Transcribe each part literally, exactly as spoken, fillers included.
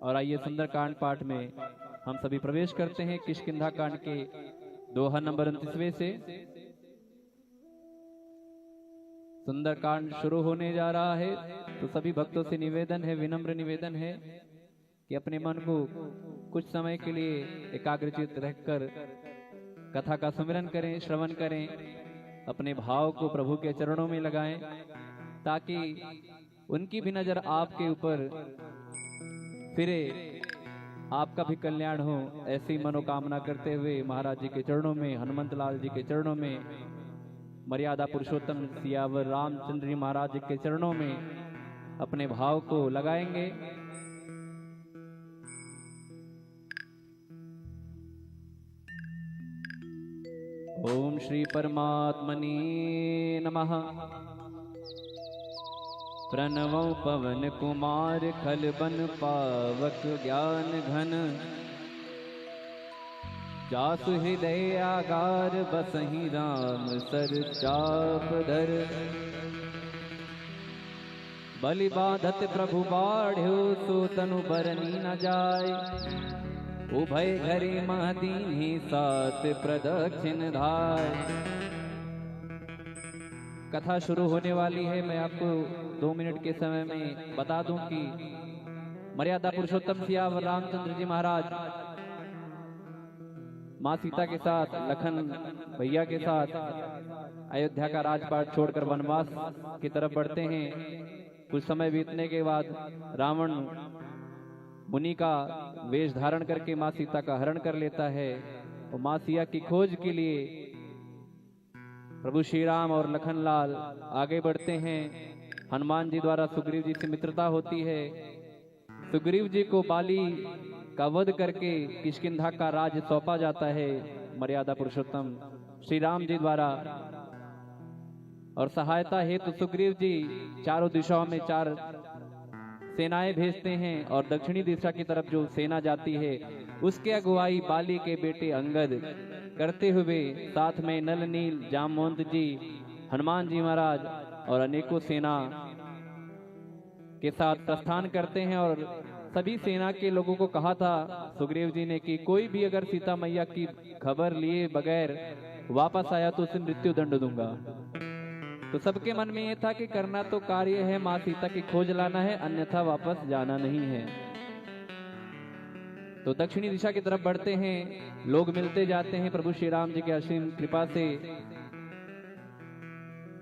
और आइए, सुंदरकांड पाठ में हम सभी प्रवेश करते हैं। किष्किंधा कांड के दोहा नंबर उनतीसवें से। सुंदरकांड शुरू होने जा रहा है, तो सभी भक्तों से निवेदन है, विनम्र निवेदन है कि अपने मन को कुछ समय के लिए एकाग्रचित रहकर कथा का सुमिरन करें, श्रवण करें, अपने भाव को प्रभु के चरणों में लगाएं, ताकि उनकी भी नजर आपके ऊपर फिरे, आपका भी कल्याण हो। ऐसी मनोकामना करते हुए महाराज जी के चरणों में, हनुमंत लाल जी के चरणों में, मर्यादा पुरुषोत्तम सियावर रामचंद्र जी महाराज जी के चरणों में अपने भाव को लगाएंगे। ओम श्री परमात्मने नमः। प्रणवौ पवन कुमार खल बन पावक ज्ञान घन। जासु हृदय आगार बसहि राम सर चाप धर। बलि बाँधत प्रभु बाढ़्यो सो तनु बरनि न जाय। उभय घरी मह दीन्ही सात प्रदक्षिण धाय। कथा शुरू होने वाली है। मैं आपको दो मिनट के समय में बता दूं कि मर्यादा पुरुषोत्तम सियावर रामचंद्र जी महाराज माँ सीता के साथ, लखन भैया के साथ अयोध्या का राजपाट छोड़कर वनवास की तरफ बढ़ते हैं। कुछ समय बीतने के बाद रावण मुनि का वेश धारण करके माँ सीता का हरण कर लेता है। और माँ सिया की खोज के लिए प्रभु श्री राम और लखन लाल आगे बढ़ते हैं। हनुमान जी द्वारा सुग्रीव जी से मित्रता होती है। सुग्रीव जी को बाली का वध करके किष्किंधा का राज्य सौंपा जाता है मर्यादा पुरुषोत्तम श्री राम जी द्वारा। और सहायता हेतु सुग्रीव जी चारों दिशाओं में चार सेनाएं भेजते हैं और दक्षिणी दिशा की तरफ जो सेना जाती है, उसके अगुवाई बाली के बेटे अंगद करते हुए साथ में नल नील, जामवंत जी, हनुमान जी महाराज और अनेकों सेना के साथ प्रस्थान करते हैं। और सभी सेना के लोगों को कहा था सुग्रीव जी ने कि कोई भी अगर सीता मैया की खबर लिए बगैर वापस आया तो उसे मृत्यु दंड दूंगा। तो सबके मन में ये था कि करना तो कार्य है, माँ सीता की खोज लाना है, अन्यथा वापस जाना नहीं है। तो दक्षिणी दिशा की तरफ बढ़ते हैं, लोग मिलते जाते हैं प्रभु श्री राम जी के असीम कृपा से।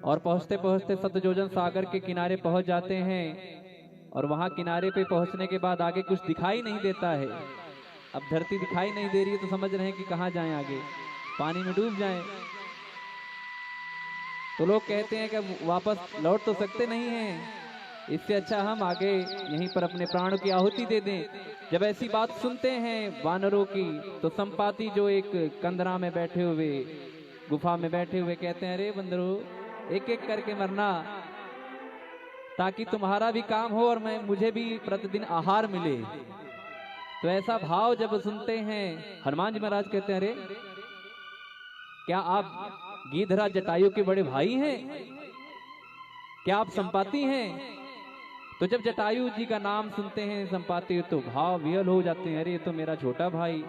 और पहुंचते पहुंचते सतजोजन सागर के किनारे पहुंच जाते हैं। और वहां किनारे पे पहुंचने के बाद आगे कुछ दिखाई नहीं देता है। अब धरती दिखाई नहीं दे रही है, तो समझ रहे हैं कि कहाँ जाएं आगे, पानी में डूब जाएं। तो लोग कहते हैं कि अब वापस लौट तो सकते नहीं हैं, इससे अच्छा हम आगे यहीं पर अपने प्राणों की आहुति दे दें। जब ऐसी बात सुनते हैं वानरों की, तो संपाति जो एक कंदरा में बैठे हुए, गुफा में बैठे हुए कहते हैं, "अरे बंदरो, एक एक करके मरना, ताकि तुम्हारा भी काम हो और मैं, मुझे भी प्रतिदिन आहार मिले।" तो ऐसा भाव जब सुनते हैं, हनुमान जी महाराज कहते हैं, "अरे, क्या आप गीधराज जटायु के बड़े भाई हैं? क्या आप संपाति हैं?" तो जब जटायु जी का नाम सुनते हैं संपाति, तो भाव विह्वल हो जाते हैं, "अरे, ये तो मेरा छोटा भाई।"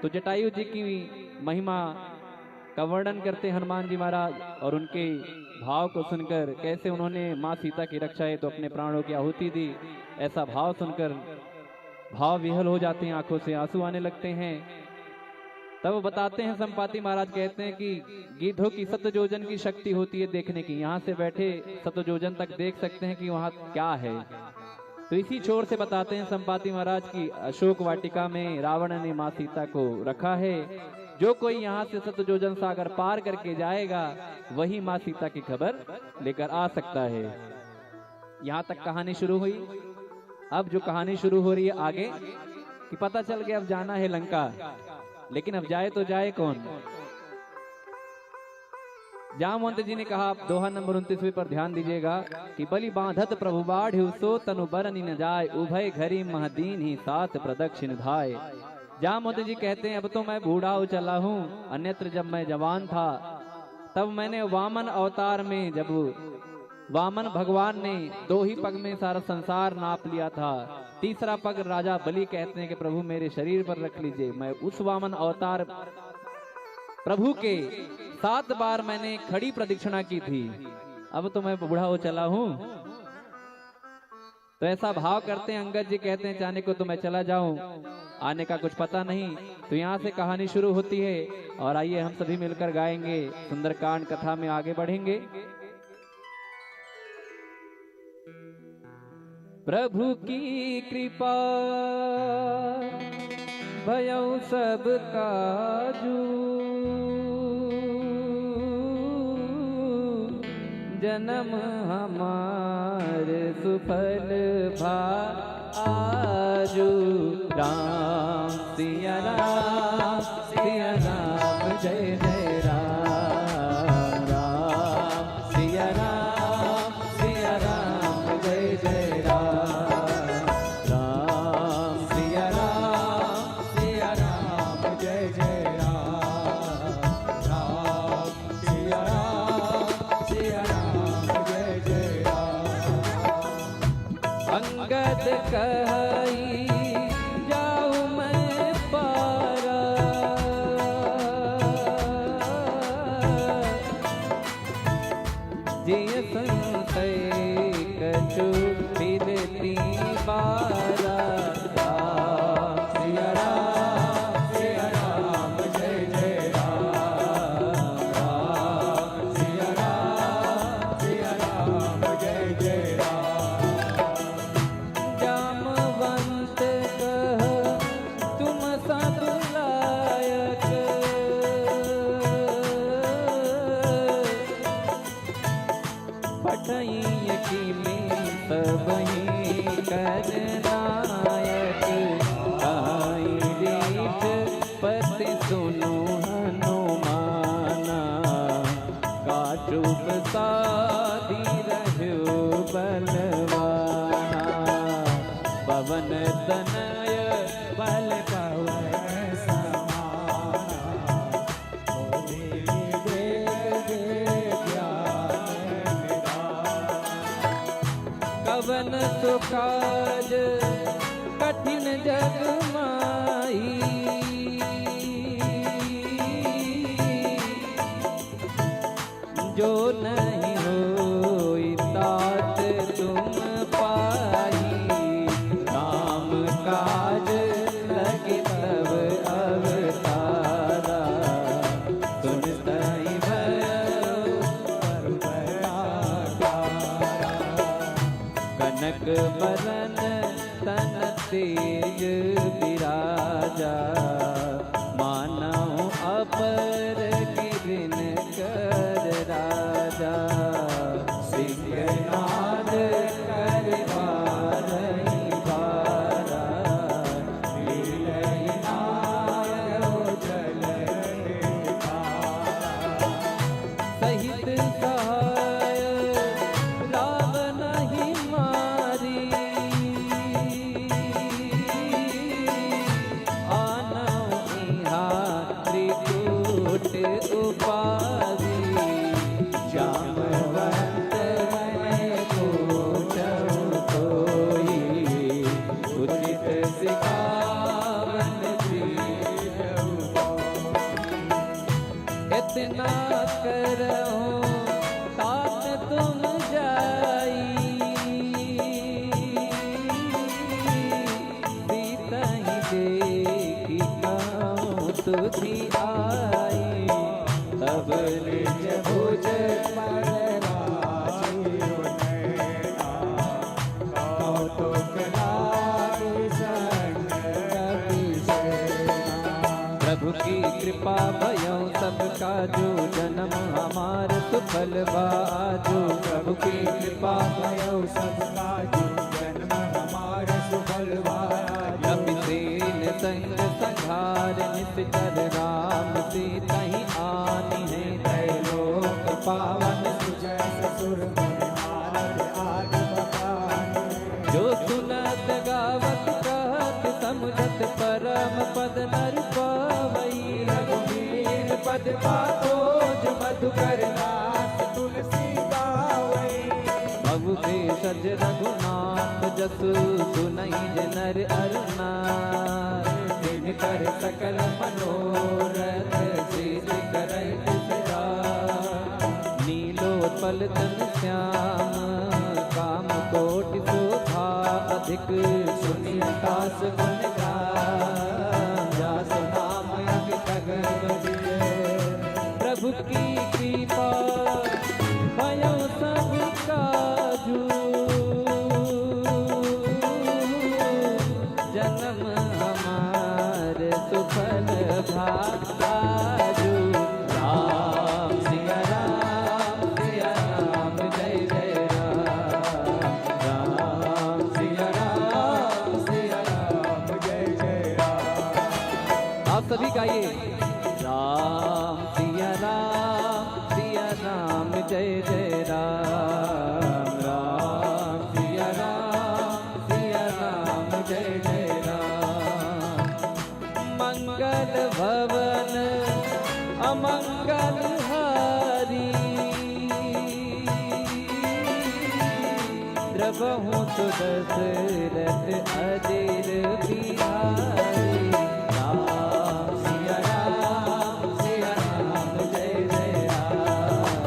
तो जटायु जी की महिमा का वर्णन करते हनुमान जी महाराज और उनके भाव को सुनकर, कैसे उन्होंने माँ सीता की रक्षा हेतु अपने प्राणों की आहुति दी, ऐसा भाव सुनकर भाव विह्वल हो जाते हैं, आंखों से आंसू आने लगते हैं। तब बताते हैं संपाति महाराज, कहते हैं कि गीधों की सत योजन की शक्ति होती है देखने की, यहाँ से बैठे सत योजन तक देख सकते हैं कि वहाँ क्या है। तो इसी छोर से बताते हैं संपाति महाराज कि अशोक वाटिका में रावण ने माँ सीता को रखा है। जो कोई यहाँ से सत योजन सागर पार करके जाएगा, वही माँ सीता की खबर लेकर आ सकता है। यहाँ तक कहानी शुरू हुई। अब जो कहानी शुरू हो रही है आगे, कि पता चल गया अब जाना है लंका, लेकिन अब जाए तो जाए कौन? जामवंत जी ने कहा, आप दोहा नंबर उनतीसवें पर ध्यान दीजिएगा कि बलि बांधत प्रभु बाढ़्यो सो तनु बरनि न जाय, उभय घरी मह दीन्ही सात प्रदक्षिण धाय। जामवंत जी कहते हैं, अब तो मैं बूढ़ा हो चला हूँ, अन्यत्र जब मैं जवान था तब मैंने वामन अवतार में, जब वामन भगवान ने दो ही पग में सारा संसार नाप लिया था, तीसरा पग राजा बलि कहते हैं कि प्रभु, मेरे शरीर पर रख लीजिए, मैं उस वामन अवतार प्रभु के सात बार मैंने खड़ी प्रदक्षिणा की थी, अब तो मैं बूढ़ा हो चला हूँ। तो ऐसा भाव करते हैं, अंगद जी कहते हैं, जाने को तो मैं चला जाऊं, आने का कुछ पता नहीं। तो यहाँ से कहानी शुरू होती है और आइए हम सभी मिलकर गाएंगे, सुंदरकांड कथा में आगे बढ़ेंगे। प्रभु की कृपा भयउ सब काजू, जनम हमार सुफल भा आजू। राम सिया राम, सिया राम, जय जय राम। राम सिया राम, सिया राम, जय जय राम। राम सिया राम, सिया राम, जय जय राम। राम सिया राम, सिया राम, जय जय राम। अंगद कहई जाऊ मैं पारा, जिय संतय कछु फिरती बारा। राम सिया राम, सिया राम, जय जय राम। राम सिया राम, सिया राम, जय जय राम। जामवंत कह तुम सब लायक, पठई किमी सबही कर नायक। आई दीठ पति सुनु हनुमाना, का चुप सादी रह्यो बलवाना। पवन तनय बल पवन समाना। कवन सो काज कठिन जग माही, जो नहीं होई तात तुम पाई। काम काज लगी तब अवतारा, सुनतहि भयउ करुणा कारा। कनक बरन तन तेज बिराजा, मानव अपर गिरिन कर राजा। सिंहनाद कर बारहि बारा, मिलहि नारउ जल निवारा। सहित सहाय रावनहि मारी, आनउ इहाँ त्रिकूट उपारी। जामवंत मैं पूछउ कोई, उचित सिखावन दीजउ। इतना करहु तात तुम जाई, सीतहि देखि कहउँ सुधि आई। तब निज भुज पर राजीव नैना, कौतुक लागी संग कपि सेना। प्रभु की कृपा भयउ सब काजू, जनम हमार सुफल भा आजू। प्रभु की कृपा भयउ सब काजू, जनम हमार सुफल भा आजू। कपिसेन संग संघार निसिचर राम, सीतहि आनिहैं त्रैलोक पावन। सुजस सुर मुनि नारद आदि मकान। जो सुनत गावत कहत समुझत परम पद नर पावई। रघुबीर पद पाखोज मधुकर दास तुलसी गावई। अवधेश अज रघुनाथ जसु सुनहि जे नर अर नार। जिनकर सकल मनोरथ सिद्धि करइ सिद्धार। नीलोत्पल तन श्याम काम कोटि शोभा अधिक। सुनि अकास गुन गान जासु नाम अमित अगम। प्रभु की कृपा भयो सब काजू। जन्म हमार सुफल भा आजू। राम सिया राम, सिया राम, जय जय राम। राम सिया राम, सिया राम, जय जय राम। आप सभी गाइए। राम सिया राम, सिया राम, जय जय राम। राम सिया राम, सिया राम, जय जय राम। मंगल भवन अमंगल हारी। द्रवहु सुदशरथ अजिर बिहारी। राम सिया राम, सिया राम, जय जय राम।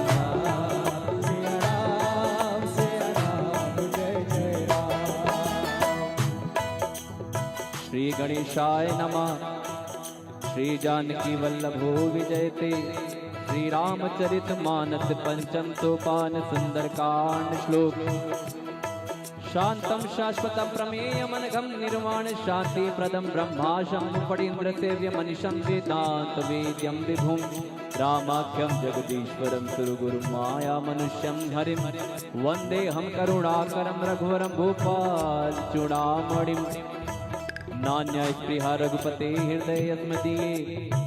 राम सिया राम, सिया राम, जय जय राम। श्री गणेशाय नमः। श्री जानकी वल्लभो विजयते। श्री रामचरित मानस पंचम सोपान सुंदरकांड श्लोक। शांतं शाश्वतं प्रमेयमनघं निर्वाण शांतिप्रदं ब्रह्मा शंभु फणीन्द्र सेव्य मनिशं वेदांत वेद्यं विभुं रामाख्यं जगदीश्वरं सुरगुरुं माया मनुष्यं हरिं वंदेऽहं करुणाकरं रघुवरं भूपाल चूड़ामणिं। नान्यस्पृहा रघुपते हृदयेऽस्मदीये।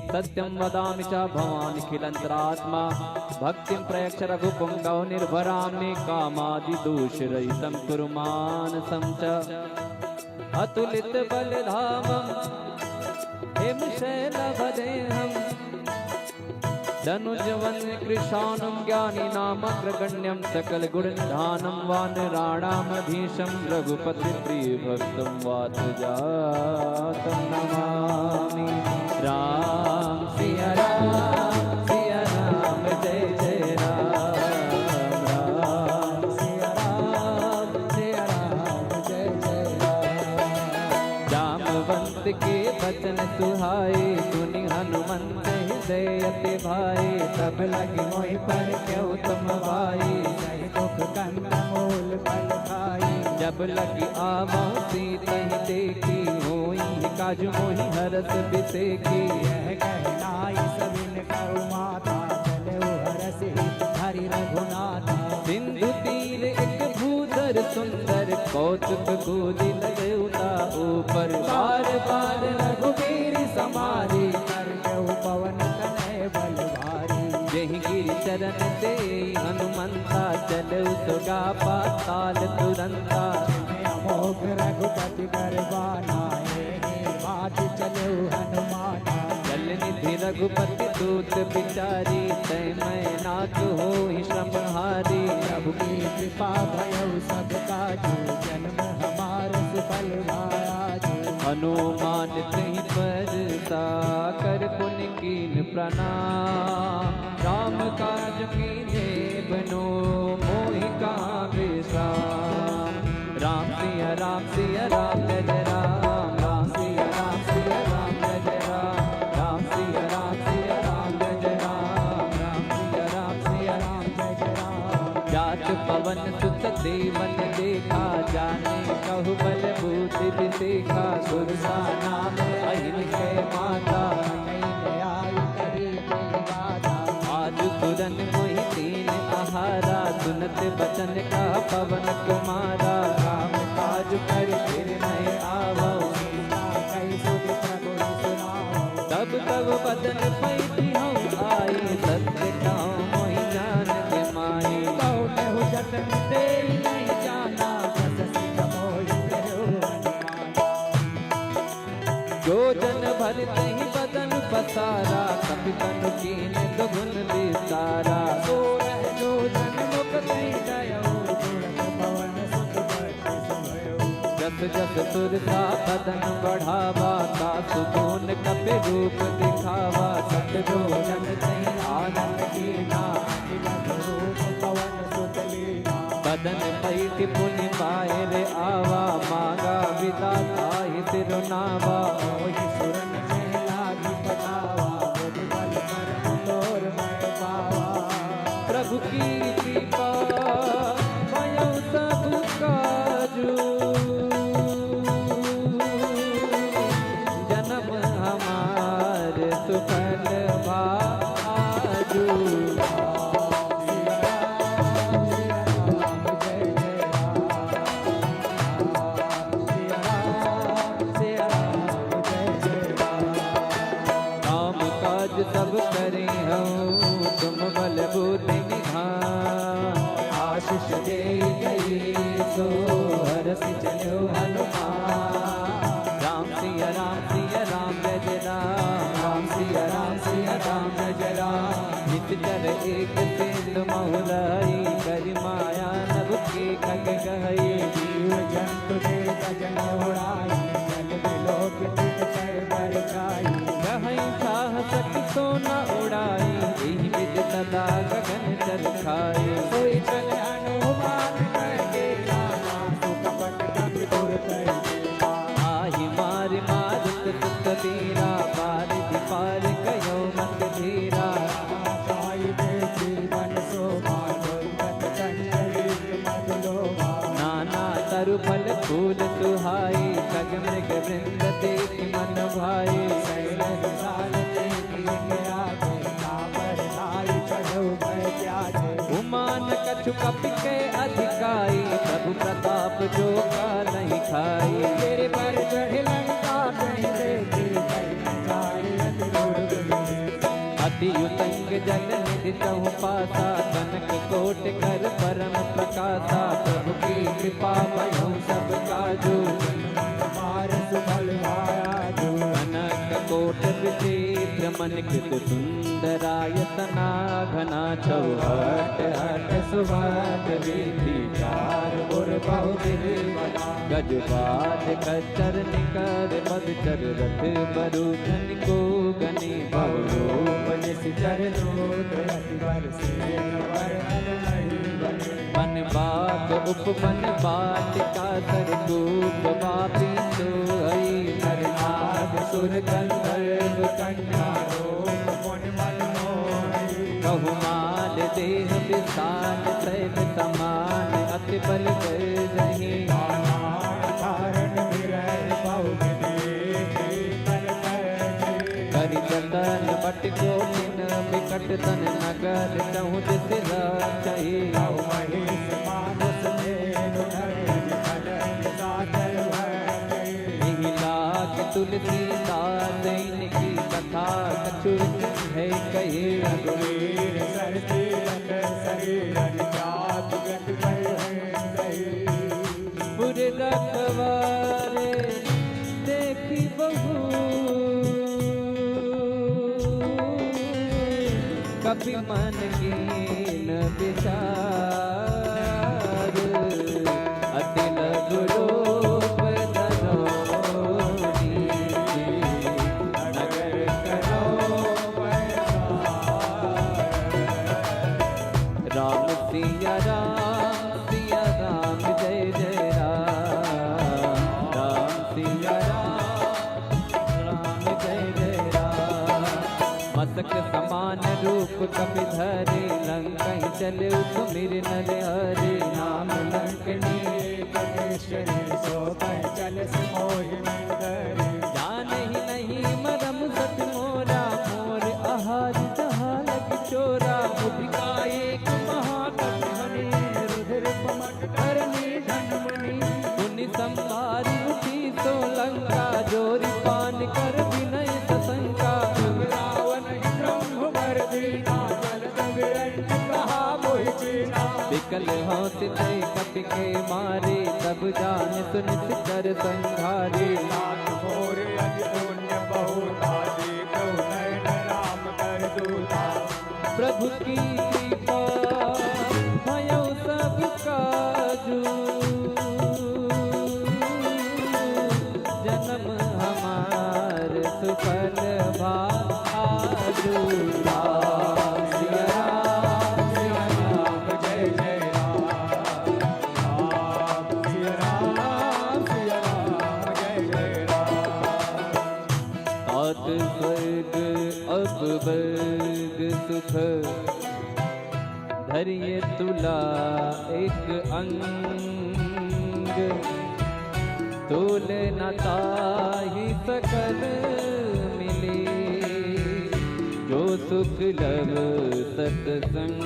सत्यं वदामि च भवानखिलन्तरात्मा। भक्तिं प्रयच्छ रघुपुङ्गव निर्भरां मे कामादिदोषरहितं कुरु मानसं च। अतुलितबलधामं हेमशैलवदेहं। तनुजवनकृशानुं ज्ञानिनामग्रगण्यं सकलगुणनिधानं वानराणामधीशं रघुपतिप्रियभक्तं वातजातं नमामि। राम सिया राम, सिया राम, जय जय राम। राम सिया राम, सिया राम, जय जय राम। जामवंत के बचन सुहाए, सुनि हनुमंत हृदय अति भाए। सब लगी मोहि पर केउ तुम भाई, सहि सुख कंदमूल फल खाई। जब लगी आवहु सीतहि देखि, होइहीं काज मोहि हरष बिसेखि। यह कहि नाइ सबिन कहु माथा, चलेउ हरषि हरि रघुनाथा। सिंधु तीर एक भूधर सुंदर, कौतुक कूजि लगे उता ऊपर। बार बार रघुबीर समारी, कर केउ पवन तनय बल भारी। जेहि गिरि चरण सेई हनुमंता, चलेउ सुगा पाताल तुरंता। अमोघ रघुपति कर बाना, एहि बात चलेउ हनुमाना। जल निधि रघुपति दूत बिचारी, तैं मैं नाथ होहि श्रमहारी। प्रभु की कृपा भयउ सब काजू, जन्म हमार सुफल भा आजू। हनुमान तेहि परसा, कर पुनि कीन्ह प्रणाम। राम काज कीन्हे बिनु मोहि कहाँ विश्राम। राम सिया राम सिया राम जय जय राम। राम सिया राम सिया राम जय जय राम। राम सिया राम सिया राम जय जय राम। राम सिया राम सिया राम जय जय राम। जात पवन सुत देवन देखा, जाने कहु बल बूझि बिसेखा। सुरसा नाम अहिन कै माता, कटई न आइ करी कोई बाधा। आज तुरन मोहि दीन आहारा, सुनत बचन कहा पवन कुमारा। राम काज करि फिर नहिं आवउ, सीता कहि सुनि प्रभु ही सुनावउ। तब तब बदन पैठि हउँ आई, सत्य कहउँ मोहि जानकि माई। कहु तेहु जतन तेहि नहीं जाना, जस सिय मोहि कह्यो हनुमाना। जोजन भरि तहि बदन पसारा, कपि तनु कीन्ह दुगुन बिसारा। सोरह जोजन मुख तहि दयउ, उड़त पवन जस सुरसा बदन बढ़ावा, सासु दून कपि रूप दिखावा। सत जो जन तहि आनंद कीन्हा, अति लघु रूप पवन सुत लीन्हा। बदन पैठि पुनि बाहिर आवा, माँगा विदा ताहि सिरुनावा। मोहि सुरन जहि लागी पटावा, मुनि बल परम तोर मय पावा। प्रभु की कृपा भयउ सब काजू, जनम हमार सुफल भा आजू। राम काज सब करिहउँ तुम बल बुद्धि निधान। आशीष देइ गई सो हरषि चलो हनुमान। राम सिया राम सिया राम जय जय राम। राम सिया राम सिया राम जय जय राम। निशिचर एक सिंधु महुलाई, करि माया नभ के खग कहई। जीव जंतु देख जन उड़ाई, जल बिलोक तिनकर बरछाई। कहई छाह सक सोना उड़ाई, एहि बिधि सदा गगन चरखाई। सोई चले हनुमान कह के रामा, सुख पथ कपि दुर करी। आहि मारि मारुत सुत बीरा, बारिधि पार कयउ मति धीरा। राम जाई दे जीवन शोभा, दुर्गत चंचल मधुलोभा। नाना तरु फल फूल सुहाई, खग मृग वृंद देखि मन भाई। शैल विशाल देखि इन्द्र राजे, तापर ताहि चढ़उ भय त्याजे। उमा न कछु कपि के अधिकाई, प्रभु प्रताप जो का नहीं खाई। गिरि पर चढ़ि लंका कहि देखि, कहि न जाय अति दुर्ग। अति उतंग जल निधि तहु पासा, कनक कोटि कर परम प्रकासा। प्रभु की कृपा भयउ सब काजू, हमार सुफल भा आजू। कनक कोटि विचित्र मणि कृत सुंदर आयतना घना। चौहठ अठ सुभग वीथि चार ओर बहुविध बना। गज बाज खच्चर निकर पदचर रथ बरु खनि को गनि। बहुरूप निशिचर दूत अति बल सेन बरनल नहीं बनी। वन बाग उपवन बाटिका सरकूप बापी सोहई। नर नाग सुर गंधर्व कन्या रूप मुनि मन मोहई। बहुमाल देह विशाल शैल समान अति बल गर्जही। नाना धारण विरल बहु विधि शीतल कर। करि जतन बटि कोटिन बिकट तन नगर चहुँ दिस राचही। बहु महीस मानुस धेनु नर अति खल साचर भय। एहि लाग तुलसीदास इनकी कथा कछु है कही। रघुवीर सर तीरथ सरी रघुजात गति पर है सही। पुर रखवारे देखि बहु कपि मन कीन विचार। अति लघु रूप धरो नीति नगर करो पैसार। राम सिया राम सिया राम जय जय राम। राम सिया राम राम जय जय राम। मसक समान रूप कपि धरे लंकहि चले सुमिरि नर हरे। नाम लंकिनी एक निश्चरी सो कहि चलसि मोहि नंदरी। जानहि नहीं मरम सत मोरा मोर आहार जहाँ लग चोरा। मुदिका एक महाकपि बने रुधिर पमट धरनी धन मुनि। मुनि संभारि उठी सो लंका जोरि पान कर विनय सशंका। रावण ही ब्रह्म वर दीना चलत विरंच कहा मोहि चीन्हा। बिकल हँसि तै कपि के मारे तब जान सुनि सिचर संघारे। नाथ मोर अति पुण्य बहुता देखउ नयन राम कर दूता। प्रभु की कृपा भयउ सब काजू। हमार सुफल भा आजू। राम सिया राम सिया राम जय जय राम। राम सिया राम सिया राम जय जय राम। तात स्वर्ग अब वर्ग सुख धरिये तुला एक अंग। तोल न ताहि सकल मिले, जो सुख लव सतसंग।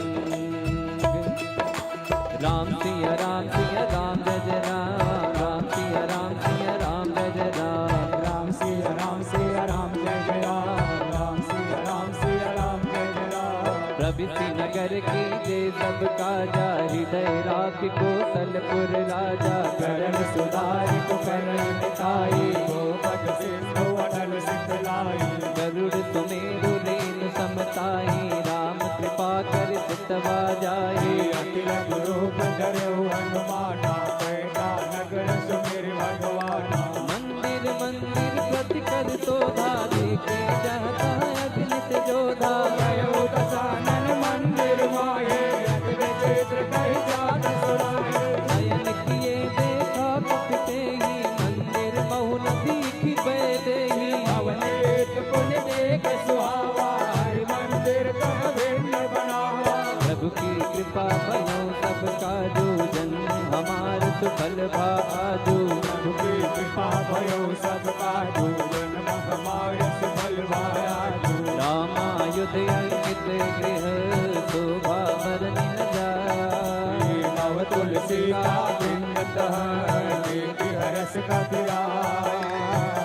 राम सिया राम सिया राम जय जय राम। राम सिया राम सिया राम जय जय राम। राम सिया राम सिया राम जय जय राम। राम सिया राम सिया राम जय जय राम। प्रभु श्रीनगर कीजे सब काजा, हृदय राखि कौशलपुर राजा। करण सुधारि कुकर्ण मिटाई, भूपति सिंधु अटल सित लाई। गरुड़ सुमेरु रेनु सम ताई, राम कृपा करि सितवा जाई। अति लघु रूप धरहु हनुमाना, पैठा नगर सुमिरि भगवाना। मंदिर मंदिर प्रति कर शोभा, देखे जहाँ तहाँ अगणित जोधा। गयो दशानन मंदिर माहे, अति विचित्र कहि जात सुनाए। अयन किए देखा कपि तेहि, मंदिर महु न दीखि पै देहि। भवन एक पुनि देख सुहावा, हरि मंदिर तह भिन्न बनावा। प्रभु की कृपा भयो सब काजू, जन्म हमार सुफल भा आजू। प्रभु की कृपा भयो सब काजू, जन्म हमार सुफल भा आजू। राम आयुध अंकित गृह, शोभा बरनि न जाय। नव तुलसी का पिंड तह, देखि हरष कपि राय।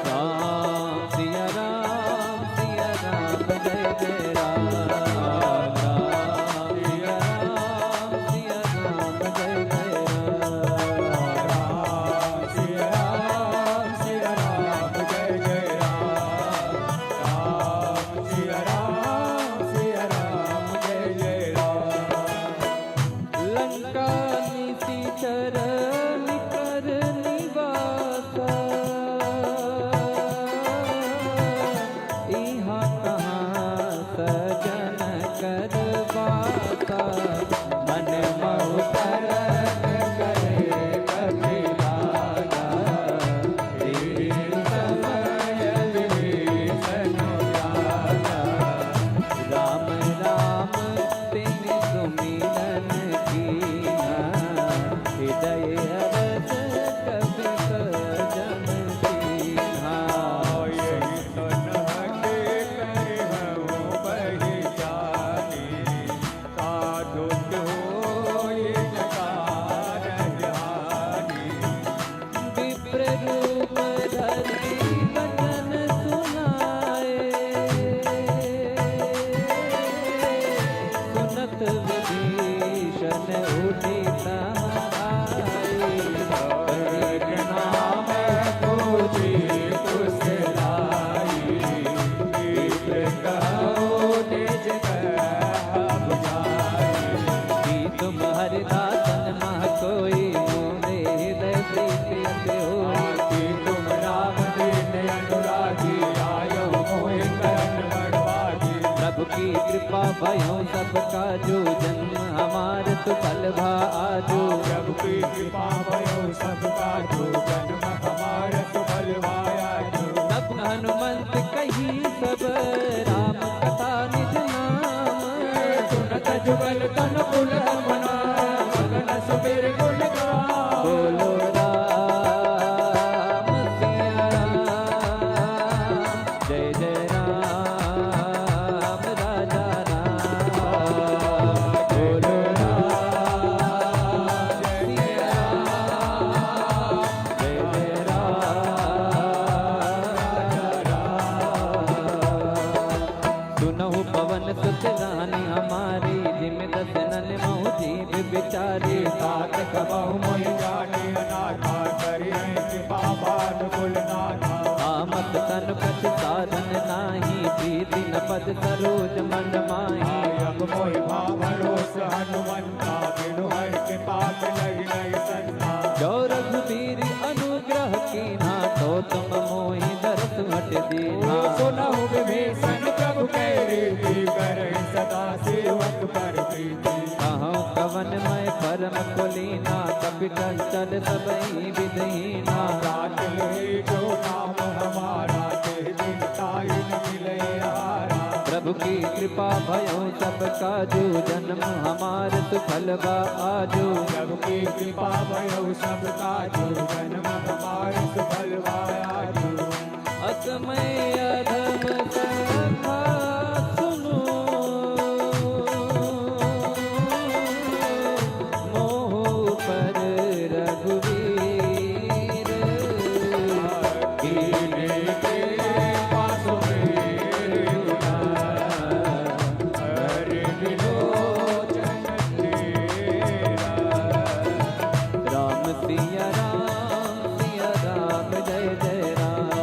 राम सिया राम सिया राम जय जय राम। राम सिया राम सिया राम जय जय राम। राम सिया राम सिया राम जय जय राम। राम सिया राम सिया राम जय जय राम। लंका निशिचर निकर निवासा, इहाँ कहाँ सजन कर बासा। मन महु तरन करे कपि लागा, तेहि समय विभीषण राजा। राम राम तिन सुमिरन कीन्हा, हृदय हरष कपि सजन दीन्हा। यहि तन हठि करिहउ पहिचानी, साधु होई जकार जानी। विप्र रूप धरि वचन सुनाए, सुनत विभीषण उठि तहाँ आए। स्वर्ग नाम पूछि फुसलाई, विप्र कहउ निज कह बुझाई। प्रीतम हरि दासन मह कोई, मोरे हृदय प्रीति अति होई। प्रीतम राम दीन अनुरागी, आयो मोहि करण बड़ भागी। प्रभु की कृपा भयो सब काजू, जन्म हमार सुफल भा आजू। प्रभु की कृपा भयो सब काजू, जन्म हमार सुफल भा आजू। तब हनुमंत कही सब राम कथा निज नाम। सुनत जुगल तन पुलह मना, मगन सुमिरि गुण गाम। बोलो राम सिया राम, जय जय राम राजा राम। बोलो राम सिया राम, जय जय राम राजा राम। सुनहु पवन सुत रानी हमारी, जिम दस नन महु जीव बिचारी। तात कबहु मोहि जानी अनाथा, करिहैं कृपा भानुकुल नाथा। आमत तन कछु साधन नाही, प्रीति न पद सरोज मन माही। अब मोहि भा भरोस हनुमंता, बिनु हरि कृपा मिलइ नहीं संता। जो रघुबीर अनुग्रह कीन्हा, सो तुम मोहि दीन्हा। सुनहु विभीषण प्रभु कहि रीति, करहिं सदा सेवक पर प्रीति। कहउँ कवन मय परम कुलीना, कपि चंचल सबहि विधि हीना। जात लेहि जो नाम हमारा, तेहि दिन ताहि न मिलइ आहारा। प्रभु की कृपा भयउ सब काजू, जन्म हमार सुफल बा आजू। प्रभु की कृपा भयउ सब काजू, जन्म हमार सुफल बा आजू। अस मय अधम कथा सुनु, मोहु पर रघुवीर। कीन्हे कृपा सुमेरु ना, हरि विलोचन तेरा। राम सिया राम, सिया राम, जय जय राम।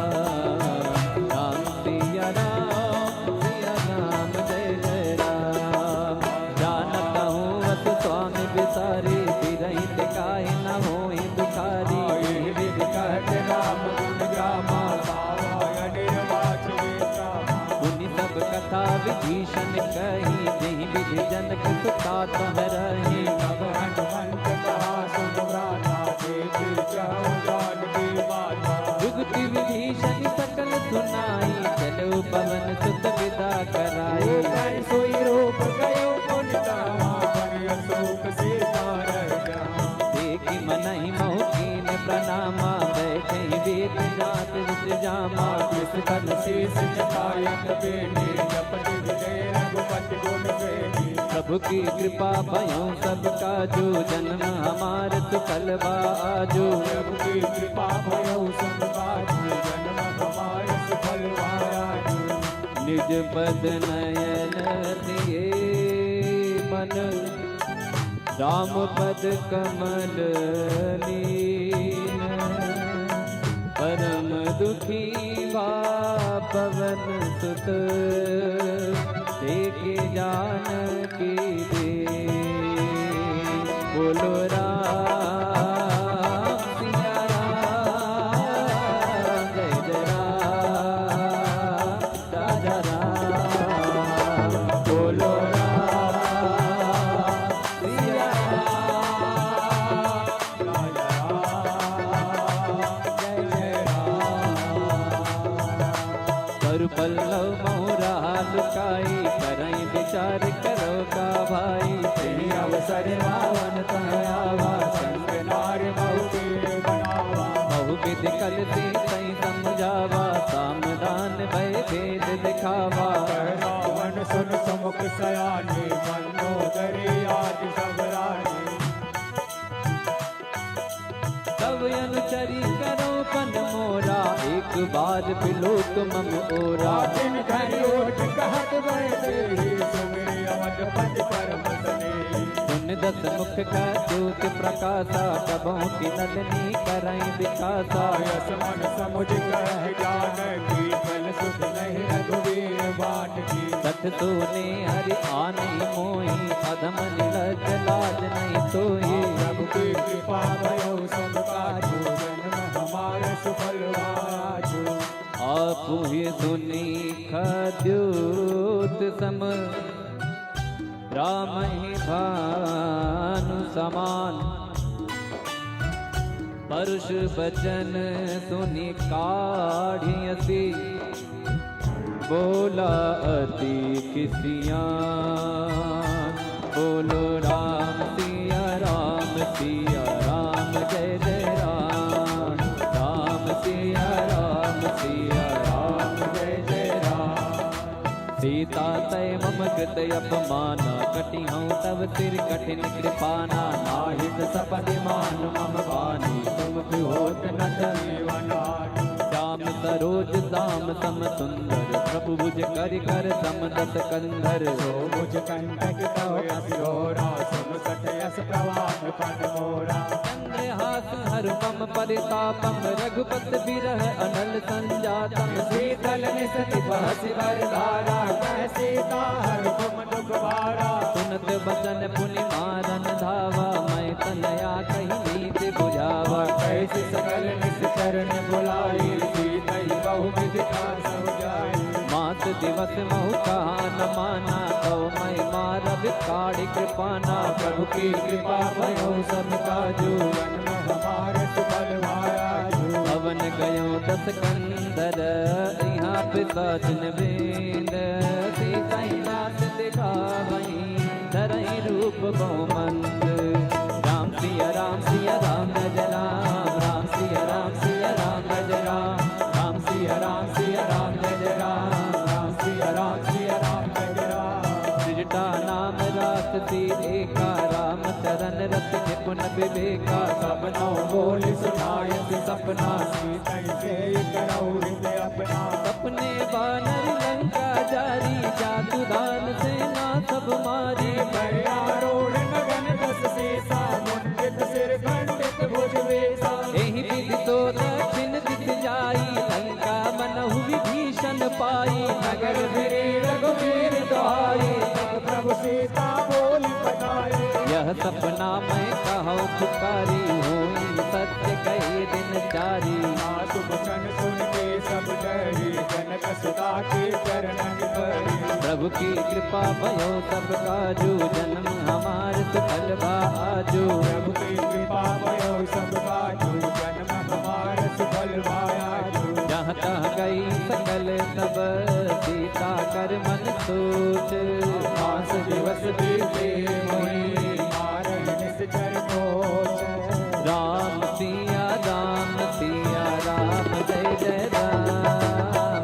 राम सिया राम, सिया राम, जय जय राम। जानत हूँ अस स्वामी बिसारी, बिरहित काहे न होई दुखारी। एहि विधि कहत राम गुण गामा, पावा अनिर्वाच विश्रामा। सुनि सब कथा विभीषण कही, जेहि विधि जनक सुता तह रही। तब हनुमंत कहा सुन भ्राता, देखि चहु जानकी माता। जुगति विभीषण सकल सुनाई, चलो पवन सुत विदा कराई। ऊपर सोई रूप गयो पुन जामा, बन अशोक सीता रह जामा। देखि मनहि महु कीन्ह प्रणामा, बैठे वेद जात विष जामा। जिस तन शीश झुकाए अत बेनी, जपत हृदय रघुपति गुण सेनी। प्रभु की कृपा भयउ सब काजू, जन्म हमार सुफल बा आजू। प्रभु की कृपा भयउ सब काजू, जन्म हमार सुफल बा आजू। निज पद नयन लिए मन, राम पद कमल लीन। परम दुखी भा पवन सुत, देखे जानकी दीन। बोलो राम सिया राम, जय जय राम, राजा राम। बोलो राम सिया राम, राजा राम, जय जय राम। कर पल्लव महु राह लुकाई, करइ विचार करउ का भाई। तेहि अवसर रावण तह आवा, संग नारि महु वीर बनावा। बहु विधि कलि सीतहि समुझावा, साम दान भय भेद दिखावा। कह रावण सुन सुमुख सयानी, मंदोदरी आदि सब रानी। तब अनुचरी करउ पन मोरा, एक बार बिलोक मम ओरा। दिन धरि ओट कहत वैदेही, सुमिरि अवधपति परम सनेही। सुनि दस मुख कह ज्योति प्रकासा, कबहुँ की नलनी करइ विकासा। अस मन समुझ कह जानकी, फल सुख नहीं रघुवीर बाटकी। सठ सोने हरि आनइ मोही, अधम निर्लज्ज लाज नहीं सोही। प्रभु की कृपा भयउ सब काजू, जन्म हमार सुफल आजू। आपहि सुनि खद्योत सम, रामहि भानु समान। परुष बचन सुनि काढ़ि असी, बोला अति खिसियान। बोलो राम सिया राम, सिया राम जय जय राम। राम सिया राम, सिया राम जय जय राम। सीता तै मम कृत अपमाना, कटिहउँ तव सिर कठिन कृपाना। नाहित सपदि मानु मम बानी, तुमकु होत न जीवन हानि। श्याम सरोज श्याम सम सुंदर, प्रभु भुज करि कर सम दस कंधर। सो भुज कंटक तव अस घोरा, सुन सठ अस प्रवाह पद मोरा। चंद्रहास हर मम परितापम, रघुपति विरह अनल संजातम। शीतल निसि निपहसि वर धारा, कह सीता हर तुम दुख भारा। सुनत बचन पुनि मारन धावा, मैं तनया कहि नीति बुझावा। कहि सकल निसि चरण बुलाइ, सीतहि बहु विधि ताहि दिवस महु कहा न माना, तव मैं मारब काढ़ि कृपाना। प्रभु की कृपा भयो सब काजू, जन्म हमार सुफल भया आजू। पवन गयो दस कंदर, यहाँ पिशाचिन बेंद, सीतहि नाथ दिखावहीं धरहि रूप बहुमंत। राम सिया राम सिया राम जय जय राम, राम सिया राम सिया राम जय जय राम, राम सिया राम सिया राम जय जय राम, राम सिया राम सिया राम जय जय राम। सृजटा नाम रास सी एका, राम चरण रस निपुन विवेका। सब नौ बोल सुनायत सपना, सीतहि सेई करौ हृदय अपना। सपने बानर लंका जारी, जादू दान सेना सब मारी। पर्यारोढ़ नगन दस सीसा, मुंडित सिर खंडित भुज बेसा। एहि विधि सो दक्षिण दिस जाई, लंका मनहु विभीषण पाई। नगर फिरी रघुबीर दुहाई, तब प्रभु सीता बोलि पठाई। यह सपना मैं कहौ पुकारी, होई सत्य कहे दिन चारी। मातु वचन सुन के सब डरी, जनक सुता के चरणन परी। प्रभु की कृपा भयो सब काजू, जन्म हमार सुफल भा आजू। प्रभु की कृपा भयो सब काजू, जन्म हमार सुफल भा आजू। जहाँ तहाँ गई सकल तब, सीता कर मन सोच। पाँच दिवस बीते मोहि, मारहि निस चर कोच। राम सिया राम सिया राम जय जय राम।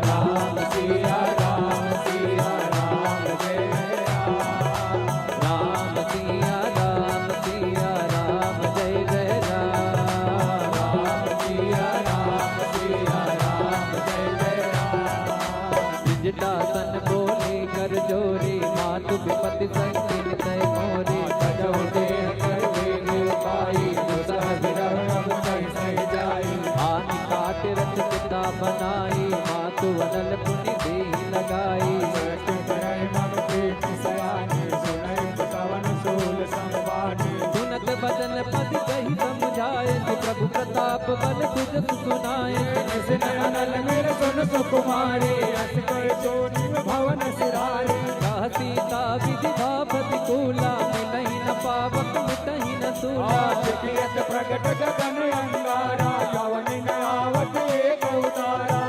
राम सिया राम सिया राम जय जय राम। राम सिया राम सिया राम जय जय राम। राम सिया राम सिया राम जय जय राम। सृजटा तन बोली कर जोरी, मातु विपति संग कीन्ह तय मोरी। भजहु देह कर लीन्ह उपाई, दुसह विरह अब सहि सहि जाई। आनि काटि रथ चिता बनाई, मातु अनल पुनि देहि लगाई। सृष्टि करहि मम प्रीति सयानी, सुनहि पवन सूल सम वानी। सुनत बचन पद कहि समुझाए, प्रभु प्रताप बल भुजसु सुनाए। निसिन अनल मिल सुन सुकुमारी, अस कहि सोनि भवन सिधारी। कह सीता विधि भा प्रतिकूला, मिलहि न पावक मिटहि न सूला। आँखि कियत प्रगट गगन अंगारा, अवनि न आवत एकउ तारा।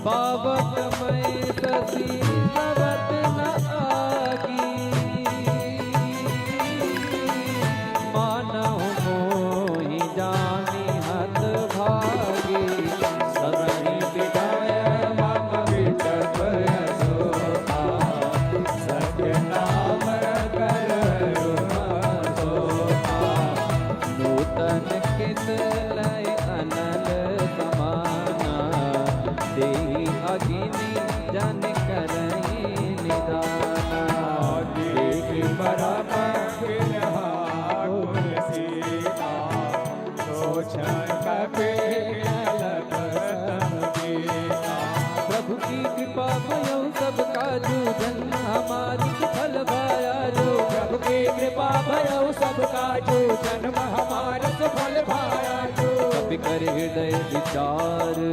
पावक मइ शशि लवत न आगी, मानहु मोहि जानि हत भागी। सबहि विनय मम बिटप अजोहा, सत्य नाम करहु अहोहा। नूतन कित लय अनल समाना, देहि अगिनि जनि करहिं निदाना। देखि परम बिरहा कुल सीता, सोचत कपि विलप तम कीन्हा। प्रभु की कृपा भयउ सब काजू, जन्म हमार सुफल भा आजू। प्रभु की कृपा भयउ सब काजू, जन्म हमार सुफल भा आजू। कपि कर हृदय विचार,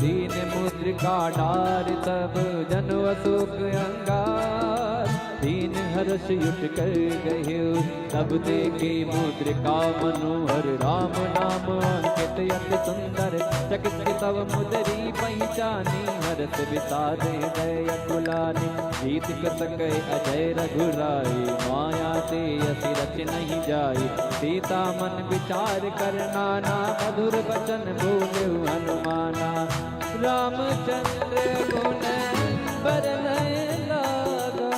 दीन मुद्रिका डारि, सब जनु अशोक अंगार। दीन हरषि उठि कर गहेउ तब देखि मुद्रिका मनोहर। राम नाम अंकित अति सुंदर, चकित सब मुदरी पहिचानी। हरषि विषाद हृदय अकुलानी, जीति कस कहे अजय रघुराई। माया ते अस रचि नहीं जाई, सीता मन विचार कर नाना। मधुर बचन बोलेउ हनुमाना। रामचंद्र गुन बरनइ लागा,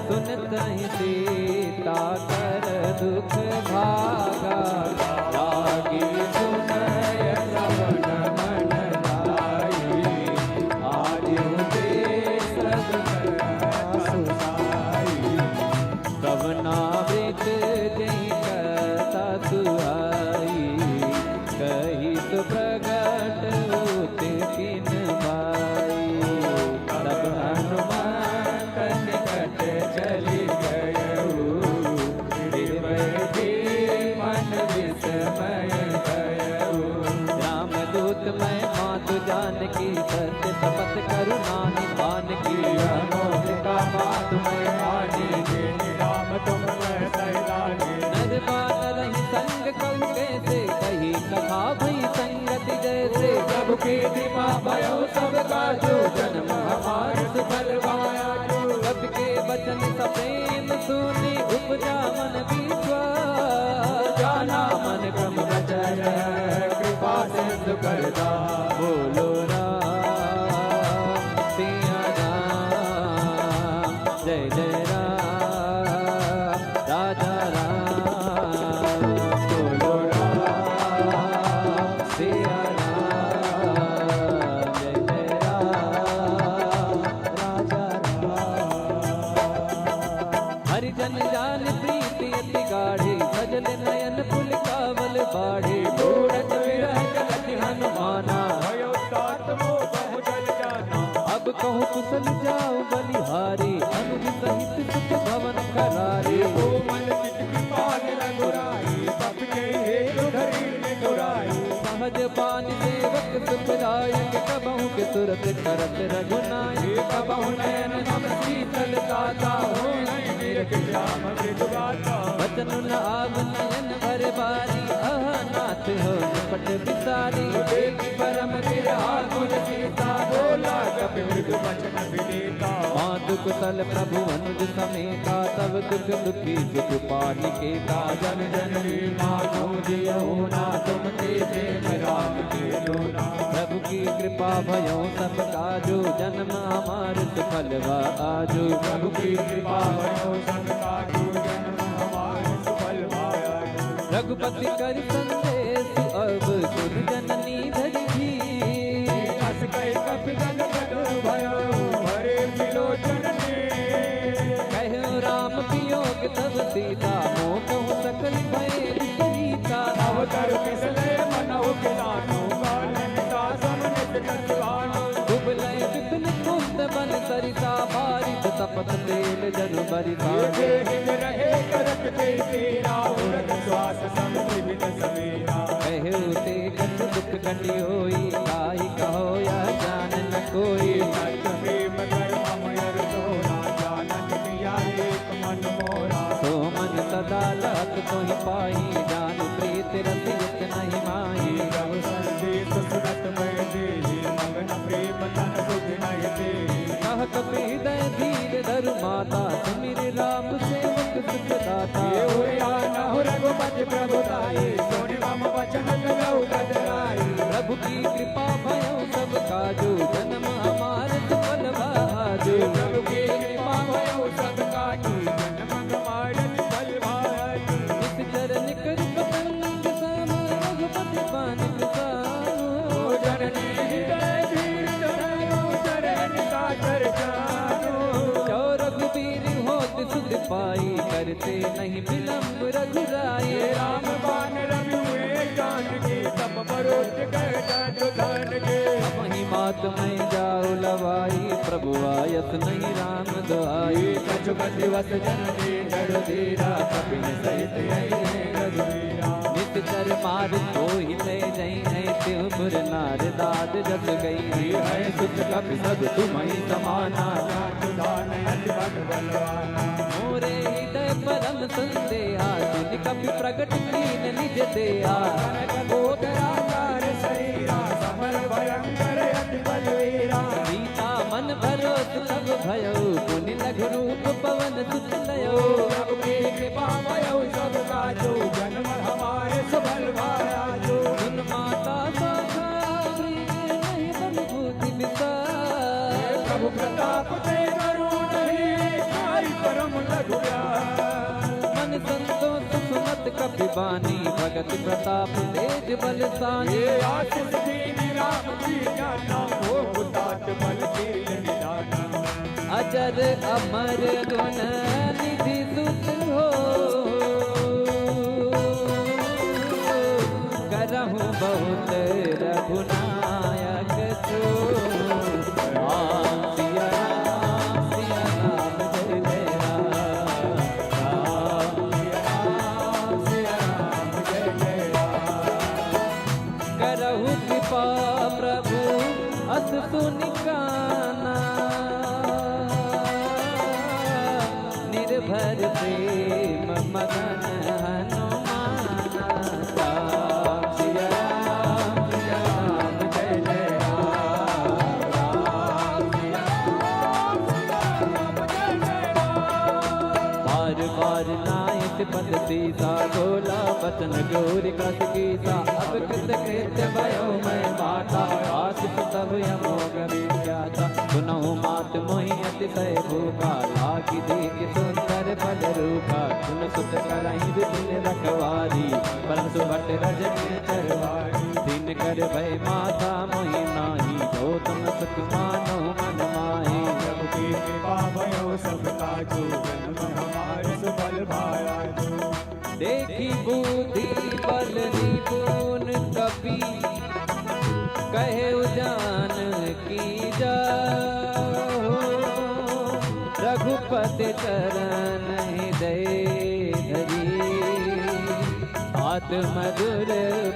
सुनतहि सीता कर दुख भागा। लागी सुनय श्रवण मन लाइ, आजु देस सब सुनाई। कवना वृत जेहि कथा सुहाई, कहि सो प्रगट होत तिन माई। तब हनुमंत निकट चलि गयउ, गिरि बैठि कृपा भयो सब काजो, जन्म हमार सुफल भा आजो। सबके वचन सप्रेम सुनि, उपजा मन विश्वास। जाना मन क्रम वचन, कृपा सिंधु करदा। बोलो राम सिया राम, जय जय राम राजा राम। बोलो राम सिया राम, जय जय राम राजा राम। हरि जन जान प्रीति अति गाढ़ी, सजल नयन पुलकावल बाढ़ी। मूरत विरह जलति हनुमाना, भयो तात मोह बहु जल जाना। अब कहूँ कुसल जाऊ बलिहारी, अनुज सहित सुत भवन करारी। कोमल चित कृपाल रघुराई, पथ के हेतु धरी निठुराई। सहज बान सेवक सुखदायक, कबहु के सुरत करत रघुनायक। कबहु नयन मम शीतल दाता, होई निरख श्याम मृदु गाथा। वचन न आव नयन भर बारी, अहा नाथ हो निपट बिसारी। देखि परम गिर आकुल सीता, बोला कपि मृदु वचन विनीता। मातु कुशल प्रभु अनुज समेता, सब दुख दुखी सुख पानि केता। जन जन लीना तुम जियहु ना, तुम ते प्रेम राम के लोना। प्रभु की कृपा भयो सब काजो, जन्म हमार सुफल भा आजो। प्रभु की कृपा भयो सब काजो, जन्म हमार सुफल भा आजो। रघुपति करि संदेस अब सुनि जननी धरि धीर। अस कहि कपि जन जग भयो भरे विलोचन नीर। कह्यो राम वियोग तब सीता मोह कहु सकल भय विपरीता। अवतर बिसरे मनहु किनानु कानन का समनित कछुआनु। उबलय विपिन कुंद बन सरिसा बारित तपत तेल जनु बरिसा। ये देहिन रहे करत ते पीरा उरत श्वास समझि बिन समीरा। कहेउ ते कछु दुख कटि होई, ताहि कहो यह जान न कोई। सत्य प्रेम कर मम अर तोरा, जानत हिया एक मन मोरा। सो मन सदा लहत तोहि पाई, जानु प्रीत रस युत नहीं माई। प्रभु संदेश सुनत भय देहि, मगन प्रेम तन सुधि नहीं देहि। कह कपि हृदय धीर धरु माता, सुमिरि राम सेवक सुखदाता। ये उरिया नहु रघुपति प्रभु ताई, सुनि मम वचन गौ गदराई। प्रभु की कृपा भयो सब काजो, जन्म हमार सुफल भा आजो। प्रभु की कृपा भयो सब काजो, जन्म हमार सुफल भा आजो। निस चरण कर पतंग साम, रघुपति पान कुसाम। ओ जननी हृदय धीर धरो, चरण का चर जानो। जो रघुबीर होत सुध पाई, करते नहीं विलंब रघुराई। हे राम बान रवि हुए जानकी, तब परोज गए दंड धान के। अबहीं मात महि जाउ लवाई, प्रभु आयस नहीं राम दुआई। कछु कति वस जननी जड़ धीरा, कपिन सहित यही रघुवीरा। नित चर मार कोहि तै जई है, तिहुँ पुर नार दाद जस गई है। है सुत कपि सब तुम्हहि समाना, जात जान अति बल बलवाना। मोरे हृदय परम संदेहा, सुनि कपि प्रगट कीन निज देहा। कनक गोचराकार शरीरा, समर भयंकर अति बलवीरा। सीता मन भरोस तब भयउ, मुनि लघु रूप पवन सुत लयो। ओ प्रभु की कृपा भयउ सब काजो, जन्म हमार सुफल भा आजो। सुन माता शाखा प्रिय नहीं बल बूझि विसार। हे प्रभु प्रताप ते करो नहीं, ताहि परम लघु प्यार। मन संतोष सुनत कपि बानी, भगत प्रताप तेज बल सानी। ये आशीष दीन राम की जाना, हो तात बल शील निदाना। अजर अमर गुण निधि सुत हो, करहु बहुत रघुनायक सो। राम सिया राम सिया राम जय जय राम। राम सिया राम सिया राम जय जय राम। करहु कृपा प्रभु अस सुनि काना। निर्भर प्रेम मगन हनुमाना। राम सिया राम सिया राम जय जय सन गोरी कस कीसा, अब कृत कृत्य भयो मैं माता, आशिष तब अमोघ विख्याता। सुनहु मात मोहि अतिशय भूखा, लागी देखि सुंदर फल रूखा। सुन सुत करहिं विपिन रखवारी, परम सुभट रजनी चरवारी। दिन कर भय माता मोहि नाही, जो तुम सुख मानो मन माही। प्रभु की कृपा भयो सब काजू, जन्म हमारे सुफल भया जो। देखि बुद्धि बल निपुन कपि, कहे जानकी जाहु। रघुपति चरण हृदय धरी, अति मधुर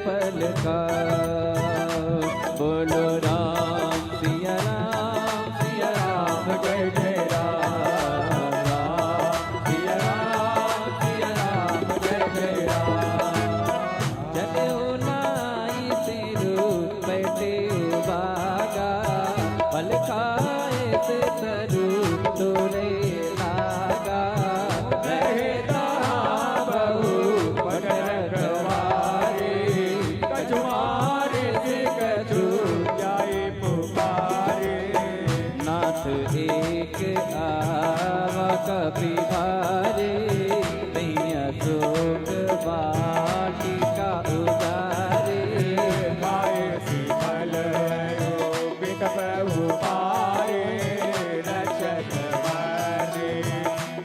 फल खाउ। बोलो राम सिया राम, सिया राम जय जय राम, राम सिया राम, सिया राम जय जय राम। जनेऊ नाई सिरु बैठेउ बागा, फल खाए से तरु तोरे लागा। रहता बहु पट रखवारे, कछु मारे से कछु जाए पुकारे। नाथ एक आवा कपि भारे, तहिं अशोक वाटिका उजारे। खाए शीतल अयोपित प्रभु पारे, रक्षक बने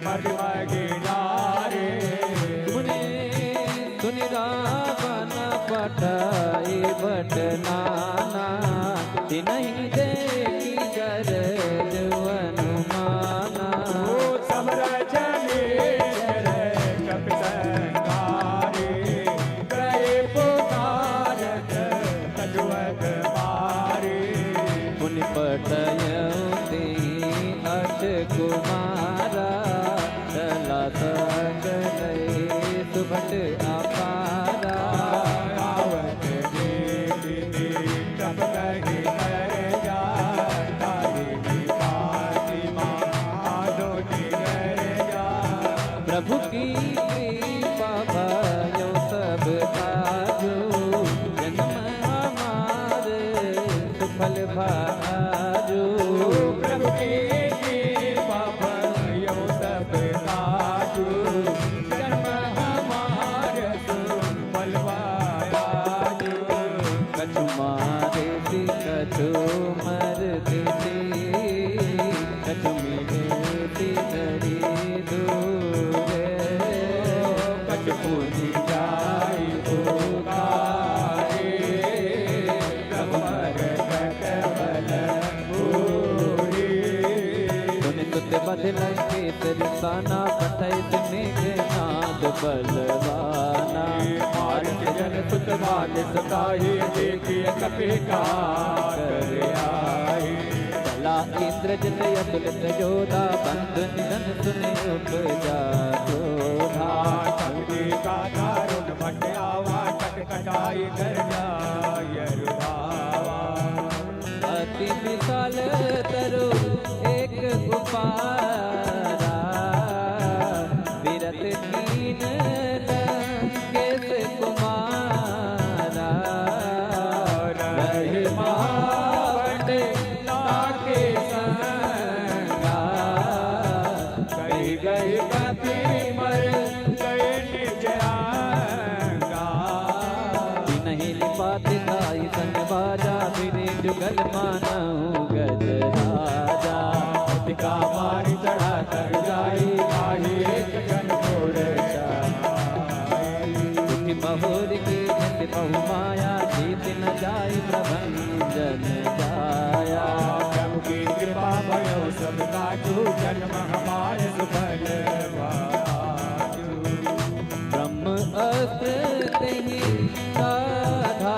मर्द मगे डारे। मुनि सुनि रावण पठाए भट नाना, तिनहि देखि गरज अनुमाना। ओ सब रचने चले कपि संहारे, करे पुकारत कछुअत मारे। मुनि पठयउ तेहि अस कुमारा, चला सकलहि सुभट अपारा। आवत देखि तप कहि कर जा, ताहि की पाती माधो की कर जा। प्रभु की कृपा भयो सब काजू, जन्म हमार सुफल भाजू। प्रभु की कृपा भयो सब काजू, जन्म हमार सुफल भाजू। कछु मारे सी कछु मरती सी, कछु मिले सी करी दूरे। कछु पूजी जाई पुकारे, प्रभु मर कटवल पूरी। सुनि सुत बधि लंकेस रिसाना, पठइस मेघनाद बलवाना। मारिच जन सुत बाजि सताही, देखि कपि काकर आए। चला इंद्रजित अतुलित जोधा, बंधु निधन सुनि उपजा क्रोधा। शक्ति का दारुण भट आवा, कट कटाई कर जाय रुआवा। अति विशाल तरु एक उपारा, विरत कीन लंकेस कुमारा। रहे महावट ताके संगा, कहि कहि कपि मर गए निज अंगा। तिनहि निपाति ताहि सन बाजा, फिरि जुगल मानहु गज राजा। अति का मारि चढ़ा कर जाई, ताहि एक जन मोर जाई। उठि महुर कीन्ह बहु माया, जीति न जाइ प्रभंजन जाया। प्रभु की कृपा भयो सब काजू, जन्म हमार सुफल भाजू। ब्रह्म अस्त्र तेहि साधा,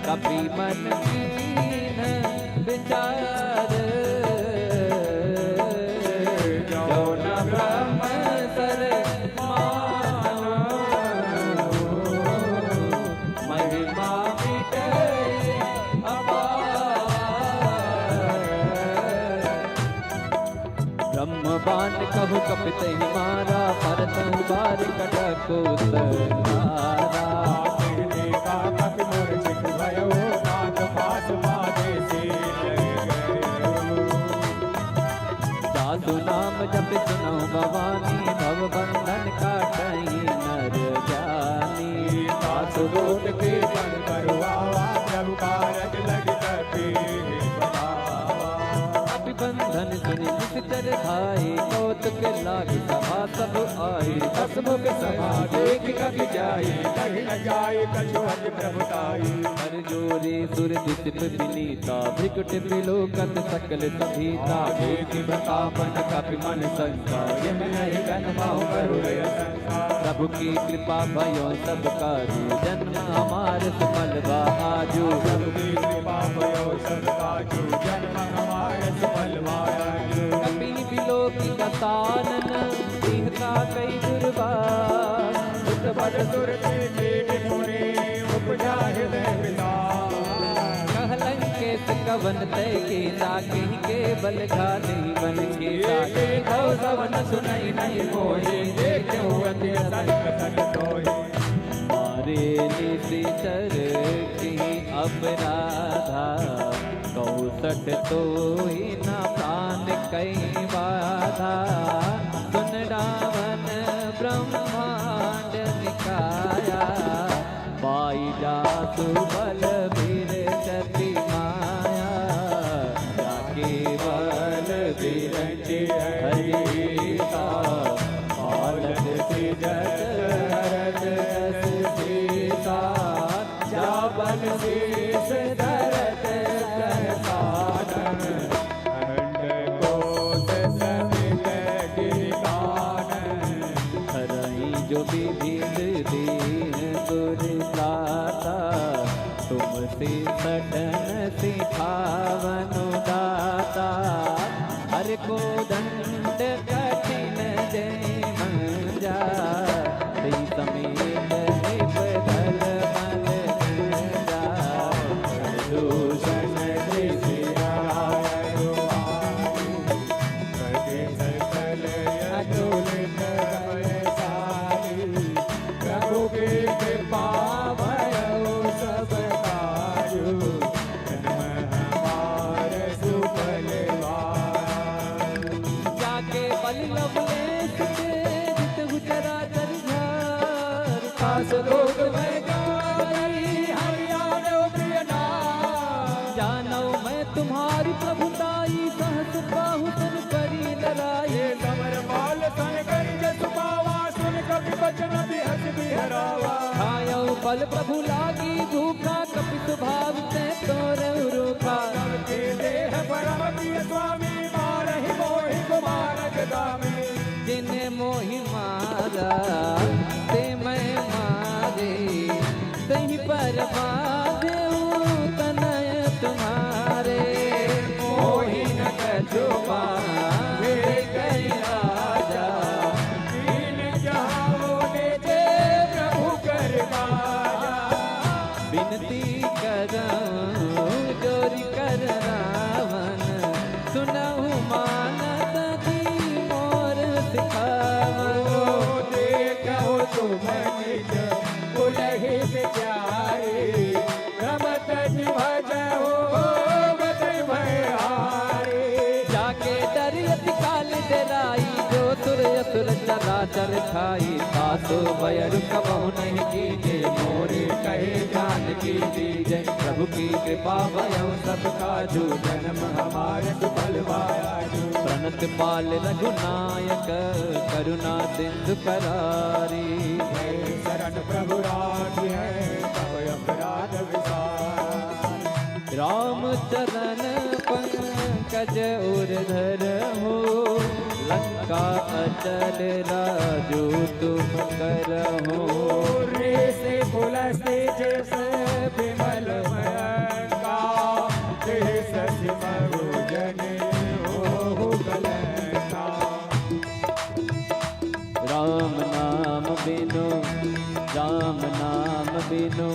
कपि मन कीन्ह विचार। जो न ब्रह्म सर मानो, महिमा मिट कहु कपि तहि मारा, परतहु बारि कटकु संहारा। देखा कपि मूर्छित भयो, नाथ पास पादे से लग गयो। जासु नाम जपि सुनहु भवानी, भव बंधन काटहि नर जानी। जासु दूत के मन करुआवा, प्रभु कारज लगी कपि बतावा। कपि बंधन सुनि निसिचर धाई, कौतुक लागि सभा सब आई। दस मुख सभा देखि कपि जाई, कहि न जाई कछु अति प्रभु ताई। कर जोरि सुर दिसि विनीता, भृकुटि बिलोकत सकल सुभीता। देखि प्रतापन कपि मन संता, जिम नहीं गन महु करुणय संता। प्रभु की कृपा भयो सब काजू, जन्म हमार सुफल बा आजू। प्रभु की कृपा भयो सब काजू, जन्म हमार सुफल बा आजू। कपि बिलोकि कसानन, तिनका कई दुर्वास। सुत बल सुर देखि मुनि, उपजा हृदय विशाल। कहलन केस कवन तय कीसा, किहि केवल गानहि बन कीसा। देखौ सवन सुनइ नहीं मोहि, देखौ अति असंग सन तोहि। मारे निसिचर किहि अपराधा, कौसट तोहि न प्रान कइ बाधा। सुन रावन ब्रह्मांड निकाया, पाई जासु बल बिरचति माया। जा केवल बिरचि हरिता, पालत सिजत हरत जस सीसा। जा बल सीस धरत सह साधन, खंड कोस समेत गिरि कानन। हरहि जो विविध दीन्ह गुर त्राता, तुम से सटन सिखावनु दाता। हर को दंड कठिन जय मंजा, श्री समेत नृप धल मल गंजा। दूषण दृष्टि आयो आयो, प्रति सकल अतुलित बलशाली। प्रभु की कृपा भयो सब काजू, जन्म हमार सुफल बा। जाके बलि लवलेस के, जितहु चराचर घर। कास लोक में गाई, हरि आयो प्रिय नाम। जानौ मैं तुम्हारी प्रभुताई, सहस बाहु तनु करी लड़ाई। ये समर बाल सन करि जसु पावा, सुन कपि बचन बिहसि बिहरावा। खायौ फल प्रभु लागी भूखा, कपि सुभाव ते तोरउ रूखा। सबके देह परम प्रिय स्वामी, मारहि मोहि कुमार जगामी। जिन मोहि मारा ते मैं मारे, तहि पर माधेउ तनय तुम्हारे। मोहि न कछु पावे कहि राजा, दीन जहां होने जे प्रभु कर काजा। बिनती करउँ जोरि कर रावन, सुनहु मानत जी मोर सिखावन। ओ देखहु तुम निज कुलहि बिचारी, भ्रम तजि भजहु भगत भयहारी। जाके डरि अति काल डेराई, जो सुर असुर चराचर खाई। तासो भय अरु कबहु नहीं कीजे, मोरे कहे जानकी दीजे। प्रभु की कृपा भयउ सब काजू, जन्म हमार सुफल बा आजू। प्रणत पाल रघुनायक, करुणा सिंधु करारी। भय शरण प्रभु राखिहैं, सब अपराध विसार। राम चरण पंकज उर धरहु, लंका अचल राजु तुम करहु। ऋषि पुलस्त्य जस विमल मयंका, तेहि शशि मरु जनि होहु कलंका। राम नाम बिनु, राम नाम बिनु,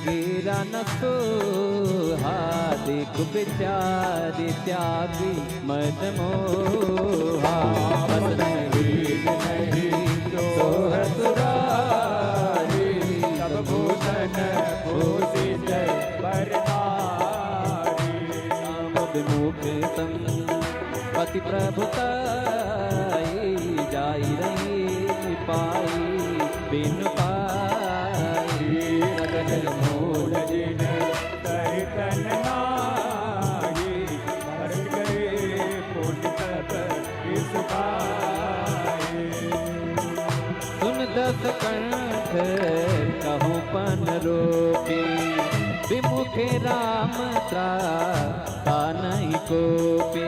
गिरा न सोहा, देख बिचारी त्यागी मद मोहा। बस नहीं नहीं सोह सुरारी, सब भूषण भूषित पर नारी। विमुख संपत्ति प्रभु ताई, जाई रही पाई बिनु पाई। सगल मूल जिन सहित नाही, भर गए पुण्य सब विष खाए। सुन दस कंठ कहूँ पन रोपी, विमुख राम त्राता नहीं कोपी।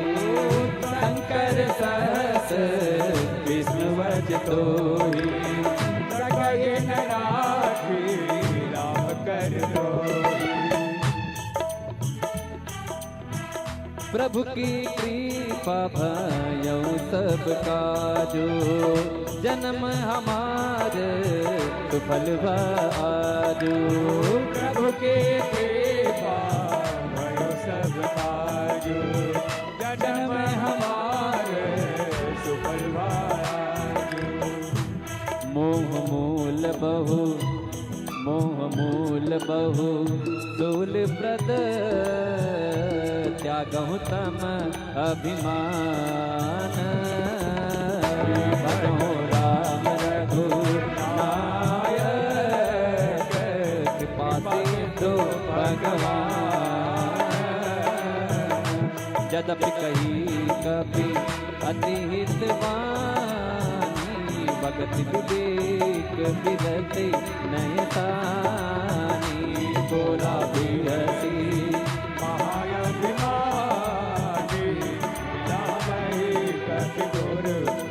शंकर सहस विष्णु वच तोही, सकहिन राखी राम कर दोही। प्रभु की कृपा भयउ सब काजो, जन्म हमार सुफल भा आजो। प्रभु की कृपा भयउ सब काजो, जन्म हमार सुफल भा आजो। मोह मूल बहु मोह मूल बहु शूल प्रद, त्यागहु तम अभिमान। भजहु राम रघुनायक, कृपा सिंधु भगवान। जदपि कही कपि अति हित बानी, बगत विवेक बिरति नहिं तानी। बोला बिहसी महाअभिमानी, जामहि कपि दुर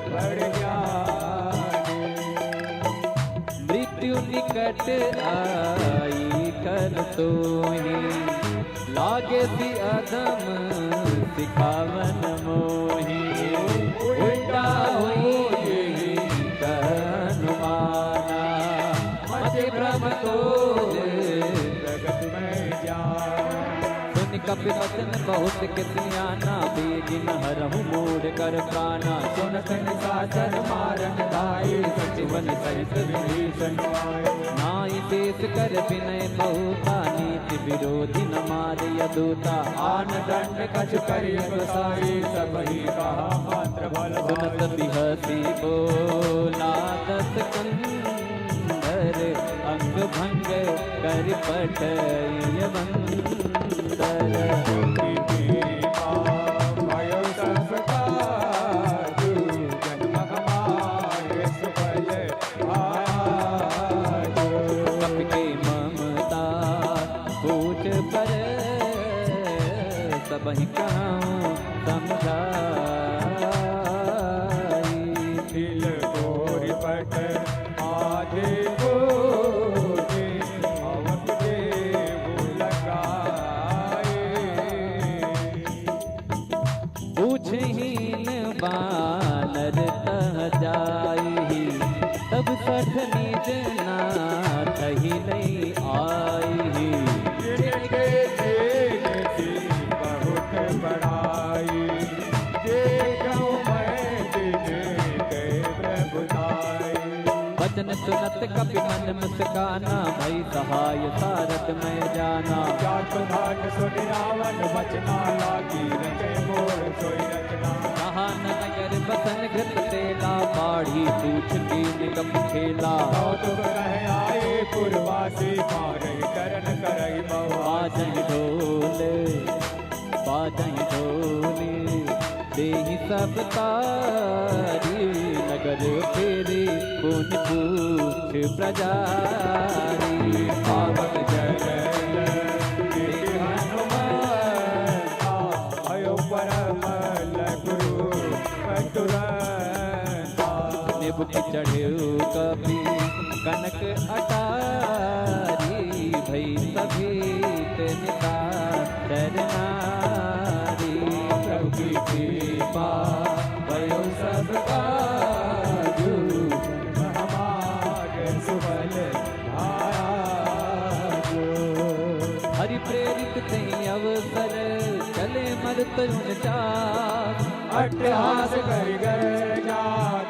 बड़ ज्ञानी। मृत्यु निकट आई खल सोई, लागे सि अधम सिखावन मोही। उल्टा होई यही अनुमाना, मति भ्रम तोर जगत में जान। सुनि कपि बचन बहुत के सियाना, बेगिन हरहु मूढ़ कर प्राना। सुनत निसाचर मारन धाई, सचिवन सहित विभीषण आए। नाई देस कर बिनय बहुता, नीति विरोधी न मारय दूता। आन दंड कछु करिय गोसाई, सबहि कहा मंत्र बल सुनत भाई। बिहसी बोला दस कंधर, अंग भंग करि पठइय बंदर। कोटि कृपा भयो सब काजु, जन्म हमार सुफल आजु। कपि के ममता पूछ पर, सबहि कहउँ समझाई। तिल कोरि पट आदि पूजि, अवक देउ लगाई। पूछहिन बानर तह जाइहि, तब सठ निज नाथहि लइ आइहि। जिनके तेज की बहुत बड़ाई, देखो मैं तिनके प्रभु ताई। वचन सुनत कपि मन मुस्काना, भई सहाय सारथ मय जाना। जात भाट सुनि रावण बचना, लागी रचइ मोर सोइ रचना। कहा न नगर बसन घृत तेला, बाढ़ी पूछ कीन कपि खेला। बहुत कह आए पुरवासी, मारहि करन करइ मवासी। बाजहि ढोल बाजहि ढोली देहि सब तारी, नगर फेरी पुनि पूछ प्रजारी। पावन चरण देखि हनुमंता, भयो परम लघु रूप तुरंता। निबुक चढ़ेउ कपि कनक अटारी, भई सभीत निसाचर नारी। प्रभु की कृपा भयो सब काजु, हमार सुफल आजु। प्रेरित तेहि अवसर, चले मरत उनचास। अट्टहास करि गर्जा,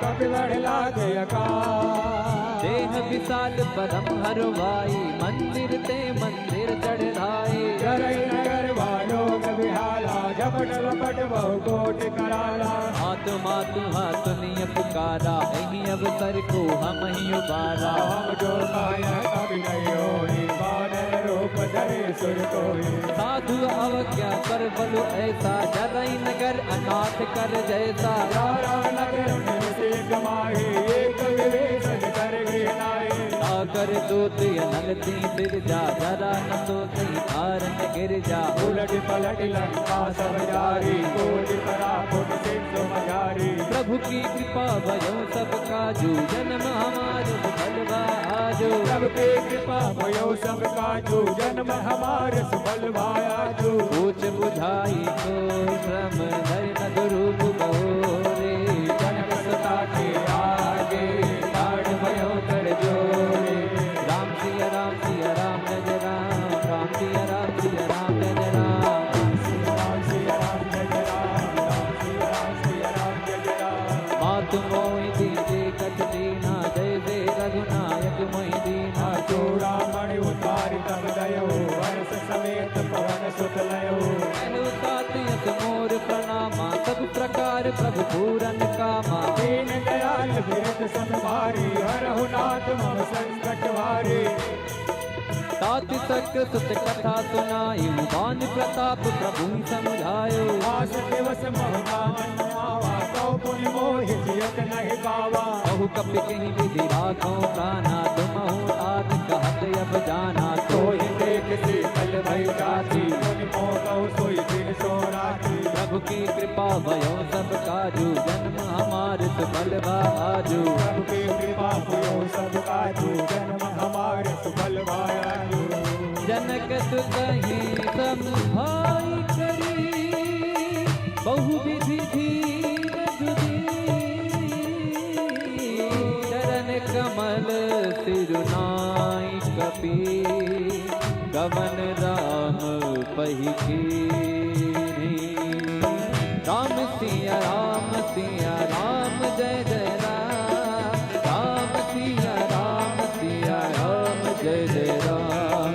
कपि बढ़ लागे अकास। देह विशाल परम हरवाई, मंदिर ते मंदिर चढ़ाए। जरई नगर वालों के बिहाला, झपट लपट बहु कोटि कराला। आत्मा तुहा सुनिय पुकारा, एहि अवसर को हमहिं उबारा। हम जो कहें कवि नहीं होई, बानर रूप धरे सुर कोई। साधु अवज्ञा कर बलु ऐसा, जरई नगर अनाथ कर जैसा। जरई नगर में से कमाई, एक विभीषण कर गृहनाई। सागर दूत अनल ती सिरजा, जरा न तो कहीं कारण गिरजा। उलट पलट लंका सब जारी, कोटि परा फुट सिंधु मझारी। प्रभु की कृपा भयो सब काजू, जन्म हमार सुफल भा आजू। प्रभु की कृपा भयो सब काजू, जन्म हमार सुफल भा आजू। सोच बुझाई को श्रम धरि नग रूप बहोरे। जनक सुता के आगे, ठाढ़ भयो कर जोरे। राम सिया राम सिया राम जय जय राम, राम सिया राम सिया राम जय जय राम। राम सिया राम सिया राम जय जय राम, राम सिया राम सिया राम जय जय राम। मातु मोहि दीन्ह देखत दीन्हा, जय जय रघुनायक मोहि दीन्हा। चूड़ामणि उतारि तब दयो, हर्ष समेत पवन सुत लयो। कहु तात यस मोर प्रणामा, सब प्रकार प्रभु पूरन कामा। दीन दयाल बिरत सत भारी, हरहु नाथ मम संकट हारी। तात सक सुत कथा सुनायो, बान प्रताप प्रभु समुझायो। आस दिवस महुना मन आवा, तौ पुनि मोहि जियत नहीं पावा। कहु कपि कहि विधि राखौ प्राना, तुमहु तात कहत अब जाना। तोहि देख शीतल भई जाति, मुनि मोह कहु सोई जिनसों राखी। प्रभु की कृपा भयो सब काजू, जन्म हमार सुफल भा आजू। प्रभु की कृपा भयो सब काजू, जन्म हमार सुफल भा आजू। जनक सुतहि सम भाई करी, बहु विधि धीर जुदी। चरण कमल सिरु नाई कपि, कवन राम पहि कीन्ही। राम सिया राम सिया राम जय जय राम। राम सिया राम सिया राम जय जय राम।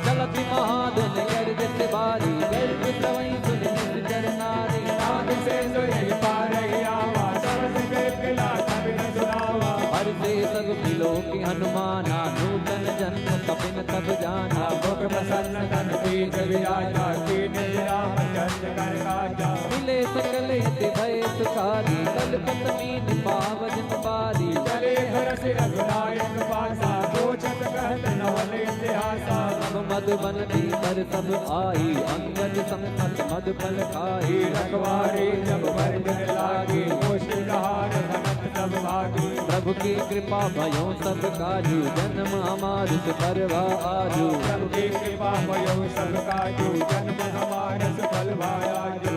चलत महाजन गर्जत बारी, गर्ज प्रवई सुनि निस चर नारी। नाद से सुरहि पारहि आवा, सबसे बेकला कबि न सुनावा। हरषे सगुनि लोकि हनुमाना, नूतन जन्म कपिन तब जाना। मुख प्रसन्न तन तेज विराजा, कीन्ह रामचंद्र कर काजा। मिले सकल यति भय सुखारी, कलपत मीन पावत बारी। चले हरषि रघुनायक पासा, सोचत कहत नवल इतिहासा। सब मधुबन भीतर सब आई, अंगद संग सत मधु फल खाई। रखवारी जब भर दिन लागी, मुश्किल हार भनक सब भागी। प्रभु की कृपा भयो सब काजू, जन्म हमार सुफल भा आजू। प्रभु की कृपा भयो सब काजू, जन्म हमार सुफल भा आजू।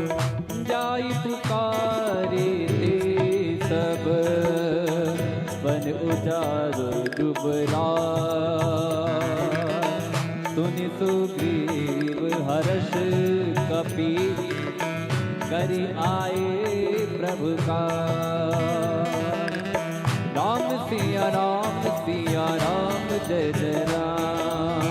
जाई पुकारे ते सब वन उजाड़ डुबरा। सुनि सुग्रीव हरष कपि करि आए प्रभु का। राम सिया राम सिया राम जय जय राम।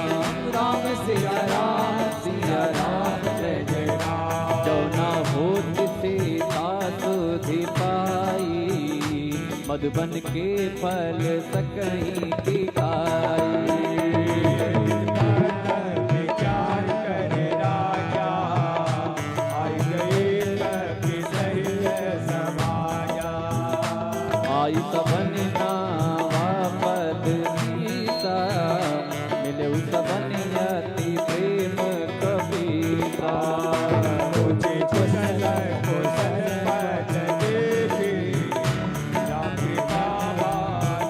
राम सिया राम सिया राम जय जय राम। जो ना होत सीता सुधि पाई, मधुबन के फल सकहीं की खाई। विचार करे राजा, आई गए कपि सहित समाजा। आई सबन नावा पद सीसा, मिलेउ सबन अति प्रेम कपीसा। पूछे कुशल कुशल पद देखी, राम कृपा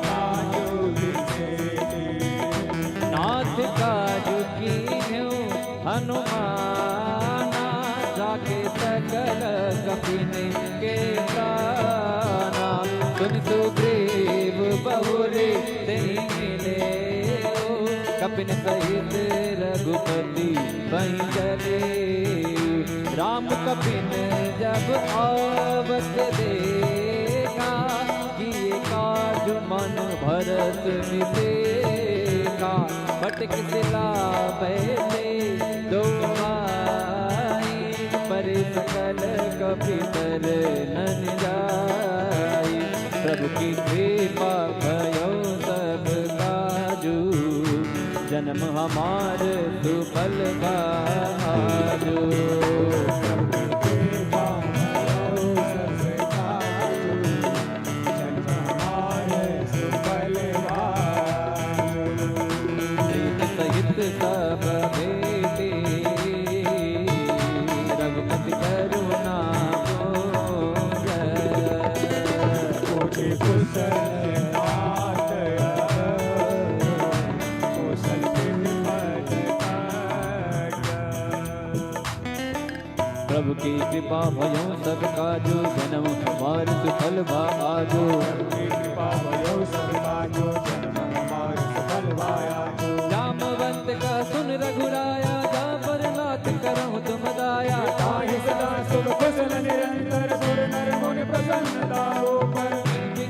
काजु विशेषी। नाथ काजु कीन्हु हनुमाना, जाके सकल कपिन के प्राना। सुनि सुग्रीव बहुरि तेहि मिलेउ, कपिन सहित रघु रघुपति वहीं चले। राम कपिन जब आवत देखा, किए काज मन भरत विभेखा। पटक सिला बैले दो भाई, परे सकल कपि तरनन जाई। प्रभु की कृपा भयो सब काजू, जन्म हमार सुफल भा आजू। प्रीत सहित सब भेटी, रघुपति करुणा पूजै। कोटि कुशल नाथ कुशल विपद प्रभु की कृपा भयो सब काजू, जन्म हमार सुफल भा आजू। प्रभु की कृपा भयो सब काजू, जन्म हमार सुफल भा आजू। जामवंत कह सुन रघुराया, जा पर नाथ करहु तुम दाया। ताहि सदा सुख कुशल निरंतर, सुर नर मुनि प्रसन्न तारो पर।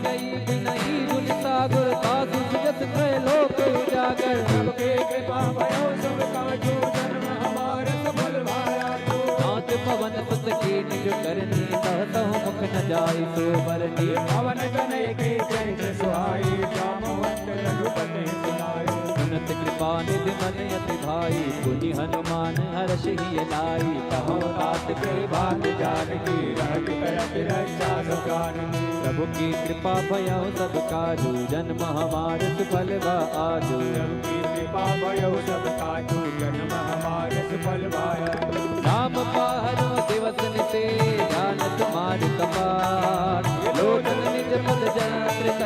गई बिनई गुण सागर, तासु सुजस त्रय लोक उजागर। सबके कृपा भयो सब काजू, जन्म हमार सफल भा आजू। नाथ पवन सुत कीन्ह जो करनी, सहसहु मुख न जाइ सो बरनी। पवन तनय के चैत सुहाई, जामवंत रघुपति सुनाई। सुनत कृपा निधि मन अति भाई, पुनि हनुमान हरषि हिय लाई। कहउँ तात कहि बात जानकी, रहति करत रक्षा सुख जानकी। प्रभु की कृपा भयउ सब काजू, जन्म हमार सुफल भा आजू। प्रभु की कृपा भयउ सब काजू, जन्म हमार सुफल भा आजू। नाम पाहरो दिवस निशि, जानत मारि कपाट। लोचन निज पद जंत्रित,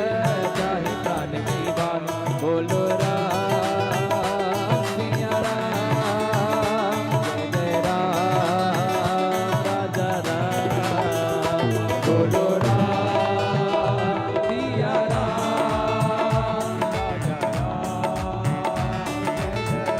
जाहि प्रान की बात। बोलो राम सिया राम, जय जय राम राजा राम। बोलो राम सिया राम, राजा राम, जय जय राम।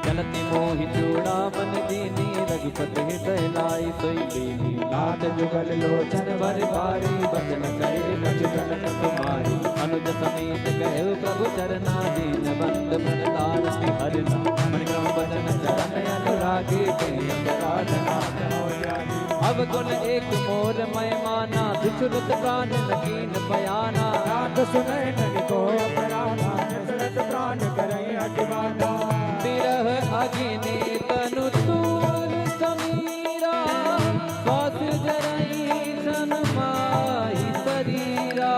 चलत मोहि चूड़ामन दीन्ही, रघुपति हृदय लाइ सोइ लीन्ही। नाथ जुगल लोचन बर बारी, बचन कहे कछु जनक कुमारी। अनुज समेत गए प्रभु चरना, दीनबंधु भरतारति हरना। मनि क्रम बचन चरण अनुरागी, कहि अपराध नाथ अवज्ञानी। अवगुण एक मोर मय माना, दुछुरत प्रान न कीन्ह बयाना। नाथ सुनहि नहिं को अपराधा, दसरथ प्रान करइ अति बाधा। बिरह अग्नि तनु तूर समीरा, श्वास जरई छन माहि शरीरा।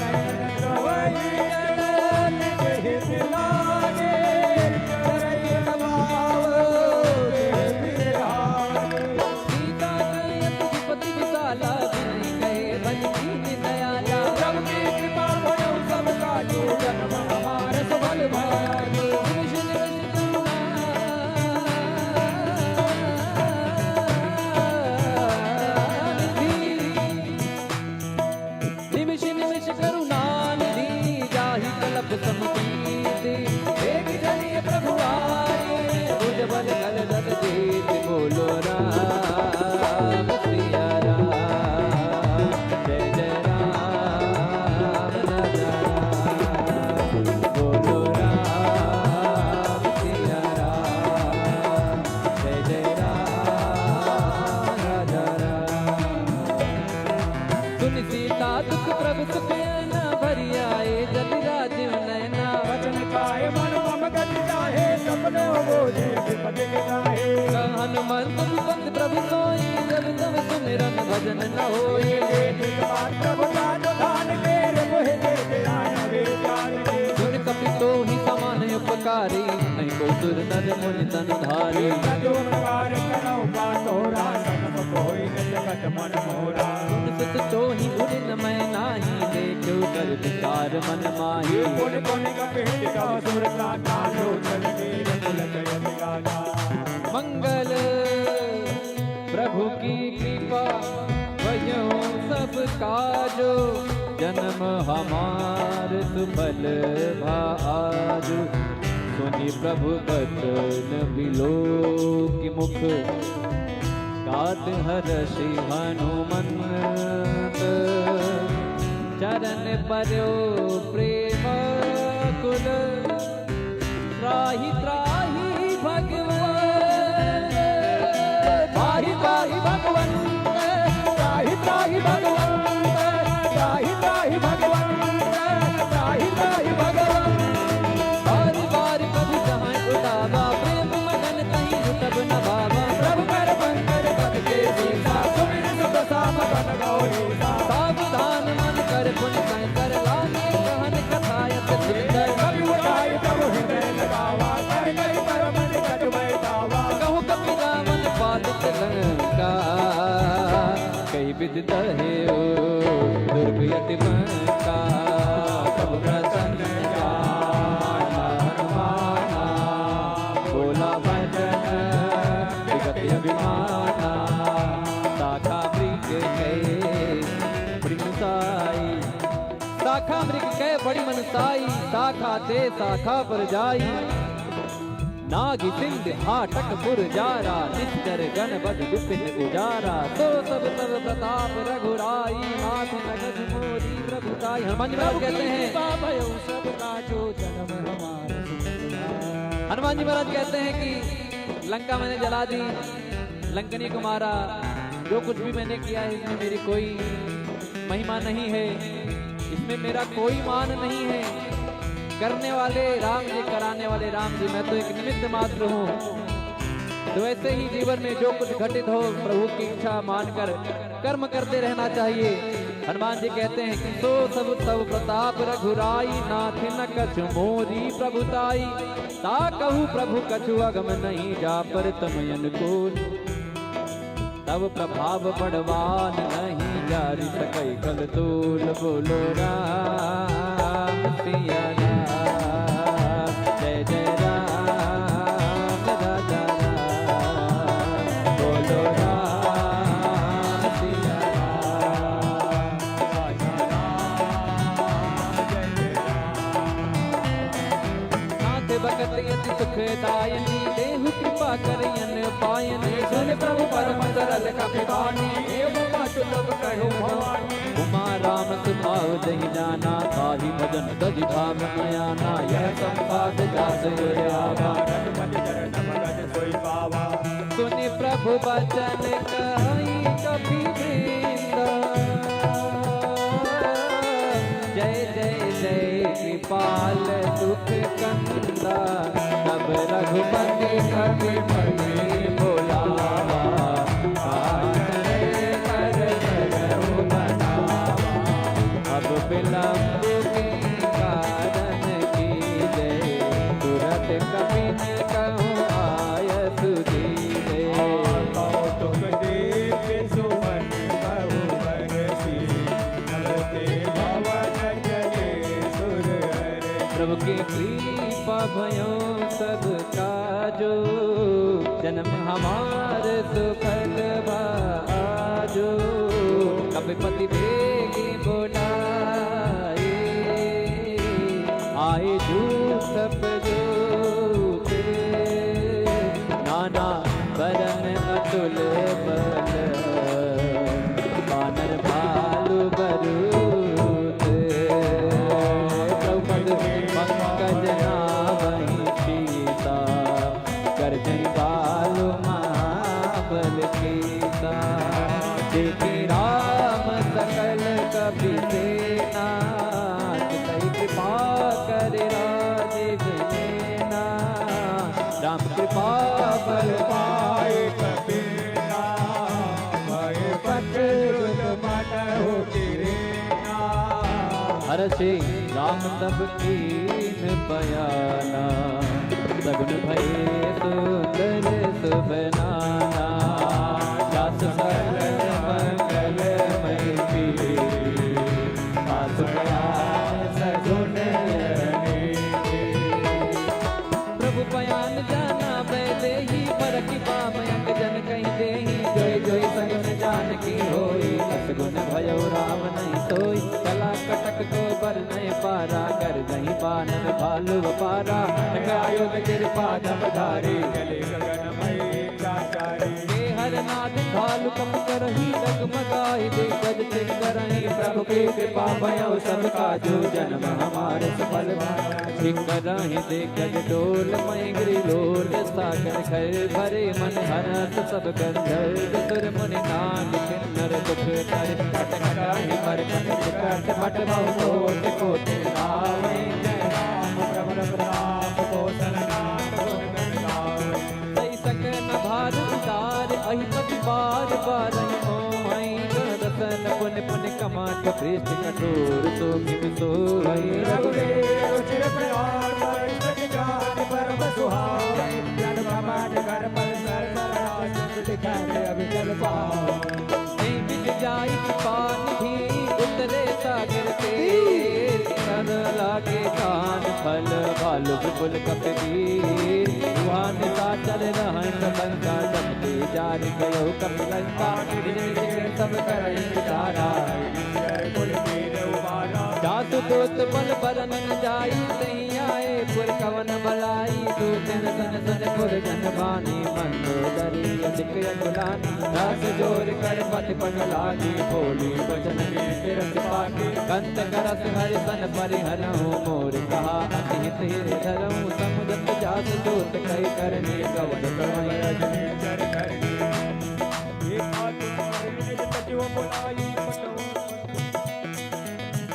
नयन द्रवई नयन निज हित लागे, जरई भाव देह बिहारे। सीता कहे अति विपति विशाला, बिनहि कहे भज कीन्ह दयाला। प्रभु की कृपा भयउ सब काजू, जन्म हमार सफल भा आजू। निमिष निमिष करुणा निधि, निमिष निमिष करुणा निधि, जाहि कलप सम प्रीति। एक झलकि प्रभु आए, भुजबल गल गल दीति। बोलो राम सिया राम, जय जय राम राजा राम। बोलो राम सिया राम, जय जय राम राजा राम। सुनि सीता दुख प्रभु सुख एना, भरि आए जलि राजीव नयना। वचन कहे मन मम गति जाहे, सपने हो बोझे विपद के नाहे। कह हनुमंत विपत प्रभु सोई, जब तब सुमिरन भजन न होई। एक बार प्रभु राजधान के, रे मोहे दे दे आन वे जान के। सुन कपि तोहि समान उपकारी, नहीं को सुर नर मुनि तन धारी। जो उपकार करौ का तोरा, सम कोई न जगत मन मोरा। सुन सुत तोहि उरिन मैं नाही, देखो कर विचार मन माही। पुनि पुनि कपि हित कहा सुरता, कालो चल नीर पुलक यति गाथा। मंगल प्रभु की कृपा भयो सब काजो, जन्म हमार सुफल भा आजु। सो प्रभु बचन बिलोकि मुख, गात हरषि हनुमंत। चरण परयो प्रेमाकुल, त्राहि त्राहि भगवंत। त्राहि त्राहि भगवंत, त्राहि त्राहि भगवंत, त्राहि त्राहि भगवंत, त्राहि त्राहि भगवंत। बार बार प्रभु कहै उठावा, प्रेम मगन तहीं लुटब न भावा। प्रभु कर पंकज पद के सीसा, सुमिर सुत साम बन गौरी। सावधान मन कर पुनि संकर, लागे कहन कथा अति सुंदर। कवि उठाई तब हृदय लगावा, कर कहि परम निकट बैठावा। कहूँ कपि रावण पालित लंका, कहि विधि दहे ओ दुर्ग अति मंका। प्रभु प्रसन्न जान हनुमाना, बोला वचन विगत अभिमाना। शाखा मृग कहे बड़ी मनसाई, शाखा मृग कहे बड़ी मनसाई, शाखा ते शाखा पर जाई। नाग सिंध हाटक पुर जारा, निश्चर गण बद विपिन उजारा। सो सब तव प्रताप रघुराई, नाथ न कछु मोरी प्रभु ताई। हनुमान जी महाराज कहते हैं, कृपा भयो सब काजो, जन्म हमार सुख विधान। हनुमान जी महाराज कहते हैं कि लंका मैंने जला दी, लंकनी को मारा, जो कुछ भी मैंने किया है, इसमें मेरी कोई महिमा नहीं है, इसमें मेरा कोई मान नहीं है। करने वाले राम जी, कराने वाले राम जी, मैं तो एक निमित्त मात्र हूँ। तो ऐसे ही जीवन में जो कुछ घटित हो, प्रभु की इच्छा मानकर कर्म करते रहना चाहिए। हनुमान जी कहते हैं कि सो सब तव प्रताप रघुराई, नाथ न कछु मोरी प्रभु ताई। ता कहू प्रभु कछु अगम नहीं, जा पर तम अनुकूल। तव प्रभाव बड़वान नहीं, जारि सकै कल तूल। बोलो राम सिया राम, जय जय राम राजा राम। बोलो राम सिया राम, राजा राम, जय जय राम। नाथ भगत अति सुखदायनी, देहु कृपा करियन पायनी। सुनि प्रभु परम सरल कपि बानी, एवं पाचु लोक कहो भवानी। उमा राम सुभाव जहि जाना, ताहि भजन तजि भाव न आना। यह संवाद जासु गुर आवा, रघुपति चरण मगन सोई पावा। सुनि प्रभु बचन कहि कपि वृंदा, जय जय जय कृपाल सुख कंदा। तब रघुपति कपि मति बोलावा, आचरण कर बरउ बनावा। अब विलंब के कारण कीजे, तुरत कपिन कहूँ आयसु दीजे। कौतुक दीप सुमन बहु बरसी, नवते भवन जले सुर हरसी। प्रभु की कृपा भयो सब काजो, जन्म हमार सुफल बा आजो। कपिपति बेगी बोलाए, आए दूत सब दूते। नाना बरन अतुल बल, बानर भालु बरूत। द्रौपद पंकज नावहि सीता, गरजै बालु महाबल केसा। देखि राम सकल कपि सेना, तिसहि कृपा करि राजीव नैना। राम कृपा बल पाए कपि नाम, भए पथ द्रुत मनहु गिरे नाम। हरषि राम तब कीन्ह बयाना, सगुन भए सुंदर सुभ नाना। जासु सकल मंगल मय कीन्ह, आसु बयान सगुन अनेक। प्रभु बयान जाना वै देही, फरक बा मयंक जन कहि देही। जोइ जोइ सगुन जानकी होई, अस गुन भयउ राम नहीं सोई। कला कटक को बरनइ पारा, गरजहीं बानर भालु अपारा। अनक आयुध कृपा जब धारी, चले गगन मय चाचारी। हे हर नाद भालु कप करहीं डगमगाई, दिग्गज चित करहीं प्रभु के कृपा भयउ सब काजु, जन्म हमार सफल भा। चित करहीं दिग्गज डोल मय गिरि लोल, सागर घय भरे मन हरस सब गंधर्व सुर मुनि नाग किन्नर दुख टरे। कट कटाई मरकट विकट भट बहु कोटि कोटि गावै। जय राम प्रभु प्रताप कौशल नाथ गुण गण गावै। सही सक न भार उतार अहि पति बार बारहि मोहइ। गण रसन पुनि पुनि कमठ पृष्ठ कठोर सो किम सोहइ। रघुवीर रुचिर प्रयाण पर प्रति जान परम सुहावै। जन कमठ कर पर सर पर राज लिखत अविचल पावै। नहीं मिल जाई कृपा निधि उतरे सागर तीर। कर लागे कान फल भालु विपुल कपि वीर। उहाँ निशाचर रहन लंका, जब ते जारि गयो कपि लंका। निज निज सब करहि विचारा। जासु दूत बल बरन न जाई, तहीं आए पुर कवन बलाई। दूतन सन सन पुर जन बानी, मंदोदरी अधिक अकुलानी। रस जोर कर पति पग लागी, बोली बचन मीठ रस पाके। कंत करस हरि सन परिहरहु, मोर कहा अति हित हृदय धरहु। समुझत जासु दूत कहि करनी, कवन कवन रज निश्चर करनी।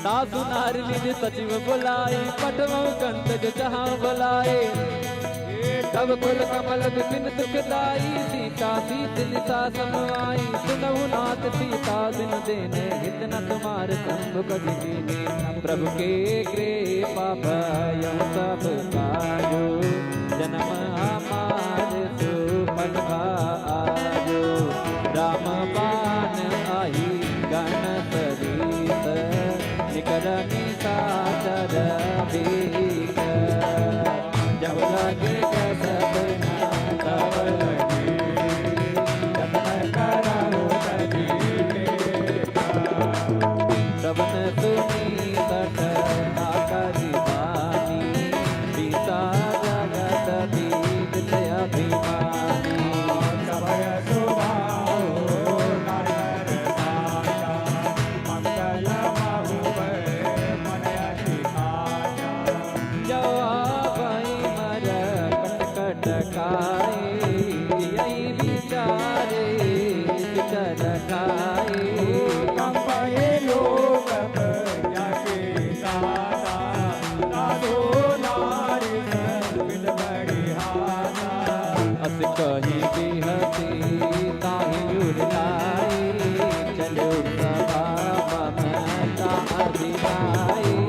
तासु नारि निज सचिव बोलाई, पठवउ कंत जो जहाँ बोलाए। तब कुल कमल बिपिन सुखदाई, सीता सीस निशा सम आई। सुनहु नाथ सीता बिनु देने, हित न तुम्हार शंभु कवि कीन्हे। प्रभु के कृपा भयउ सब काजु, जन्म हमार सुफल भा आजु। राम बान आही गण सरीस, निकरनि सादर भीतर। जब लगे कसब ना तब लगे, जब न करहु तभी टेका। श्रवण सुनि सठ आकाश बानी, बीता जगत बीत अभिमानी। सभय सुभाओ नर साचा, मंगल बाहुबल मन अति खाचा। जो आवइ मर कट कट काई, यही विचारे विचर काई। कंपय लोक प्रजा के सासा, साधु नारी सर्वविध बड़ी हासा। अस कहि बिहसी ताहि उर लाई, चलो सभा ममता अधिकाई।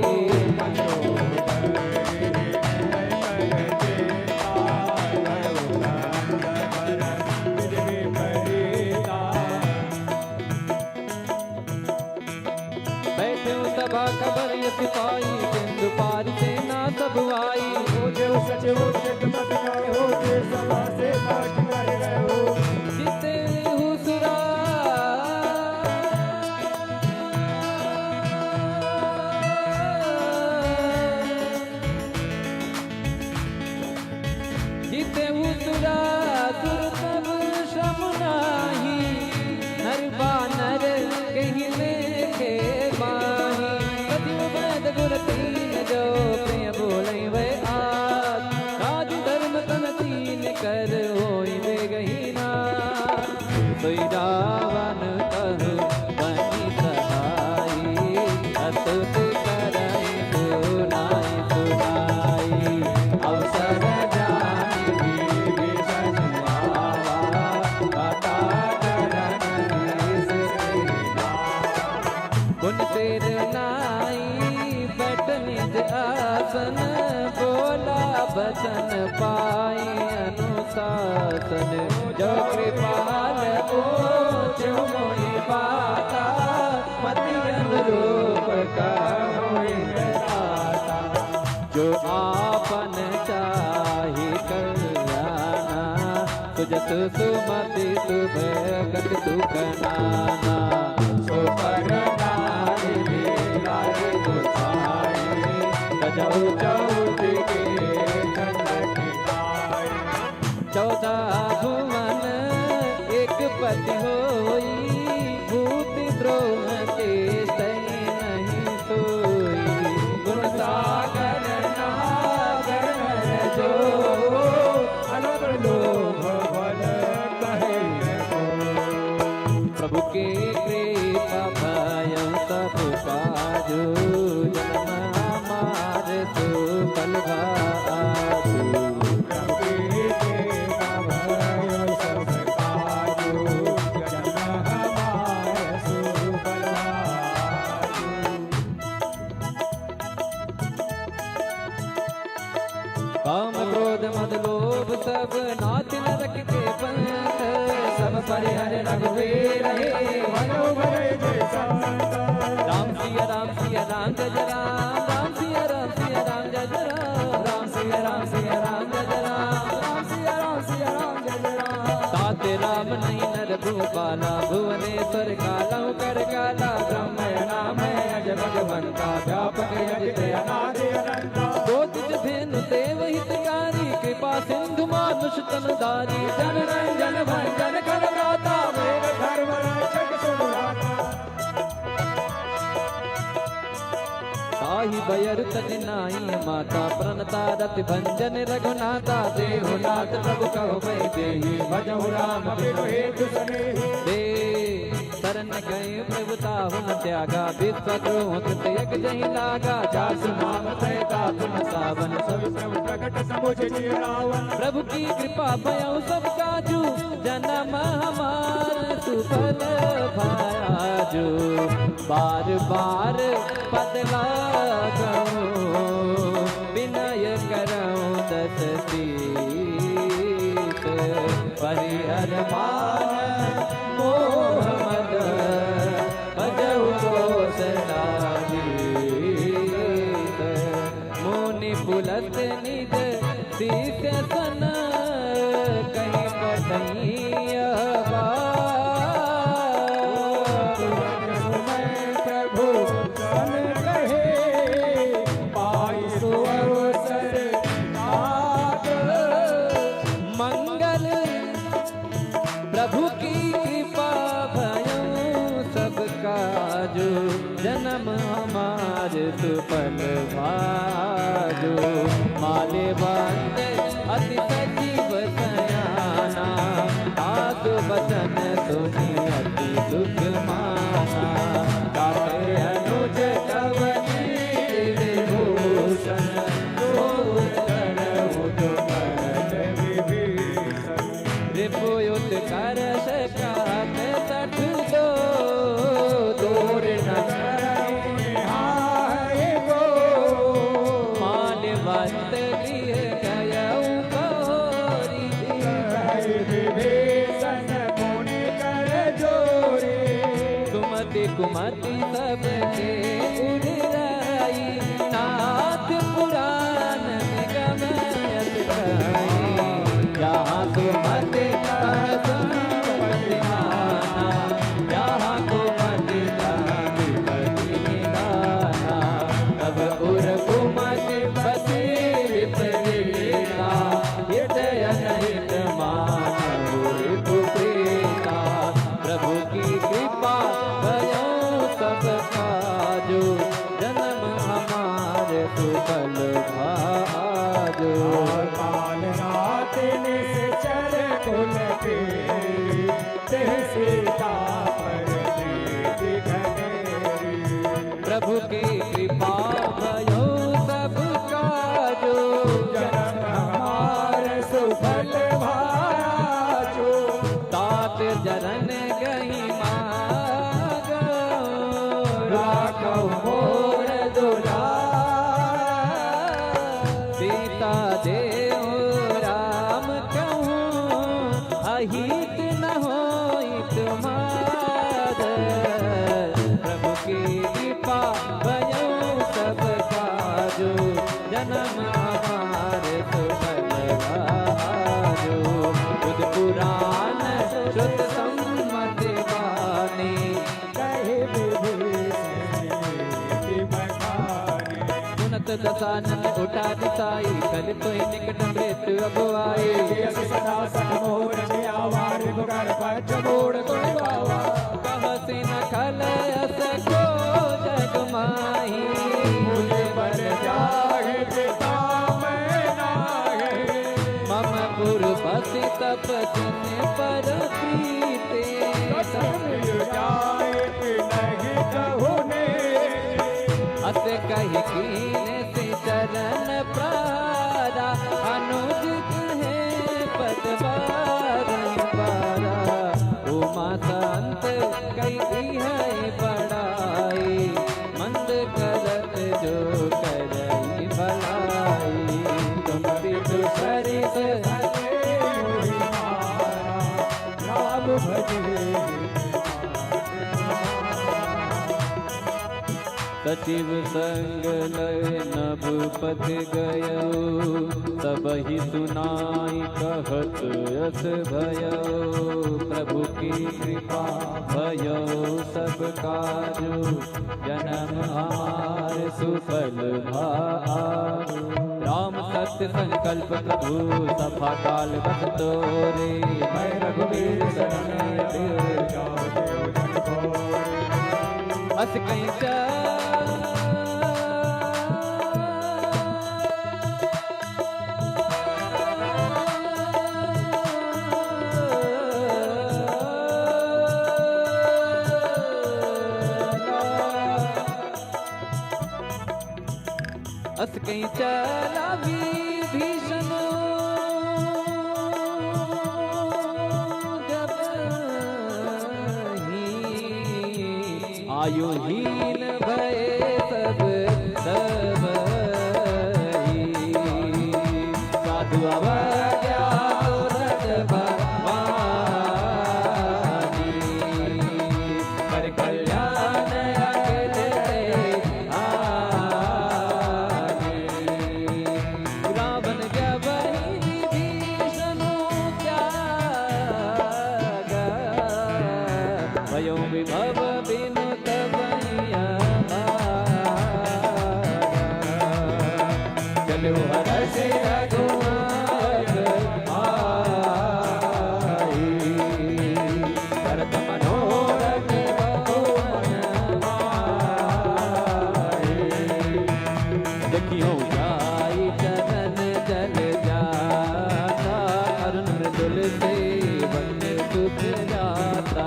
बैठे सभा कबर यश पाई, बिंदु पार सेना सब आई। हो जो सच हो जग मत कहो, जे सभा से पाठ कर रहो। जिते हुसुरा जिते हुसुरा सुर तब श्रम नाही, नर बानर कहि लेखे माही। सचिव वैद गुर तीन जो, प्रिय बोलइ वै आस। राज धर्म तन कीन कर होई वेगही नास। सोई रावण तहु बनि सहाई, अतुति करइ सुनाई सुनाई। अवसर जानि विभीषण आवा, अतुति करइ सुनाई। पुनि सिर नाई बैठ निज आसन, बोला बचन पाई अनुशासन। जो कृपाल पूज्यो मोहि माता, मति अनुरूप कहु इहि दाता। जो आपन चाही कल्याण जसु सुमति सुभगत सुख नाना। सो पर नारि भी लागे गोसाई, बजउ चउथ के चंद की नाई। चौदह भुवन एक पति होई, भूत द्रोह के सही नहीं सोई। गुण सागर नागर जो, अलग लोभ बल कहे को। प्रभु के कृपा भयउ सब काजु, जन्म हमार सुफल भा आजु। प्रभु के कृपा भयउ सब काजु, जन्म हमार सुफल भा आजु। काम क्रोध मद लोभ सब नाथ नरक के पंथ, सब परिहर रघुवीर हे, भजउ भले जे संत। राम सिया राम सिया राम जय जय राम, राम सिया राम सिया राम जय जय राम, राम सिया राम सिया राम जय जय राम, राम सिया राम सिया राम जय जय राम। तात राम नहीं नर भूपाला, भुवनेश्वर कालउ कर काला, ब्रह्म नाम अज भगवंता, व्यापक जगत अनादि अनंता। ज्योति धेनु सेव हितकारी, कृपा सिंधु मानुष तन धारी। जन रंजन भंजन कर दाता, मेघ धर्म रक्षक सुभ्राता। ताहि बयर तज नाहि माता, प्रणता रति भंजन रघुनाथा। देहु नाथ प्रभु कहो मैं देही, भजहु राम बिनु हेतु सनेही। दे शरण गए प्रभु ताहु न त्यागा, विश्व द्रोह कृत यक जहि लागा। जासु नाम सहिता पुन सावन, सब प्रभु प्रगट समुझ जिय रावन। प्रभु की कृपा भयउ सब काजु, जन्म हमार सुफल भा आजु। बार बार पद लागउ, विनय करउ दस शीस। परिहर मान मोह मद, भजउ दोष लाजीत। मुनि पुलस निज शीस सन, कहि पठइया बार। तुरंत सुनइ प्रभु सन कहे, पाइ सो अवसर पात। मंगल प्रभु की कृपा भयउ सब काजु, जन्म हमार सुफल भा आजु। माल्यवंत अति सजीव सयाना, सासु बचन सुनि अति सुख माना। ताहि अनुज कवि विभूषण, सोर करहु जो भरत विभीषण। रिपु उत्कर्ष कहत सठ जो, दूर न करहु निहाय को। माल्यवंत गृह गयउ बहोरी। कहि विभीषण पुनि कर जोरी। सुमति कुमति सबके उड़राई, नाथ पुरान निगम अति कहाई। जहाँ सुमति तहाँ सुमति माना, जहाँ कुमति तहाँ विपति निधाना। तब उर कुमति बसी विपरीता, हित अनहित मानहु रिपु प्रीता। प्रभु की कृपा भयउ सब काजु, जन्म हमार सुफल भा आजु। काल नाथ निश्चर कुल केरी, तेहि सीता पर प्रीति घनेरी। प्रभु की कृपा भयउ सब काजु, जन्म हमार सुफल भा आजु। तात चरण गहि मागउ, राखउ मोर दुलार। सीता देउ राम कहूँ, अहित न होई तुम्हार। प्रभु की कृपा भयउ सब काजु, जन्म हमार सुफल भा आजु। बुध पुराण दसानन उठारि साई, कलि तुहि निकट मृत्यु अब आई। यस सदा सठ मोर जियावा, रिपुकर पंच मूढ़ तुहि पावा। कहसि न खल अस को जग माही। मुझ पर जाहि पिता मैं नाही। मम उर्वसि तप जिन पर प्रीति। कछुक जाय तिनहि कहु ने। अस कहि कीन्ह श्री चरण प्रारा, अनुज कहे पद बारंबारा। उमा संत कई है बड़ाई, मंद करत जो करई भलाई। तुम विधु सरिस धरे मोहि माया, राम भजे। सचिव संग लय नभ पथ गयो, सबहि सुनाई कहत अस भयो। प्रभु की कृपा भयो सब काजु, जनम हमार सुफल भा आजु। राम सत्य संकल्प प्रभु, सफा काल बस तोरे। मैं रघुबीर शरण अस कहीं चा- अस कहीं चला विभीषण जब ही आयुहीन भए सब तबहि। साधु अवज्ञा तुरत भवानी, कर कल्याण अखिल हानि। रावण जब ही विभीषण त्यागा, भयो विभव बिनु तब अवज्ञा। चलो हरषि रघुवर आई, भरत मनोरथ बहु मन भाई। देखियो जाई चरण जल जाता, अरुण मृदुल सेवन सुख जाता।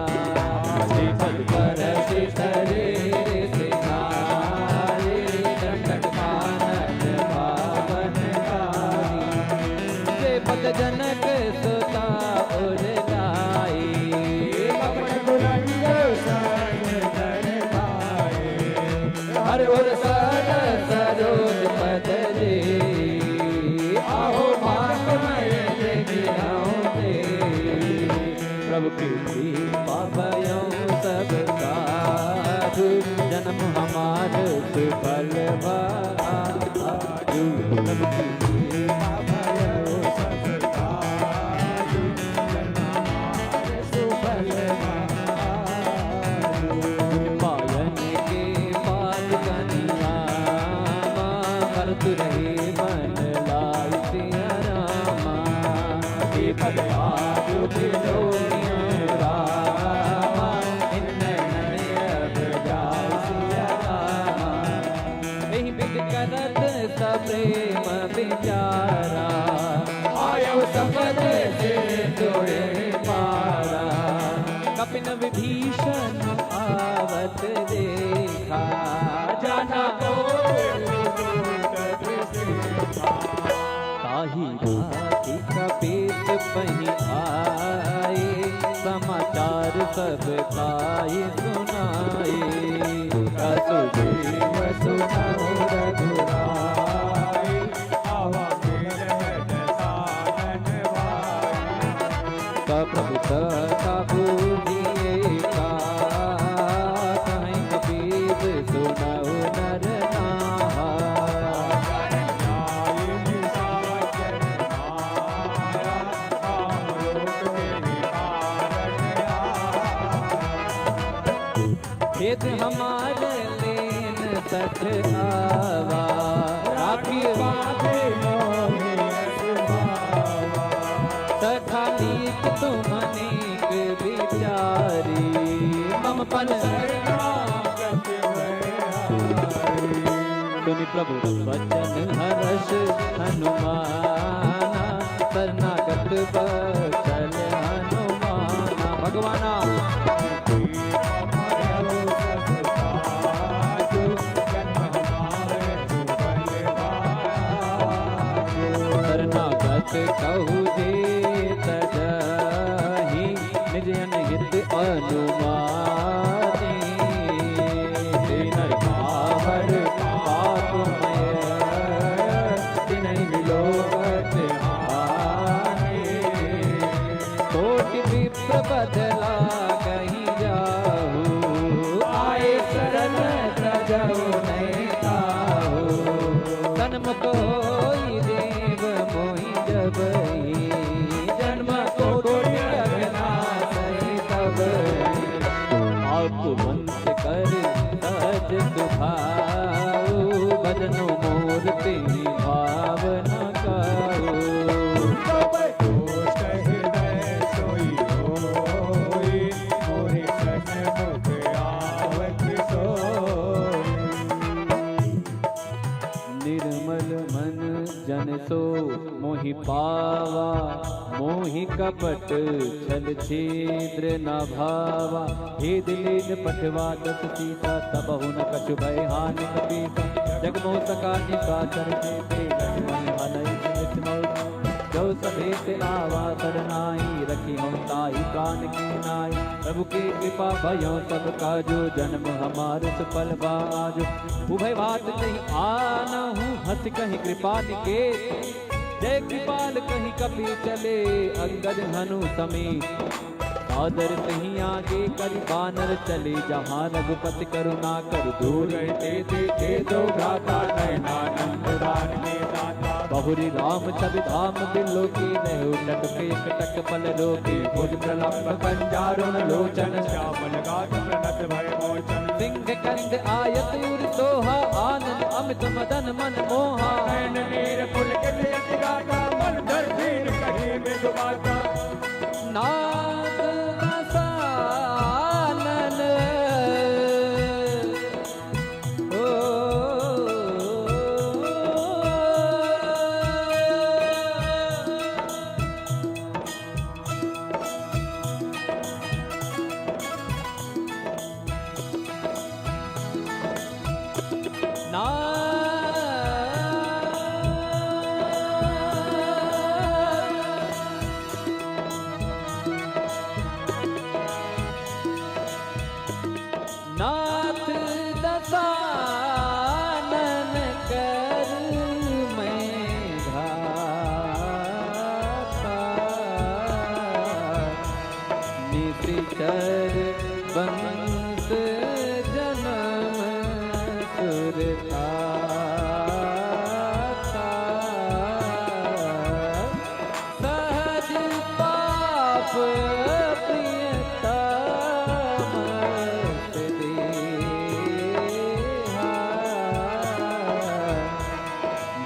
श्रीपद परसि शरीर सिधारे, दंडक कानन पावन गाई। जे पद जनक सुता उर लाई। पवन कुरंग संग धर पाए। हर ओर सरस सरोज पद रे, आहो मात मय जे गिरहु दे। प्रभु कृपा भयउ सब साधु, जनम हमार सुफल भा आजु। प्रभु कृपा भयउ सब साधु, जनम हमार सुफल भा आजु। पायन के पात कनिया, भरत रहे मन लाइ सिया रामा। हे भगवान जो बिलोइयो रामा, इन नैनन अब जाए सिया रामा। एहि बिधि करत सप्रेम बिचारा, आयो सपद से तोरे पारा। कपिन विभीषण आवत देखा, जाना को ताहि राति कपीस पहीं आए, समाचार सब ताहि सुनाए। असु जीव सुनउ रघुराई, आवा मिलत सानन भाई। तब प्रभु कथा बूझिए का, कहीं कबीर सुनउ नर नाहा। खेद हमार लेन सठ आवा, सखा नीक तुम नीक विचारी, मम पन शरणागत भय हारी। सुनि प्रभु वचन हरष हनुमाना, शरणागत बचल हनुमाना। भगवाना। शरणागत कहु जे तजहि, निज अनहित अनुमानी। दीन पावर पापमय, तिनहि मिलो गति हानि। कोटि विप्र बदला कहीं जाहू, आए शरण तजहु नहीं ताहू। तन मुख होई देव मोहि जबहि, जन्म कोटि अघ नासहि तबहि। आप मंत्र कर सहज सुभाऊ, भजन मोर तिहि भाव न काऊ। सब दुष्ट हृदय सोई होई, मोहि सन्मुख आवत सोई। निर्मल मन जन सो मोहि पावा, मोहि कपट छल छिद्र न भावा। हे दिलीन पठवा दस सीसा, तबहु न कछु भय हानि कपीसा। जग मोह सका निशाचर चेते, लक्ष्मण हनई निमिष मौत। जो सभेत आवा शरणाई, रखिहउँ ताहि प्रान की नाई। प्रभु की कृपा भयउ सब काजो, जन्म हमार सुफल बा आजो। उभय बात कहि आनहु, हँसि कहि कृपा निकेत। जय कृपाल कहि कपि चले, अंगद हनु समेत। सादर तहीं आगे करि बानर चले, जहाँ रघुपति करुणा कर दूर। दूर रहते देखे दो भ्राता, नयनानंद दान में दाता। बहुरि राम छवि धाम बिलोकी, नहिं उठत एक टक पल रोकी। भुज प्रलंब कंजारुण लोचन, श्यामल गाल प्रणत भय मोचन। सिंह कंद आयत उर सोहा, आनंद अमित मदन मन मोहा। नयन नीर पुलकित अति गाथा, मन धर धीर कही मृदु गाथा। नाथ दसानन। ओ। ना-, नाथ दसानन कर मैं घाता। निशिचर वंश जनम सुरताता। सहज पाप प्रिय तामस देहा।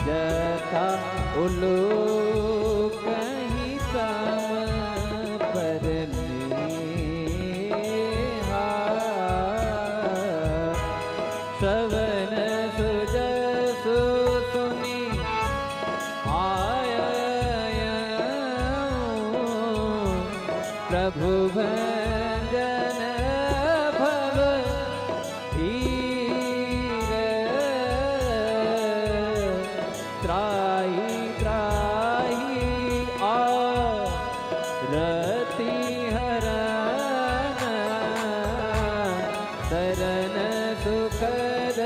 जथा उलो कहीं सम पर नेहा। श्रवण सुजसु सुनि आयउ प्रभु भंजन भव धीर। त्राहि त्राहि आरती हरन, सरन सुखद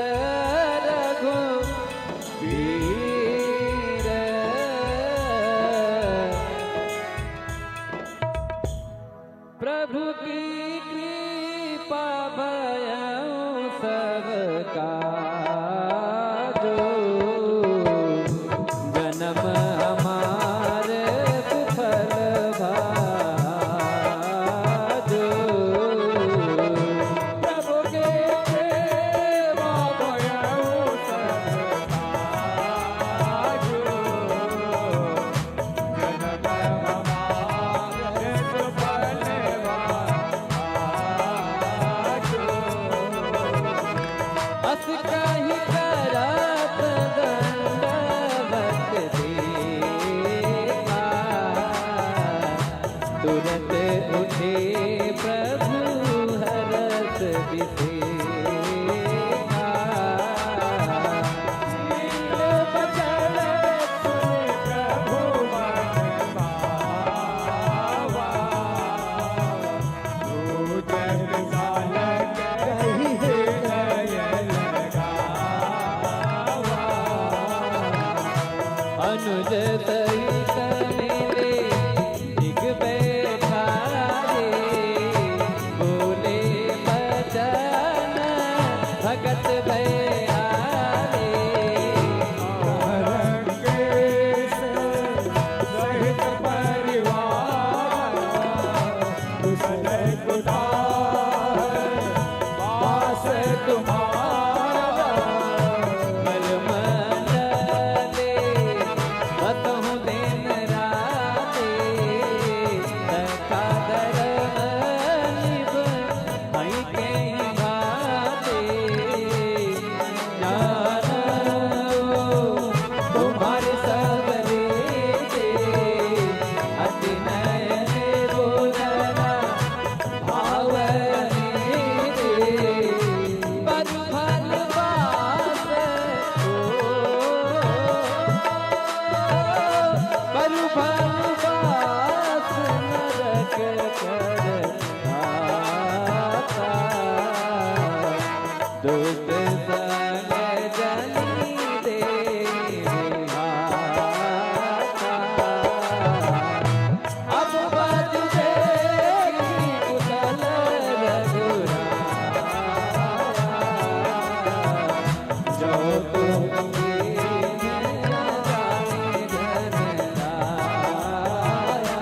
रघुबीर। प्रभु की कृपा भयउ सब काजो, जनम हमार सुफल भाजो। प्रभु की कृपा भयउ सब काजो। तुरत उठे प्रभु हरष विशेषा। अनुज सहित मिले जिग बैठाए, बोले बचन भगत भय आए। रंगेश सहित परिवार, कुशल कुटार पास तुम्हारा। मल मंडले बतहु दिन राते, तथा धर्म निभ हई कहीं भाते। जानो तुम्हारे सब रीते, अति नयन बोलना भावनी दे। पर फल बास, ओ, पर फल बास नरक कर दाता। दुख संग जनी दे विधाता। अब बज देखी कुशल रघुराम, जो तुम दीन जाए धन लाया।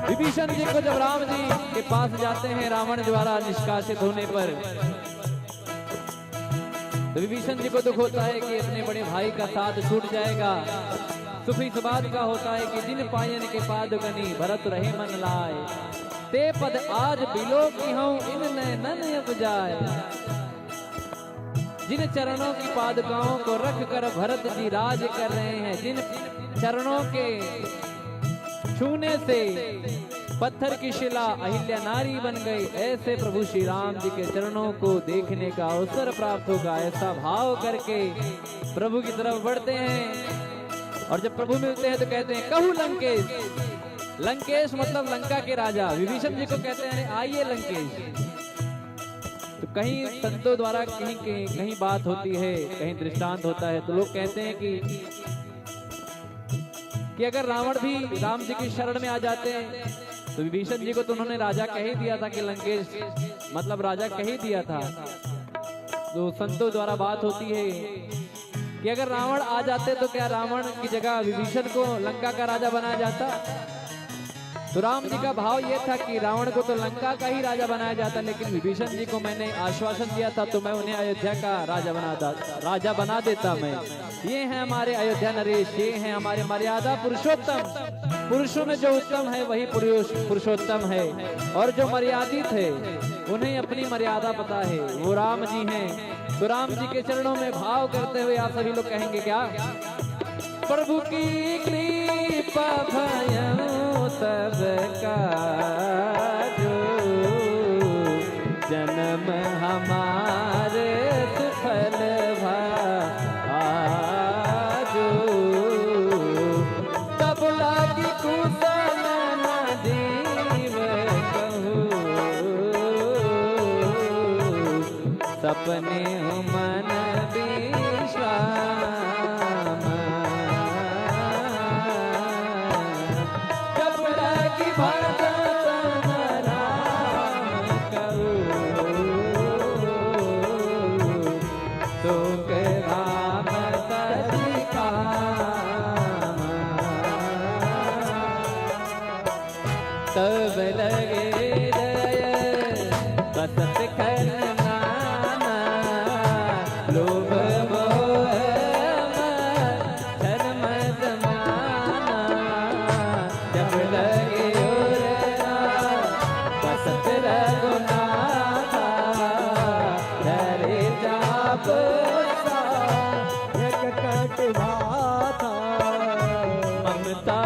विभीषण जी को जब राम जी के पास जाते हैं रावण द्वारा निष्कासित होने पर, तो विभीषण जी को दुख होता है कि अपने बड़े भाई का साथ छूट जाएगा। सुख इस बात का होता है कि जिन पायन के पाद कनी भरत रहे मन लाए, ते पद आज बिलो की हूँ इन नैनन अब जाए। जिन चरणों की पादुकाओं को रख कर भरत जी राज कर रहे हैं, जिन चरणों के छूने से पत्थर की शिला अहिल्या नारी बन गई, ऐसे प्रभु श्री राम जी के चरणों को देखने का अवसर प्राप्त होगा, ऐसा भाव करके प्रभु की तरफ बढ़ते हैं। और जब प्रभु मिलते हैं तो कहते हैं, "कहु लंकेश।" लंकेश मतलब लंका के राजा। विभीषण जी को कहते हैं, "आइए लंकेश।" तो कहीं संतों द्वारा कहीं, कहीं, कहीं बात होती है, कहीं दृष्टांत होता है, तो लोग कहते हैं कि, कि अगर रावण भी राम जी की शरण में आ जाते हैं, तो विभीषण जी को तो उन्होंने राजा कह ही दिया था कि लंकेश, मतलब राजा कह ही दिया था। तो संतों द्वारा बात होती है कि अगर रावण आ जाते तो क्या रावण की जगह विभीषण को लंका का राजा बनाया जाता? तो राम जी का भाव ये था कि रावण को तो लंका का ही राजा बनाया जाता, लेकिन विभीषण जी को मैंने आश्वासन दिया था, तो मैं उन्हें अयोध्या का राजा बना दा-, राजा बना देता मैं। ये हैं हमारे अयोध्या नरेश, ये हैं हमारे मर्यादा पुरुषोत्तम। पुरुषों में जो उत्तम है, वही पुरुष, पुरुषोत्तम है, और जो मर्यादित है, उन्हें अपनी मर्यादा पता है, वो राम जी हैं। तो राम जी के चरणों में भाव करते हुए आप सभी लोग कहेंगे क्या? प्रभु की कृपा भयउ सब काजु, जन्म हमार सुफल भा आजु। तब लागी कुशल न जीव कहू, सपने हूँ मन विश्राम। जब लागी भजन राम कहू, सुख राम तजि काम। तब लगे हृदय बसत खल नाना, लोभ मोह मद छल मद माना। जब लगे उरला बसत रघुनाथा, धरे जाप सा एक कंठ माथा। ममता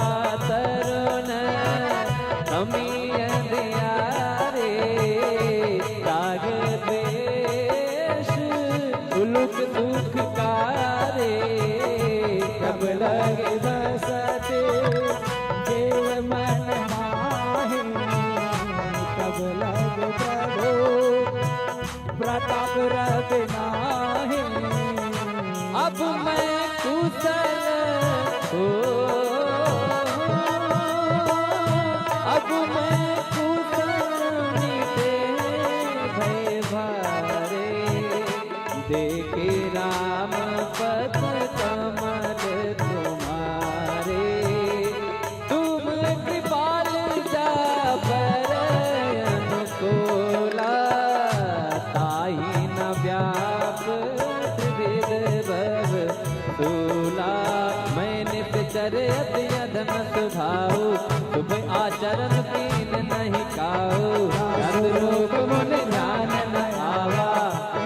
तुम कुसुम नित भय भारे, देखे राम पद कमल तुम्हारे। तुम कृपाल जा पर अनुकूला, ताहि न व्याप त्रिविध भव सूला। मैं निश्चर अति अधम स्वभाव, शुभ आचरण कीन नहीं काऊ। रस रूप मुनि ध्यान न आवा,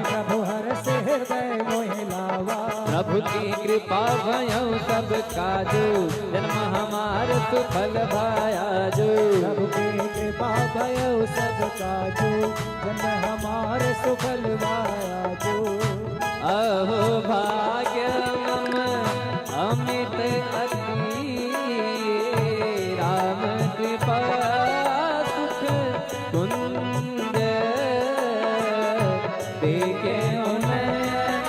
प्रभु हरषि हृदय मोहि लावा। प्रभु की कृपा भयउ सब काजू, जन्म हमार सुफल भया आजू। प्रभु की कृपा भयउ सब काजू, जन्म हमार सुफल भया आजू। अहो भाग्य मम अमित अति, राम कृपा सुख कुंज। देखे नयन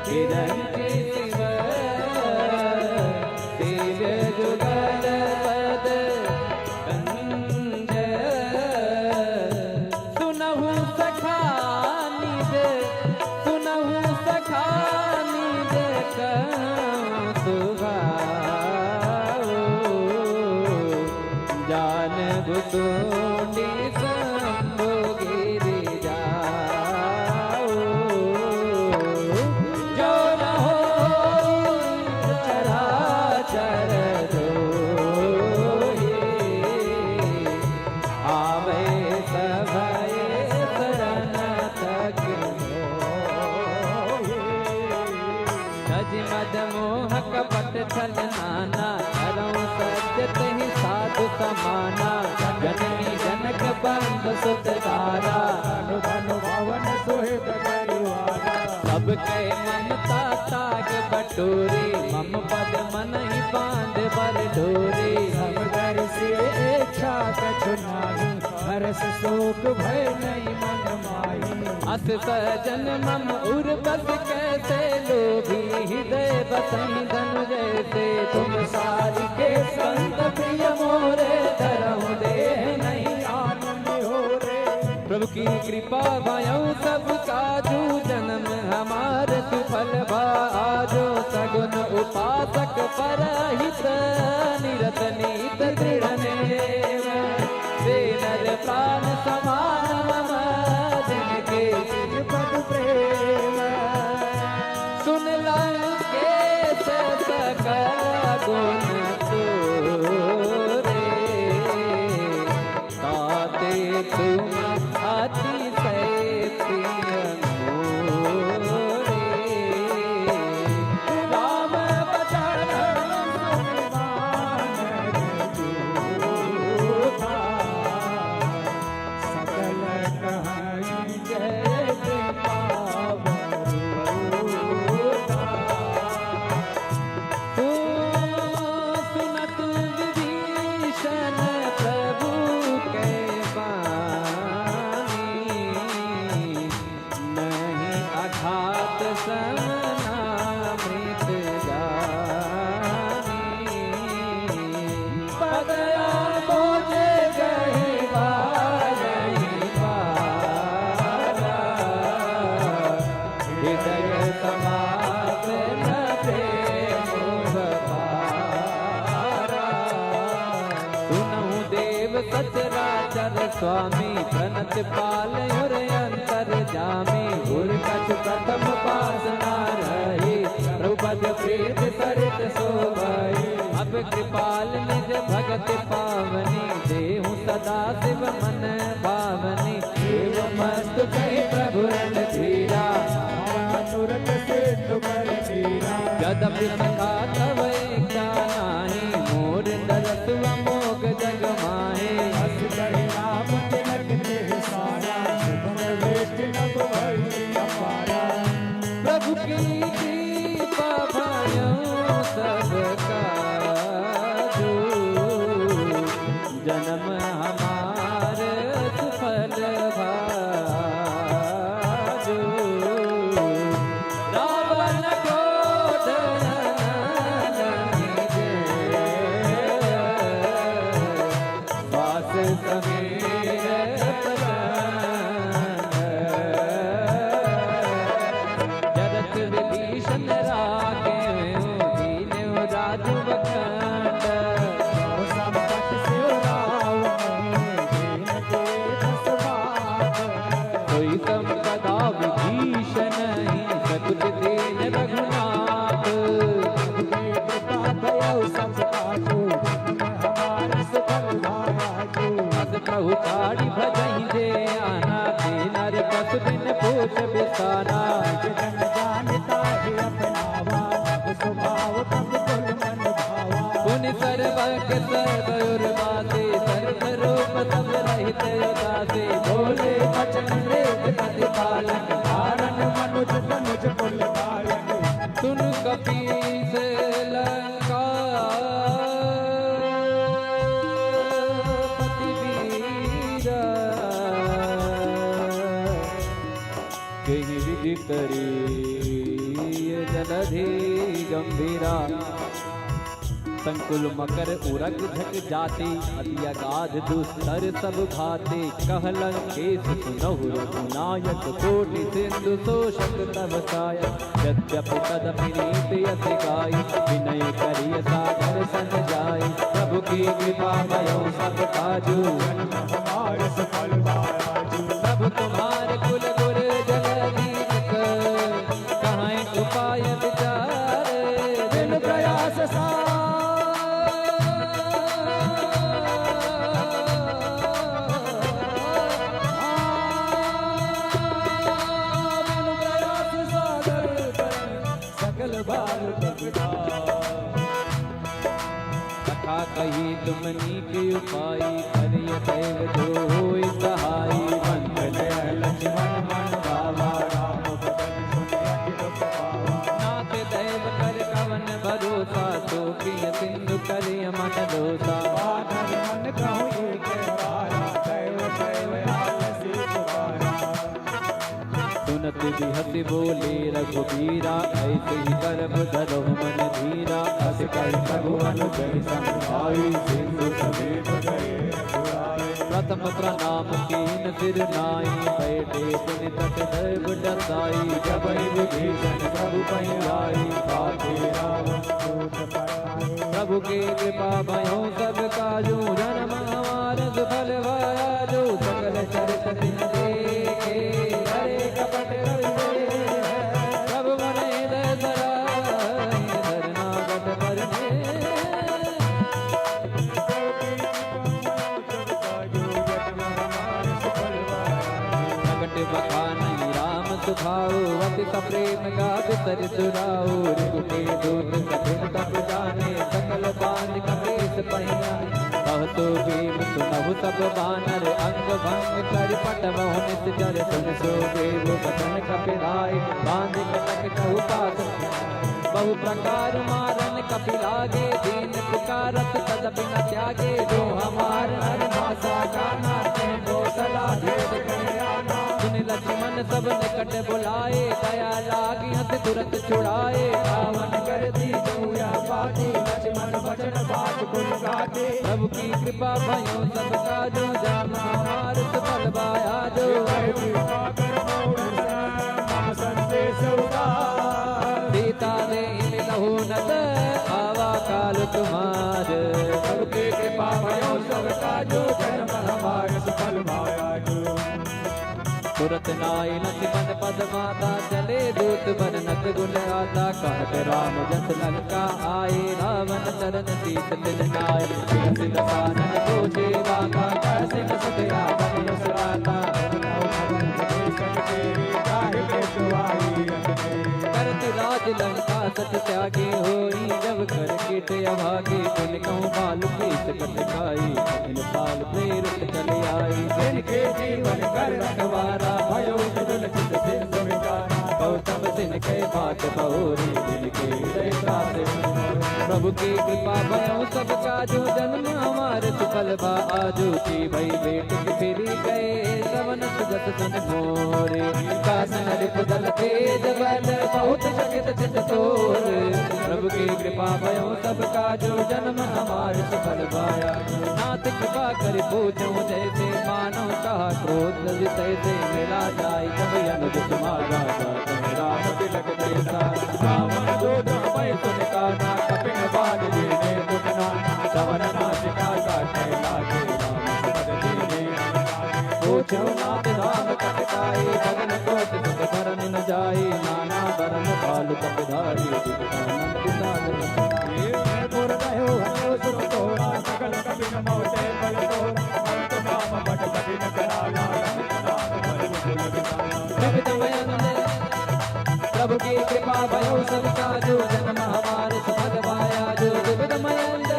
बिरंच शिव, सेव्य जुगल पद कंज। सुनहु सखा निज, सुनहु सखा निज कहु सुभाव। जान भुसुंडी शंभु गिरि जाऊ। जो न होई चराचर जोई, आवे सभय शरण तक मोई। तज मद मोह कपट छल नाना, करउँ सत्य तहि साधु समाना। जननी जनक बंधु सुत दारा, धनु धनु भवन सुहित परिवारा। सब कहे ममता ताग बटोरी, मम पद मनहि बाँध बर डोरी। सब धरि सिय इच्छा कछु नाही, हरष शोक भय नहीं मन माही। अस सहजन मम उर बस कैसे, लोभी हृदय बसहि धनु जैसे। तुम सारिके संत प्रिय मोरे, धरहु देह नहीं आन निहोरे। प्रभु की कृपा भयउ सब काजू, जन्म हमार सुफल भा आजो। सगुन उपासक परहित, निरत नीत दृढ़ नेम। से नर प्राण समान मम, जिनके श्रीपद प्रेम। सुन लंकेश सकल गुन तोरे, ताते तुम अतिशय प्रिय मोरे। राम बचन सुनि मानव दूता, सकल कहाई जय पावता। सुनत विभीषण प्रभु कहि बानी, नहीं अघात समना मृत जानी। पद अम्बोज गहि वारहि पारा, हृदय समात न प्रेम अपारा। सुनहु देव सचराचर स्वामी, प्रणत पालउ उर अंतरजामी। उर कछु प्रथम पास न रही, प्रभु पद प्रीत सरित सोभई। अब कृपाल निज भगति पावनी, देहु सदा शिव मन भावनी। एवमस्तु कहि प्रभु रणधीरा, मनोरथ सिद्ध कर धीरा। यद्यपि सखा तव इच्छा नाही, मोर तरसु अमोघ जग माही। अस कहि राम तिलक तिहि सारा, सुभग वेष्टि नभ भई अपारा। प्रभु की कृपा भयउ सब काजू, जन्म हमार पग सब उर्वासी, सर्व रूप सब रहित उदासी, भोले वचन वेद प्रतिपालक, धारण मनुज तनुज कुल नायक। सुन कपीस लंकापति वीरा, केहि विधि करी जलधि गंभीरा। संकुल मकर उरग झक जाति, अति अगाध दुस्तर सब भाति। कह लंकेश सुनहु रघुनायक, कोटि सिंधु शोषक तव सहायक। यद्यपि तदपि नीति अति गाई, विनय करिय सादर सम जाई। प्रभु की कृपा भयो सब काजू, जन्म हमार सफल भा आजू। प्रभु तुम्हार कुल गुर जलधि जग, कहैं उपाय विचार बिन प्रयास सार। बिन प्रयास सागर तन सकल बार तपदार। कथा कही तुम नीक उपाई, करिय दैव जो होई सहाई। मंथ नयन लक्ष्मण मन भावा, राम बचन सुनि अति दुख पावा। नाथ दैव कर कवन भरोसा, सो प्रिय सिंधु करिय मन दोसा। बानर मन कहु एक बारा, दैव दैव आलसी पुकारा। सुनत बिहसि बोले रघुबीरा, ऐसे ही करब धरहु मन धीरा। अस कहि प्रभु अनुचर सम आई, सिंधु समेत गए रघुराई। प्रथम प्रणाम कीन सिर नाई, बैठे पुनि तट दैव डसाई। जबहि विभीषण प्रभु पहि आई, पाखे रावण दूत पठाए। प्रभु की कृपा भयो सब काजू, जन्म हमार सुफल भा आजू। सकल चरित जिन देखे, हरे कपट कपि देखे। प्रभु मन हृदय सराय, शरणागत पर ने। प्रगट बखानी राम सुभाऊ, अति सप्रेम गावि सरिसु राऊ। रिपुके दूत कठिन तप जाने, सकल बाँध कपीस पहियाँ। कहत सो भीम सुनहु सब बानर, अंग भंग करि पटवहु निस जर। सुनि सो देव बचन कपिलाए, बाँधि कटक कहु पास। बहु प्रकार मारन कपि लागे, दीन पुकारत तदपि न त्यागे। जो हमार नर मासा काना, तें कौसला भेद कहि आना। सुनि लक्ष्मण सब निकट बुलाए, दया लागी हँसि तुरत छुड़ाए। रावण कर दीन्ह यह बाती, लक्ष्मण बचन बात कुल गाते। प्रभु की कृपा भयो सब काजू, जन्म हमार सुफल भा आजू। कृपा कर मोर मम संदेश उदार। सीता देहि मिलहु नत आवा काल तुम्हार। प्रभु की कृपा भयो सब काजू, जन्म हमार सुफल भा आजू। तुरत नाई लक्ष्मण पद माता, चले दूत बरनत गुण गाथा। कहत राम जस लंका आए, रावण चरण सीस तिन नाए। बिलसि दसानन सोचे बाका, कहसि न सुत रावण यस राका। करत राज लंका सत त्यागे होई, जब कर कीट अभागे। पुनि कहूँ बाल कीस कपि खाई, कठिन काल प्रेरित चले आई। जिनके जीवन कर रखवारा, भयो विपुल चित सिंधु विकारा। गौतम सिन कै बात बहुरी, जिनके हृदय साथ प्रभु की कृपा भयो सब काजू, जन्म हमार सुफल भा आजू। की भई बेट की फिरि गए, सवन सुजस तन मोरे। कास नृप दल तेज बल, बहुत चकित चित तोर। प्रभु की कृपा भयो सब काजू, जन्म हमार सुफल भा आजू। नाथ कृपा करि पूछहु जैसे, मानव कहा क्रोध विषय से। मिला जाय जब अनुज तुम्हारा, जात में राम तिलक जैसा। रावण दूत भय सुनि काना, कपिन बान लीन्हे दुख नाना। सवन नासिका काटै लागे, राम सुपद कीन्हे। पूछहु नाथ राम कपि ताई, भवन कोटि सुख भरन न जाई। नाना बरन भालु कपि धारी, विकटानन विशाल। हे पुर रह्यो हयो सुर तोरा, सकल कपिन मोचै बल तोरा। अंत नाम बड़ कठिन कराना, रघुनाथ बल विपुल विशाला। विविध मयंद प्रभु की कृपा भयो सब काजू, जन्म हमार सुफल भा आजू। विविध मयंद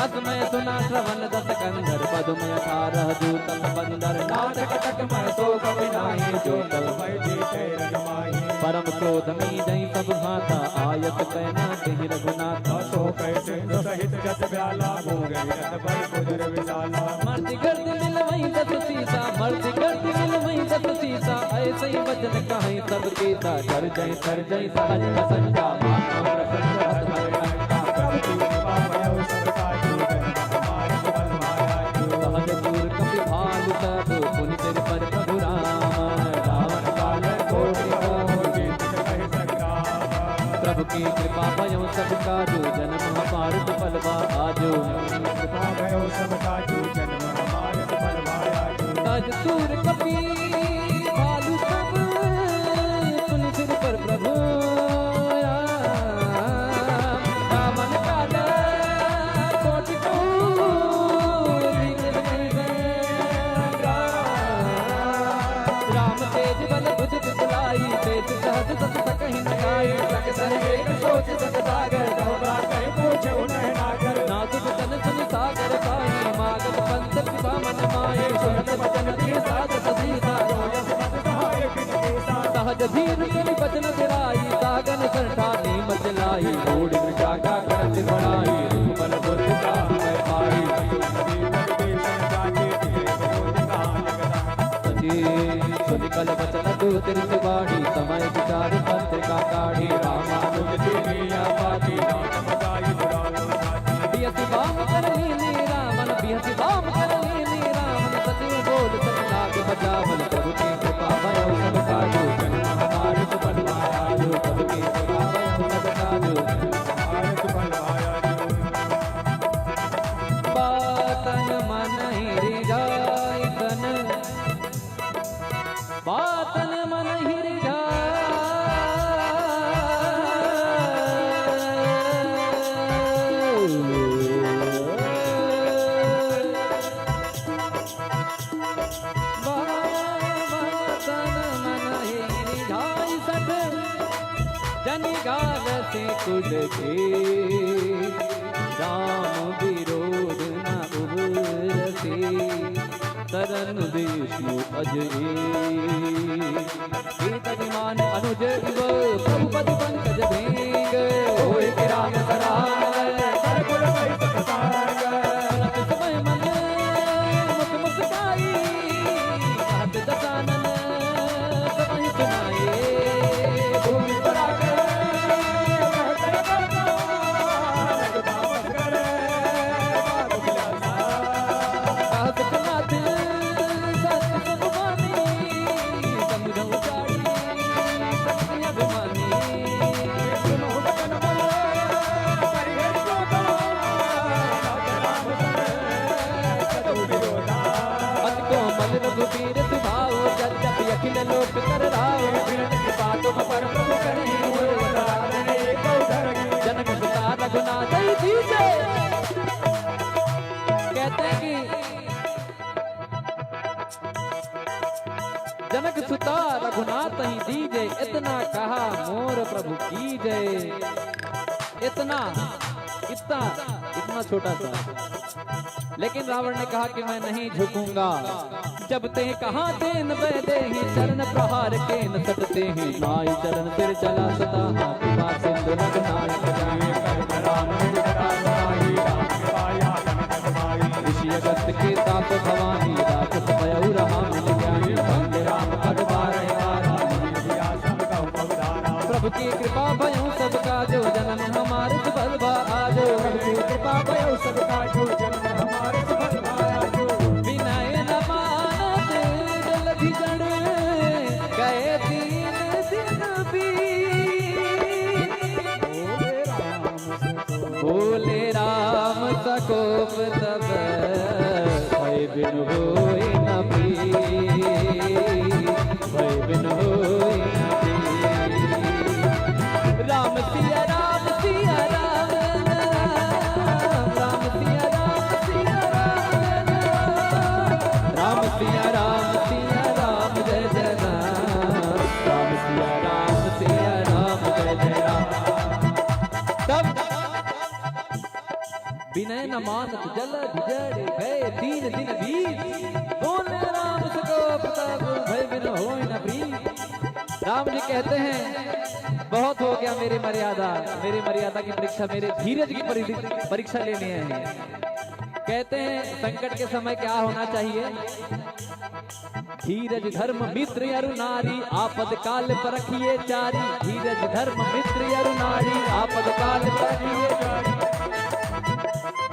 दस मय सुना श्रवण दस कंधर, पद मय अठारह जूतल बंदर। नाथ कटक मय सो कपि नाहीं, जो तल मय जे कह रग माही। परम क्रोध मीजहि सब घाता, आयस पै ना कहि रघुनाथा। सो कहि सिंधु सहित जस ब्याला, भूगहि रथ पर कुदर विसाला। मर्ति गर्द मिलवइ दस सीसा, मर्ति गर्द मिलवइ दस सीसा, अइसइ वचन कहइ सब केसा। गरजइ थरजइ सहज न संजा, मानव रस रस भर कंठा। प्रभु की कृपा भयउ सब काजू, जन्म हमार सुफल माया जू। सहज सूर कपि भालु सब, पुनि सिर पर प्रभु राम। रावण काल कोटि कोटि जीत कहि संग्राम। प्रभु की कृपा भयउ सब काजू, जन्म हमार सुफल बा आजू। कृपा भयउ सब काजू, जन्म हमार सुफल बा आजू। सहज सूर कपि भालु सब, पुनि सिर पर प्रभु राम। रावण काल कोटि कोटि जीत कहि संग्राम। राम तेज बल भुज विपुलाई, तेज सहज सत सकहि न काई। सक सह एक सोच सत सागर, कहु का कहि पूछउ नहिं नागर। नासुक तन सुनि सागर पाई, मागत पंथ पिता मन माई। सुनत बचन प्रिय सास ससीसा, जो यस मत सहाय पिन कीसा। सहज धीर सुनि बचन सिराई, सागन सरठानी मचलाई। रूढ़ विशाखा करत बढ़ाई, रघुबर दुर्गा मैं पाई। सची सुनि कल बचन दूत रिसि बाढ़ी, समय विचार पत्रिका काढ़ी। रामानुज जी ने आबादी, नाम बजाई बुरा लो जाती। बिहसि बाम कर लीन्ही रावण, बिहसि बाम कर लीन्ही रावण। सचिव बोल सत लाख पचावन, प्रभु की कृपा भयउ सब काजू। जन्म हमार सुफल माया जू, प्रभु की कृपा भयउ सब काजू। हमार सुफल माया जू। बातन मनहिं रिझाइ तन, बातन मनहिं रिझाइ। बातन मनहिं रिझाइ सठ, जनि गाल से कुल के। राम विरोध न उबरसे, सरन विष्णु अजय। कीर्तन मान अनुज इव, प्रभु पद पंकज भेंग। होय के राम सरांग, कर गुण कहि सत सांग। सुनत समय मन मुख मुस्काई, कहत दसानन सबहि सुनाए। भूमि पराग, कहत अति कोमल रघुबीर सुभाव, जब जब अखिल लोक कर राव। विनत कृपा तुम पर प्रभु करहिं, मूल अवतार एक अवधर। जनक सुता रघुनाथ जी की जय। कहते हैं कि जनक सुता रघुनाथ ही दीजे, इतना कहा मोर प्रभु की जय। इतना, इतना, इतना छोटा सा। लेकिन रावण ने कहा कि मैं नहीं झुकूंगा। जब ते कहा तेन वैदेही, चरण प्रहार केन सटते ही। नाई चरण सिर चला सता, हाथ पा सिंधु लग नायक जाए। कर्म राम विन सदा सदा ही, राम कृपा या संकट पाई। ऋषि अगस्त के ताप भवानी, राक्षस भयउ रहा मिल ज्ञानी। भंग राम पद बारह बारा, मुनि विधि आश्रम कहु पहुधारा। प्रभु की कृपा भयउ सब काजो, जनम हमार सुफल बा आजो। प्रभु की कृपा भयउ सब काजो, जनम हमार सुफल बा आजो। विनय न मानत जलधि जड़, गए तीन दिन बीत। बोले राम सकोप तब, भय बिन होई न प्रीत, भय बिन होई न प्रीत। राम सिया राम सिया राम, राम सिया राम सिया राम, राम सिया राम सिया राम, जय जय राम। राम सिया राम सिया राम, जय जय राम। तब विनय न मानत जलधि जड़ गए तीन दिन बीत, बोले राम सकोप तब भय बिन होय न प्रीत। राम जी कहते हैं, बहुत हो गया मेरी मर्यादा, मेरी मर्यादा की परीक्षा, मेरे धीरज की परि-, परीक्षा लेने आए हैं। कहते हैं, संकट के समय क्या होना चाहिए? धीरज धर्म मित्र अरु नारी, आपद काल परखिए चारी। धीरज धर्म मित्र अरु नारी, आपद काल परखिए चारी।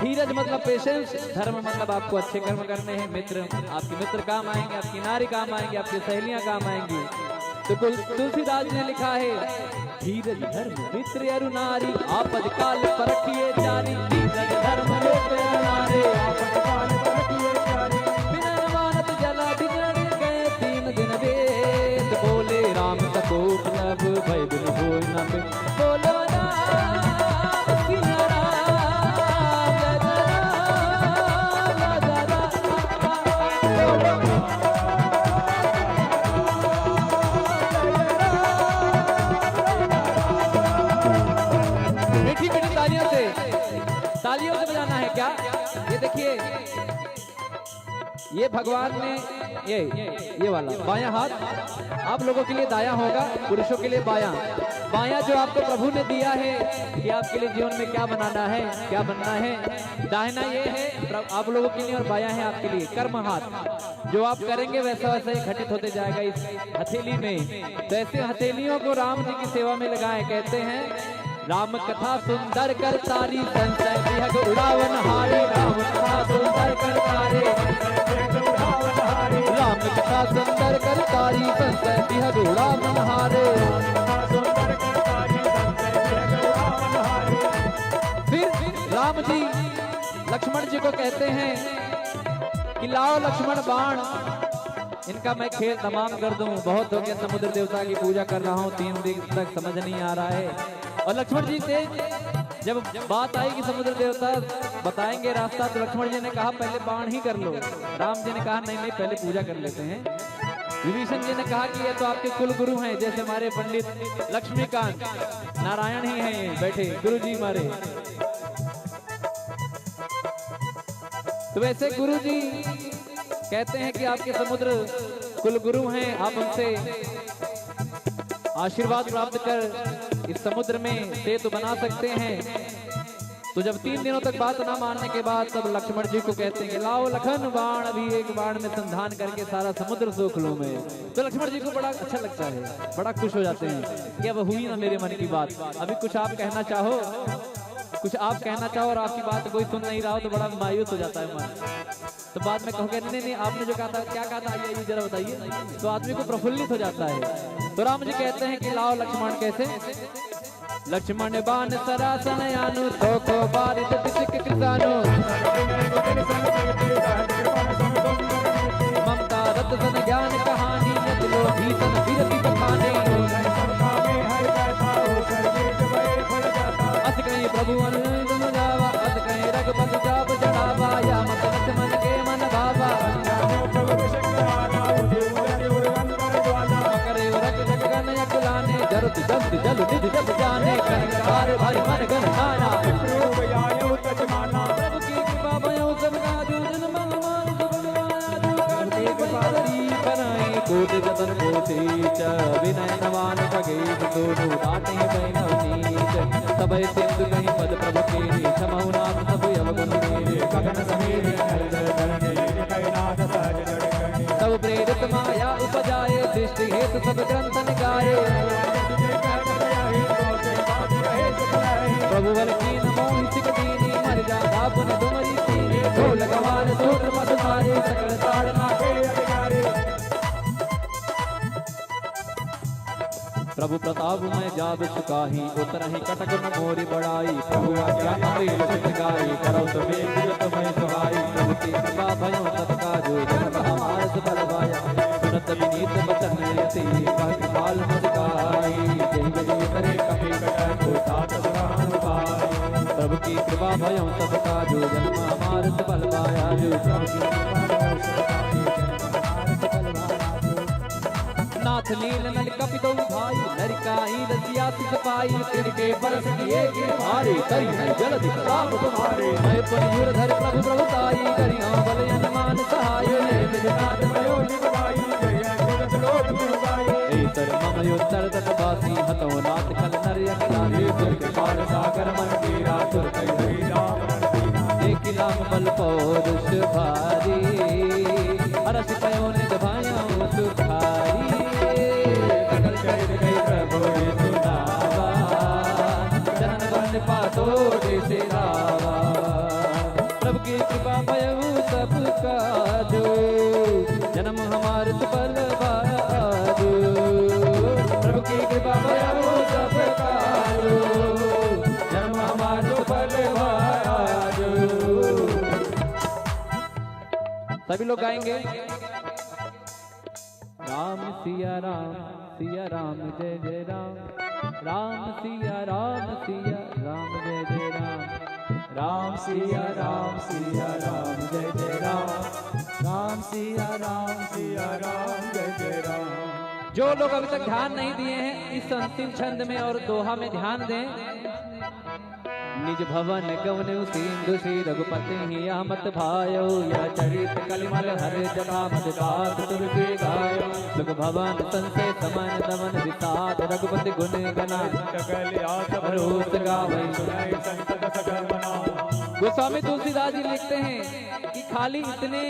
धीरज मतलब पेशेंस, धर्म मतलब आपको अच्छे कर्म करने हैं, मित्र, आपके मित्र काम आएंगे, आपकी नारी काम आएंगी, आपकी सहेलियां काम आएंगी। तो कुल-, तुलसीदास जी ने लिखा है, धीरज धर्म मित्र अरु नारी, आपद काल परखिए चारी। धीरज धर्म मित्र अरु नारी, आपद काल परखिए चारी। बिन अनुमानत जलधि जड़ गए तीन दिन बीत, बोले राम सकोप तब भय बिन होय न प्रीत। बोलो राम सिया राम, जय जय राम, जय जय राम। मीठी मीठी तालियों से, तालियों से बजाना है क्या? ये देखिए, ये भगवान ने, ये, ये वाला बायां हाथ आप लोगों के लिए दायां होगा, पुरुषों के लिए बायां। बायां जो आपको प्रभु ने दिया है कि आपके लिए जीवन में क्या बनाना है, क्या बनना है। दाहिना ये है प्र-, आप लोगों के लिए और बायां है आपके लिए कर्म हाथ। जो आप करेंगे वैसा वैसा ही घटित होते जाएगा इस हथेली में। तो ऐसे हथेलियों को राम जी की सेवा में लगाएं। कहते हैं, राम कथा सुंदर कर सारी, संशय विहग उड़ावन हारी। राम कथा सुंदर कर सारी, राम कथा सुंदर कर सारी, संशय विहग उड़ावन हारे। फिर राम जी लक्ष्मण जी को कहते हैं कि लाओ लक्ष्मण बाण, इनका मैं खेल तमाम कर दूं। बहुत हो गया, समुद्र देवता की पूजा कर रहा हूँ, तीन दिन तक समझ नहीं आ रहा है। और लक्ष्मण जी से जब बात आई कि समुद्र देवता बताएंगे रास्ता, तो लक्ष्मण जी ने कहा, पहले बाण ही कर लो। राम जी ने कहा, नहीं नहीं, पहले पूजा कर लेते हैं। विभीषण जी ने कहा कि ये तो आपके कुल गुरु हैं, जैसे हमारे पंडित लक्ष्मीकांत नारायण ही हैं, ये बैठे गुरु जी हमारे। तो वैसे गुरु जी कहते हैं कि आपके समुद्र कुल गुरु हैं, आप उनसे आशीर्वाद प्राप्त कर इस समुद्र में सेतु बना सकते हैं। तो जब तीन दिनों तक बात ना मानने के बाद तब लक्ष्मण जी को कहते हैं कि लाओ लखन बाण, अभी एक बाण में संधान करके सारा समुद्र सोख लूं मैं। तो लक्ष्मण जी को बड़ा अच्छा लगता है, बड़ा खुश हो जाते हैं कि अब हुई ना मेरे मन की बात। अभी कुछ आप कहना चाहो, कुछ आप कहना चाहो और आपकी बात कोई सुन नहीं रहा हो तो बड़ा मायूस हो जाता है मन। तो बाद में कहोगे, नहीं नहीं, आपने जो कहा था, क्या कहा था, आइए आइए जरा बताइए। तो आदमी को प्रफुल्लित हो जाता है। तो राम जी कहते हैं कि लाओ लक्ष्मण, कैसे? लक्ष्मण बाण सरासन आनु, सोखो बारित बिसिक कृतानु। ममता रत सन ज्ञान कहानी, यत लो भीषण बिरति बखानी। अस कहीं प्रभु अनुज सम जावा, अस कहीं रघुपति जाप चढ़ावा, या मत लक्ष्मण के मन भावा। करे रख जग गण अकुलाने, जरुत जंत जल निधि जब जाने, कनक कार भरि मन गण नाना। प्रभु की कृपा भयो सब काजु, जन मन मानस भगवान आजु। कार्तिक पदरी बनाए कोटि जतन कोटि च, विनय नवान खगेश सोनु डाटे बैनव नीच। सबय सिंधु कहि पद प्रभु कीन्ही, छमहु नाथ सब अवगुण कीन्ही। गगन समीर जल जल धरणी, कैलास सहज जड़ गणी। तब प्रेरित माया उपजाए, सृष्टि हेतु सब ग्रंथ निकाये। प्रभु बल कीन मोहि सिख दीन्ही, मरि जागा पुनि तुम री कीन्ही। ढोल गवार सूर मधुमारी, सकल ताड़ना के अधिकारी। प्रभु प्रताप मैं जाब सुखाही, उतरहि कटक न मोरि बड़ाई। प्रभु आज्ञा अबेल चित गाई, करौ सुबेग जत मैं सुहाई। प्रभु की कृपा भयो सब काजो, जन्म हमार सुफल पाया। सुनत विनीत बचन अति, कहत काल मुस्काई। जेहि विधि उतरे कपि कटक, तात सुखान पाई। प्रभु की कृपा भयो सब काजो, जन्म हमार सुफल पाया। जो प्रभु की कृपा भयो सब काजो, जन्म हमार सुफल पाया। नाथ नील नल कपि दो भाई, नरिकाई रसिया सिस पाई, तिनके बरस किए गिरधारी, करी है जलधि प्रताप तुम्हारे। मैं पुनि धुरधर प्रभु प्रभुताई, करिहौं बल हनुमान सहाय। हे निज नाथ भयो निज भाई, जय जय जगत लोक गुरु गाई। हे सर्व मम यो उत्तर तट बासी, हतौ नाथ खल नर अकलासी, सुर के पार सागर मन कीरा, सुर कहि रही राम रणबीरा। एक राम बल पौरुष भारी, हरषि पयो निज भयउ सुखारी। सकल चरित कहि प्रभु सुनावा, जनन बन पातो देश लावा। प्रभु की कृपा भयउ सब काजो, जनम हमार सुफल बाजो। प्रभु की कृपा भयउ सब काजो, जनम हमार सुफल बाजो। सभी लोग गाएंगे। राम सिया राम, सिया राम जय जय राम। राम सिया राम, सिया राम जय जय राम। राम सिया राम, सिया राम जय जय राम। राम सिया राम, सिया राम जय जय राम। जो लोग अभी तक ध्यान नहीं दिए हैं, इस अंतिम छंद में और दोहा में ध्यान दें। निज भवन गवनउ सिंधु सि रघुपति हिया मति भायो। या चरित कलिमल हर जथा मति बात तुरते गायो। सुख भवन संसय समन दमन विसात रघुपति गुन गना। सकल आस भरोस गावै सुनय संत जस कर मना। गोस्वामी तुलसीदास जी लिखते हैं कि खाली इतने,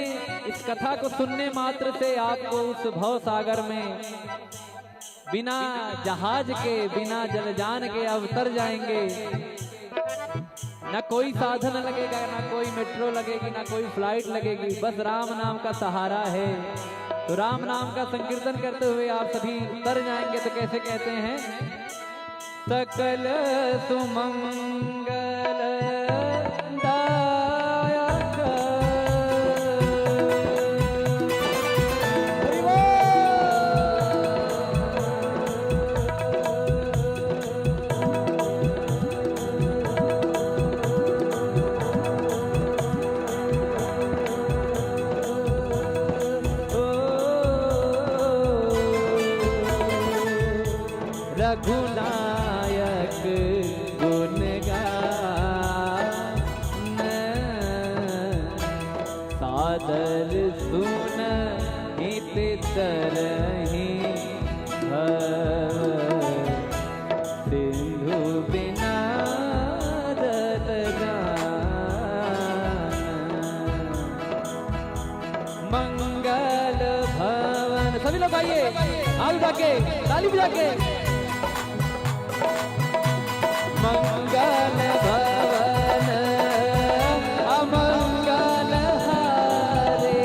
इस कथा को सुनने मात्र से आपको उस भव सागर में बिना जहाज के, बिना जलयान के आप तर जाएंगे। ना कोई साधन लगेगा, ना कोई मेट्रो लगेगी, ना कोई फ्लाइट लगेगी, बस राम नाम का सहारा है। तो राम नाम का संकीर्तन करते हुए आप सभी तर जाएंगे। तो कैसे कहते हैं? सकल सुमंगल दायक। हरि बोल। रघुनायक गुण गान, सादर सुनहित तरहिं भव सिंधु बिना जल गान। मंगल भवन, सभी लोग आइए, आग बजा के, ताली बजा के। मंगल भवन अमंगल हारे,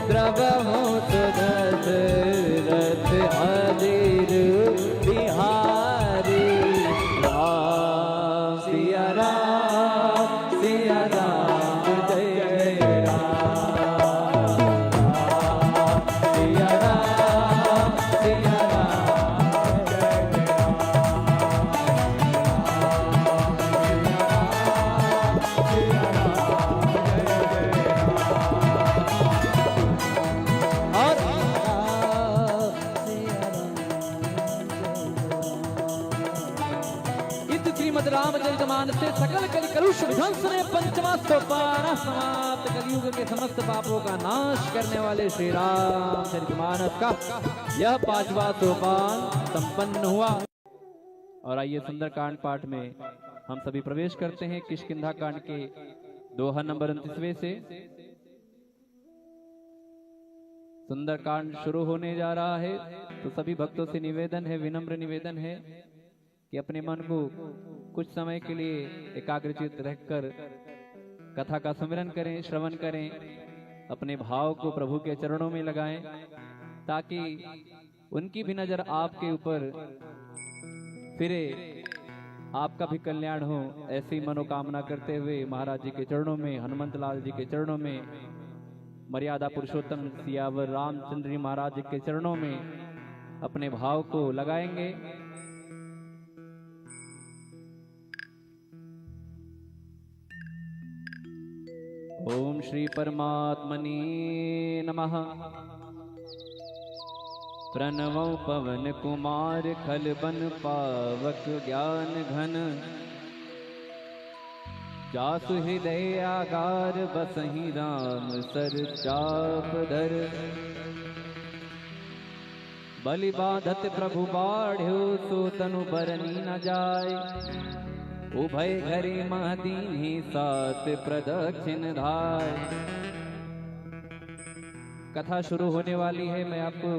द्रवहु सुदशरथ अधीर बिहारी। राम सिया राम, सिया राम, जय जय राम। सिया राम, सिया राम, जय जय राम। सिया राम, सिया राम, जय जय राम। और इति श्रीमद् रामचरित मानसे सकल कलि कलुष विध्वंसने पंचमा सोपान समाप्त। कलयुग के समस्त पापों का नाश करने वाले श्री रामचरित मानस का यह पांचवा सोपान संपन्न हुआ। और आइए, सुंदरकांड पाठ में हम सभी प्रवेश करते हैं, किष्किंधा कांड के दोहा नंबर उनतीसवें से। सुंदरकांड शुरू होने जा रहा है, तो सभी भक्तों से निवेदन है, विनम्र निवेदन है कि अपने मन को कुछ समय के लिए एकाग्रचित्त रहकर कथा का सुमिरन करें, श्रवण करें, अपने भाव को प्रभु के चरणों में लगाएं, ताकि उनकी भी नजर आपके ऊपर फिरे, आपका भी कल्याण हो। ऐसी मनोकामना करते हुए महाराज जी के चरणों में, हनुमंत लाल जी के चरणों में, मर्यादा पुरुषोत्तम सियावर रामचंद्र जी महाराज जी के चरणों में अपने भाव को लगाएंगे। ओम श्री परमात्मने नमः। प्रणवौ पवन कुमार खल बन पावक ज्ञान घन। जासु हृदय आगार बसहि राम सर चाप धर। बलि बाँधत प्रभु बाढ़्यो सो तनु बरनि न जाय। उभय घरी मह दीन्ही सात प्रदक्षिण धाय। कथा शुरू होने वाली है। मैं आपको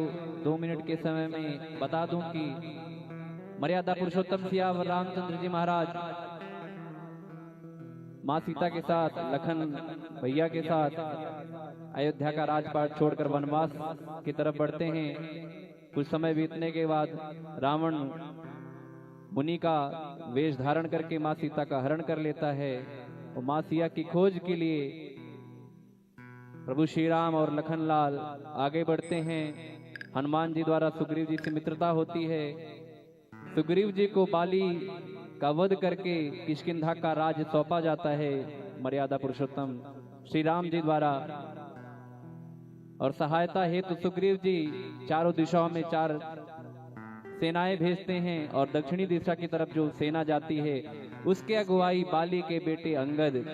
दो मिनट के समय में बता दूं कि मर्यादा पुरुषोत्तम सियावर रामचंद्र जी महाराज माँ सीता के साथ, लखन भैया के साथ अयोध्या का राजपाट छोड़कर वनवास की तरफ बढ़ते हैं। कुछ समय बीतने के बाद रावण मुनि का वेश धारण करके माँ सीता का हरण कर लेता है और माँ सिया की खोज के लिए प्रभु श्री राम और लखनलाल आगे बढ़ते हैं। हनुमान जी द्वारा सुग्रीव जी से मित्रता होती है। सुग्रीव जी को बाली का वध करके किष्किंधा का राज्य सौंपा जाता है मर्यादा पुरुषोत्तम श्री राम जी द्वारा। और सहायता हेतु सुग्रीव जी चारों दिशाओं में चार सेनाएं भेजते हैं और दक्षिणी दिशा की तरफ जो सेना जाती है, उसके अगुवाई बाली के बेटे अंगद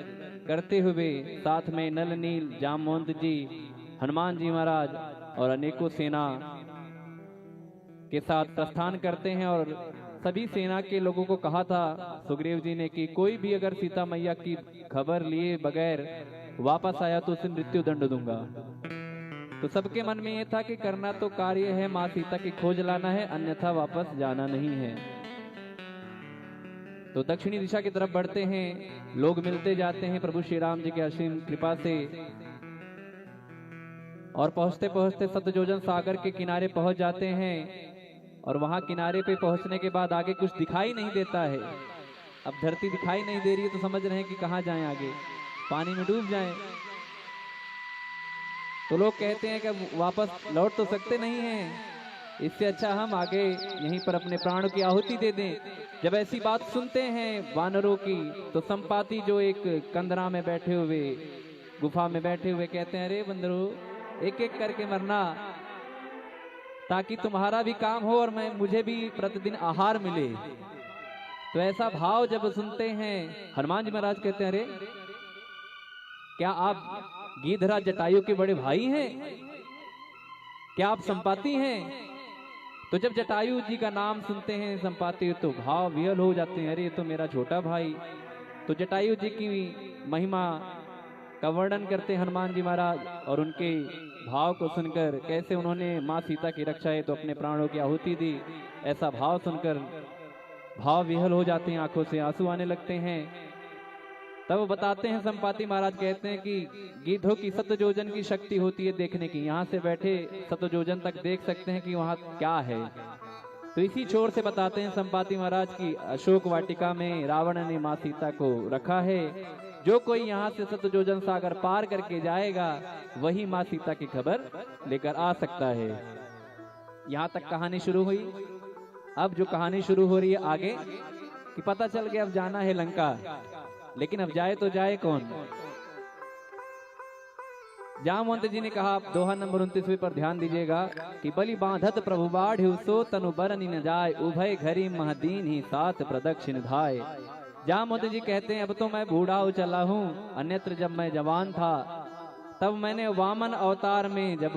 करते हुए साथ में नल नील, जामवंत जी, हनुमान जी महाराज और अनेकों सेना के साथ प्रस्थान करते हैं। और सभी सेना के लोगों को कहा था सुग्रीव जी ने कि कोई भी अगर सीता मैया की खबर लिए बगैर वापस आया तो उसे मृत्यु दंड दूंगा। तो सबके मन में ये था कि करना तो कार्य है, माँ सीता की खोज लाना है, अन्यथा वापस जाना नहीं है। तो दक्षिणी दिशा की तरफ बढ़ते हैं, लोग मिलते जाते हैं प्रभु श्री राम जी के असीम कृपा से। और पहुंचते पहुंचते सतजोजन सागर के किनारे पहुंच जाते हैं और वहां किनारे पे पहुंचने के बाद आगे कुछ दिखाई नहीं देता है। अब धरती दिखाई नहीं दे रही है तो समझ रहे हैं कि कहाँ जाएं आगे, पानी में डूब जाएं। तो लोग कहते हैं कि अब वापस लौट तो सकते नहीं हैं, इससे अच्छा हम आगे यहीं पर अपने प्राणों की आहुति दे दें। जब ऐसी बात सुनते हैं वानरों की तो संपाति जो एक कंदरा में बैठे हुए, गुफा में बैठे हुए कहते हैं, अरे बंदरो, एक एक करके मरना, ताकि तुम्हारा भी काम हो और मैं, मुझे भी प्रतिदिन आहार मिले। तो ऐसा भाव जब सुनते हैं, हनुमान जी महाराज कहते हैं, अरे क्या आप गीधराज जटायु के बड़े भाई हैं? क्या आप संपाति हैं? तो जब जटायु जी का नाम सुनते हैं संपाति, तो भाव विह्वल हो जाते हैं, अरे ये तो मेरा छोटा भाई। तो जटायु जी की महिमा का वर्णन करते हनुमान जी महाराज और उनके भाव को सुनकर, कैसे उन्होंने माँ सीता की रक्षा हेतु अपने प्राणों की आहुति दी, ऐसा भाव सुनकर भाव विह्वल हो जाते हैं, आंखों से आंसू आने लगते हैं। तब बताते हैं संपाति महाराज, कहते हैं कि गीधों की सत योजन की शक्ति होती है देखने की। यहाँ से बैठे सत योजन तक देख सकते हैं कि वहाँ क्या है। तो इसी छोर से बताते हैं संपाति महाराज कि अशोक वाटिका में रावण ने माँ सीता को रखा है। जो कोई यहाँ से सत योजन सागर पार करके जाएगा, वही माँ सीता की खबर लेकर आ सकता है। यहाँ तक कहानी शुरू हुई। अब जो कहानी शुरू हो रही है आगे, कि पता चल गया अब जाना है लंका, लेकिन अब जाए तो जाए कौन? जामवंत जी ने कहा, आप दोहा नंबर उनतीसवें पर ध्यान दीजिएगा कि बलि बाँधत प्रभु बाढ़्यो सो तनु बरनि न जाय, उभय घरी मह दीन्ही सात प्रदक्षिण धाय। जामवंत जी कहते हैं, अब तो मैं बूढ़ा हो चला हूँ, अन्यत्र जब मैं जवान था तब मैंने वामन अवतार में, जब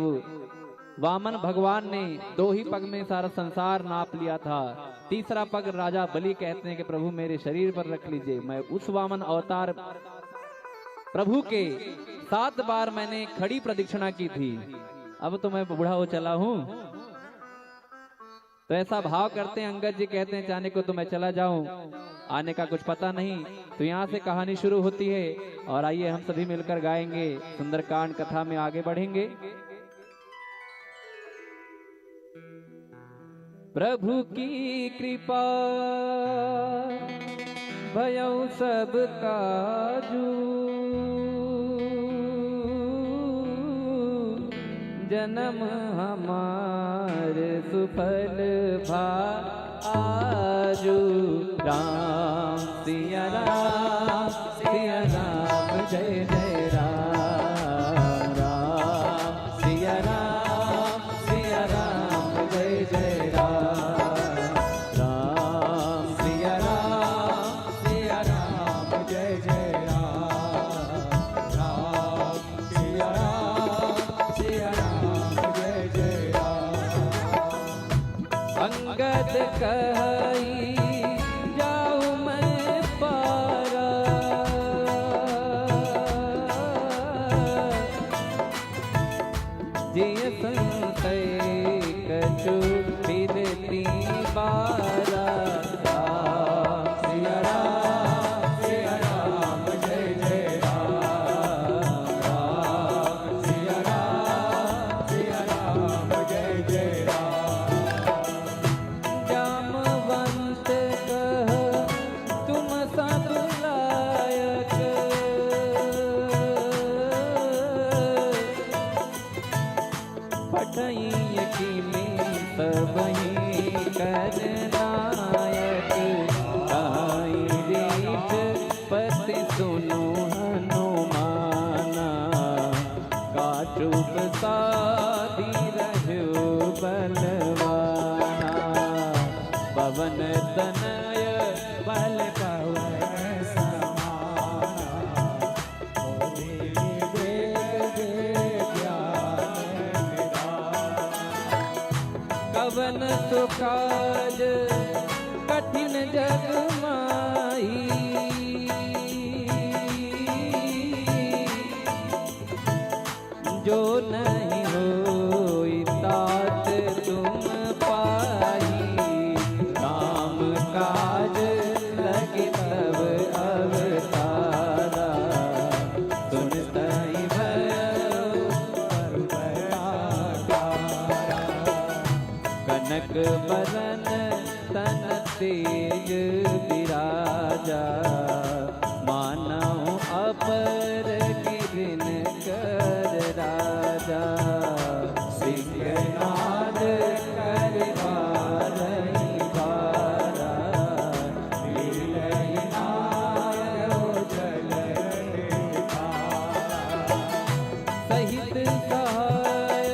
वामन भगवान ने दो ही पग में सारा संसार नाप लिया था, तीसरा पग राजा बलि कहते हैं कि प्रभु मेरे शरीर पर रख लीजिए, मैं उस वामन अवतार प्रभु के सात बार मैंने खड़ी प्रदक्षिणा की थी। अब तो मैं बूढ़ा हो चला हूँ। तो ऐसा भाव करते हैं, अंगद जी कहते हैं, जाने को तो मैं चला जाऊं, आने का कुछ पता नहीं। तो यहाँ से कहानी शुरू होती है और आइए हम सभी मिलकर गाएंगे, सुंदरकांड कथा में आगे बढ़ेंगे। प्रभु की कृपा भयउ सब काजू, जन्म हमार सुफल भा आजू। राम सिया राम, सिया राम, जय जय राम। कहई जाऊ मैं पारा। जिय संतय कछु फिरती बारा। राम सिया राम, सिया राम, जय जय राम। राम सिया राम, सिया राम, जय जय राम। जामवंत कह तुम सब लायक, पठई किमी सबही कर नायक। आई रीठ पति सुनु हनुमाना, काटुप साधी रह्यो बलवाना। पवन तनय बल पवन समाना, मोहि विवेक दे ज्ञान निधान। कवन सो काज कठिन जग माही, जो नहीं होई तात तुम पाही। राम काज लगी तब अवतारा, सुनतहि भयउ परम आकारा। कनक बरन तन तेज बिराजा, मानव अपर गिरिन कर राजा। सिंहनाद कर बारहि बारा, मिलहि नारउ जल के धारा। सहित सहाय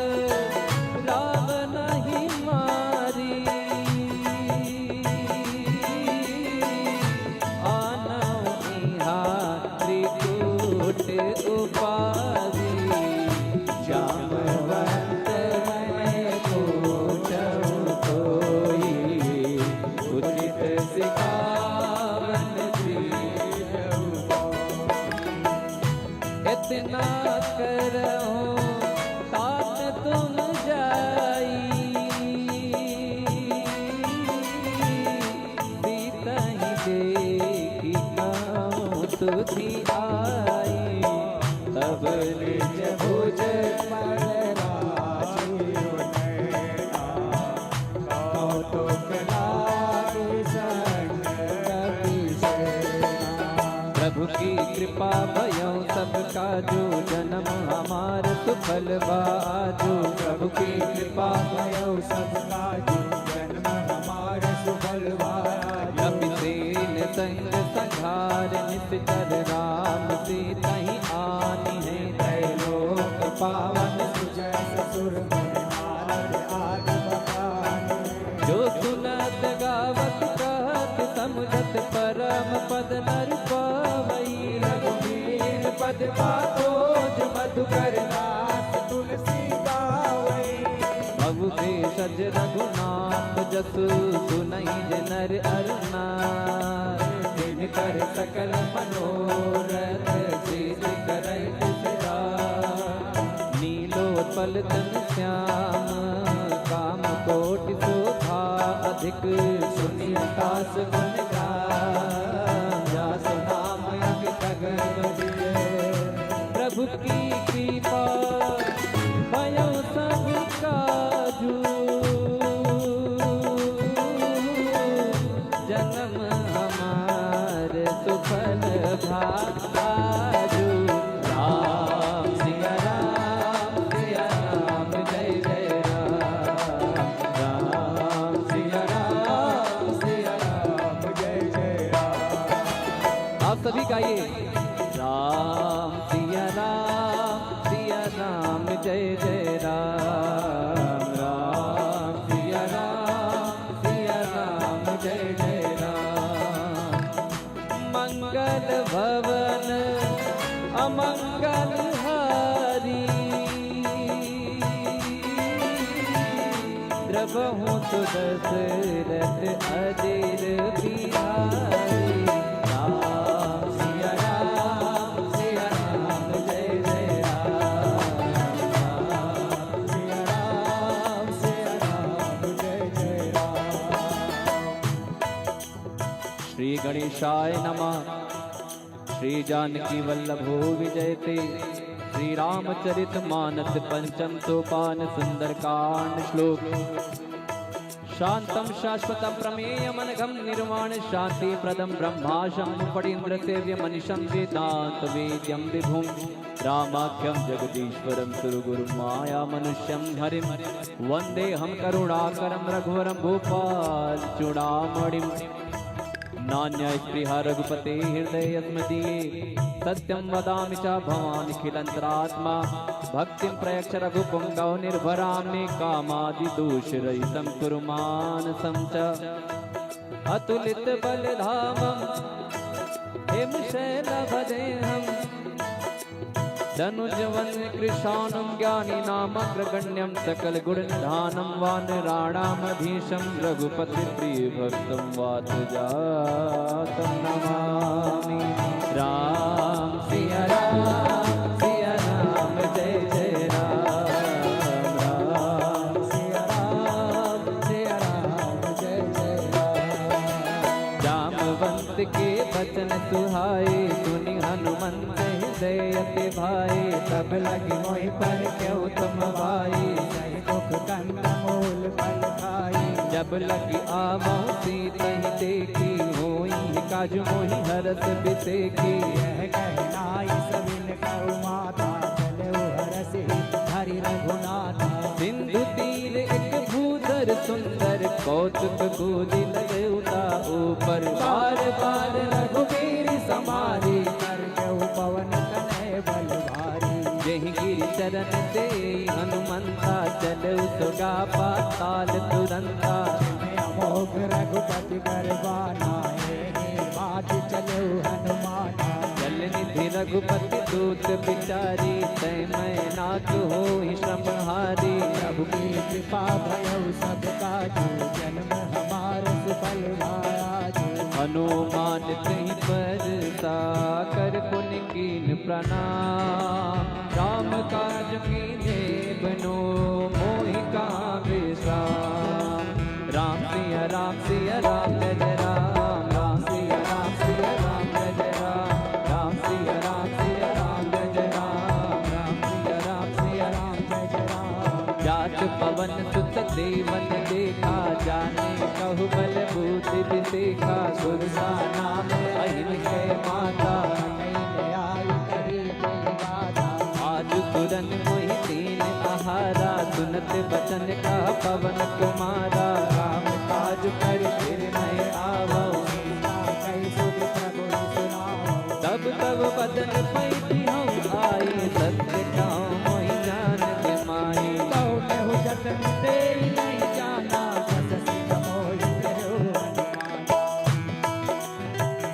रावनहि मारी, आनउ इहाँ त्रिकूट उपारी। जामवंत मन पूछउ कोई, उचित सिखावन कीजउ। इतना करहु तात तुम जाई, सीतहि देखि कहूँ तुधि आई। तब निज भुज मल राजीव नयना, कौतुक लागी संग कपि सेना। प्रभु की कृपा भयउ सब काजू, जन्म हमार सुफल बा आजू। प्रभु की कृपा भयउ सब काजू, जन्म हमार सुफल बा आजू। कपिसेन संग संघार निसिचर राम, सीतहि आनी है त्रैलोक पावन। सुजस सुर मुनि नारद आदि मकान। जो सुनत गावत कहत समुझत परम पद नर पावई। रघुबीर पद पाखोज मधुकर दास तुलसी गावई। भव भेषज रघुनाथ जसु सुनहि जे नर अर नार। जिनकर सकल मनोरथ सिद्धि करइ सिद्धा। नीलोत्पल तन श्याम काम कोटि शोभा। अधिक सुनि अकास गुन गान। जासु नाम अमित अगम गिन। प्रभु की कृपा भयउ सब काजू। जन्म हमार सुफल भा आजू। राम सिया राम, सिया राम, जय जय राम। राम सिया राम, सिया राम, जय जय राम। आप सभी गाइए। राम सिया राम, सिया राम, जय जय राम। राम सिया राम, सिया राम, जय जय राम। मंगल भवन अमंगल हारी। कहूँ तो दशरथ अजिर बिहारी। राम सिया राम, सिया राम, जय जय राम। राम सिया राम, सिया राम, जय जय राम। श्री गणेशाय नमः। श्री जानकी वल्लभो विजयते। श्री रामचरित मानस पंचम सोपान सुंदरकांड श्लोक। शांतं शाश्वतं प्रमेयमनघं निर्वाण शांतिप्रदं ब्रह्मा शंभु फणीन्द्र सेव्य मनिशं वेदांत वेद्यं विभुं रामाख्यं जगदीश्वरं सुरगुरुं माया मनुष्यं हरिं वंदेऽहं करुणाकरं रघुवरं भूपाल चूड़ामणिं। नान्यस्पृहा रघुपते हृदयेऽस्मदीये। सत्यं वदामि च भवानखिलन्तरात्मा। भक्तिं प्रयच्छ रघुपुङ्गव निर्भरां मे कामादिदोषरहितं कुरु मानसं च। अतुलितबलधामं हेमशैलभदेहं दनुजवनकृशानुं ज्ञानिनामग्रगण्यं सकलगुणनिधानं वानराणामधीशं रघुपतिप्रियभक्तं वातजातं नमामि। राम सिया राम, सिया राम, जय जय राम। राम सिया राम, सिया राम, जय जय राम। जामवंत के बचन सुहाए, सुनि हनुमंत हृदय अति भाए। तब लगी मोहि पर केहू तुम भाई, सहि दुख कंद मूल फल खाई। जब लगी आवहु सीतहि देखि, होई काज मोहि हरष बिसेखि। यह कहि नाई सबिन करु माता, चलेउ हरषि हरि रघुनाथा। सिंधु तीर एक भूधर सुंदर, कौतुक कूजि लगे उता ऊपर। बार बार रघुबीर समारी, कर केहू पवन तनय बल भारी। जेहि गिरि चरण सेई हनुमंता, चलेउ सुगा पाताल तुरंता। अमोघ रघुपति कर बाना, एहि बात चलेउ हनुमाना। जल निधि रघुपति दूत बिचारी, तैं मैं नाथ होहि श्रमहारी। प्रभु की कृपा भयउ सब काजू, जन्म हमार सुफल भा आजू। हनुमान तहि परसा कर पुनि कीन्ह प्रणाम। राम काज कीन्हे बिनु मोहि कहाँ बिश्राम। राम सिया राम सिया राम जय जय राम। राम सिया राम सिया राम जय जय राम। राम सिया राम सिया राम जय जय राम। राम सिया राम सिया राम जय जय राम। जात पवन सुत देवन देखा, जाने कहु बल बूझि बिसेखा। सुरसा नाम अहिन कै माता, अहिन आई कही कोई बाधा। आजु तुरन मोहि दीन्ह आहारा, सुनत बचन कहा पवन कुमारा। राम काज करि फिर नहिं आवउ, सीता कहि सुनि प्रभु ही सुनावउ। तब तब बदन पैठि हउँ आई, सत्य कहउँ मोहि जानकि माई। कहु केहू जतन तेहि नहीं जाना, बस सिर मोहि कहो हनुमान।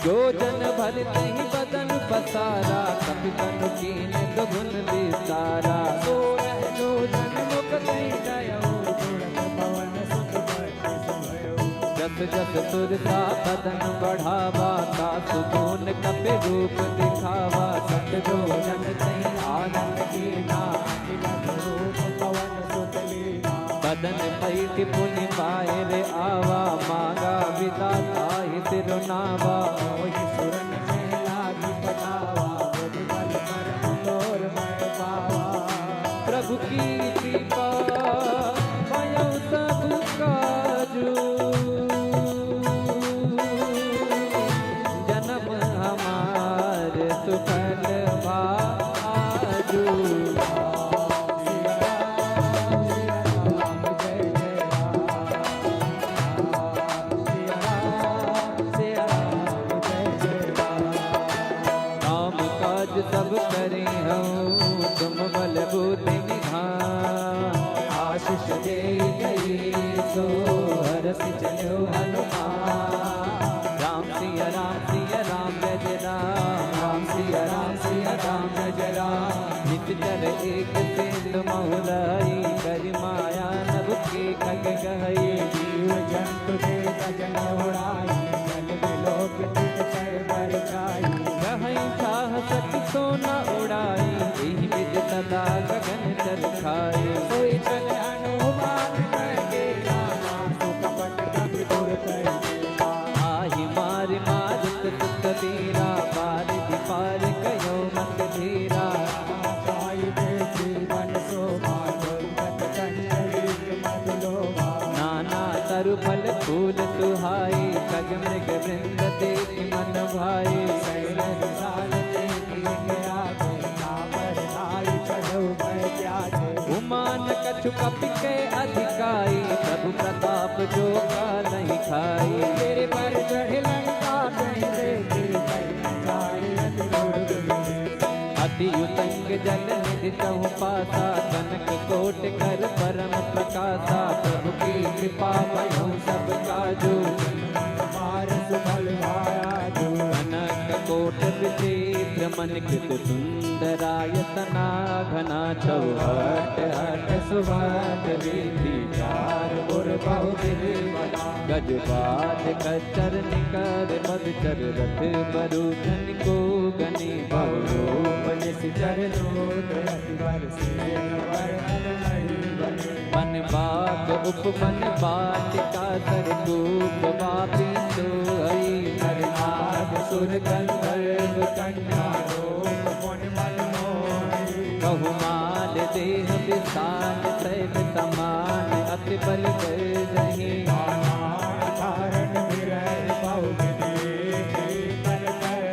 जो जन भर तहि बदन पसारा, कपि तनु कीन्ह दुगुन बिसारा। सोरह जो जन मुख कहि गयो, तुरत पवन सुत बरसे सुभयो। जस जस सुरसा बदन बढ़ावा, तासु गुन कपि रूप दिखावा। सत जो जन तहि आनंद कीन्हा, अति मधुर रूप पवन सुत लीन्हा। बदन पैठि पुनि बाहिर आवा, माँगा विधाता हित सिरुनावा। मोहि सुरन जहि लागी पटावा, मुनि बल परम तोर मय पावा। प्रभु की कृपा भयउ सब काजू, जन्म हमार सुफल भा आजू। राम काज सब करी हउँ, तुम बल बुद्धि निधान। आशीष देइ गई सो हरषि चल्यो हनुमान। राम सिया राम सिया राम जय जय राम। राम सिया राम सिया राम जय जय राम। निस चर एक सेंध महुँ लाई, करि माया नभ के खग गह कबीरा, बारिधि पार कयो मत धीरा। नाना तरु फल फूल सुहाई, खग मृग वृंद देखि मन भाई। उमान कछु कपि के अधिकाई, प्रभु प्रताप जो कालहि खाई। तेरे पर चढ़े लंका कहीं देखी, कहीं जाए अति दुर्ग। अति उतंग जल निधि तहु पासा, कनक कोट कर परम प्रकासा। प्रभु की कृपा भयउ सब काजू, कनक कोट विचित्र मन कृत सुंदरायतना। चौहठ अठ सुभट वीथि चार उर बहु विधि बना। गज बाज खच्चर निकर पद चर रथ बरु धनि को गनि। बहुरूप निसिचर दूत अति बर सेन बरनन नहीं बने। बन बाग उपवन बाटिका सरकूप बापी सोई। नर नाग सुर गंधर्व कन्या रूप मुनि मन मोही। बहुमाल देह विशाल शैल समान अति बल गर्जही। नाना धारण विरह बहु विधि शीतल कर।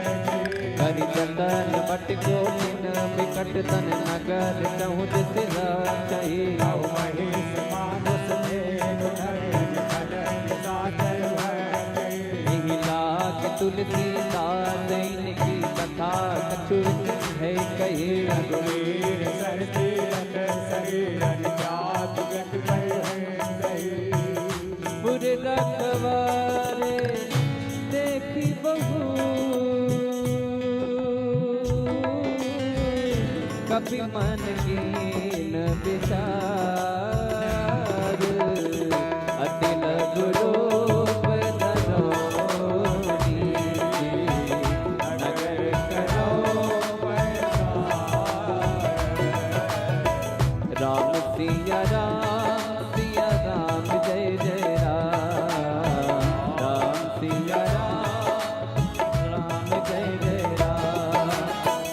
करि जतन बट कोटिन बिकट तन नगर चहुँ दिस राचही। बहु महीस मानुस मेरु धरन खलत साचर भटही। एहि लाग तुलसीदास इनकी कथा कछु विशेष है कही। रघुवीर सर तीरथ शरीरन जात गति पर है सही। पुर रखवारे देखि बहु कपि मन कीन विचार। अति लघु रूप धरो नीक नगर करो पैसार। राम सिया राम सिया राम जय जय राम। राम सिया राम राम जय जय राम।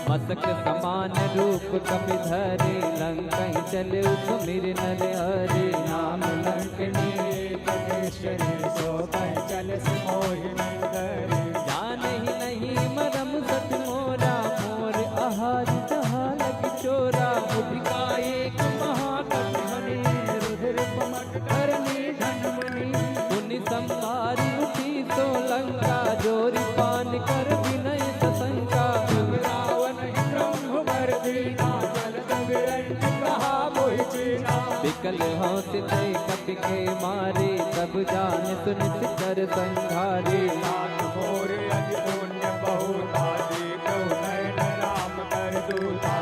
मसक समान रूप कपि धरे लंकहि चले सुमिरि नर हरे। नाम लंकनी एक केसरी सो कहँ चलसि मोहि नंदरी। जानहि नहीं मरम सत मोरा मोर आहार जहाँ लग चोरा। मुझका एक महाकपि हनि रुधिर पमट करनी धन मुनि। पुनि संभारि उठी सो लंका जोरि पानि कर विनय ससंका। जब रावण ही ब्रह्म वर दीना जल जब रंग कहा मोहि चीना। विकल होत तै कपि के मारे तब जान सुनि सिचर संघारे। नाथ मोर अति पुण्य बहुता देखौ नैन राम कर दूता।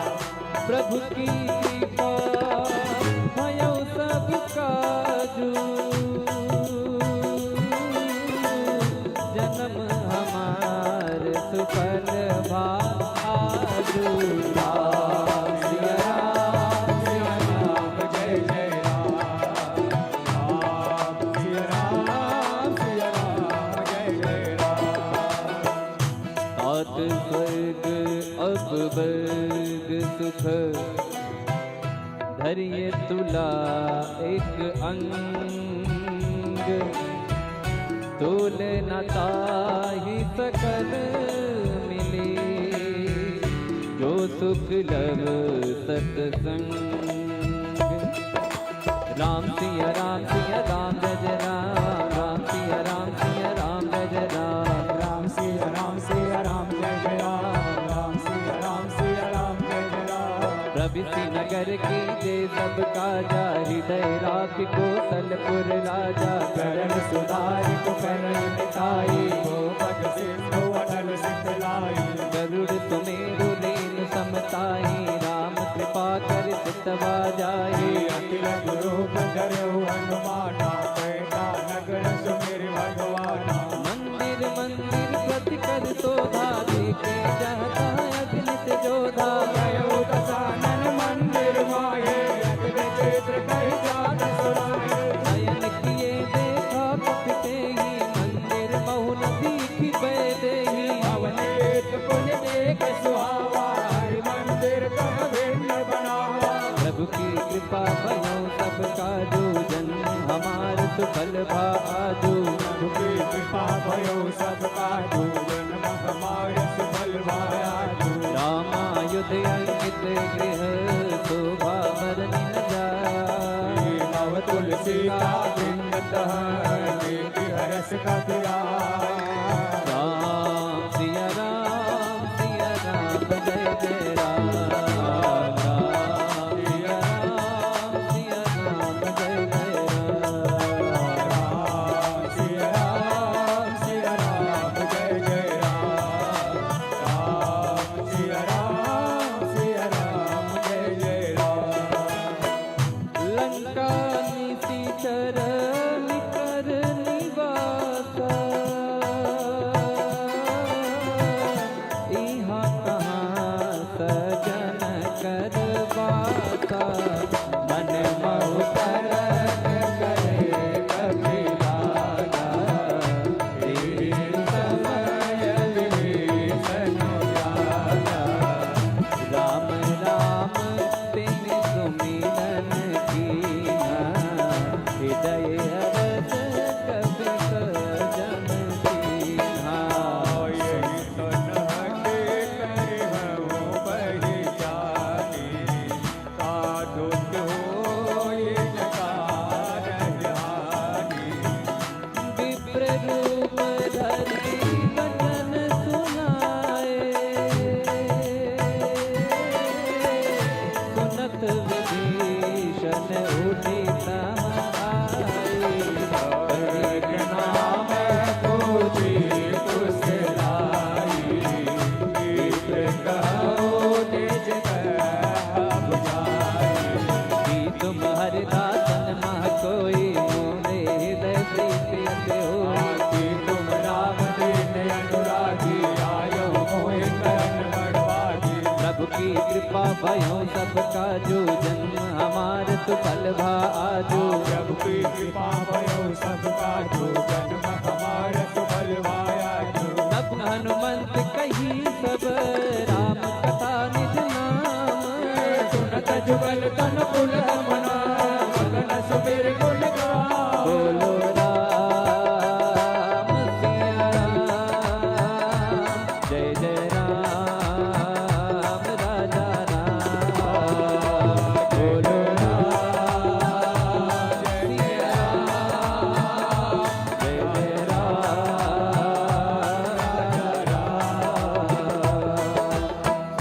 प्रभु की कृपा भयउ सब काजू, जनम हमार सुफल भा आजू। राम सिया राम सिया राम जय जय राम। राम सिया राम सिया राम जय जय राम। सात स्वर्ग अब स्वर्ग सुख धरिये तुला एक अंग। तोल न ताहि सकल मिले जो सुख लव सतसंग। राम सिया राम सिया राम जय जय राम। राम सिया राम सिया राम जय जय राम। राम सिया राम सिया राम जय जय राम। राम सिया राम सिया राम जय जय राम। प्रभु सिया नगर कीजे सब काजा, हृदय राखि कौशलपुर राजा। करण सुधारि कुकरण मिटाई, भूपति सिंधु अटल सित लाई। गरुड़ सुमेरु रेनु सम ताई, राम कृपा करि सितवा जाई। अति लघु रूप धरहु हनुमाना, पैठा नगर सुमिरि भगवाना। मंदिर मंदिर प्रति कर शोधा, देखे जहाँ तहाँ अगणित जोधा। गयो दशानन मंदिर माहे, अति विचित्र कहि जात सुनाए। नयन किए देखा कपि तेहि, मंदिर महु न दीखि पै देहि। आजू। प्रभु की कृपा भयो सब काजू, जन्म हमार सुफल भा आजू। रामायुध अंकित गृह शोभा बरनि न जाय। नव तुलसी का वृंद तह, देखि हरष कपि आय। राम सिया राम सिया राम जय जय राम। राम सिया राम सिया राम जय जय राम। राम सिया राम सिया राम जय जय राम। राम सिया राम सिया राम जय जय राम। लंका निशिचर निकर निवासा, इहाँ कहाँ सजन कर बासा। मन महु तरन करे कपि लागा, तेहि समय विभीषण लागा। राम राम तिन सुमिरन कीन्हा, हृदय हरष कपि सजन दीन्हा। यहि तन हठि करिहउ बहिचानी, साधु होई न कारज हानि। विप्र रूप धरि बचन सुनाए, सुनत विभीषण उठि तहाँ आए। कहि नाम पूछि फुसलाई, विप्र कहउ निज कह बुझाई। प्रीतम हरि दासन मह कोई, मोरे हृदय प्रीत अति होई। प्रीतम राम दीन अनुरागी, आयो मोहि करन बड़ भागी। प्रभु की कृपा भयो सब काजू, जन्म हमार सुफल भा आजू। प्रभु की कृपा भयो सब काजू, जन्म हमार सुफल भा आजू। तब हनुमंत कही सब राम कथा निज नाम। सुनत जुगल तन पुलह मना, मगन सुमिर गुण गाम। बोलो राम सिया राम, जय जय राम राजा राम। बोलो राम सिया राम, जय जय राम राजा राम।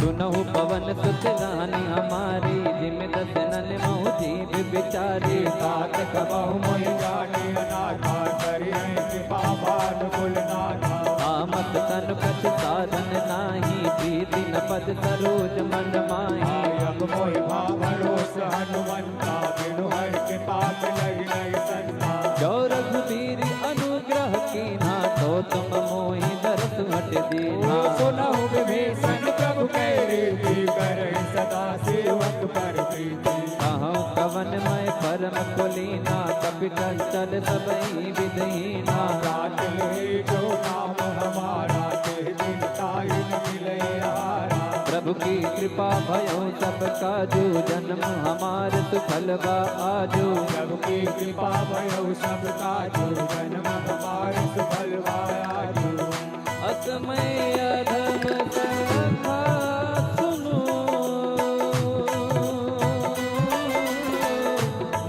सुनहु पवन सुत रानी हमारी, जिम दसनन महु जीव बिचारी। तात कबहु मोहि जानी अनाथा, करिहैं कृपा भानुकुल नाथा। आमत तन कछु साधन नाही, प्रीति न पद सरोज मन माही। अब मोहि भा भरोस हनुमंता, बिनु हरि कृपा मिलइ नहीं संता। जो रघुबीर अनुग्रह कीन्हा, तो तुम मोहि दरस हट दीन्हा। सुनहु विभीषण प्रभु कहि रीति, करहिं सदा सेवक पर प्रीति। कहउँ कवन मय परम कुलीना, कपि चंचल सबहि विधि हीना। जात लेहि जो नाम हमारा, तेहि दिन ताहि न मिलइ आहारा। प्रभु की कृपा भयउ सब काजू, जन्म हमार सुफल बा आजू। प्रभु की कृपा भयउ सब काजू, जन्म हमार सुफल बा आजू। अस मय अधम कथा सुनु,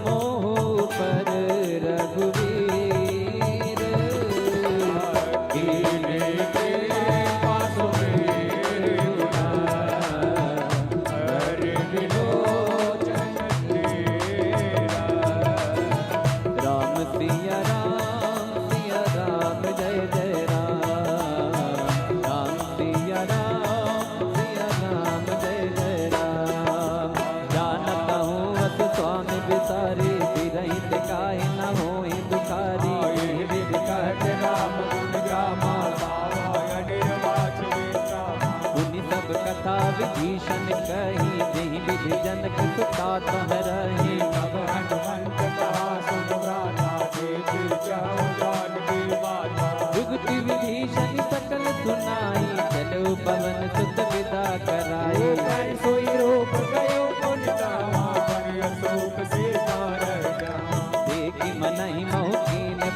मोहु पर रघुवीर। कीन्हे कृपा सुमेरु नाथ, हरि विलोचन तेरा। राम सिया राम, सिया राम जय जय राम। राम सिया राम, सिया राम जय जय राम। जानत हूँ अस स्वामी बिसारी, बिरहित काहे न होई दुखारी। एहि विधि कहत राम गुण गामा, पावा अनिर्वाच वे कामा। सुनि सब कथा विभीषण कही, जेहि विधि जनक सुता तह रही। तब हनुमंत कहा सुन भ्राता, देखि चहु जानकी माता। जुगति विभीषण सकल सुनाई, चलो पवन सुत विदा कराई। ऊपर सोई रूप गयो पुन जामा, बन अशोक सीता रह जामा। देखि मनहि महु कीन्ह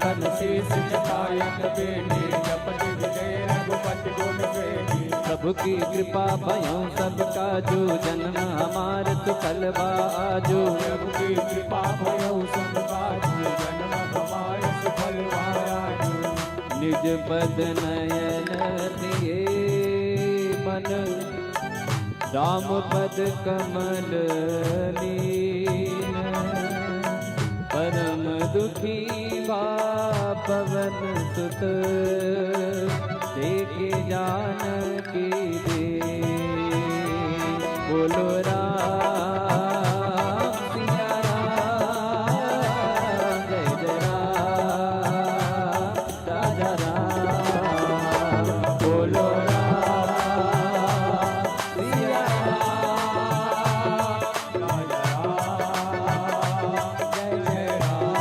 तन शीश झुकायत बेनी, जपत विजय रघुपति गुण सेनी। प्रभु की कृपा भयउ सब काजू, जन्म हमार सुफल बा आजू। प्रभु की कृपा भयउ सब काजू, जन्म हमार सुफल बा आजू। निज पद नयन लिए मन राम पद कमल लीन। परम दुखी बा पवन सुत, देखे जानकी दीन। बोलो राम सिया राम, जय जय राम। राजा राम, बोलो राम, सिया राम, राजा राम, जय जय राम।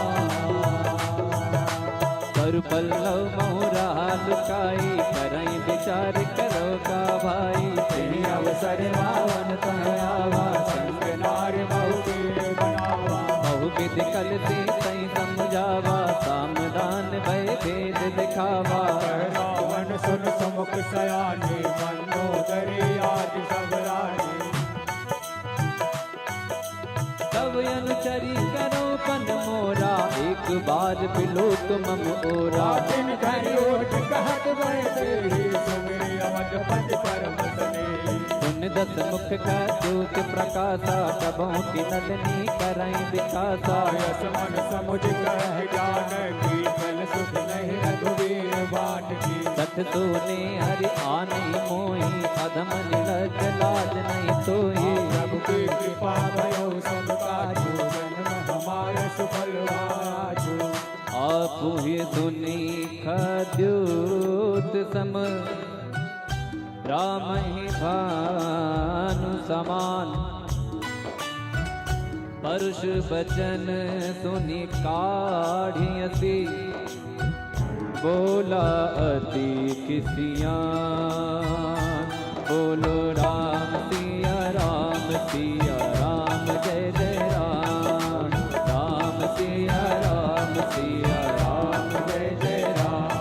कर पल्लव मोरा लुकाई, करई विचार करो का भाई। तेहि अवसर पावन तन आवा, संग नार बहु के बनावा। बहुविध कलसी तई समझावा, साम दान भय भेद दिखावा। रावण सुन सुमुख सयानी, मंदोदरी आदि सब रानी। तब अनुचरी करो पन मोरा, एक बार विलोक मम ओरा। दिन धरि ओट कहत वैसे ही, सुमिरि अवधपति परम सनेही। सुन दस मुख का ज्योति प्रकाशा, तबहुँ की नलिनी करई विकासा। यस मन समुझ कह जानकी, छल सुध नहीं रघुवीर बाटकी। सठ सोने हरि आनई मोही, अधम निलज लाज नहीं सोही। प्रभु की कृपा भयउ सब काजू, जन्म हमार सुफल आजू। आपहि सुनी खद्योत सम, रामहि भानु समान। परुष बचन सुनि काढ़ि अति, बोला अति खिसियान। बोलो राम सिया राम, सिया राम जय जय राम। राम सिया राम, सिया राम जय जय राम।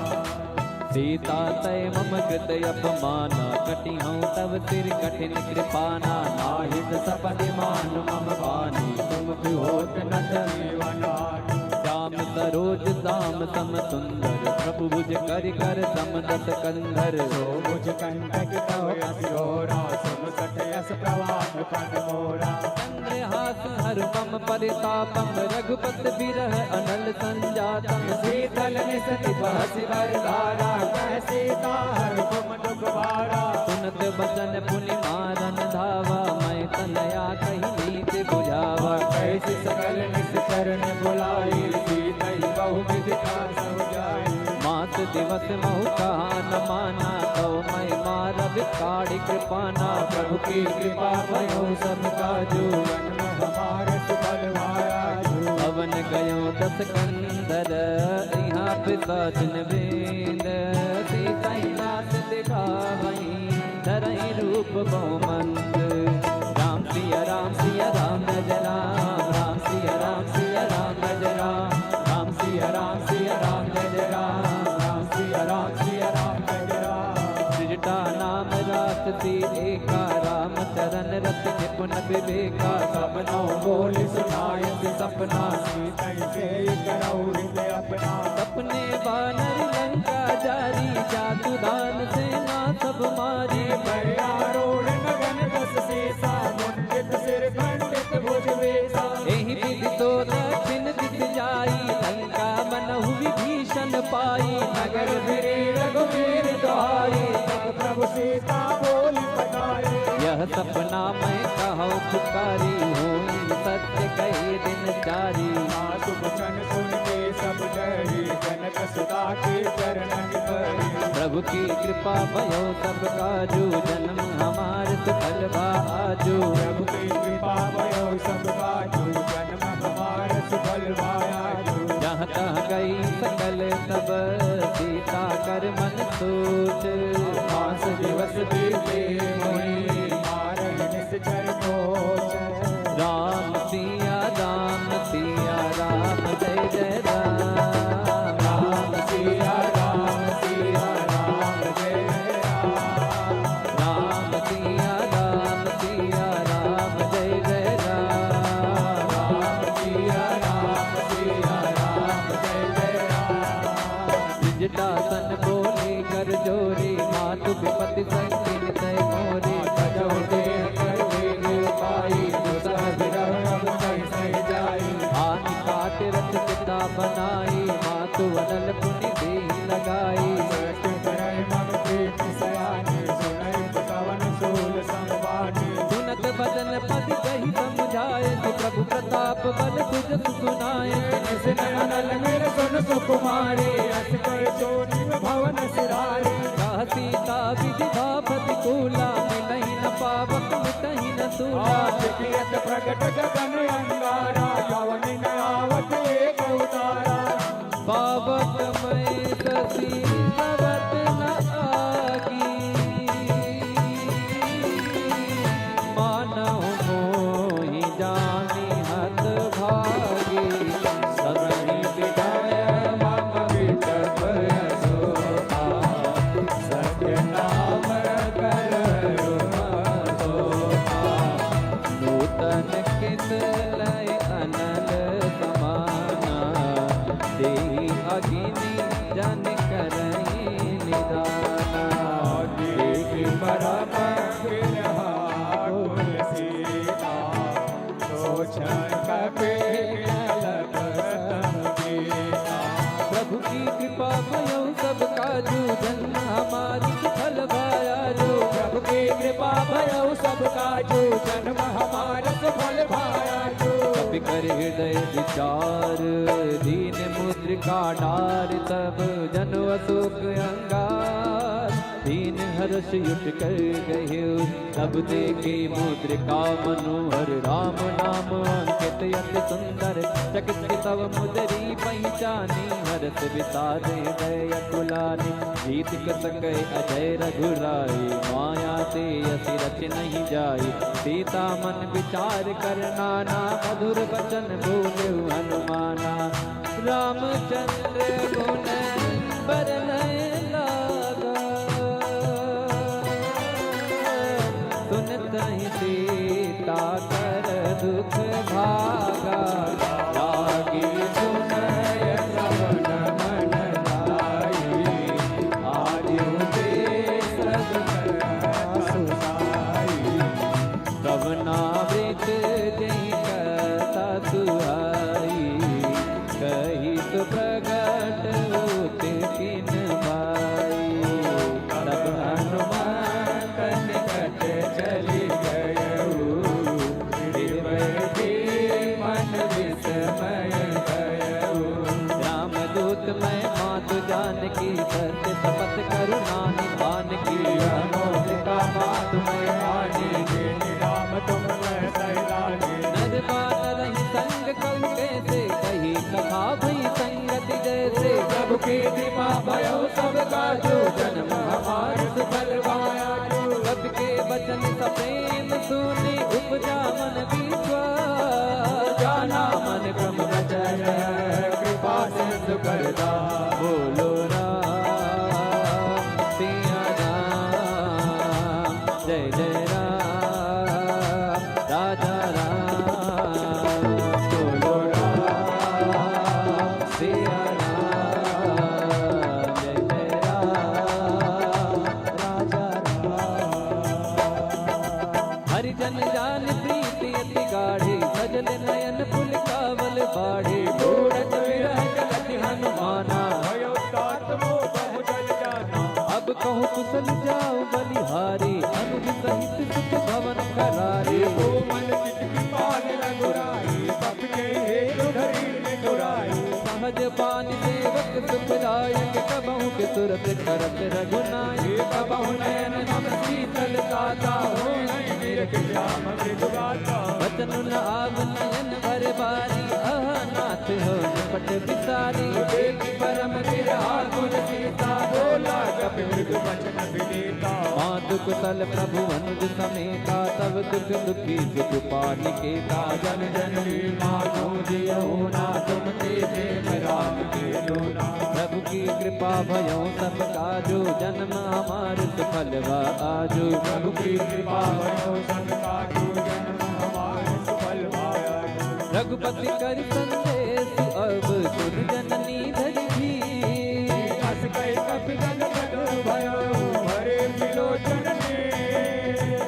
सीता तय मम कृत अपमाना, कटिहउँ तव सिर कठिन कृपाना। नाहित सपति मान मम बानी, सुमुखि होत न जीवन हानि। श्याम सरोज श्याम सम सुंदर, प्रभु भुज करि कर सम दस कंधर। सो भुज कंटक तव अति घोरा, सुन सठ यस प्रवाह पन मोरा। चंद्रहास हर मम परितापम, रघुपत विरह अनल संजातम। शीतल निसि निपहसि बर धारा, कह सीता हर मम दुख भारा। सुनत बचन पुनि मारन धावा, मैं तनया कहि नीति बुझावा। कहि सकल निसि चरण बुलाइ, सीतहि बहु विधि का सम जाई। मास दिवस महु कहा न माना, तव मैं मारबि काढ़ि कृपाना। प्रभु की कृपा भयउ सब काजू, जन्म हमार सुफल भा आजू। भवन गयो दस कंधर इहाँ पिसाचिन बेंद, सीतहि नास दिखावहीं धरहीं रूप बहुमंत। राम सिया राम सिया राम जय जय राम, राम सिया राम सिया राम जय जय राम, राम सिया राम सिया राम जय जय राम, राम सिया राम सिया राम जय जय राम। सृजटा नाम रास सी एका, राम चरण रस निपुन विवेका। सब नव बोलि सुनायसि सपना, सीतहि सेई करउ हृदय अपना। सपने बानर लंका जारी, जातु दान सेना सब मारी। पर आरूढ़ गगन दस सीसा, मुंडित सिर खंडित भुज बेसा। एहि विधि सो दक्षिण दिस जाई, लंका मनहु विभीषण पाई। नगर फिरी रघुबीर दुहाई, तब प्रभु सीता बोलि पठाई। यह सपना मैं कहउ पुकारी, होई सत्य कहे दिन चारी। मातु वचन सुनिके सब डरी, जनक सुता के चरणन परी। प्रभु की कृपा भयउ सब काजू, जन्म हमार सुफल भा आजू। प्रभु की कृपा भयउ सब काजू, जन्म हमार सुफल भा आजू। जहाँ तहाँ गई सकल तब, सीता कर मन सोच। पाँच दिवस बीते मोहि, मारहि निस चर कोच। राम सिया राम सिया राम जय जय राम। राम जटासन बोले कर जोरे, मातु विपति संग कीन्ह तैं मोरे। आनि काटि रथ चिता बनाई, मातु अनल पुनि देहि लगाई। सुनत बचन पद कहि समुझाए, प्रभु प्रताप बल भुजसु सुनाए। कह सीता विधि भा प्रतिकूला, मिलहि न पावक मिटहि न सूला। पावक महि ससी भवत न आगी, मानहु मोहि जानि हत भागी। नूतन किस लय अनल समाना, देहि अगिनि जन करहिं निदाना। प्रभु की कृपा भयउ सब काजु, जन्म हमार सुफल भा आजु। प्रभु की कृपा भयउ सब काजु, जन्म हमार सुफल भा आजु। कपि कर हृदय विचार, दीन मुद्रिका डार, तब जनु अशोक अंगार। दीन हरषि उठि कर गहेउ, तब देखि मुद्रिका मनोहर। राम नाम अंकित अति सुंदर, चकित तब मुद्री पहिचानी। हरषि विषाद हृदय अकुलानी, जीति कस कहे अजय रघुराई। माया से अति रचि नहीं जाई, सीता मन विचार कर नाना। मधुर बचन बोलेउ हनुमाना। रामचंद्र गुन बरनइ लागा, सुनतहि सीता कर दुख भागा। लागी सुनय श्रवण मन लाइ, आजु देस दुख सुनाई। कवना वृत जेहि कथा सुहाई, कहि सो प्रगट होत तिन बाई। तब हनुमंत निकट चलि गयउ, गिरवरती मन विस्मय भयउ। रामदूत मय मातु जानकी, सत्य सपथ करुणानि पान की। अमोधिका मातु मय आनी, जेहि राम तुम मय सहितानी। नर बानरहिं संग कउ केसे, कही कथा भई संगति जैसे। प्रभु की कृपा भयउ सब काजु, जन्म हमार सुफल भा आजु। कपि के बचन सप्रेम सुनि, उपजा मन विश्वास। जाना मन क्रम रचन, कृपा सिंधु करदा। बोलो राम सिया राम, जय जय राम राजा राम। बोलो राम सिया राम, जय जय राम राजा राम। हरि जन जान प्रीति अति गाढ़ी, सजल नयन पुलकावल बाढ़ी। मूरत विरह जलति हनुमाना, भयो तात मोह बहु जल जाना। अब कहु कुसल जाउ बलिहारी, अनुज सहित सुत भवन करारी। कोमल चित कृपाल रघुराई, पथ के हेतु धरी निठुराई। सहज बानि सेवक सुखदायक, कबहुँ के सुरत करत रघुनायक। कबहुँ नयन नम शीतल दाता, होई नहीं निरख श्याम मृदु गाथा। बचन न आव नयन भर बारी, अहा नाथ हो निपट बिसारी। देखि परम बिरहा कुल सीसा, बोला कपि मृदु बचन विनीता। मातु कुसल प्रभु अनुज समेता, सब दुख दुखी सुख पानि केता। जन जन मानो जियउ ना, तुम कीजे राम के दूना। प्रभु की कृपा भयउ सब काजु, जन्म हमार सुफल भा आजु। प्रभु की कृपा भयउ सब काजु, जन्म हमार सुफल भा आजु। रघुपति करि संदेसु अब, सुनि जननी धरि धीर। अस जन जन भयो हरे विलोचन ने।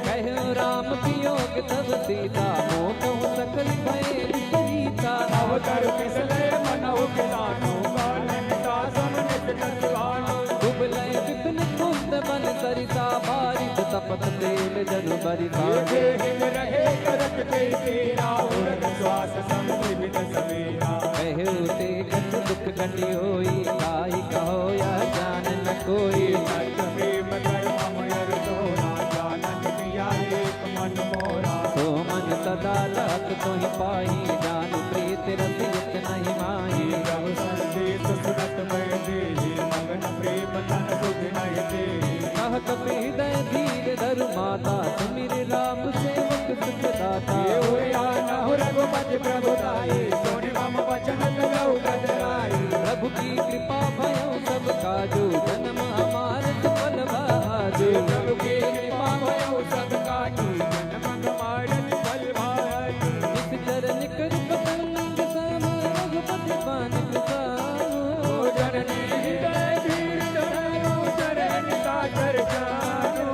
कहु राम वियोग तब सीता, मोह कहु सकल भय विपरीता। अवधर बिसले मनहु किसानु, कानन सासम नित नत भानु। उबलय विपिन कुंद बन सरिसा, बारित तपत तेल जनु बरिसा। ये देहि रहे करत ते तेरा, उरग श्वास सम विविध सवेरा। कहु ते कछु दुख घटि होई, ताहि कहो यह जान न कोई। सत्य प्रेम कर मम अर तोरा, जानत किया एक मन मोरा। सो मन सदा रहत तुहि पाई, जानु प्रीत रस युत नहीं माही। प्रभु संदेश सुनत मैं देहि, मगन प्रेम तन सुधि नहीं देहि। कह कपि हृदय धीर धरु माता, सुमिरि राम सेवक सुखदाता। ये हुआ न हो रघुपति प्रभु ताई, सुनि मम वचन करो गजराई। प्रभु की कृपा भयउ सब काजु, जन्म हमार सुफल भाजु। प्रभु की कृपा भयउ सब काजु, जन्म हमार सुफल भाजु। निस चरण कर पतंग सम रघुपति बान प्रसानु। ओ जननी हृदय धीर धरु चरण सादर जानु।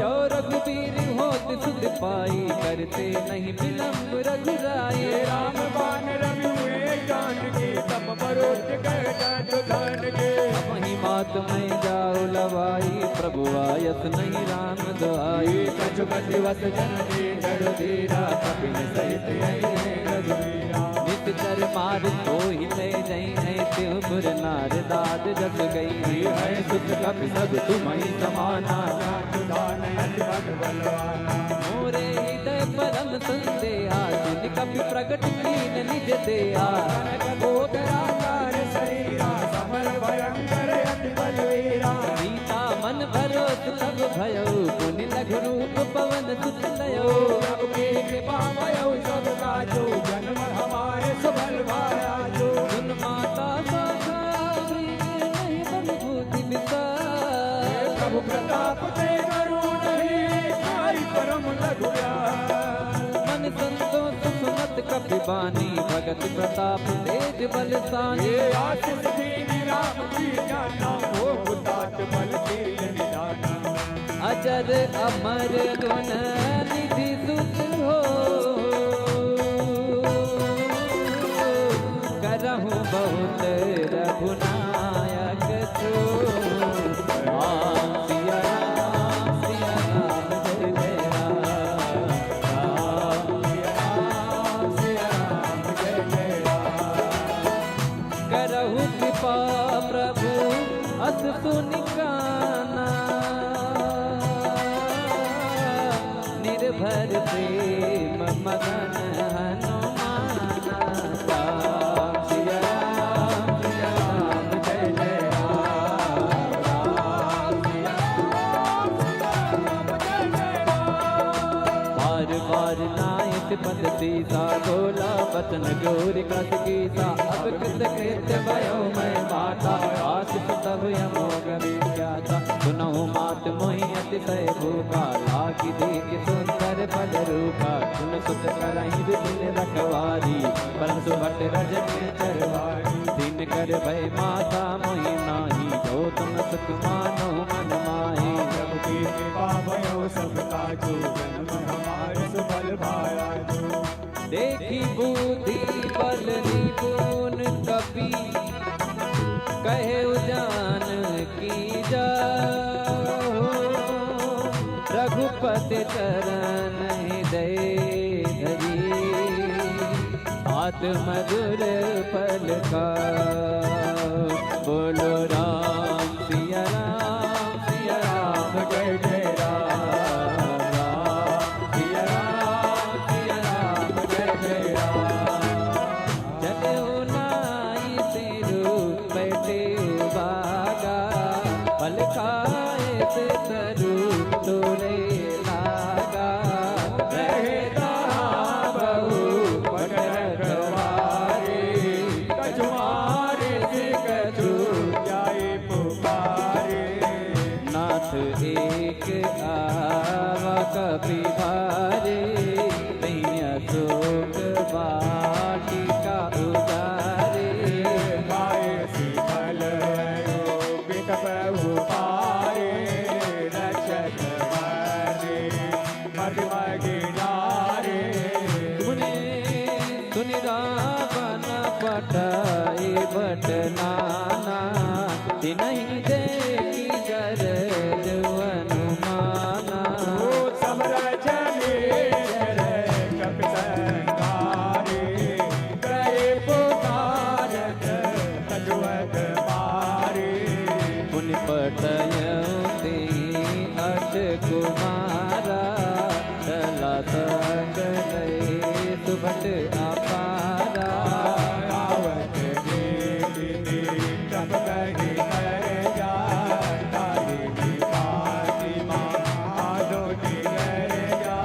जो रघुबीर होत सुध पाई, करते नहीं विलंब रघुराई। राम बान रवि हुए जानकी, तब परोस गए दंड धान के। अपनी मात में जाउ लवाई, प्रभु आयस नहीं राम दुआई। कछु कति वस जन दीन्ह धीरा, कपिन सहित अइहैं रघुबीरा। निस चर मार कोहि तै जइहैं, तिहुँ पुर नार दाद जस गइहैं। हए सुत कपि सब तुमहि समाना, जान सुधान अति बल बलवाना। मोरे हृदय परम संदेहा, सुनि कपि प्रगट कीन्ह निज देहा। कनक गोत्र आकार शरीरा, समर भयंकर अति बलवीरा। सीता मन भरोस तब भयउ, पुनि लघु रूप पवन सुत लयो। प्रभु की कृपा भयउ सब काजु, जन्म हमार सुफल भाजु। सुन माता शाखा नहीं बल बूझि विचार। प्रभु प्रताप ते करू नहीं, ठाई परम लघु प्यार। मन संतोष सुनत कपि बानी, भगत प्रताप तेज बल सानी। ये आशीष दीन्ह राम जी जाना, होहु तात बल शील निधाना। अजर अमर गुण निधि सुत हो, करहु बहुत रघुनायक छो। राम सिया राम सिया राम जय जय राम। राम सिया राम सिया राम जय जय राम। करहु कृपा प्रभु अस सुनि काना, निर्भर प्रेम मगन हनुमाना। राम सिया राम सिया राम जय जय राम। राम सिया राम सिया राम जय जय राम। बार बार नाइत पद सीसा, बोला बचन घोर कस कीसा। अब कृत कृत्य भयो मैं माता, आशीष तब अमोघ विख्याता। सुनहु मात मोहि अतिशय भूखा, लागी देखि सुंदर फल रूखा। सुन सुत करहिं विपिन रखवारी, परसु भट रजनी चरवारी। दीन कर भय माता मोहि नाही, जो तुम सुख मानो मन माही। प्रभु की कृपा भयो सब काजु, जन्म हमार सुफल भाजु। देखि बुद्धि बल निपुन कपि, कहेउ जानकी जाहु। रघुपति चरण हृदय धरी, आत मधुर फल खाउ। बोलो राम सिया राम सिया राम जय जय राम। राम सिया राम सिया राम जय जय राम। चलेउ नाई सिरु बैठेउ बागा, फल खाए से तरु तोरे लागा। रहे तहाँ बहु पट रखवारे, कछु मारे से कछु जाए पुकारे। नाथ एक आवा कपि भारे, तहिं अशोक वाटिका उजारे। खाए शीतल अयोपित प्रभु नहीं देखी गरज अनुमाना। ओ समरज नेत्र कपि संहारे, करे पुकारत तजवत मारे। पुनि पठयउँ तेहि अस कुमारा, चला सकलइ सुभट अपारा। आवत देखि तब कहि करजा, ताहि बिपाति माधो निगरजा।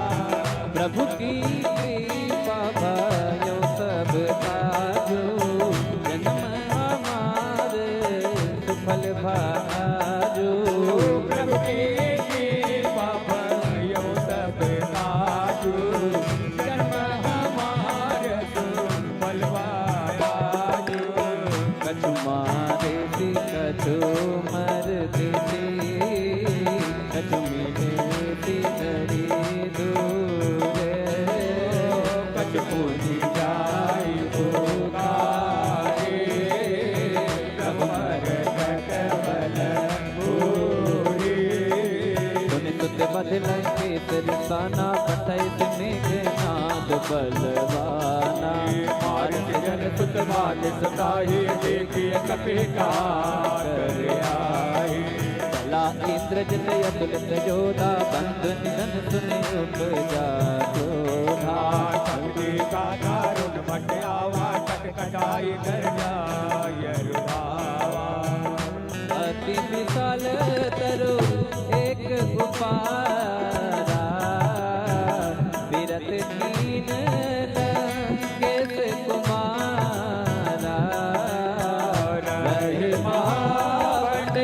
प्रभु की कृपा भयउ सब काजु, जन्म हमार सुफल भा आजु। प्रभु की कृपा भयउ सब काजु, जन्म हमार सुफल भा आजु। कछु मारेसि कछु मरदेसि, कछु मिलेसि हरि दूरे। कछु पूजि जाइ पुकारे, प्रभु मरकट बल पूरे। सुनि सुत मधि लंकेस रिसाना, पठइस मेघनाद बलवाना। मारिच जन सुत मारिस ताहि, देखि कपि कहा करि आए। चला इंद्रजित अतुलित जोधा, बंधु निधन सुनि उपजा क्रोधा। शक्ति का दारुण भट आवा, कटकटाई कर जाय रुधावा। अति विशाल तरु एक उपारा, बिरत कीन लंकेस कुमारा। रहे महाबंड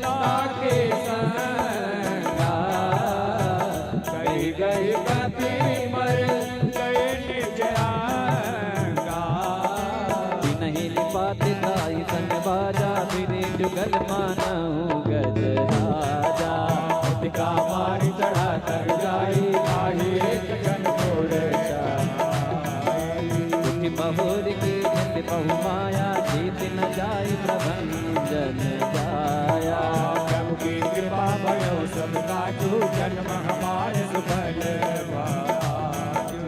ताके संगा, कहि कहि कपि मर गए निज अंगा। बिनहि निपात ताहि संग बाजा, बिरे जुगल मानहु गज राजा। अतिका मारि चढ़ा तर जाई, ताहि एक जन मोर जाई। उठि महुर कीन्हत बहु माया, जीति न जाइ प्रभंजन जाया। प्रभु की कृपा भयउ सब काजु, जन्म हमार सुफल भा आजु।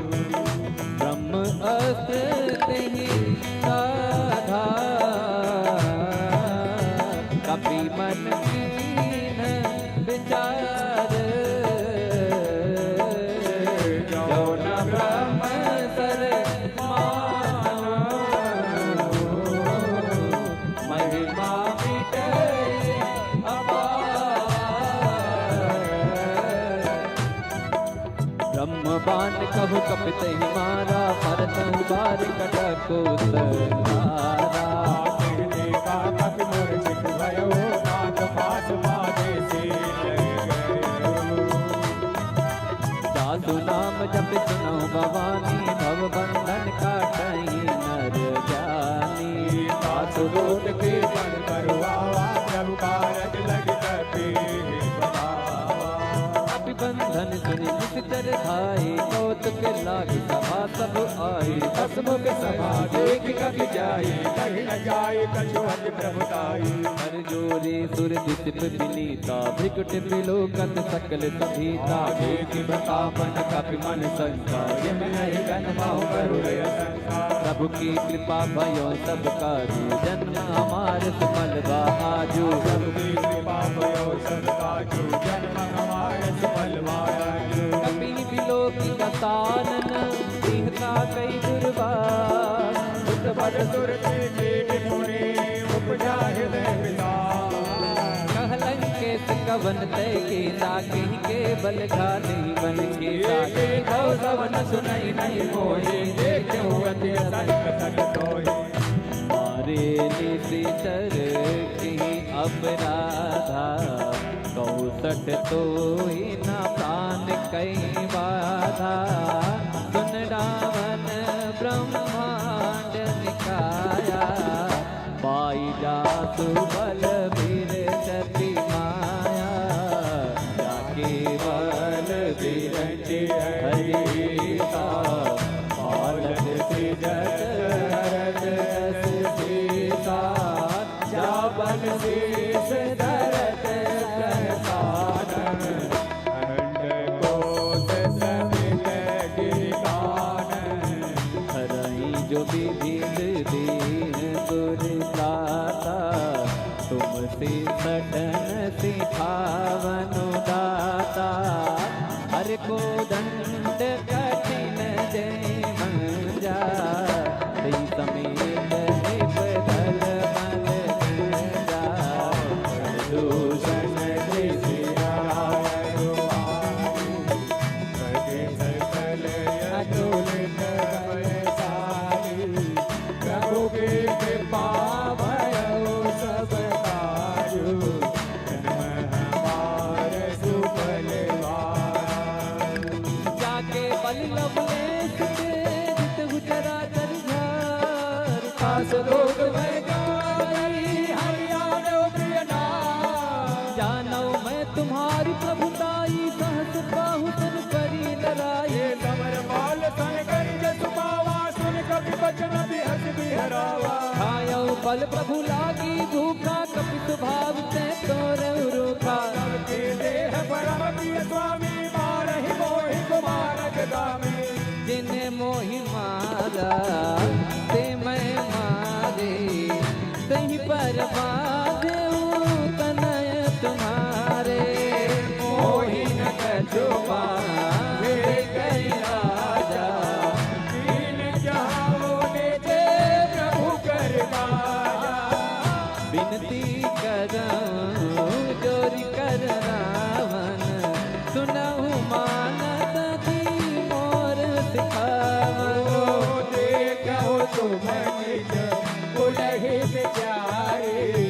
ब्रह्म अस्त्र तेहि साधा, कपि मन कीन्ह विचार। जो न ब्रह्म सर मानो, महिमा मिटइ अपार। ब्रह्म बाण कहु कपि तहि मारा, परतहु बारि कटकु संहारा। देखा कपि मूर्छित भयउ, नाथ पास मारे शीतल गयउ। जासु नाम जपि सुनउ भवानी, भव बंधन काटइ नर जानी। तासु दूत के बल बरुआवा, प्रभु कारज लगी कपि बतावा। कपि बंधन सुनि निशिचर धाई, कौतुक लागी सभा सब आई। हसमुख सभा देखि कपि जाई, कहि न जाई कछु अति प्रभु ताई। कर जोरे सुर दिसप बिनीता, भृकुटि बिलोकत सकल सभीता। देखि प्रताप कपि मन संता, जिम नहीं जन्माउ गरुड़ असन। प्रभु की कृपा भयउ सब काजु, जन्म हमार सुफल भा आजु। प्रभु की कृपा भयउ सब काजु, जन्म हमार सुफल भा आजु। कपि बिलोकि का सानन, दीन्हता कई दुर्वास। सुत बल सुरति कीन्ह मुनि, उपजा हृदय विशाल। कहलंक कवन तय कीन्हा, किहि केवल घानि बन कीन्हा। देखि कौ सवन सुनइ नहीं मोहि, देखिउ अति असंग सग तोहि। मारे निशिचर किहि अपराधा, कौ सठ तोहि न प्रान कइ बाधा। सुन रावण ब्रह्मांड निकाया, पाई जासु बल बिरचति माया, जाके बल बिरचि हरिसा, पालत सिजत हरत अस सीसा, जा बल सीस धरत संसार, अंडकोश समेत गिरदान। हरई जो विविध दीन गुर त्राता, तुमसे सटन सिखावनु दाता। हर को दंड कठिन जय मंजा, श्री समेत नृप धर मल गंजा। दूषण त्रिशिरा अनुहारी, सकल अतुलित बलशाली। प्रभु की कृपा भयउ सब काजु, जन्म हमार सुफल भया। जाके बलि लवलेस के, जितहु चराचर झार। कास लोक में गाई, हरि आयो प्रिय नाथ। जानउ मैं तुम्हारी प्रभुताई, सहस बाहु तन करी लड़ाई। ये समर बाल सन करि जसु पावा, सुनि कपि बचन बिहसि बिहरावा। खायउ बल प्रभु लागी भूखा, कपि सुभाव ते तोरउ रूखा। सबके देह परम प्रिय स्वामी, मारहि मोहि कुमारक गामी। जिन्हें मोहि मारा, ते मैं मारे, तहि पर बाधउ तनय तुम्हारे। मोहि न कछु बाधे कहि राजा, कीन्ह चाहो निज प्रभु कर काजा। बिनती करउँ जोरि कर रावन, सुनहु मानत की मोर सिखावन। देखहु तुम निज कुलहि बिचारी,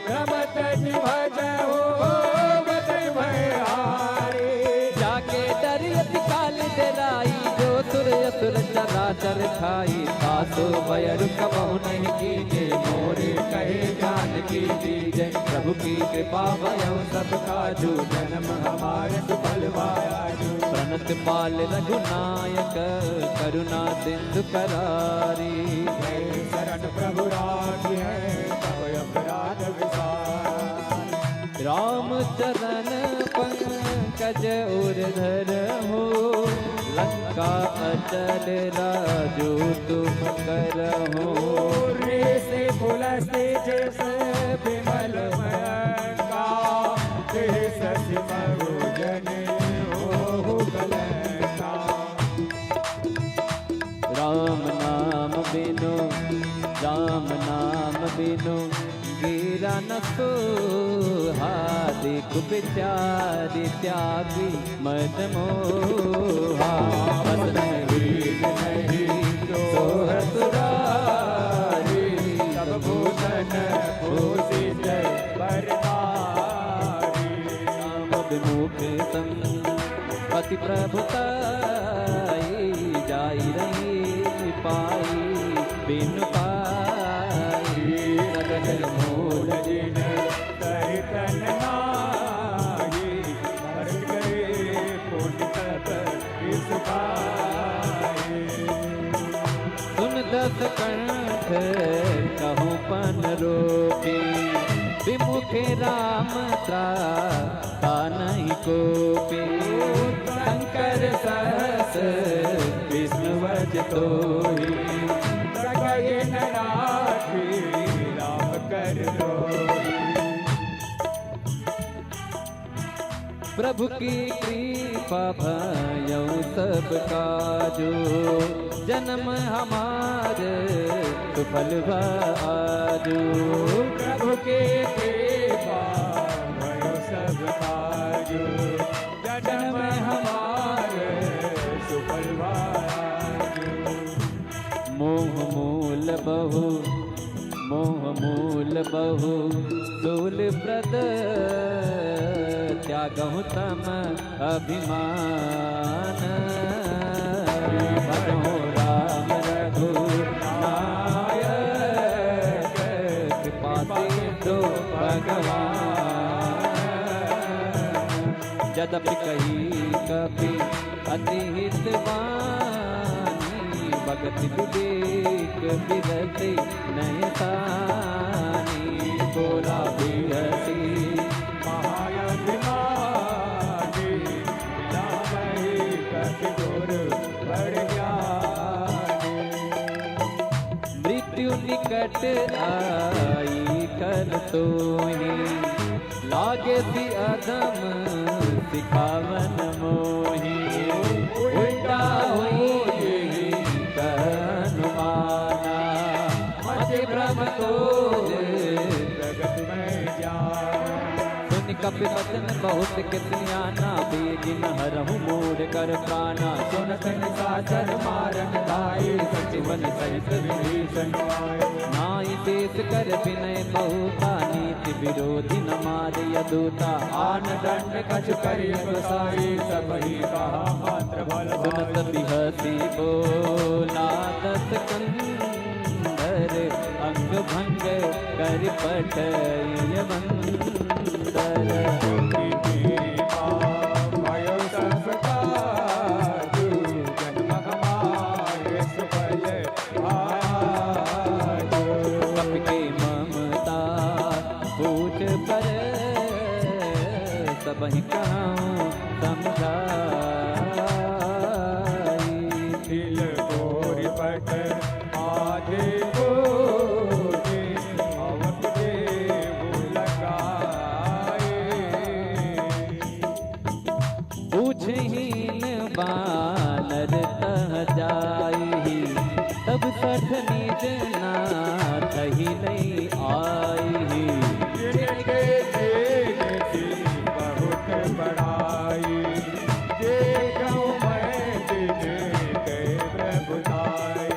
रमत भजहु भय हारी। जाके डरि अति काल डेराई, जो सुर असुर चराचर खाई। तासो भय अरु कबहु नहीं कीन्हे, मोरे कहे जानकी दीन्हे। प्रभु की कृपा भयउ सब काजु, जन्म हमार सुफल भया आजु। प्रणत पाल रघुनायक, करुणा सिंधु करारी। भय शरण प्रभु राखिहैं, सब अपराध विसार। राम चरण पंकज उर धरहु, लंका अचल राजु तुम करहु। ऋषि पुलस्त्य जस विमल मयंका, देहि शशि मरु जनि होहु कलंका। राम नाम बिनु, राम नाम बिनु, गीरा न सोहा। देखु बिचारि त्यागी मद मोहा। बस नहीं नहीं सोहत सुरारी, सब भूषण भूषित बरदारी। राम विमुख सम पति प्रभु ताई, जाई रही पाई बिनु पाई। सकल मूल जिन सहित नाही, भरत करे पुनि तप इस पाई। सुन दस कंठ कहूँ पन रोपी, विमुख राम त्राता नहीं कोपी। शंकर सहस विष्णु वज्र तोही, सकहि न राखी राम कर दोही। प्रभु की कृपा भयउ सब काजो, जन्म हमार सुफल भा आजो। प्रभु की कृपा भयउ सब काजो, जन्म हमार सुफल भा आजो। मोह मूल बहु, मोह मूल बहु शूल प्रद, त्यागहु तम अभिमान। भजहु राम रघुनायक, कृपा सिंधु भगवान। जदपि कही कपि अति हित बानी, बगत विवेक बिरति नहिं तानी। बोला बिहस महाअभिमानी, मिला मही कति गुर बड़ ज्ञानी। मृत्यु निकट आई कल तोहि, लागे सि अधम सिखावन मोहि। उल्टा होई यही अनुमाना, मति भ्रम तोहि जगत में जाना। सुनि कपि बचन बहुत किस ज्ञाना, बेगिन हरहु मोर कर प्राना। सुनत निसाचर मारन धाई, सचिवन सहित विभीषण आए। नाई देस कर विनय बहुता, नीति विरोधी न मारय दूता। आन दंड कछु करिय गोसाई, सबहि कहा मंत्र बल भाई। सुनत बिहसी बोला दस कंध धर अंग भंग कर पटय मंदर। भयो सब काजु जन्म हमारे सुफल भाजु। कपि के ममता पूछ पर सबहि कहूँ समझाई। तिल गोर पट आगे बोले, अवक देव लगाए। पूछहिन बानर तह जाई, तब सठ निज नाथ ही नहीं आई। जिनके तेज की बहुत बड़ाई, देखो मैं तिनके प्रभुताई।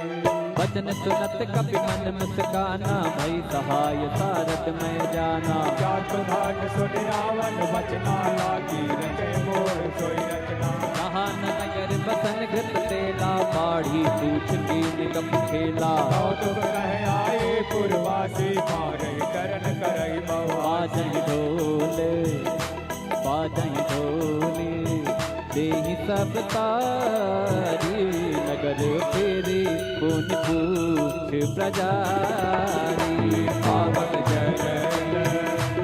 वचन सुनत कपि मन मुस्काना, भई सहाय सारथ मैं जाना। जातु भाग सुनि रावण वचना, लागी रचे मोर सोई रचना। कहा न नगर बसन घृत तेला, पाढ़ी पूछ कीन कपि खेला। कौतुक कह आए पुरवासी, मारहि करन करहि महुआ। बाजहि ढोल बाजहि ढोल, देहि सब तारी, नगर फेरी पुनि पूछ प्रजारी। पावन जल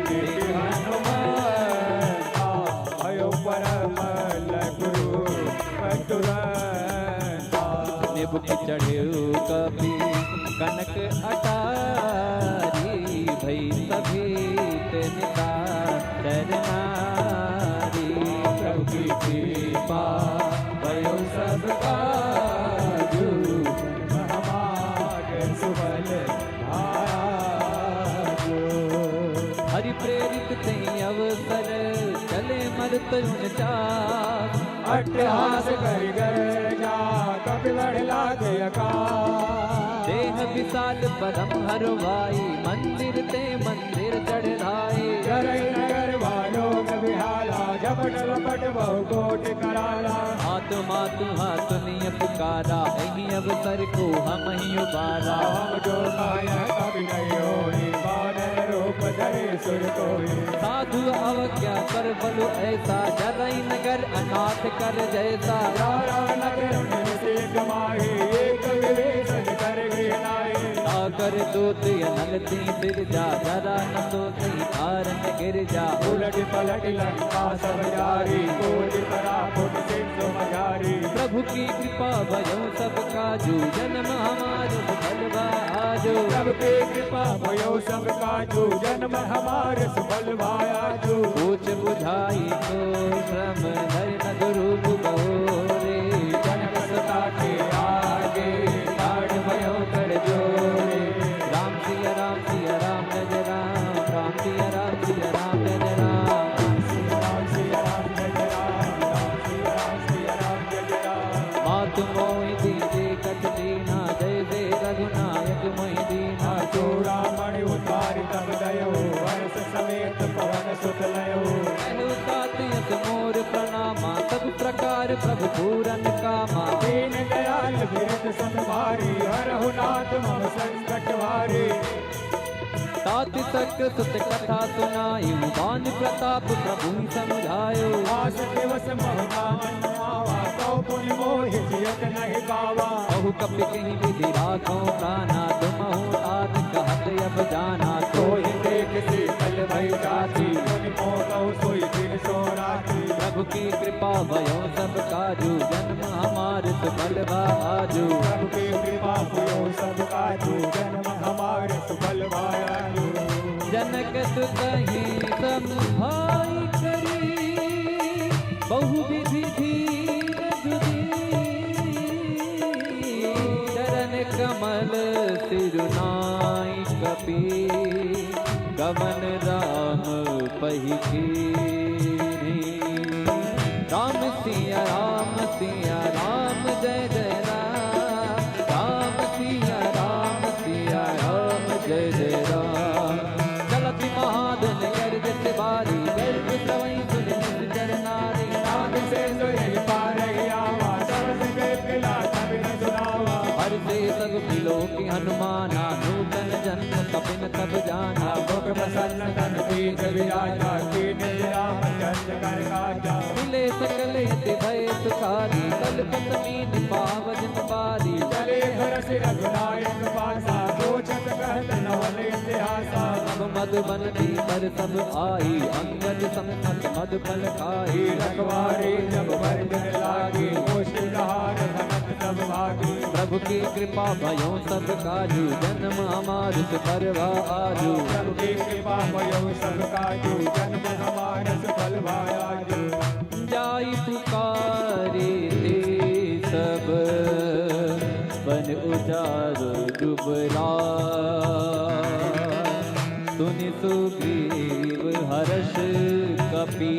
देखि हनुमंता, भयो परम लघु रूप तुरंता। निबुक चढ़ेउ कपि कनक अटारी, भई सभी ते निशाचर नारी। प्रभु की कृपा भयो सब काजु, हमार सुफल भाजु। हरि प्रेरित तेहि अवसर, चले मरुत उनचास। अट्टहास करि गर्जा, कपि बढ़ लागे अकास। देह विशाल परम हरवाई, मंदिर ते मंदिर चढ़ धाई। जरई नगर वालों में बिहाला, झपट लपट बहु कोटि कराला। हाथ मातु हाथ निय पुकारा, एहि अवसर को हमहिं उबारा। हम जो कहा यह कवि नहीं होई, बानर रूप धरे सुर कोई। साधु अवज्ञा कर बलु ऐसा, जरई नगर अनाथ कर जैसा। रारा नगर में से कमाए, एक विभीषण कर घेराए। सागर दूत अनल ती सिरजा, जरा न तो सही कारण गिरजा। उलट पलट लंका सब जारी, कोटि परापुट सिंधु मझारी। प्रभु की कृपा भयो सब काजु, जन्म हमार सुफल भा आजु। प्रभु की कृपा भयो सब काजु, जन्म हमार सुफल भा आजु। पूछ बुझाई को श्रम धरि नग रूप बहोरे। जनक सुता के आगे ठाढ़ भयो कर जोरे। राम सिया राम सिया राम जय जय राम, राम सिया राम सिया राम जय जय राम। राम सिया राम सिया राम जय जय राम, राम सिया राम सिया राम जय जय राम। मातु मोहि दीजे कछ लीन्हा, जैसे रघुनायक मोहि दीन्हा। चूड़ामणि उतारि तब दयो, हर्ष समेत पवन तक सुत कथा सुनाई, बान प्रताप प्रभु समुझायो। आस दिवस महु नाम आवा, तौ पुनि मोहि जियत नहि पावा। कहु कपि कहि विधि राखो प्राना, तुमहु तात कहत अब जाना। सोई देख शीतल भई जाति, मुनि मोदउ सोई दिन सो राति। प्रभु की कृपा भयो सब काजू, जन्म हमार सुफल भा आजू। प्रभु की कृपा भयो सब काजू, जन्म हमार सुफल भा आजू। जनक सुतहि सम भाई करी, बहु विधि धीर जुदी। चरण कमल सिरु नाई कपि, गवन राम पहि कीन्ही। राम सिया राम सिया राम जय जय राम। राम सिया राम सिया राम जय जय राम। चलत महाजन गर्ज सवारी, गर्ज सवई सुनि निस चर नारी। नाग से सोई पारहियावा, सबसे बेकला तब न सुनावा। हरषे सगुनि लोकि हनुमाना, नूतन जन्म कपिन तब जाना। मुख प्रसन्न तन कीन्ह विराजा, कीन्ह रामचंद्र कर काजा। मिले सकल हित भय सुखारी, कलपत मीन पाव जिन बारी। चले हरषि रघुनायक पासा, सोचत कहत नवल इतिहासा। अब मधुबन भीतर सब आई, अंगद संग मधु फल खाई। रखवारी जब बरजन लागी, मुश्किल हार भनक सब भागी। प्रभु की कृपा भयो सब काजू, जन्म हमार सुफल भा आजू। प्रभु की कृपा भयो सब काजू, जन्म हमार सुफल भा आजू। जाई पुकारे ते सब, बन उजाड़ डुबरा। सुनि सुग्रीव हरष कपि,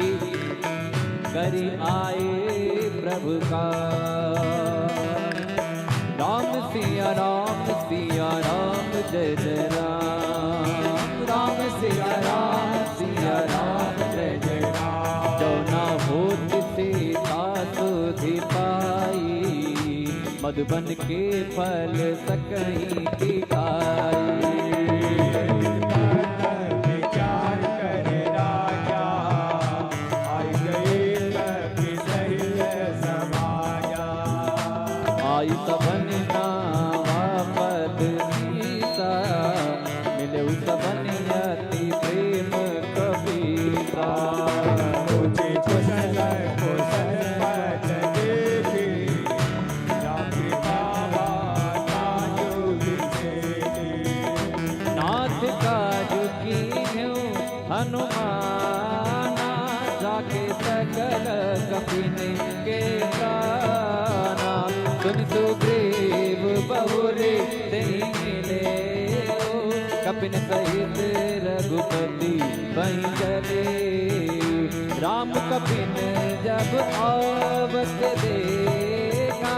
करि आए प्रभु का। राम सिया राम सिया राम जय जय राम। राम सिया राम सिया राम जय जय राम। जो ना होत सीता सुधि पाई, मधुबन के फल सकहीं की खाई। विचार करे राजा, आई गए कपि सहित समाजा। आई सबन नावा पद सीसा, मिलउ सबन अति प्रेम कपीसा। पूछे कुशल कुशल पद देखी, जाके बाबा काजू विशेषी। नाथ काजू कीन्हु हनुमाना, जाके सकल कपिन के प्राना। सुनि सुग्रीव बहुरि तेहि मिलेउ, कपिन सहित रघुपति पहि चलेउ। राम कपिन जब आवत देखा,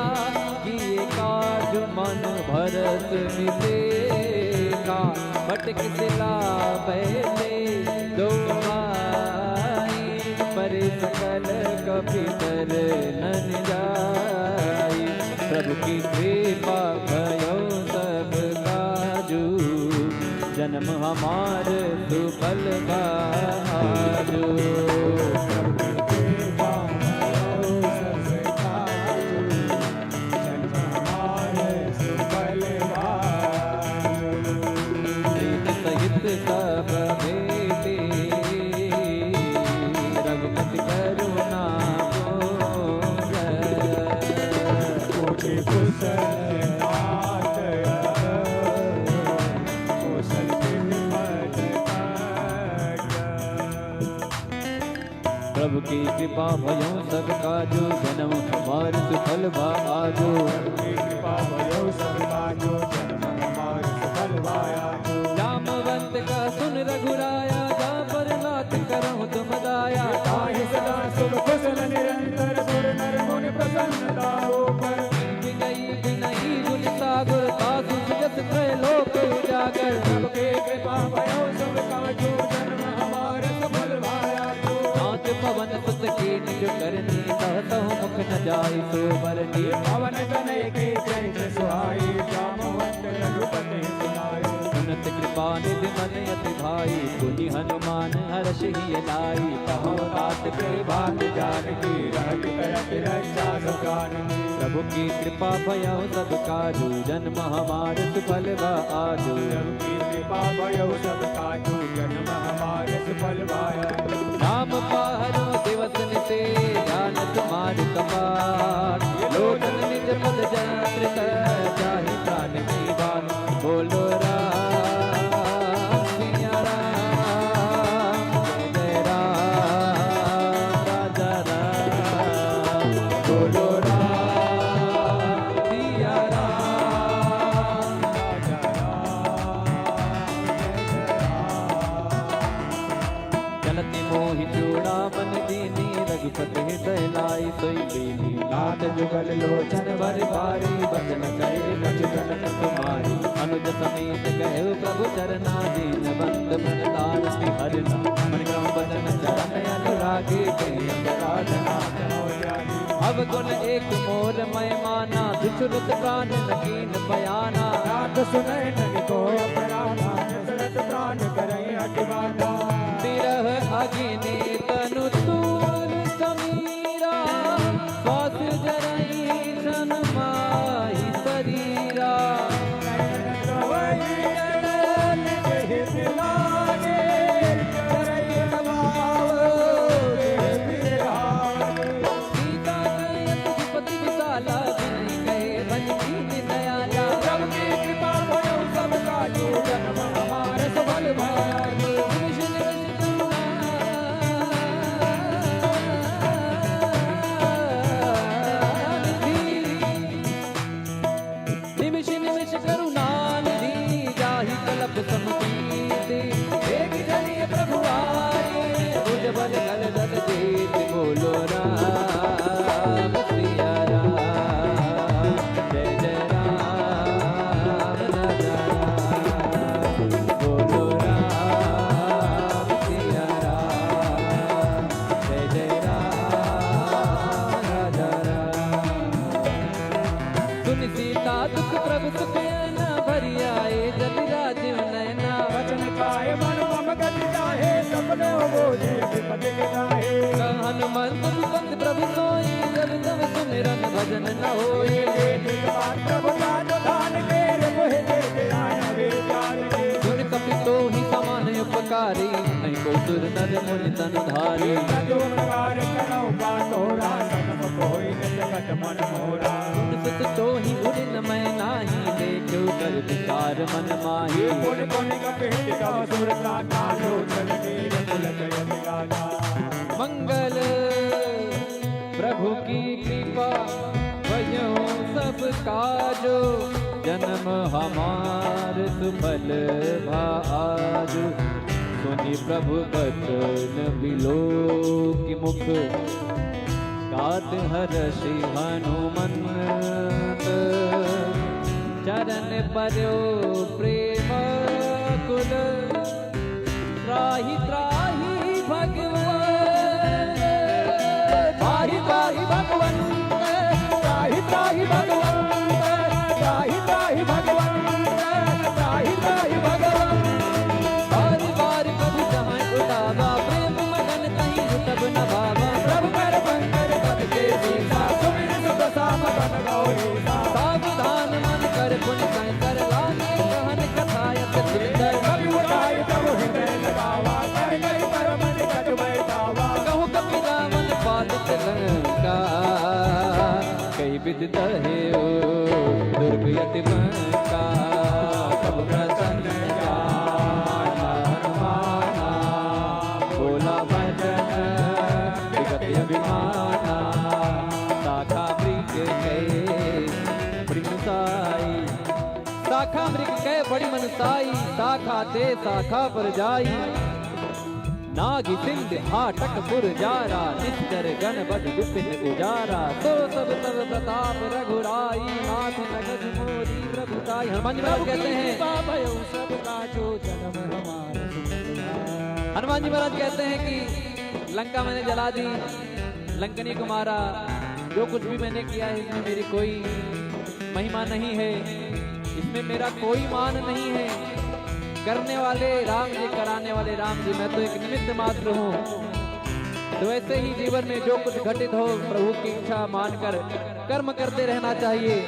किए काजु मनु भरत बिसेखा। बट किस लाबै ते दोहाई, परे सकल कपि तरनन जाई। प्रभु की कृपा भयो सब काजू, जन्म हमार सुफल भा आजू। प्रीत सहित सब भेटी, रघुपति करुणा पूर्ण। कोटि कुशल नाथ, कुशल विधि पद। प्रभु की कृपा भयो सब काजू, जन्म हमार सुफल भा आजू। प्रभु की कृपा भयो सब काजू, जन्म हमार सुफल भा आजू। जामवंत कहा सुन रघुराया, जा पर नाथ करहु तुम दाया। ताहि सदा शुभ कुशल निरंतर, सुर नर मुनि प्रसन्न ताहू पर। गई विनयी गुण सागर, तासु सुजस त्रय लोक उजागर। सबके कृपा भयो सब काजू, जन्म हमार सफल भा आजू। नाथ पवन सुत कीन्ह जो करनी, कहतहु मुख न जाई सो बरनी। पवन तनय के चरित सुहाई, जामवंत रघुपति सुनाई। सुनत कृपा पानिधि मन अति भाई, पुनि हनुमान हरषि हिय लाई। कहो तात कहि बात जानकी, रहति करत रक्षा सुखानकी। प्रभु की कृपा भयउ सब काजु, जन्म हमार सुफल भा आजु। प्रभु की कृपा भयउ सब काजु, जन्म हमार सुफल भा आजु। नाम पाहरो दिवस निशि, ध्यान तुम्हार कपाट। लोचन निज पद जल अंतरित, जाहि प्रान की बात। बोलो राम सिया राम, जय राम राजा राम। बोलो राम सिया राम, राजा राम, जय जय राम। चलति मोहि चूड़ामन दीन्ही, रघुपति हृदय लाइ सोइ लीन्ही। लात जुगल लोचन भरि भारी, बचन कहे कछु जन न तुम्हारी। अनुज समेत कहेउ प्रभु चरना, दीनबंधु भरतारति हरना। मणि क्रम बचन चरण अनुरागी, कहि अपराध नाथ मम त्यागी। अवगुण एक मोर मय माना, बिसरत प्रान न कीन्ह बयाना। नाथ सुनइ ननि कोउ पराना, बिसरत प्रान करइ अति बाधा। बिरह अग्नि तनु तूल समीरा, श्वास जरइ छन माहि सरीरा। नयन द्रवइ जल निज हित लागे, करइ भाव देह बिहारी। सीता कहि अति विपति विसाला, बिनहि कहे भज कीन्ह दयाला। प्रभु की कृपा भयउ सब काजु, जन्म हमार सुफल भा आजु। निमिष निमिष करुणा निधि। निमिष निमिष करुणा निधि, जाहि कलप सम प्रीति। एक जनिय प्रभु आए, भुज बल गल दल जीति। बोलो राम सिया राम, जय जय राम राजा राम। बोलो राम सिया राम, जय जय राम राजा राम। सुनि सीता दुख प्रभु सुख अयना, भरि आए जलि राजीव नयना। वचन पाए मन मम गति जाहे, सब लोग बोले विपद विदाहे। कहा हनुमंत विपत प्रभु सोई, जब तब सुमिरन भजन न होई। ये एक बात प्रभु जान ध्यान के, रघु हृदय ध्यान वे जान के। गुण कपि तोहि समान उपकारी, नहीं को सुर नर मुनि तन धारी। जो प्रकार करो का तोरा, सब कोई न सकत मन मोरा। गुण सुत तोहि गुण मैं नाही, देखो कर विचार मन माही। पुन पुन कपित तव सुरता, कालो चल नीर पुलक यति गाथा। मंगल प्रभु की कृपा भयउ सब काजो, जन्म हमार सुफल भा आजु। सुनि प्रभु बचन बिलोकि मुख, गात हरषि हनुमंत। चरण परयो प्रेम कुल, त्राहि त्राहि भगवंत। त्राहि त्राहि भगवंत, त्राहि त्राहि भगवंत, त्राहि त्राहि भगवंत, त्राहि त्राहि भगवंत। बारि बारि प्रभु कहइ उठावा, प्रेम मगन तहीं उठब न भावा। प्रभु कर पंकज पद के सीसा, सुमिर सुत साम बन गौरी सा। सावधान मन कर पुनि कहि कर लागे, कहन कथा अति सुंदर। कपि उठाई तब हृदय लगावा, कर कहि पर मन कट बैठावा। कहु कपि रावण पालित लंका, कहि विधि दहेउ दुर्ग अति मंका। तब प्रसन्न जान हनुमाना, बोला बचन विगत अभिमाना। शाखा मृग कहे बड़ी मनसाई। शाखा मृग कहे बड़ी मनसाई, शाखा ते शाखा पर जाई। नागि सिंधि हाटक पुर जारा, निस्तर गण बद विपिन उजारा। सो सब तव प्रताप रघुराई, नाथ नगद मोरी प्रभु ताई। हनुमान जी महाराज कहते हैं, हनुमान जी महाराज कहते हैं कि लंका मैंने जला दी, लंकनी को मारा, जो कुछ भी मैंने किया है, इसमें मेरी कोई महिमा नहीं है, इसमें मेरा कोई मान नहीं है। करने वाले राम जी, कराने वाले राम जी, मैं तो एक निमित्त मात्र हूँ। तो वैसे ही जीवन में जो कुछ घटित हो, प्रभु की इच्छा मानकर कर्म करते रहना चाहिए।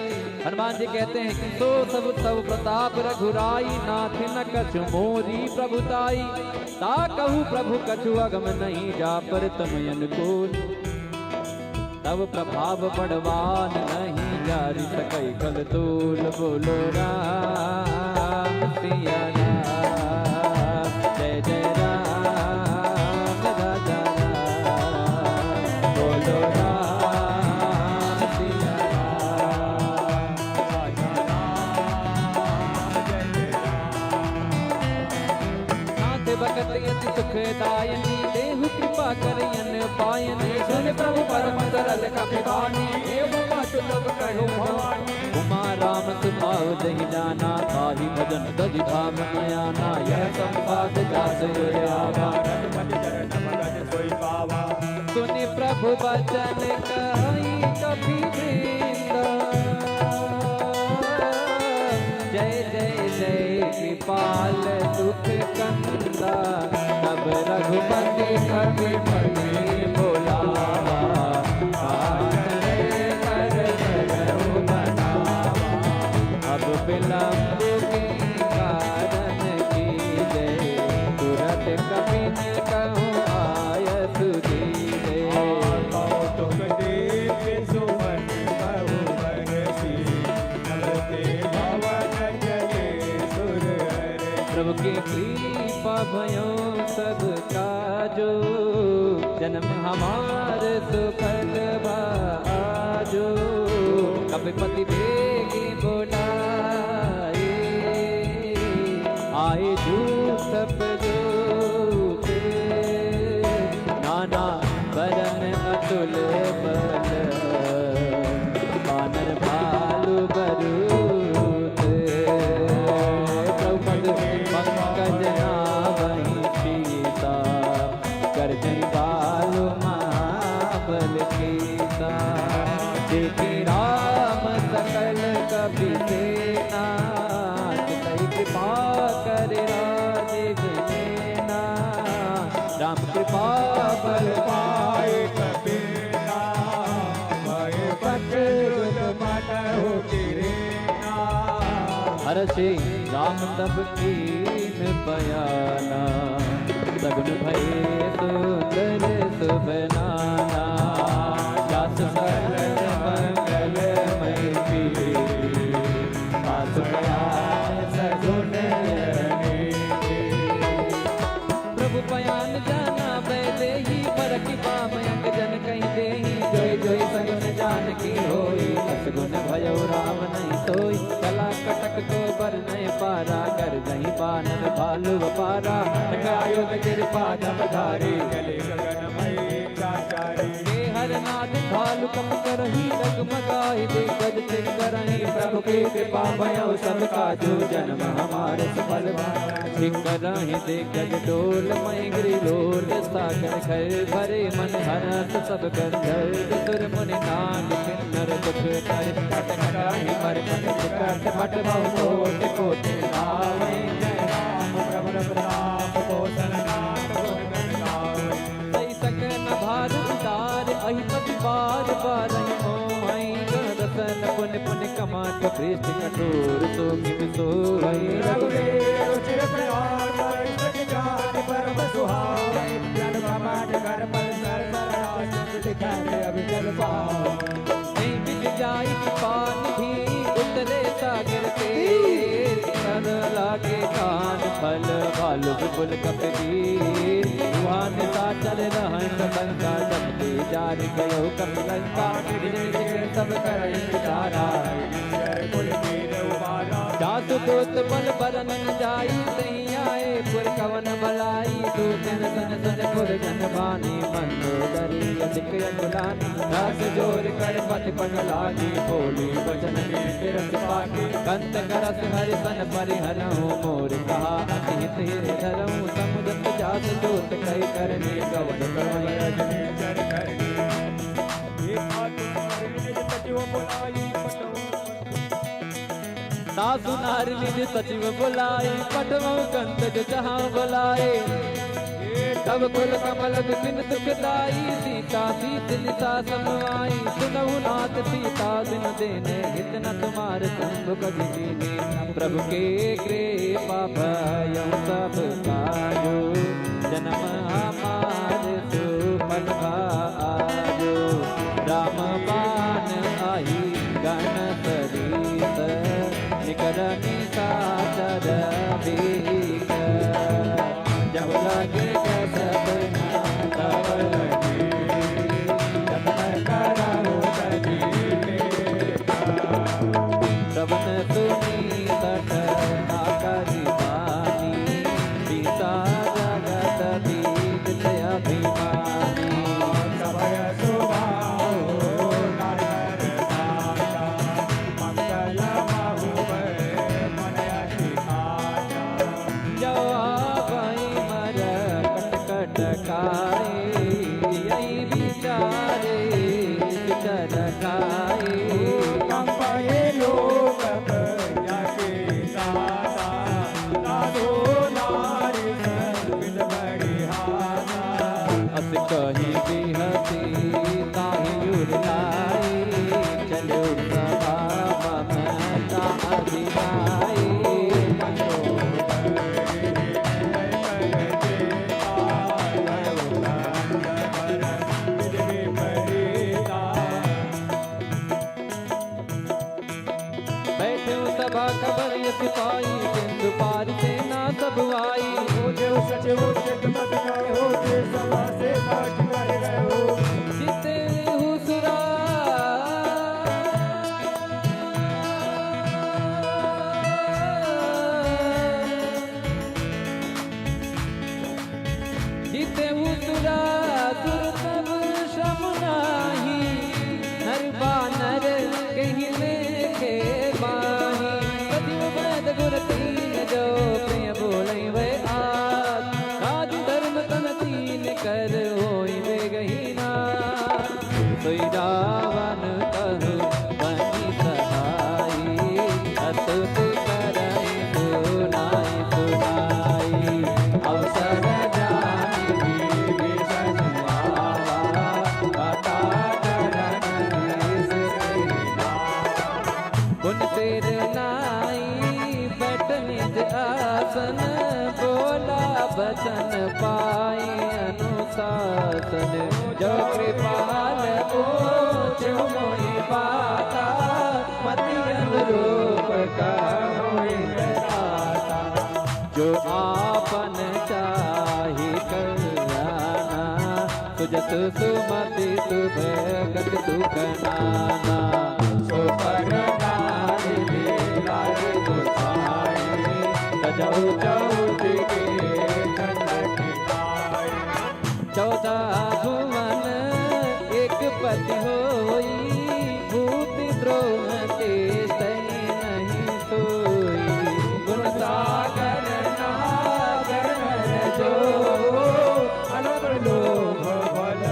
हनुमान जी कहते हैं कि सो सब तव प्रताप रघुराई, नाथ न कछु मोरी प्रभुताई। ताकहु प्रभु कछु अगम नहीं, जा पर तम अनुकूल। तव प्रभाव बड़वान नहीं, जारि सकै कल तूल। बोलो राम सिया राम, जय जय राम राजा राम। बोलो राम सिया राम, राजा राम, जय जय राम। नाथ भगत अति सुखदायनी, देहु कृपा करियन पायनी। सुनि प्रभु परम सरल कपि बानी, एवं अचुत कहु भवानी। उमा राम सुभाव जहि जाना, पाहि भजन तजि भाव न आना। यह संवाद जासु उर आवा, रघुपति चरण मगन सोई पावा। सुनि प्रभु बचन कहि कपि बेंदा। जय जय जय कृपाल सुख कंदा। तब रघुपति कपि पति बोलावा, आचले कर करहु बनावा। अब विलंब के कारण कीजे, तुरत कपिन कहूँ आयसु दीजे। कौतुक दीप सुमन बहु बरसी, नभ ते भवन चले सुर हरसी। प्रभु की कृपा भयो सब काजो, जन्म हमार सुफल भा आजो। कपिपति बेगी बोलाए, आए जूथ सब जूथे। नाना बरन अतुल बल, बानर भालु बरूथ। प्रभु पद पंकज नावहि सीसा, गरजै भालु महाबल केसा। देखि राम सकल कपि सेना, तिसहि कृपा करि राजीव नैना। राम कृपा बल पाए कपि ना, भय पथ जुग मनहु कीन्हा। हरषि राम तब कीन्ह बयाना, सगुन भए सुंदर सुभ नाना। जासु सकल मंगल मय पीर, पासु पयार सगुन अनेक। प्रभु पयान जाना वैदेही, फरकि पाम अंग जन कहि देही। जोइ जोइ सगुन जानकी होई, अस गुन भयउ राम नहीं सोई। गला कटक को बरनैं पारा, गरजहि बानर भालु अपारा। हठ आयुध कृपा जब धारी, चले गगन मय इच्छा चारी। केहर नाद भालु कपि करही, डगमगाए दिग्गज थिक करही। प्रभु की कृपा भयउ सब काजू, जन्म हमार सफल भा। थिक करहि दिग्गज डोल महि गिरि लोल, सागर घय भरे मन हरष सब गंधर्व सुर मुनि नाग किन्नर दुख टरे। कट कटाहि मरकट विकट भट बहु कोटि कोटि नावै। जय राम प्रभु रघुनाथ को सरनाथ गुण गण गावै। सहि सके न भार उतार अहि पति बार बारहि मोहै। गण रसन पुनि पुनि कमाठ पृष्ठ कठोर सो किम सोहै। रघुवीर रुचिर प्रयाग मय सत जान परम सुहावै। जन कमाठ कर पर सर पर राज सुध कर अविचल पावै। नहीं मिल जाई कृपा निधि उतरे सागर तीर। कर लागे कान फल भालु विपुल कपि वीर। उहाँ निशाचर रहत शंका, जब ते जारि गयो कपि लंका। निज निज सब करहिं विचारा, जासु दूत बल बरन न जाई। सही आए पुर कवन बलाई, दूतन सन सन पुर जन बानी, मंदोदरी असिक अकुलानी। रस जोर कर पति पग लागी, बोली बचन मीठ रस पाके। कंत करस हरि सन परिहरहु, मोर कहा अति हित हृदय धरहु। समुझत जासु दूत कहि करनी, कवन कवन रजनी चर करनी। एक बात तुम्हारे निज पतिव बुलाई पटहु। सात सुनार निज सचिव बोलाई, पठवउ कंत जो जहाँ बोलाए। तब कुल कमल विपिन सुखदाई, सीता सीस निसा सम आई। सुनहु नाथ सीता बिनु देने, हित न तुम्हार शंभु कवि कीन्हे। प्रभु के कृपा भयउ सब काजो, जन्म हमार सुफल भा आजो। राम बाण आही गण सरीस, निकरनि साचर भीख। जब लगे कसब ना तब लगे, जब न करहु तजी श्रवण सुनी सठ आकाशवाणी, सीता जगत दीन अभिमानी। सभय सुभाओ नर साचा, मंगल महुवै मन अति खाचा। जो आवै मरकट कटकाई, यही विचारे विचर खाई। कंपहि लोक प्रजा के दाता, साधु नारी संग बड़ी हासा। अस कहि बिहसी ताहि उर लाई, चलउ सभा ममता अधिकाई। बैठे सभा खबर यश पाई, सिंधु पार सेना सब आई। हो जो सच हो जग मत कहो, जे सभा से पाठ कर रहो। जिते हुसुरा, जिते हुसुरा सुर तब श्रम नाही, नर बानर कहि लेखे माही। सचिव वैद गुर तीन जो प्रिय बोलइ वै आज, राज धर्म तन तीन कर होई वेगही नाश। सोई रावण कहु बनि सहाई, अतुति करइ सुनाई सुनाई। अवसर जानि विभीषण आवा, कथा करन लीस कहि नावा। गुन सिर नाई बैठ निज आसन, बोला बचन पाई अनुशासन। जो कृपाल को जो मोहि पाता, मति अनुरूप कहो विधाता। जो आपन चाही कल्याना, सुजस सुमति शुभ गति सुख नाना। सो पर नारी बिलाए गोसाई, सजउ चउठ के खंड ठिकाई। चौदह भुवन एक पति होई, भूत द्रोह के सही नहीं सोई। गुण सागर नागर जो, अलग लोभ बल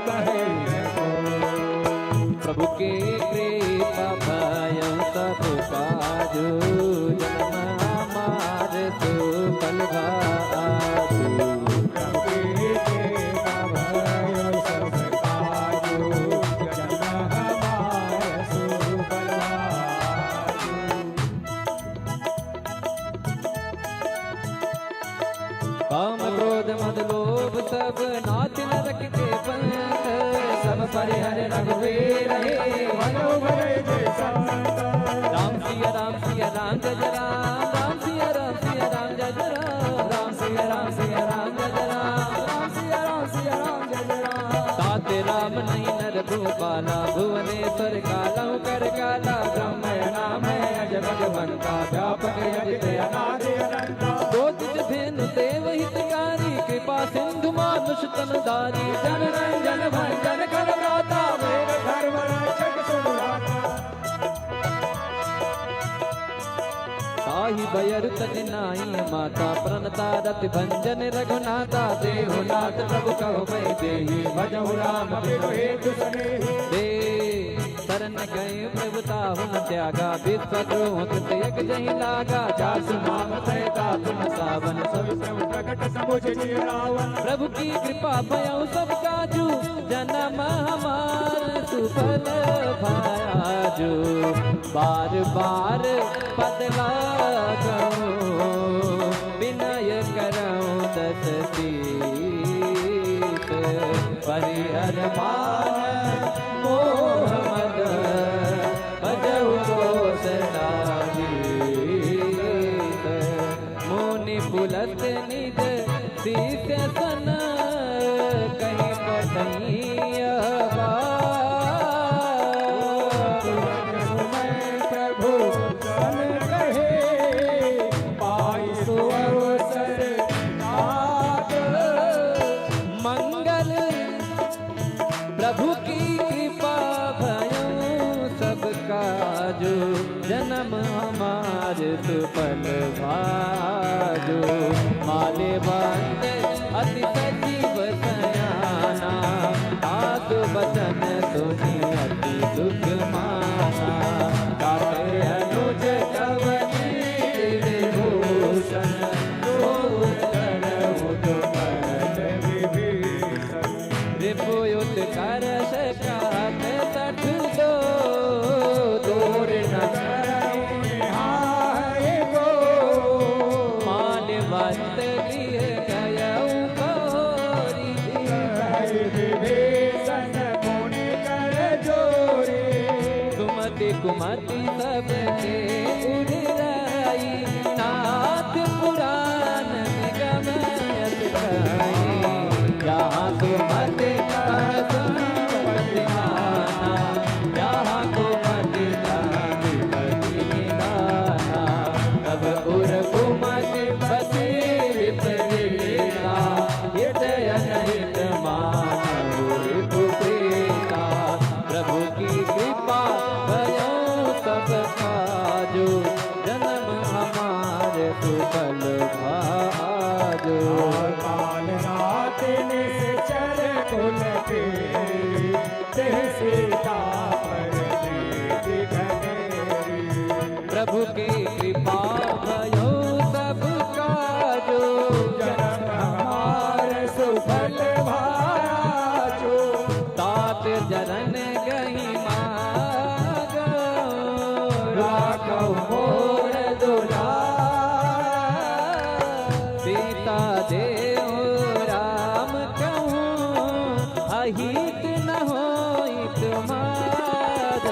कहे को। प्रभु के कृपा भयउ सब काजो, जन्म हमार सुफल भा आजो। प्रभु के कृपा भयउ सब काजो, जन्म हमार सुफल भा आजो। काम क्रोध मद लोभ सब नाश नरक के पंथ। सब परिहर रघुवीर हे, भलो भले जे संत। राम सिया राम सिया राम जय जय राम, राम सिया राम सिया राम जय जय राम, राम सिया राम सिया राम जय जय राम, राम सिया राम सिया राम जय जय राम। सात राम नहीं नर भूपाला, भुवनेश्वर कालहु कर काला। ब्रह्म नाम है अज भगवंता, व्यापक अजित अनादि अनंता। ज्योति धेनु सेव हितकारी, कृपा सिंधु मानुष तन धारी। जन रंजन भंजन कर दाता, मेघ धर्म रक्षक सुमुराता। ताहि बयर तज नाई माता, प्रणता रति भंजन रघुनाथा। देहु नाथ प्रभु कहो मैं देही, भजहु राम बिनु हेतु सनेही। दे न गए प्रभु ताहु न त्यागा, विश्व द्रोह कृत एक जहि लागा। जासु नाम सहिता तुम सावन, सब प्रभु प्रगट समुझ जिय रावन। प्रभु की कृपा भयउ सब काजू, जनम हमार सुफल भाजू। बार बार पद लागहु, विनय करहु दस शीश। परिहर मान मोह मद, भजहु कोसलाधीश। मुनि पुलस्त निज शीश सन, कहि पठइया बार। समय प्रभु सन कहे, पाई सो अवसर नाथ। मंगल प्रभु की कृपा भयउ सब काजू, जनम हमार सुफल भाजू। माल्यवंत अति सजीव सयाना, साधु बचन सुनि अति सुख माना। काटे अनुज कवि विभूषण, सोवत करहु जो करत विभीषण। रिपु उत्कर्ष कहत सठ जो, दूर न करहु निहाय को। माल्यवंत गृह गयउ बहोरी। विभीषण मुनि कर जोरी। सुमति कुमति सबके उधिराई, नाथ पुरान निगम यश गाई। जहाँ सुमति कह संपत्ति नाना, जहाँ कुमति कह विपत्ति निदाना। तब उर कुमति बसी विपरीता, हित अनहित मानहु रिपु प्रीता। प्रभु की कृपा भयउ सब काजू, जनम हमार सुफल भाजू। काल नाथ निश्चर कुल के, तेहि सीता पर प्रीति घनेरी। प्रभु की कृपा भयउ सब काजू, जनम हमार सुफल भाजू। तात जरन गहि मागउ, राखउ मोर दुलार। सीता देउ राम कहूँ, अहित न होई तुम्हार।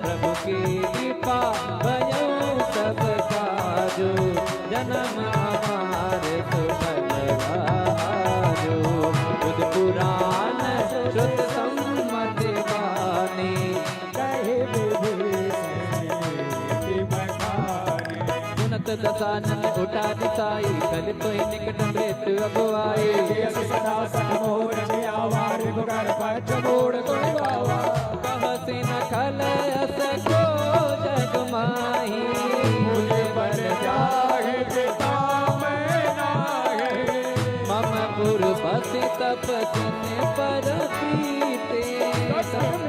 प्रभु की कृपा भयउ सब काजू, जनम हमार सुफल भाजू। बुध पुरान श्रुत सम्मति बानी, कहि विभीषण नीति बखानी। सुनत दसानन उठा दिसाई, कलि तुहि निकट मृत्यु अब आई। यस सदा सठ मोर जियावा, रिपुकर पच्छ मूँड़ तुहि पावा। कहसि न खल अस को जग माही, मुझ पर जाहि चिता मय नाहि। मम पुर बसि तप जिन पर प्रीति, कछुक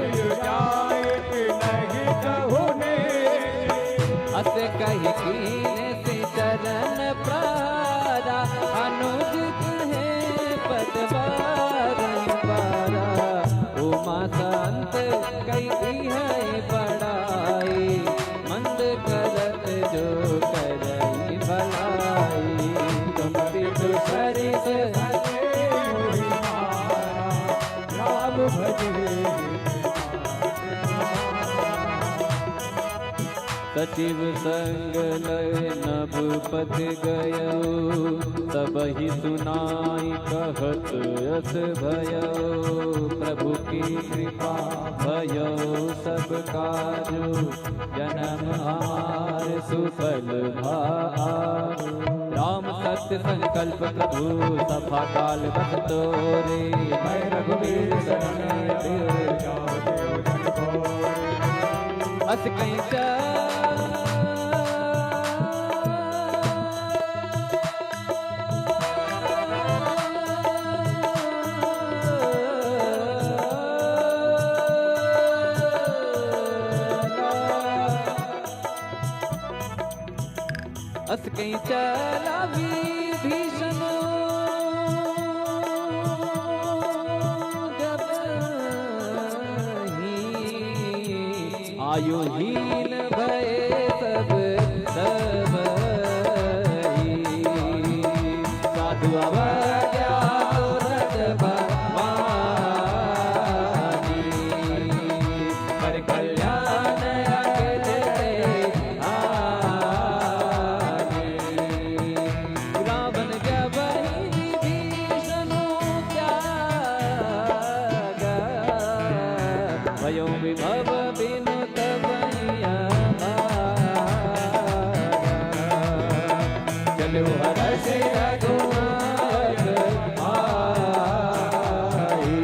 जाइत नहीं कहु नेति। अस कहि कीन्ह श्री चरण प्रारा, अनुज कहे पद बारंबारा। उमा संत कई इहै बड़ाई, मंद करत जो करइ भलाई। तुम पितु सरिस भजे मोहि मारा, राम भजे। सचिव संग लय नभ पथ गयो, सबहि सुनाई कहत अस भयो। प्रभु की कृपा भयो सब काजु, जनम हमार सुफल भाजु। राम सत्य संकल्प प्रभु सफा काल बस तोरे। मैं रघुबीर सरन अति, जावत योजन कोरे। अस कहीं अस कहीं चला विभीषण जब ही आयुहीन भए सब तब ही। साधु अवज्ञा तुरत भवानी, पर कल्याण अखिल से हानि। रावण जब ही विभीषण त्यागा, भयो विभव बिनु तब ही अभागा। चलो हरषि रघुनाथ आई,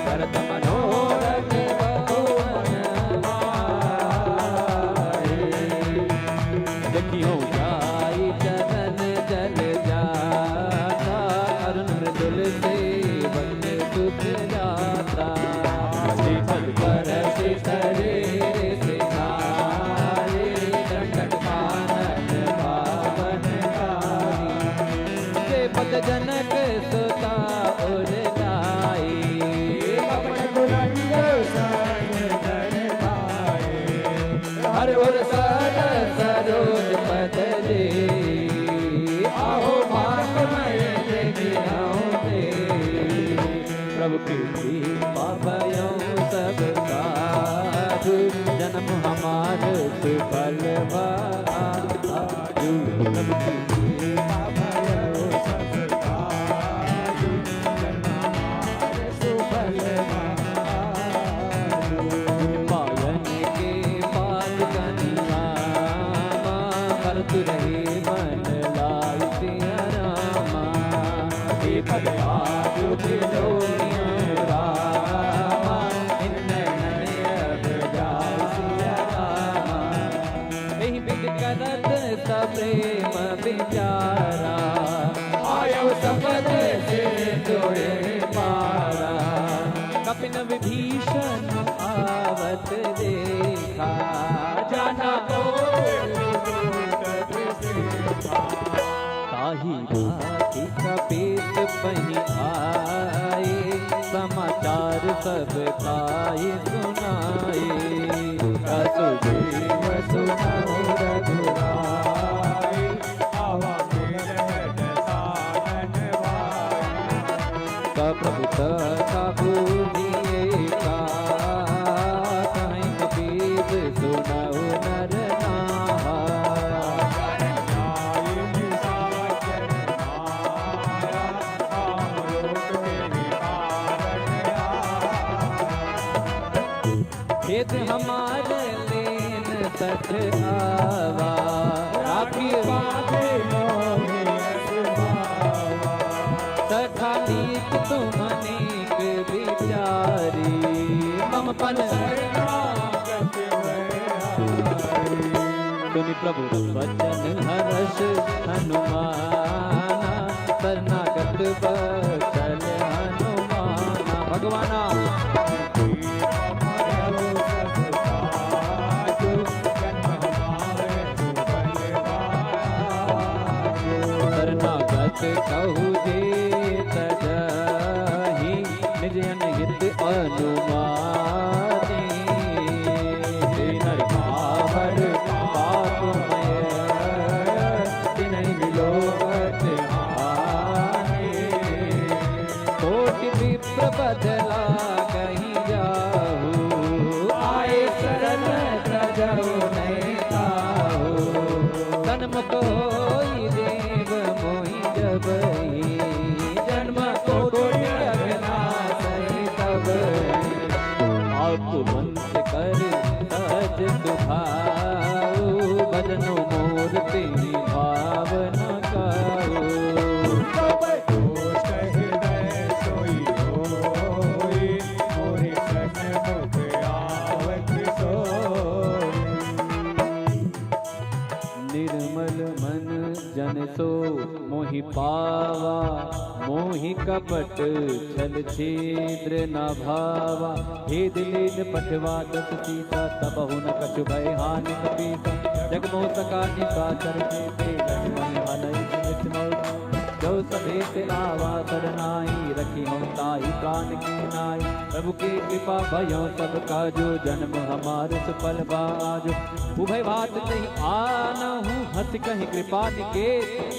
भरत मनोरथ बहु मन भाई। देखियो जाई चरण जल जाता, अरुण मृदुल सेवक सुत जाता। देखत परसि शरीर सिधारे, संकट फानत पावन कारी। जे पद जनक सुता उर लाई, कपट कुरंग सहन नर भाई। हर ओर सहज सरोज पद दे, आहो मात मय देखिहउँ दे। प्रभु की कृपा भयउ सब साधु, जन्म हमार सुफल भा आजु। प्रभु की कृपा भयउ सब साधु, जन्म हमार सुफल भा आजु। पायन के पात कनियामा, करत रहे मन लाइ सिया रामा। हे भगवान जो बिलोइया रामा, इन नैनन अब जाए सिया रामा। एहि बिध करत सप्रेम बिचारा, आयउ सपद से तोड़े पारा। कपिन विभीषण आवत देखा, जाना को ताहि भांति कपीस पहि आए, समाचार सब ताहि सुनाए। असु जीव सुनउ रघुराई, आवा मेरे हट साधन भाई। का प्रभु तथा बूझिए का, कहीं कपीस सुनउ नर नाहा। खेद हमार लेन सठ आवा, राखी बाँधि मोहि अस भावा। सखा नीक तुम अनेक बिचारी, मम पर शरणागत भय हारी। सुनि प्रभु बचन हरष हनुमाना, शरणागत बचन हनुमाना। भगवाना। शरणागत कहु जे तजहि, निज अनहित अनुमानी। हे नर पावर पापमय, तिनहि मिलो गति हानि। कोटि विप्र पद लाग ही जाहु, आए सरन तजहु नहीं ताहु। तन मुख होई देव मोहि जबहि, जन्म कोटि अघ नासहि तबहि। आप मंत्र कर सहज सुभाउ, भजन मोर तिहि भाव न खाउ। सब दोष हृदय सोई होई, कपट छल छिद्र न भावा, भेद लीन पठवा दस सीसा, तबहु न कछु भय हानि कपीसा। जग मोह सका निशाचर चेते, लक्ष्मण हलइ सुमित मौसा। जो सभेत आवा सरनाई, रखिहउँ ताहि प्रान की नाई। प्रभु की कृपा भयउ सब काजो, जन्म हमार सुफल बा आजो। उभय भात कहि आनहु, हँसि कहि कृपा निकेत।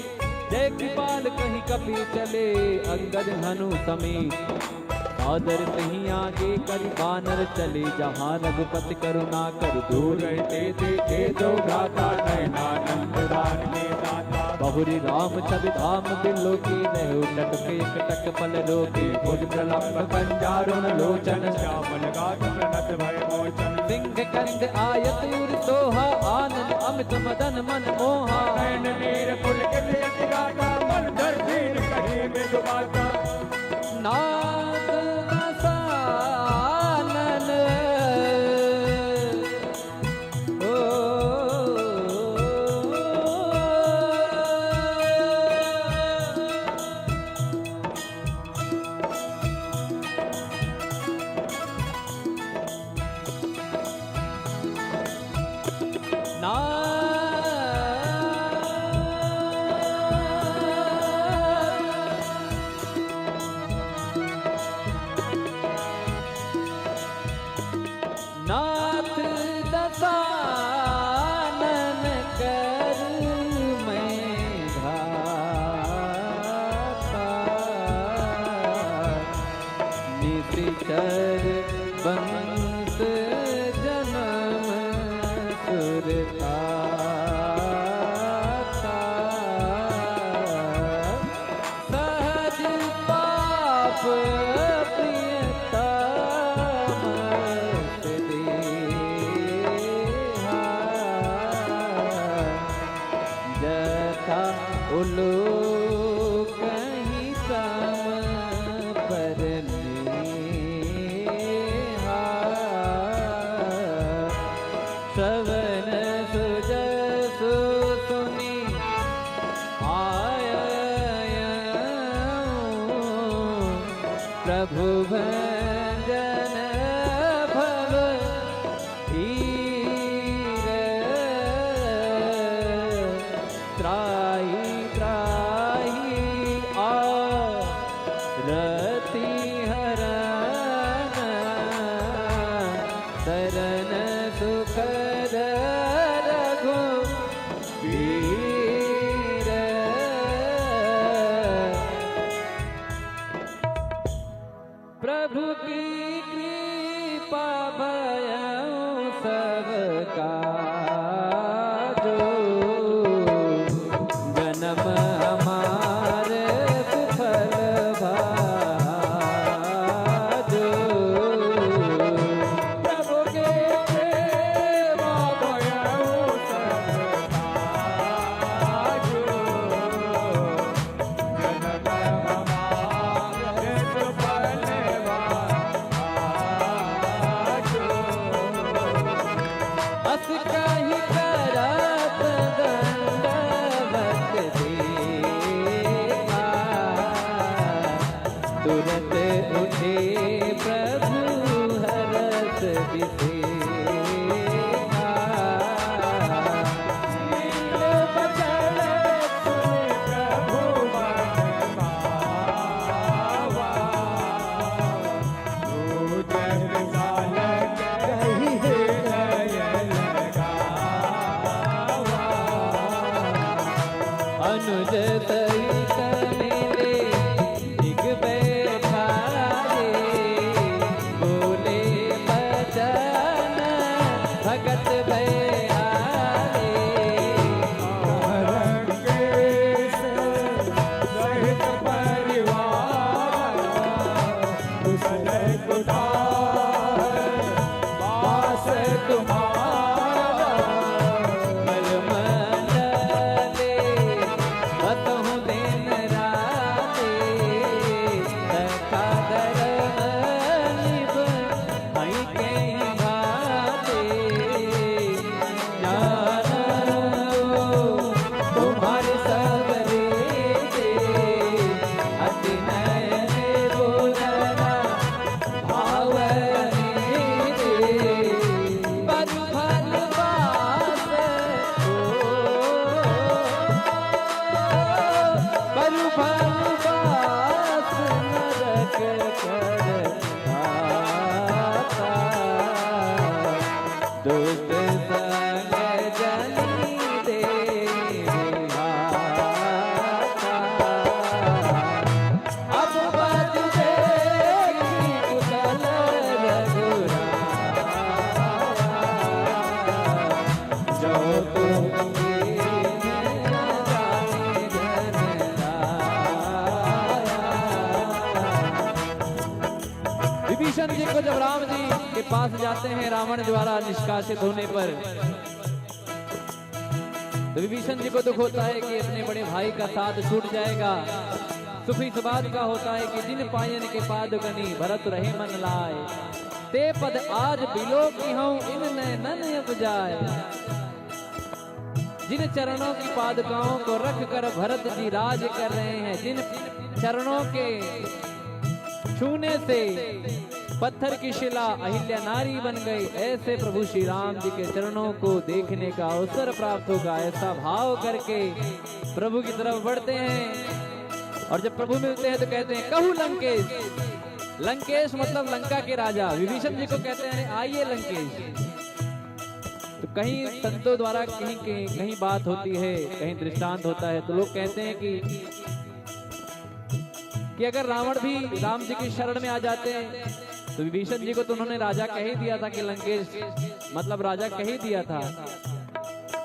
जय कृपाल कहि कपि चले, अंगद हनु समेत। सादर तहीं आगे करि बानर चले, जहाँ रघुपति करुणा कर दूर। दूर ते देखे जो भ्राता, नयनानंद दान के दाता। बहुरि राम छवि धाम बिलोकी, रहउ टटके एक टक पल रोकी। भुज प्रलंब कंजारुण लोचन, श्यामल गात्र प्रणत भय मोचन। सिंह कंद आयत उर सोहा, आनन अमित मदन मन मोहा। नयन नीर पुलकित अति गाता, मन धर धीर कही मृदु माता। नाथ दसानन, ओ, ना-, नाथ दसानन कर मैं घाता। निशिचर बंस जनम सुरताता। सहज पाप प्रियतम देहा। जथा उलो कहीं तम पर नेहा। श्रवण सुजसु सुनि आयउ प्रभु भंजन भव धीर। त्राहि त्राहि आरती हरन, सरन सुखद रघुबीर। प्रभु की कृपा भयउ सब काजो, जनम हमार सुफल भाजो। प्रभु की कृपा भयउ सब काजो। अस कह विभीषण जी को जब राम जी के पास जाते हैं रावण द्वारा निष्कासित होने पर, तो विभीषण जी को दुख होता है कि अपने बड़े भाई का साथ छूट जाएगा। सुखी इस बात का होता है कि "जिन पायन के पाद कनी भरत रहे मन लाए, ते पद आज बिलोकिहौं इन नैनन अब जाए।" जिन चरणों की पादुकाओं को रख कर भरत जी राज कर रहे हैं, जिन चरणों के छूने से पत्थर की शिला अहिल्या नारी बन गई, ऐसे प्रभु श्री राम जी के चरणों को देखने का अवसर प्राप्त होगा, ऐसा भाव करके प्रभु की तरफ बढ़ते हैं। और जब प्रभु मिलते हैं तो कहते हैं, "कहु लंकेश।" लंकेश मतलब लंका के राजा। विभीषण जी को कहते हैं, "आइए लंकेश।" तो कहीं संतों द्वारा कहीं, कहीं, कहीं बात होती है, कहीं दृष्टांत होता है, तो लोग कहते हैं कि, कि अगर रावण भी राम जी की शरण में आ जाते हैं, तो विभीषण जी को तो उन्होंने राजा कह ही दिया था कि लंकेश, मतलब राजा कह ही दिया था।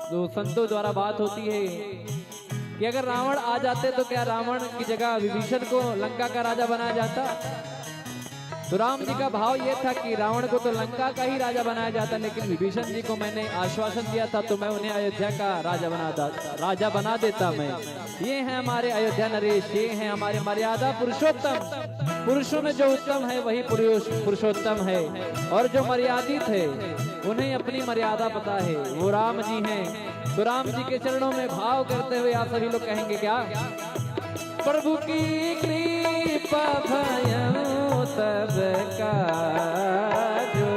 तो संतों द्वारा बात होती है कि अगर रावण आ जाते तो क्या रावण की जगह विभीषण को लंका का राजा बनाया जाता? तो राम जी का भाव ये था कि रावण को तो लंका का ही राजा बनाया जाता, लेकिन विभीषण जी को मैंने आश्वासन दिया था, तो मैं उन्हें अयोध्या का राजा बना दा-, राजा बना देता मैं। ये हैं हमारे अयोध्या नरेश, ये हैं हमारे मर्यादा पुरुषोत्तम। पुरुषों में जो उत्तम है वही पुरुष, पुरुषोत्तम है, और जो मर्यादित है उन्हें अपनी मर्यादा पता है, वो राम जी हैं। तो राम जी के चरणों में भाव करते हुए आप सभी लोग कहेंगे क्या? प्रभु की कृपा भयउ सब काजु,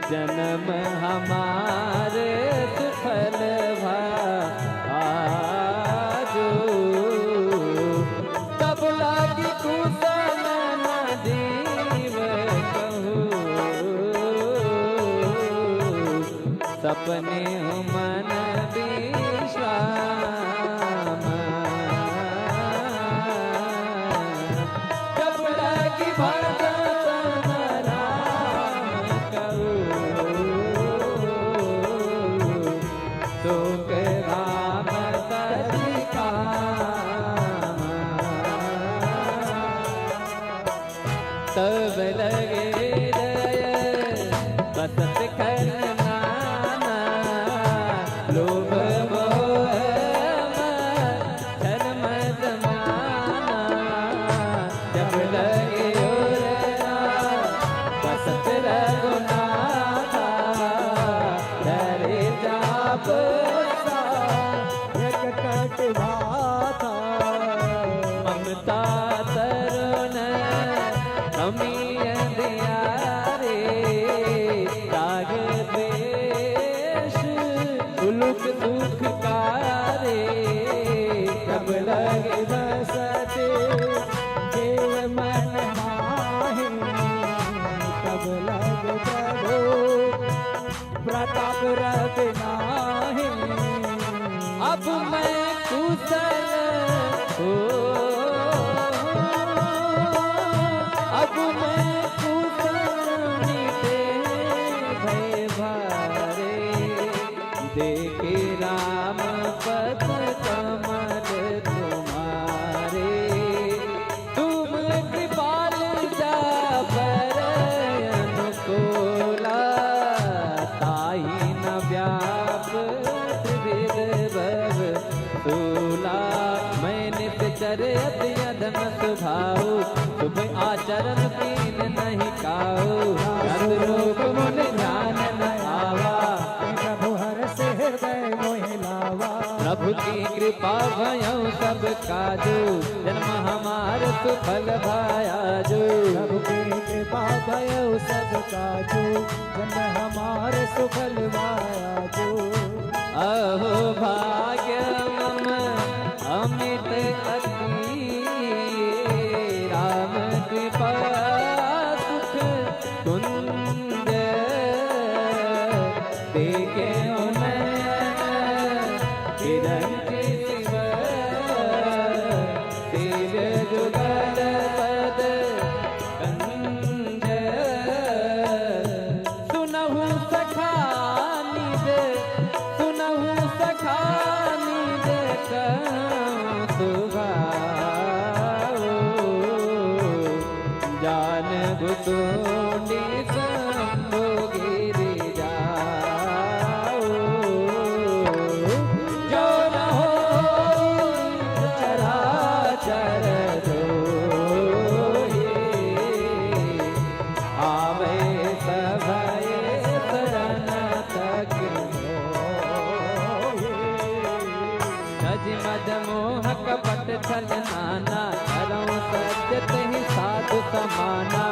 जन्म हमार सुफल भा आजु। तब लागी कुशल न जीव कहू, सपने मन विश्राम। जब लागी भजन राम कहू, सुख राम सहित काम। तब लगे हृदय बसत खल नाना, लोभ मोह मद छल मद माना। जब लगे उरला बसत रघुनाथा, धरे जाप सा एक कट भाथा। ममता तरुण अमी अंधियारे, राग द्वेष उलुक सुख कारे। तब लग बसते जे मन माहे, तब लग प्रभु प्रताप रवि नाहीं। अब मैं कुशल हो, अब मैं कुशल मिटे भय भारे। देखे राम पद कमल तुम्हारे। तुम कृपाल जा पर अनुकूला, ताहि न व्याप त्रिविध भव सूला। मैं नित चर अति अधम सुभाऊ, शुभ आचरण कीन नहीं काऊ। रस रूप मुनि ध्यान न आवा, प्रभु हरषि हृदय मोहि लावा। प्रभु की कृपा भयउ सब काजू, जन्म हमार सुफल भयाजू। प्रभु की कृपा भयउ सब काजू, जन्म हमार सुफल भयाजू। अहो भाग्य मम अमित अति, राम कृपा सुख कुंज। देखे नैन बिरंचि शिव, तेज जुगल पद कंज। सुनहु सखा निज, सुनहु सखा निज कहउँ सुभाव। जान भुसुंडी शंभु गिरि जाओ, जो न हो चराचर जोहि, आवे सभय शरण तक मोहि। तज मद मोह कपट छल नाना, करउँ सत्य तेहि साधु समाना।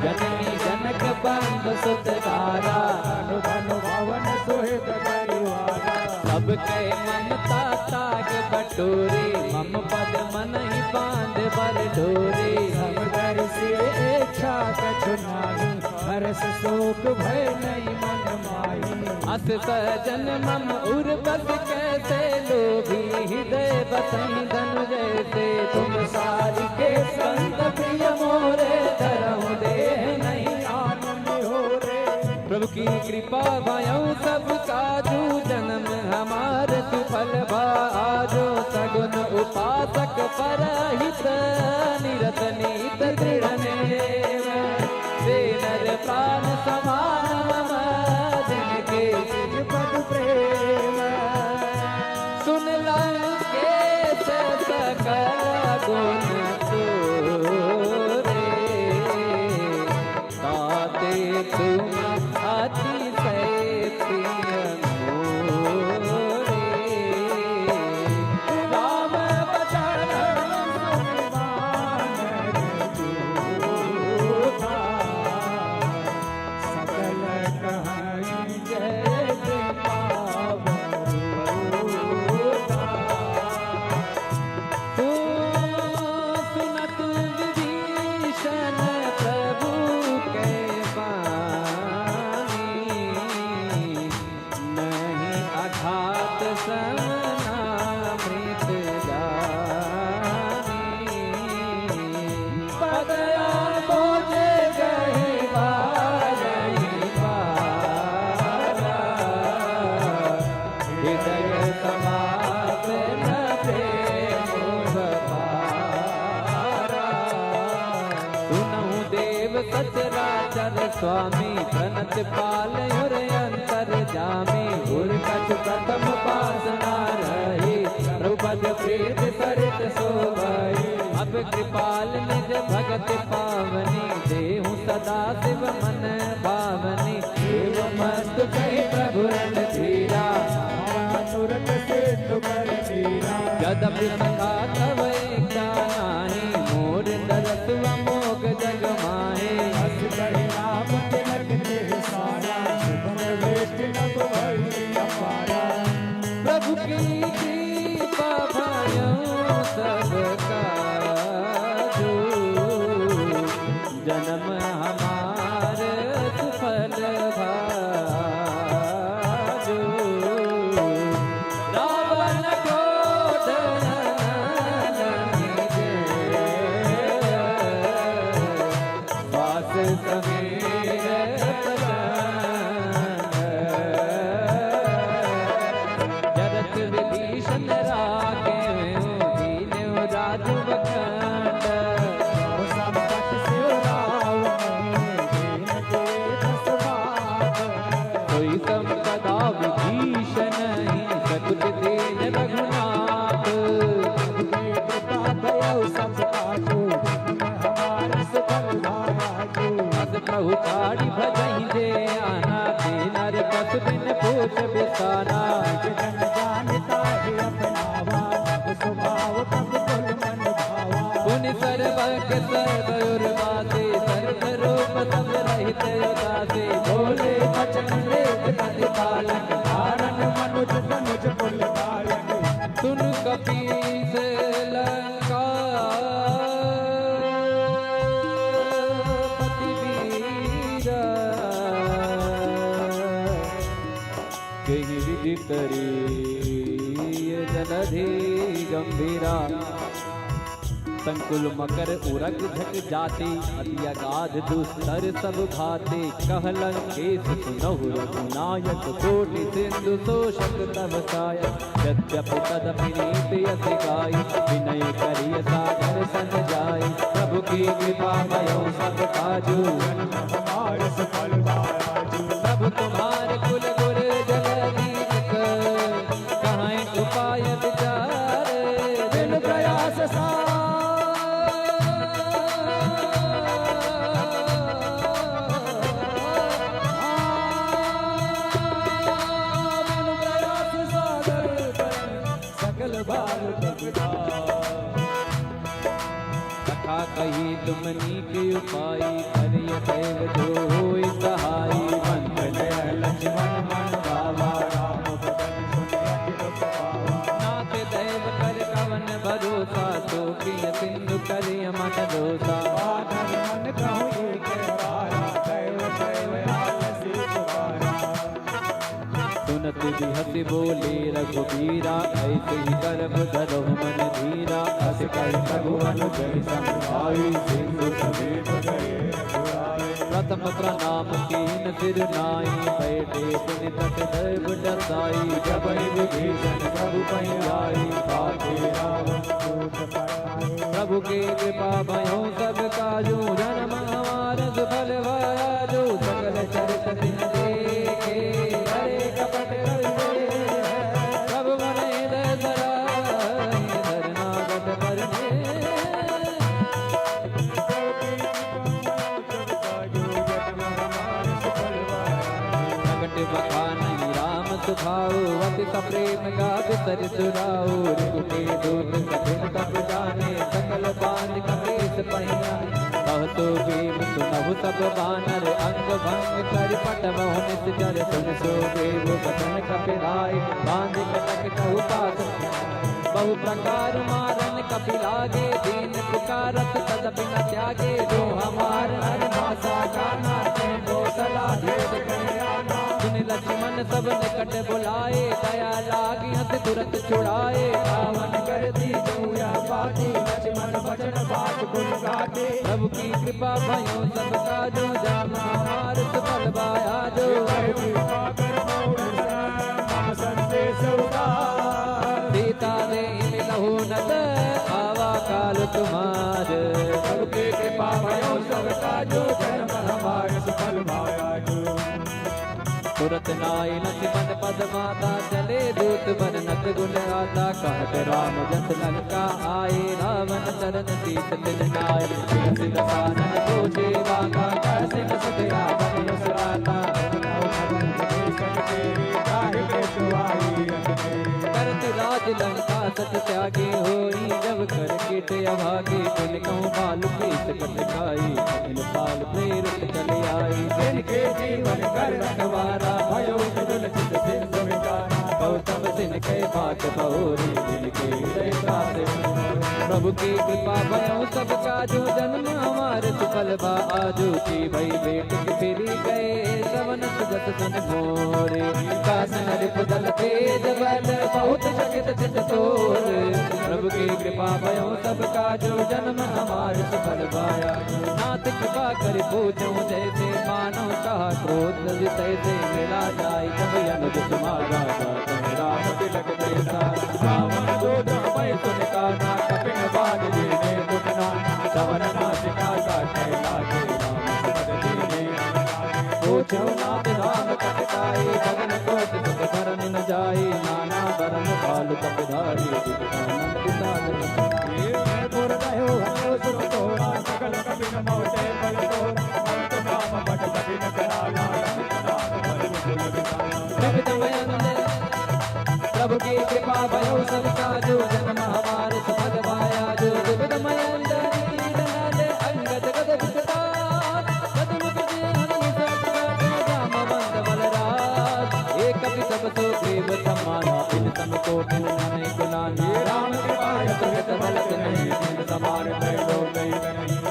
जननी जनक बंधु सुत दारा, धनु धनु भवन सुहित परिवारा। सब कहे ममता ताग बटोरे, मम पद मनहि बाँध बर डोरे। सब धरि सिय इच्छा कछु नाही, हरष शोक भय नहीं मन माही। अस सहजन मम उर बस कैसे, लोभी हृदय बसहि धनु जैसे। तुम सारिके संत प्रिय मोरे, धरहु देह नहीं आनंद हो रे। प्रभु की कृपा भयउ सब काजू, जन्म हमार सुफल भा आजो। सगुन उपासक परहित, निरत नीत दृढ़ नेम। से नर प्राण समान मम, जिनके सिज पद प्रेम। सुन लंकेश सकल गुण तोरे, ताते तुम अतिशय प्रिय मोरे। राम बचन सुनि बानर दूधा, सकल कहाई जय पावै दूधा। सो सुनत विभीषण प्रभु कहि बानी, नहीं अघात समना मृत जानी। पद आबुझ गहि बारहि बारा, हृदय समात न प्रेम पारा। सुनहु देव सचराचर स्वामी, प्रणत पालउर अंतरजामी। उर कछु प्रथम पास न रही, प्रभु पद प्रीत सरित सोवई। अब कृपाल निज भगति पावनी, देहु सदा शिव मन भावनी। एवमस्तु कहि प्रभु रणधीरा, मनोरथ सिद्ध कर धीरा। यद्यपि सखा तव इच्छा नाही, मोर तरसु अमोघ जग माही। अस कहि राम तिलक तेहि सारा, सुभग वेष्टि नभ भई अपारा। प्रभु की कृपा भयउ सब काजू, जन्म हमार सुफल भा आजू। रावण क्रोध नंदन जय, श्वास समीर प्रचंड। जरत विभीषण राखे, दीन्यो राजव कंठ। संकट से रावण दीन के दस बार। सोई संपदा विभीषण ही, सकुच दीन्ह रघुनाथ। प्रभु के कृपा भयउ सब काजू, हमार सुफल भा आजू। अस प्रभु छाड़ि भजहिं जे आना, दीन अर पसु बिन पूछ बिसाना। जन जान ताहि अपनावा, प्रभु स्वभाव प्रभु कुल मन भावा। पुनि सर्वज्ञ सर्व उर्वासी, सर्व रूप सब रहित उदासी। बोले वचन मृदु मति पालक, धारण मनुज तनुज कुल दायक। सुन कपीस लंकापति वीरा, केहि विधि करी जलधि गंभीरा। संकुल मकर उरग झक जाते, अति अगाध दुस्तर सब भाते। कह लंकेस सुनहु रघुनायक, कोटि सिंधु तोषक तव सायक। यद्यपि तदपि नीति अति गाई, विनय करिय सादर सम जाई। प्रभु की कृपा भयो सब काजू। जन्म हमार सफल बा आजू। प्रभु तुम्हार कुल गुर जगदीश क, कहाँ उपाय विचार। बिन प्रयास सा बिन प्रयास सागर सकल बार तपता। कथा कही तुमनी के उपाय, करिय दैव जो होई सहाय। मंथ नयन लक्ष्मण मन भावा, राम बदन सुन अति दुख पावा। नाथ दैव कर कवन भरोसा, सो प्रिय सिंधु करिय मन दोसा। बाधन मन कहूँ एक बारा, दैव दैव आलसी पुकारा। सुनत बिहसि बोले रघुबीरा, ऐसे ही करब धरहु मन धीरा। अस कहि प्रभु अनुज समझाई, सिंधु समेत गए रघुराई। प्रथम प्रणाम कीन सिर नाई, बैठे पुनि तट दैव डसाई। जब विभीषण प्रभु पै आई, पाके रावण दूत पठाए। प्रभु के कृपा भयो सब काजू, जन्म हमार सुफल भया जो। सकल चरित जिन देखे, हरे कपट कर दे। प्रभु मन हृदय धराए, धरना गत पर ने। प्रगट बखानहि राम सुभाव, अति सप्रेम गावि सरिसु राव। रिपुके दूत कठिन तप जाने, सकल बाँधि कपीस पहिया। कहत भीम सुनहु सब बानर, अंग भंग करि पटवहु निसिचर। सुनि सो देव बचन कपिलाए, बाँधि कटक कहु पास। बहु प्रकार मारन कपि लागे, दीन पुकारत तदपि न त्यागे। जो हमार हर भाषा का नाते, गो सला भेद कहि आना। सुनि लक्ष्मण सब निकट बुलाए, दया लागी हँसि तुरत छुड़ाए। रावण कर दी जो यह बाती, लक्ष्मण बचन बात गुण गाते। प्रभु की कृपा भयो सब काजू, जन्म हमार सुफल भया जो। सीता देहि मिलहु नत, आवा काल तुम्हार। प्रभु की कृपा भयो सब काजू, जन्म हमार सुफल भया जो। तुरत नाई लक्ष्मण पद माता, चले दूत बरनत गुण गाथा। कहत राम जस लंका आए, रावण चरण सीस तिन नाए। तुलसी दसानन पूजे माता, कहसिन सुत आवन उसराता। करत राज लंका सत त्यागे होई, जब कर कीट अभागे। पुनि कहूँ बाल प्रीत कट खाई, कठिन काल प्रेरित चले आई। जिनके जीवन कर रखवारा, भयो विदुर चित सिंधु विचारा। गौतम सिन के बात बहुरी, जिनके हृदय का सिंधु। प्रभु की कृपा भयो सब काजू, जन्म हमार सुफल बा आजू। की भई बेट के फिरी गए, सवन सुजस तन मोरे। कास नरिप दल तेज बल, बहुत चकित चित तोर। प्रभु की कृपा भयो सब काजू, जन्म हमार सुफल भया। नाथ कृपा करि पूछूं जैसे, मानो कहा क्रोध जितैसे। मिला जाय जब अनुज तुम्हारा, राम तिलक जैसा। रावण दूत भय सुनि काना, कपिन बाज लीन्हे दुख नाना। सवन नासिका काटै लागे, राम सुपद लीन्हे। पूछो नाथ राम कपि ताई, भवन कोटि सुख भरन न जाई। नाना बरन काल कपि धारी, विकटानन विषाद। ये मोर भयो हतो सुर तोरा, सकल कपिन मोटे बल तोरा। अंत नाम बट कठिन कराला, अंत नाम बल विपुल विशाला। जब जब अंत प्रभु की कृपा भयो सब काजू, जन्म हमार सुफल भया जो। विविध मयंजन लीन लाले अंगद गद विकटास, गद मुख जे हनुमत राम वंद बलराज। एक कपि सब सुग्रीव समाना, इन सम कोटि नहिं गुणाना। राम कृपा यश यत फलत नहीं, जिन समान भय लोक नहीं।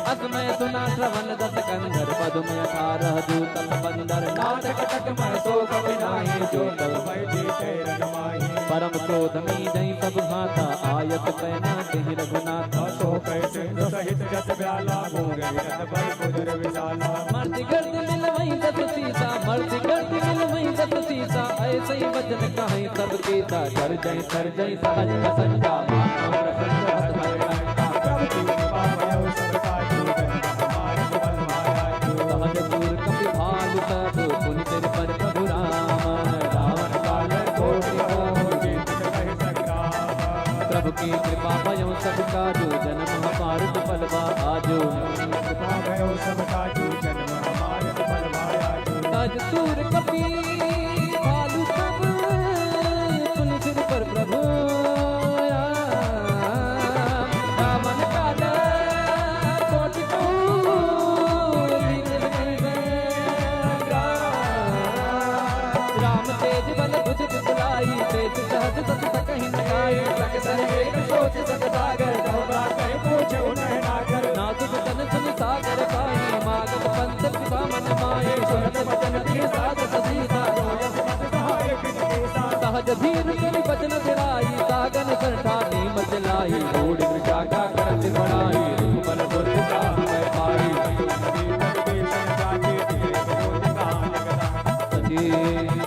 अस मय सुना श्रवण दस कंधर, पदुम अठारह दूत तप बंदर। नाथ कटक मय सो कपि नाही, जो तव भय जीतै रन माही। परम क्रोध मीजहि सब हाथा, आयत पै नासहि रघुनाथा। सो कहि सिंधु सहित जस ब्याला, मूंग विकट बल कुटीर विशाला। मर्ति गर्ति मिल वहीं दस सीसा, मर्ति गर्ति मिल वहीं दस सीसा। ऐसै वचन कहैं सब कीसा, गरजैं सर्जैं सहज प्रसंसा। मानव रस रस भय लंका, प्रभु की कृपा भयो सब काजू। काजो जन्म हमार सफल बा आजो। कृपा भयो सबका जो जन्म हमार सफल बा आजो। तज सूर कपि भालु सब सुन सिर पर प्रभु राम। रावण काला कोटि कोटि राम तेज बल भुज बिसराई, तेज सहज सत सकहि न काई। सक सर एक सोच सक सागर, गौरा कहि पूछे उठे नागर। नासुक तन सुन सागर पाई, मागध पंथ पिता मन माए। सुनत वचन प्रिय सास सीसा, जो यस मत सहाय पित केसा। सहज धीर करि बचन बिराई, सागन सर ठानी मचलाई। मूढ़ मृषा का करत बड़ाई, रूप बल बुद्धि का हमै पाई। सची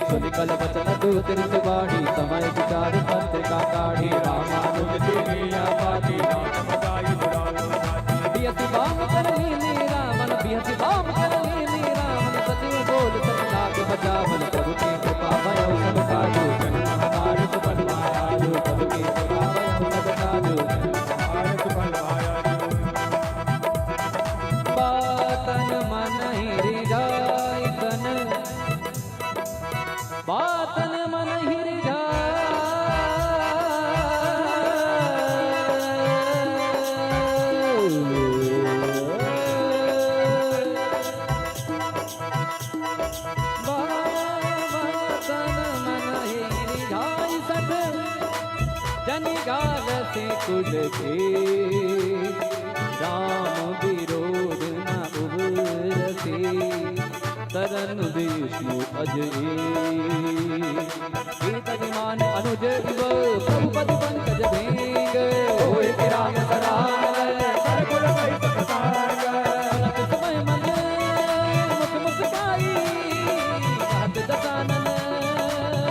सुनि कल वचन दूत रित बाढ़ी, समय विचार पत्रिका काढ़ी। रामानुज जी लिया बाती, राम बताई बुरा लो जाती। बिहसि बाम कर लीनी रावण, बिहसि बाम कर लीनी रावण। सचिव बोल सत लाख बचावन, प्रभु की कृपा भयो सब काजो। जन्म हमार सफल आयो, प्रभु की कृपा भयो सब काजो। हमार सफल आयो। बातन मन हिरि जाय तन, बातन मन हिरि जाय। बातन मन हिरि जाय सठ जनि गाल से कुल के। राम विरोध न उबरसे, तरन विष्णु अजय। कीर्त विमान अनुज इव, प्रभु पद पंकज भेंग। होय के राम सराय, कर कुल वही सब सागर। समय मन मुख मुस्काई, कहत दशानन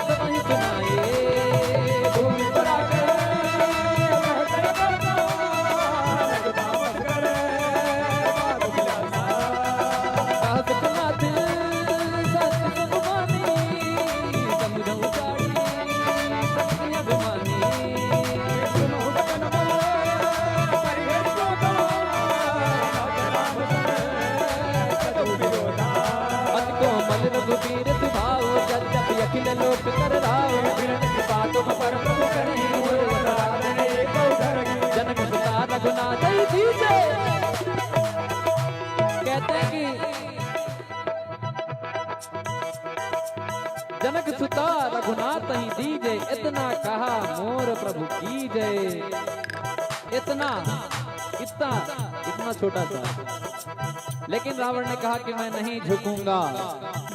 सबहि सुनाए। भूमि पर आकर, रहकर करता, लगता मत करे, बात बिलासा। सास कुलात, सत सब मानी, समझ उजाड़ी, सत अभिमानी। सुनो वचन बोलो, परिहर को तो, राम सत विरोधा। अति कोमल रघुबीर सुभाव, जद्यपि अखिल लोक कर राव। विरत कृपा तुम पर प्रभु करी, जनक सुता रघुनाथ जी जय। कहते हैं कि जनक सुता रघुनाथ ही दीजे, इतना कहा मोर प्रभु कीजे। इतना, इतना, इतना छोटा सा। लेकिन रावण ने कहा कि मैं नहीं झुकूंगा।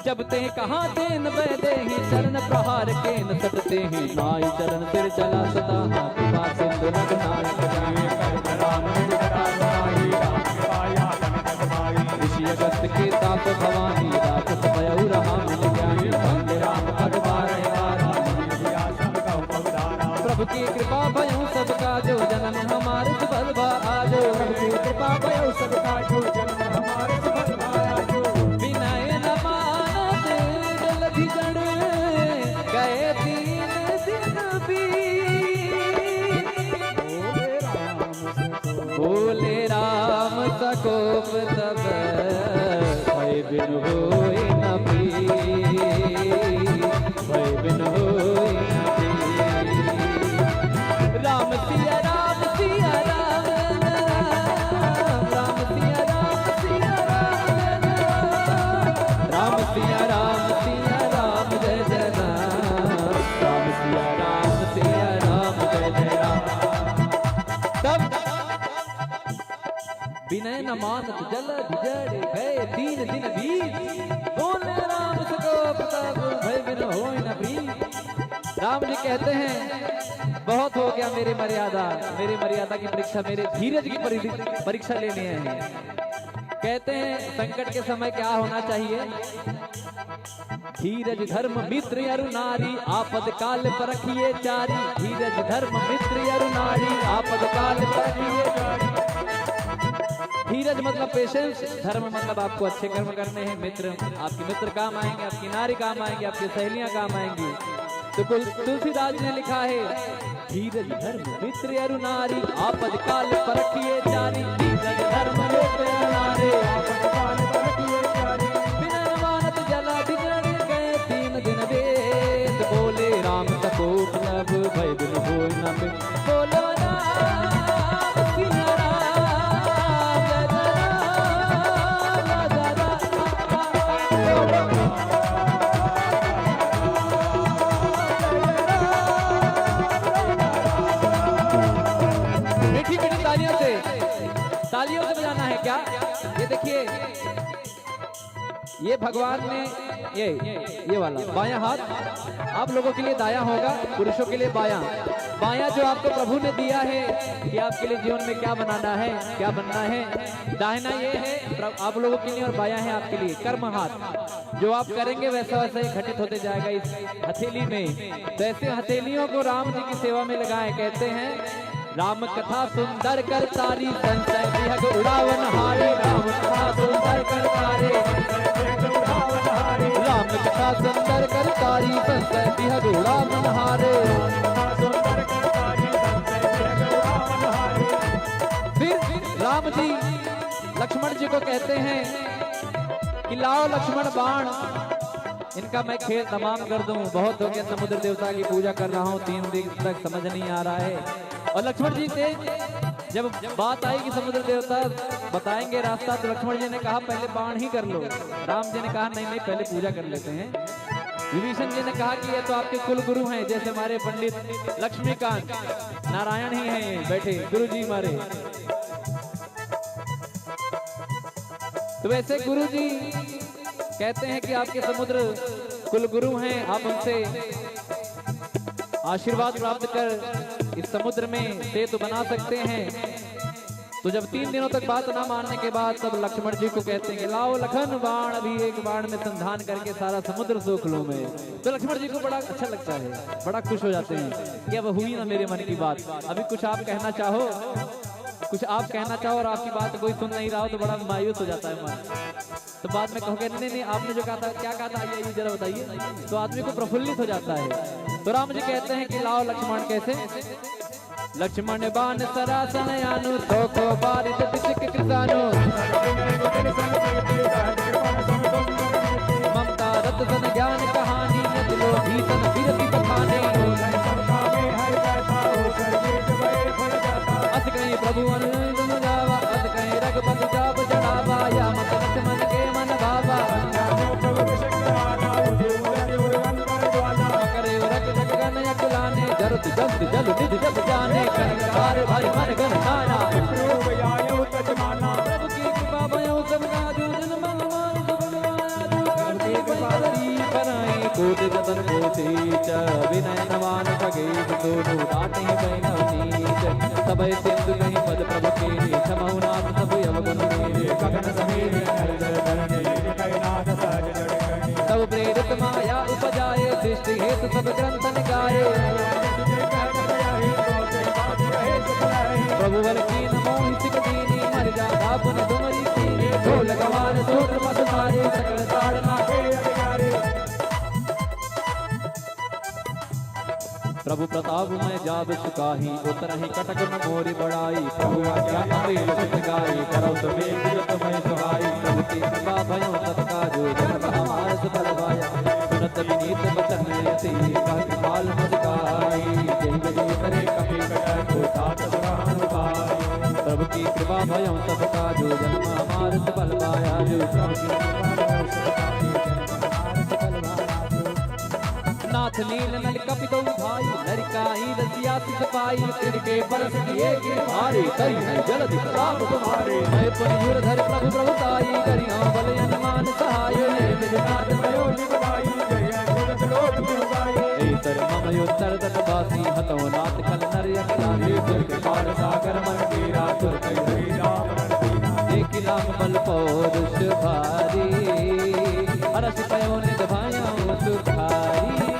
जब ते कहा तेन वै देहि, चरण प्रहार केन सट तेहि। नाई चरण सिर चला सदा, हाथ पा सिंधु नग नायक जाए। कर्म राम निज करा समाई, राम कृपा या संकट पाई। ऋषि अगस्त के ताप भवानी, राक्षस भयउ रहा मन जानी। वंदे राम पद बारह बारा, मन दिया सब कहो पवदारा। प्रभु की कृपा भयउ सब काजो, जन्म हमार सफल भा आजो। प्रभु की कृपा भयउ सब काजो, जन्म हमार सफल भा आजो। विनय न मानत जलधि जड़, गए तीन दिन बीत। बोले राम सकोप तब, भय बिन होई न प्रीत, भय बिन होई न प्रीत। राम सिया राम, सिया राम, राम सिया राम, सिया राम, राम सिया राम, सिया राम, जय जय राम। राम सिया राम, सिया राम, जय जय राम। तब विनय न मानत जलधि जड़, गए तीन दिन बीत। बोले राम सकोप तब, भय बिन होई न प्रीत। राम जी कहते हैं, बहुत हो गया मेरी मर्यादा, मेरी मर्यादा की परीक्षा, मेरे धीरज की परि-, परीक्षा लेने आए हैं। कहते हैं, संकट के समय क्या होना चाहिए? धीरज धर्म मित्र अरु नारी, आपद काल परखिए चारी। धीरज धर्म मित्र अरु नारी, आपद काल परखिए चारी। धीरज मतलब पेशेंस, धर्म मतलब आपको अच्छे कर्म करने हैं, मित्र, आपके मित्र काम आएंगे, आपकी नारी काम आएंगे, आपकी सहेलियां काम आएंगी। तो कुल-, तुलसीदास जी ने लिखा है, "धीरज धर्म मित्र अरु नारी, आपद काल परखिए चारी।" धीरज धर्म मित्र अरु नारी, आपद काल परखिए चारी। बिन अनुमानत जला बिगड़ गए तीन दिन वेद, बोले राम तपोप तब भय बिनु होय न पेद। बोलो राम सिया राम, जय जय राम, जय जय राम। मीठी मीठी तालियों से, तालियों से बजाना है क्या? ये देखिए, ये भगवान ने, ये, ये वाला बायां हाथ आप लोगों के लिए दायां होगा, पुरुषों के लिए बायां। बायां जो आपको प्रभु ने दिया है कि आपके लिए जीवन में क्या बनाना है, क्या बनना है। दाहिना ये है प्र-, आप लोगों के लिए और बायां है आपके लिए कर्म हाथ। जो आप करेंगे वैसा वैसा ही घटित होते जाएगा इस हथेली में। तो ऐसे हथेलियों को राम जी की सेवा में लगाएं। कहते हैं, राम कथा सुंदर कर तारी, संशय विहग उड़ावन हारी। राम कथा सुंदर कर तारी, राम कथा सुंदर कर तारी, संशय विहग उड़ावन हारे। फिर राम जी लक्ष्मण जी को कहते हैं कि लाओ लक्ष्मण बाण, इनका मैं खेल तमाम कर दूं। बहुत हो गया, समुद्र देवता की पूजा कर रहा हूँ, तीन दिन तक समझ नहीं आ रहा है। और लक्ष्मण जी से जब बात आई कि समुद्र देवता बताएंगे रास्ता, तो लक्ष्मण जी ने कहा, "पहले बाण ही कर लो।" राम जी ने कहा, "नहीं, नहीं, पहले पूजा कर लेते हैं।" विभीषण जी ने कहा कि ये तो आपके कुल गुरु हैं, जैसे हमारे पंडित लक्ष्मीकांत नारायण ही हैं, ये बैठे गुरु जी हमारे। तो वैसे गुरु जी कहते हैं कि आपके समुद्र कुल गुरु हैं, आप उनसे आशीर्वाद प्राप्त कर इस समुद्र में सेतु बना सकते हैं। तो जब तीन दिनों तक बात ना मानने के बाद तब लक्ष्मण जी को कहते हैं कि लाओ लखन बाण, अभी एक बाण में संधान करके सारा समुद्र सोख लूं मैं। तो लक्ष्मण जी को बड़ा अच्छा लगता है, बड़ा खुश हो जाते हैं कि अब हुई ना मेरे मन की बात। अभी कुछ आप कहना चाहो, कुछ आप कहना चाहो और आपकी बात कोई सुन नहीं रहा हो तो बड़ा मायूस हो जाता है मन। तो बाद में कहोगे, "नहीं, नहीं, आपने जो कहा था, क्या कहा था, आइए, आइए, जरा बताइए।" तो आदमी को प्रफुल्लित हो जाता है। तो राम जी कहते हैं कि लाओ लक्ष्मण, कैसे? लक्ष्मण बाण सरासन आनु, सो को बारित बिचक कृतानु। ममता रत सन ज्ञान कहानी, यदि लो भीषण बिरति बखानी। अस कहीं प्रभु अनुज जावा, अस कहीं रघुपति जाप चढ़ावा, या मत लक्ष्मण के मन भावा। करे रख जग गन अकुलाने, जरत जंत जल निज जग जाने, कनक तार भरि मन गन जाना। प्रभु की कृपा भयो सब काजो, जन मन मान सब गन आजो। करनी बई करनी बनाई, कोटि जतन कोटि ऊंच, विनय नवान खगेश सोढू, डाटहि बई नव नीच। सबइ सिंधु कहि पद प्रभु कीन्हे, छमहु नाथ सब अवगुन कीन्हे। गगन समीर नर जल धरणी, कहि नाथ सहज जड़ गणे। तब प्रेरित माया उपजाए, सृष्टि हेतु सब ग्रंथ निकाये। प्रभु बल कीन्ह मोहि सिख दीन्ही, मरि जावा पुनि तुमरी कीन्ही। ढोल गवार सूत्र पसुधारी, सकल ताड़ना के अधिकारी। प्रभु प्रताप मय जाब सुखाही, उतरहि कटक न मोरि बड़ाई। प्रभु आज्ञा अमृत चित गाई, करौ तुम्हें तुझ तुम्हें सुहाई। प्रभु की कृपा भयो तब काजो, जन्म हमार सुफल पाया। सुनत विनीत बचन अति, कहत काल मधुकाई। जय जय करे कपि कटक को, तात सुरहन पाई। प्रभु की कृपा भयो तब काजो, जन्म हमार सुफल पाया। जो प्रभु की कृपा भयो तब काजो, जन्म हमार सुफल पाया। नाथ नील नल कपि दो भाई, लरिकाई रसिया सिस पाई। तिनके परस किए गिर भारी, करिहैं जलधि प्रताप तुम्हारे। मैं पुनि धरि प्रभु प्रभुताई, करिहौं बल अनुमान सहाय। हे विधुनाथ कयो निज भाई, जय जय सुरत लोक गुरु गाई। हे सर्व मम उत्तर तट बासी, हतौ नाथ खल नर अकलासी। हे दुर्ग पार सागर मन कीरा, तुरत हरि राम रण दीना। देखि राम बल पौरुष भारी, हरषि पयो निज भयउ सुखारी।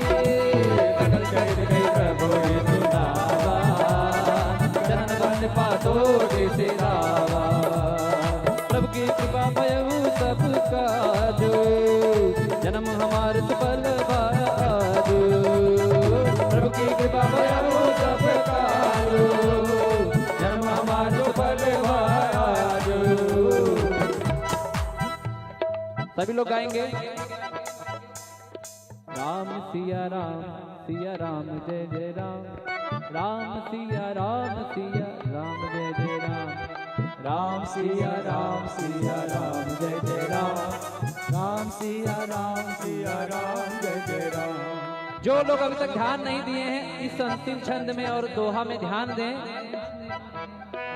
सकल चरित कहि प्रभु यहि सुनावा, चरण बंद पादो सिरावा। प्रभु की कृपा भयउ सब काजो, जन्म हमार सुफल बाजो। सभी लोग गाएंगे। राम सिया राम, सिया राम जय जय राम, राम सिया राम, सिया राम जय जय राम, राम सिया राम, सिया राम जय जय राम, राम सिया राम, सिया राम जय जय राम। जो लोग अभी तक ध्यान नहीं दिए हैं, इस अंतिम छंद में और दोहा में ध्यान दें।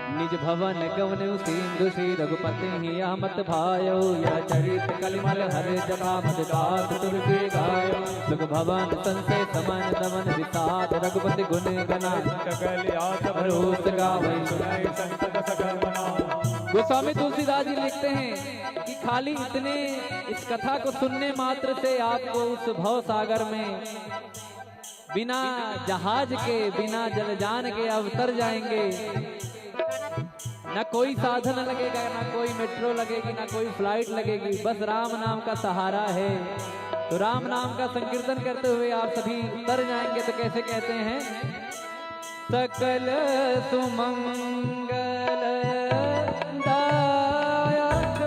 निज भवन गवनउ सिंधु श्री रघुपति हिया मत भायो, यह चरित कलिमल हर जथा मत तात तुलसी गायो। सुख भवन संसय समन दमन विषाद रघुपति गुन गना, सकल आस भरोस गावै सुनाई संतन सकल मना। गोस्वामी तुलसीदास जी लिखते हैं कि खाली इतने, इस कथा को सुनने मात्र से आपको उस भव सागर में बिना जहाज के, बिना जलयान के आप तर जाएंगे। ना कोई साधन लगेगा, ना कोई मेट्रो लगेगी, ना कोई फ्लाइट लगेगी, बस राम नाम का सहारा है। तो राम नाम का संकीर्तन करते हुए आप सभी तर जाएंगे। तो कैसे कहते हैं? सकल सुमंगल दायक।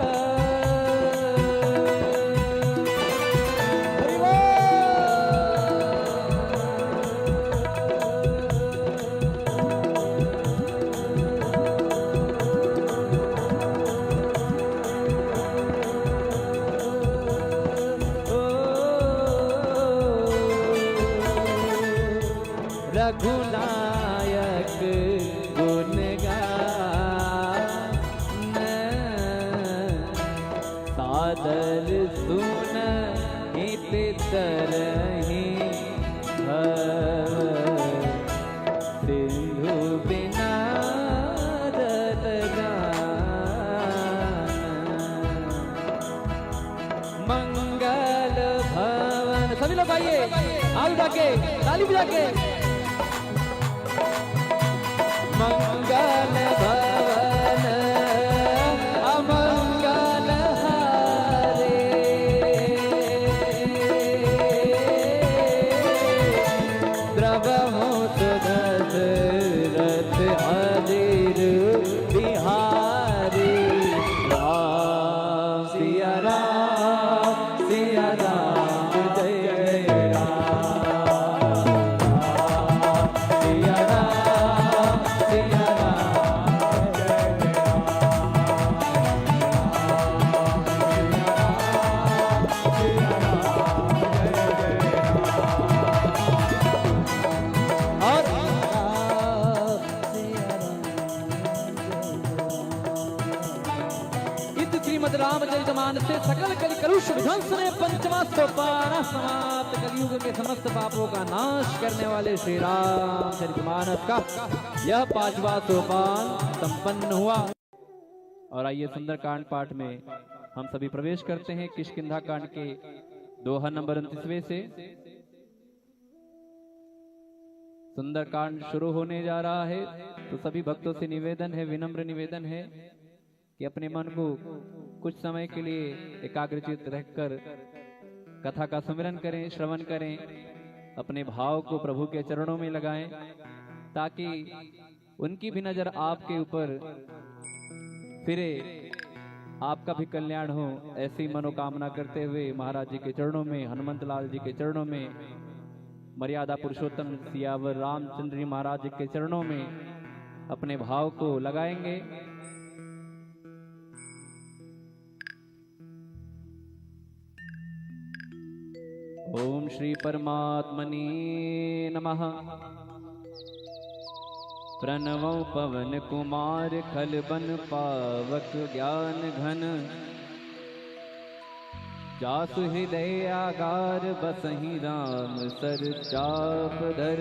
हरि बोल। रघुनायक गुण गान, सादर सुनहित तरहिं भव, सिंधु बिना जल गान। मंगल भवन, सभी लोग आइए, हाथ उठा के, ताली बजा के। मंगल भवन अमंगल हारे, द्रवहु सुदशरथ अजिर बिहारी। राम सिया राम, सिया राम जय जय राम। राम सिया राम, सिया राम जय जय राम। राम सिया राम, सिया राम जय जय राम। और इति श्रीमद् रामचरितमानसे सकल कलि कलुष विध्वंसने पंचमा सोपान समाप्त। कलयुग के समस्त पापों का नाश करने वाले श्री रामचरितमानस का यह पांचवा सोपान संपन्न हुआ। और आइए, सुंदरकांड पाठ में हम सभी प्रवेश करते हैं। किष्किंधा कांड के दोहा नंबर उनतीसवें से। सुंदरकांड शुरू होने जा रहा है, तो सभी भक्तों से निवेदन है, विनम्र निवेदन है कि अपने मन को कुछ समय के लिए एकाग्रचित रहकर कथा का सुमिरन करें, श्रवण करें, अपने भाव को प्रभु के चरणों में लगाएं, ताकि उनकी भी नजर आपके ऊपर फिरे, आपका भी कल्याण हो, ऐसी मनोकामना करते हुए महाराज जी के चरणों में, हनुमंत लाल जी के चरणों में, मर्यादा पुरुषोत्तम सियावर रामचंद्र जी महाराज जी के चरणों में अपने भाव को लगाएंगे। ओम श्री परमात्मने नमः। प्रणवौ पवन कुमार खल बन पावक ज्ञान घन। जासु हृदय आगार बसहि राम सर चाप धर।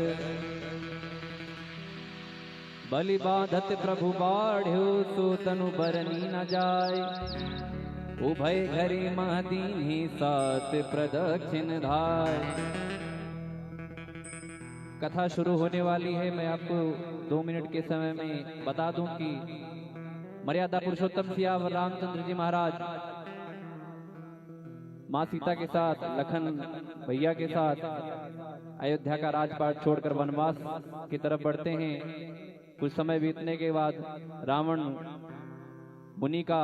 बलि बाँधत प्रभु बाढ़्यो सो तनु बरनि न जाइ। उभय घरी मह दीन्ही सात प्रदक्षिण धाय। कथा शुरू होने वाली है। मैं आपको दो मिनट के समय में बता दूं कि मर्यादा पुरुषोत्तम सियावर रामचंद्र जी महाराज माँ सीता के साथ, लखन भैया के साथ अयोध्या का राजपाट छोड़कर वनवास की तरफ बढ़ते हैं। कुछ समय बीतने के बाद रावण मुनि का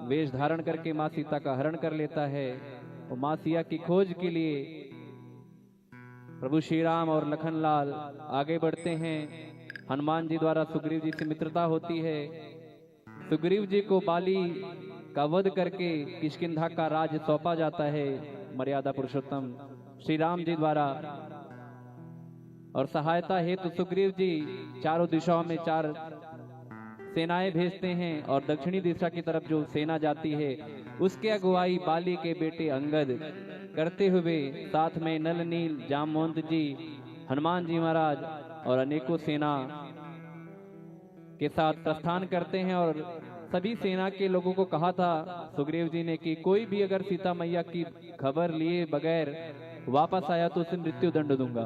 वेश धारण करके माँ सीता का हरण कर लेता है। और माँ सिया की खोज के लिए प्रभु श्री राम और लखनलाल आगे बढ़ते हैं। हनुमान जी द्वारा सुग्रीव जी से मित्रता होती है। सुग्रीव जी को बाली का वध करके किष्किंधा का राज्य सौंपा जाता है मर्यादा पुरुषोत्तम श्री राम जी द्वारा। और सहायता हेतु सुग्रीव जी चारों दिशाओं में चार सेनाएं भेजते हैं और दक्षिणी दिशा की तरफ जो सेना जाती है, उसकी अगुवाई बाली के बेटे अंगद करते हुए साथ में नल नील, जामवंत जी, हनुमान जी महाराज और अनेकों सेना के साथ प्रस्थान करते हैं। और सभी सेना के लोगों को कहा था सुग्रीव जी ने कि कोई भी अगर सीता मैया की खबर लिए बगैर वापस आया तो उसे मृत्यु दंड दूंगा।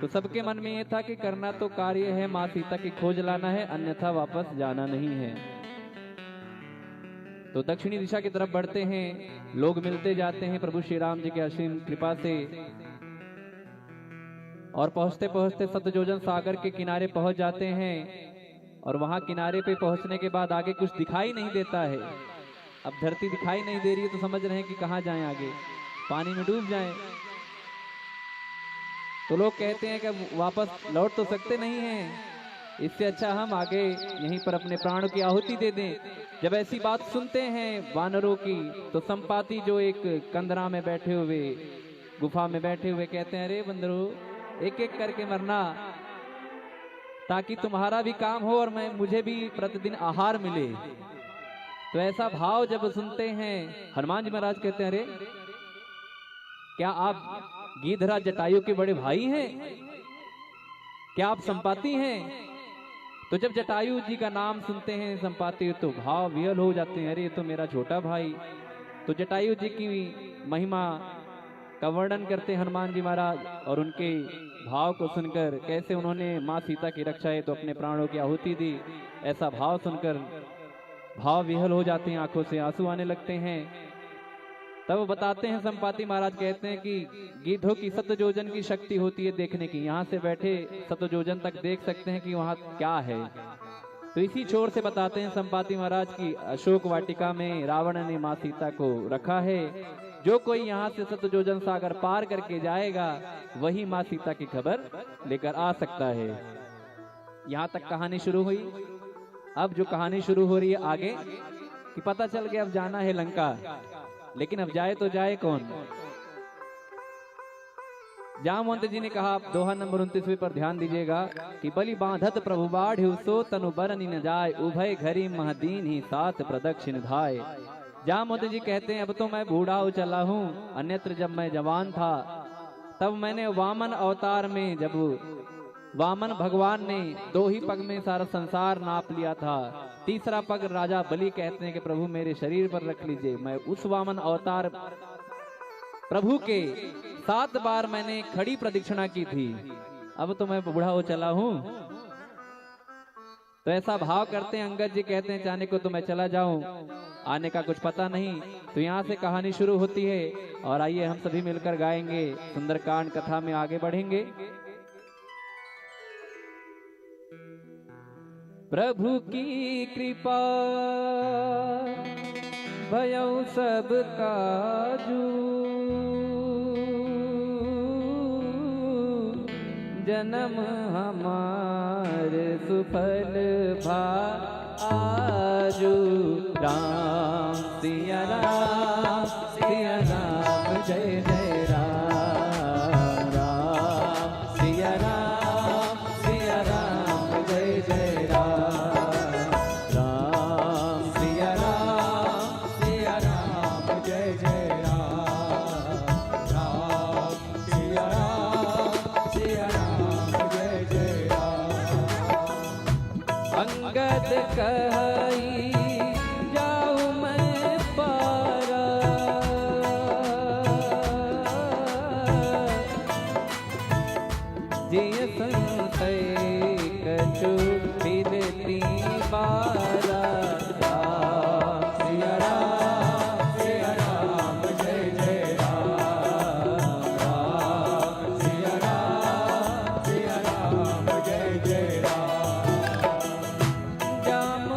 तो सबके मन में ये था कि करना तो कार्य है, माँ सीता की खोज लाना है, अन्यथा वापस जाना नहीं है। तो दक्षिणी दिशा की तरफ बढ़ते हैं, लोग मिलते जाते हैं प्रभु श्री राम जी के असीम कृपा से। और पहुंचते पहुंचते सतजोजन सागर के किनारे पहुंच जाते हैं। और वहां किनारे पे पहुंचने के बाद आगे कुछ दिखाई नहीं देता है। अब धरती दिखाई नहीं दे रही है तो समझ रहे हैं कि कहाँ जाएं आगे, पानी में डूब जाएं। तो लोग कहते हैं कि अब वापस लौट तो सकते नहीं हैं, इससे अच्छा हम आगे यहीं पर अपने प्राणों की आहुति दे दें। जब ऐसी बात सुनते हैं वानरों की, तो संपाति जो एक कंदरा में बैठे हुए, गुफा में बैठे हुए कहते हैं, "अरे बंदरो, एक एक करके मरना, ताकि तुम्हारा भी काम हो और मैं, मुझे भी प्रतिदिन आहार मिले।" तो ऐसा भाव जब सुनते हैं, हनुमान जी महाराज कहते हैं, "अरे, क्या आप गीधराज जटायु के बड़े भाई हैं? क्या आप संपाति हैं?" तो जब जटायु जी का नाम सुनते हैं संपाति, तो भाव विह्वल हो जाते हैं, "अरे, ये तो मेरा छोटा भाई।" तो जटायु जी की महिमा का वर्णन करते हैं हनुमान जी महाराज और उनके भाव को सुनकर, कैसे उन्होंने माँ सीता की रक्षा हेतु अपने प्राणों की आहुति दी, ऐसा भाव सुनकर भाव विह्वल हो जाते हैं, आंखों से आंसू आने लगते हैं। तब बताते हैं संपाति महाराज, कहते हैं कि गीधों की सतजोजन की शक्ति होती है देखने की, यहाँ से बैठे सतजोजन तक देख सकते हैं कि वहाँ क्या है। तो इसी छोर से बताते हैं संपाति महाराज कि अशोक वाटिका में रावण ने माँ सीता को रखा है। जो कोई यहाँ से सतजोजन सागर पार करके जाएगा, वही माँ सीता की खबर लेकर आ सकता है। यहाँ तक कहानी शुरू हुई। अब जो कहानी शुरू हो रही है आगे, कि पता चल गया अब जाना है लंका, लेकिन अब जाए तो जाए कौन? जामवंत जी ने कहा, आप दोहा नंबर उनतीसवें पर ध्यान दीजिएगा कि बलि बांधत प्रभु बाढ़िउ सो तनु बरनि न जाय, उभय घरी मह दीन्ही सात प्रदक्षिण धाय। जामवंत जी कहते हैं, अब तो मैं बूढ़ा हो चला हूँ, अन्यत्र जब मैं जवान था तब मैंने वामन अवतार में, जब वामन भगवान ने दो ही पग में सारा संसार नाप लिया था, तीसरा पग राजा बलि कहते हैं कि प्रभु मेरे शरीर पर रख लीजिए, मैं उस वामन अवतार प्रभु के सात बार मैंने खड़ी प्रदक्षिणा की थी। अब तो मैं बूढ़ा हो चला हूँ। तो ऐसा भाव करते हैं, अंगद जी कहते हैं, जाने को तो मैं चला जाऊं, आने का कुछ पता नहीं। तो यहाँ से कहानी शुरू होती है और आइए हम सभी मिलकर गाएंगे, सुंदरकांड कथा में आगे बढ़ेंगे। प्रभु की कृपा भयउ सब काजू, जनम हमार सुफल भा आजू। राम सिया राम, सिया राम, जय जय राम। राम सिया राम, सिया राम, जय जय राम। राम सिया राम, सिया राम, जय जय राम। राम सिया राम, सिया राम, जय जय राम। अंगद कहई जाऊ मैं पारा, जिय संशय कछु फिरती बारा। राम सिया राम, सिया राम, जय जय राम। राम सिया राम, सिया राम, जय जय राम। जाम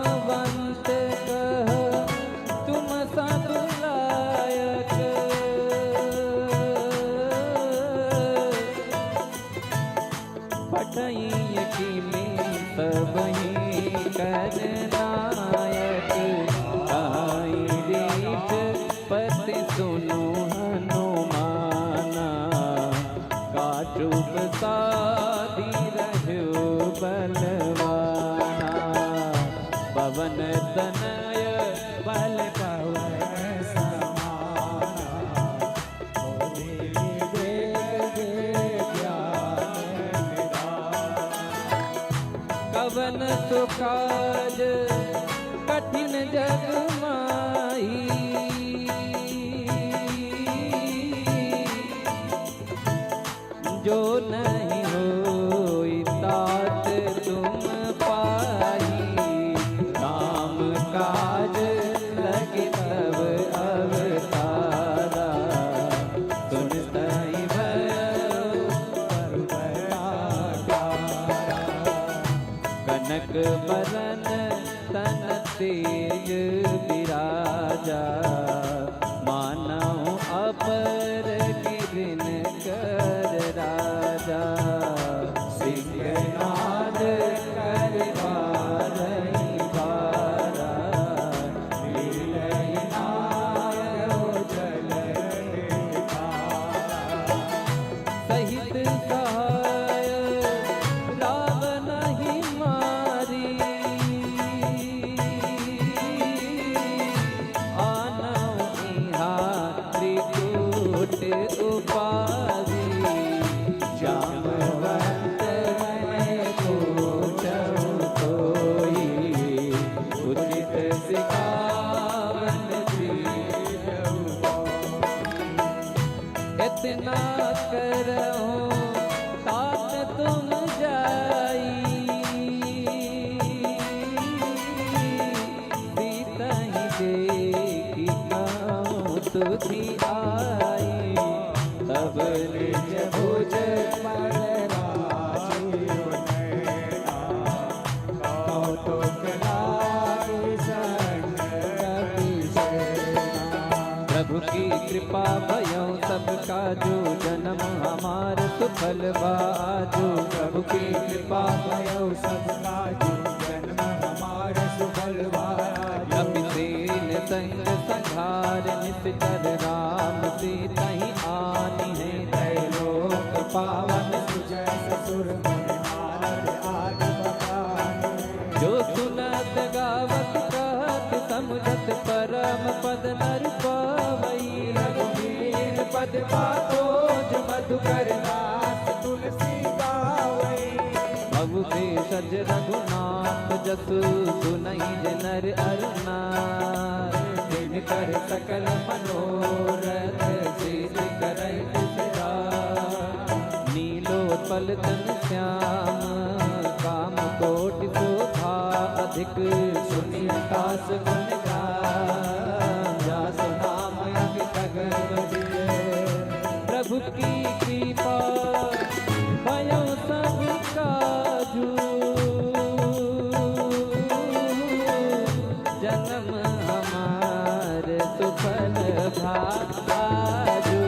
सुनो हनुमाना, का चुप सादी रह्यो बलवाना। पवन तनय बल पवन समाना, मोहि विवेक दे ज्ञान निधान। कवन सो काज कठिन जग माही, जो नहीं होई तात तुम पाही। राम काज लगी तब अवतारा, सुनतहि भयउ पर्वताकारा। कनक बरन तन तेज बिराजा, मानहु अपर गिरिन कर राजा। सिंहनाद कर बारहि बारा, मिलहि नारउ जल निधारा। सहित सहाय रावनहि मारी, आनउ इहाँ त्रिकूट उपारी। जामवंत नहिं पूछहु कोई, उचित सिखावन कीजहु। इतना करहु तात तुम जाई, सीतहि देखि कहउँ सुधि आई। तब निज भुज पर राजीव नयना, कौतुक लागी संग कपि सेना। प्रभु की कृपा भयउ सब काजू, जन्म हमार सुफल बा आजू। प्रभु की कृपा भयउ सब काजू, जन्म हमार सुफल बा आजू। कपिसेन संग संघार निसिचर राम, सीतहि आनिहैं त्रैलोक पावन। सुजस सुर मुनि नारद आदि मकान। जो सुनत गावत कहत समुझत परम पद नर पावई। रघुबीर पद पाखोज मधुकर दास तुलसी गावई। भव भेषज रघुनाथ जसु सुनहि जे नर अर नार। तिनकर सकल मनोरथ सिद्धि करइ सिधार। नीलोत्पल तन श्याम काम कोटि शोभा अधिक। सुनि अकास गुन गान जासु नाम अमित गगन। प्रभु की कृपा भयउ सब काजू, जन्म हमार सुफल भा आजू।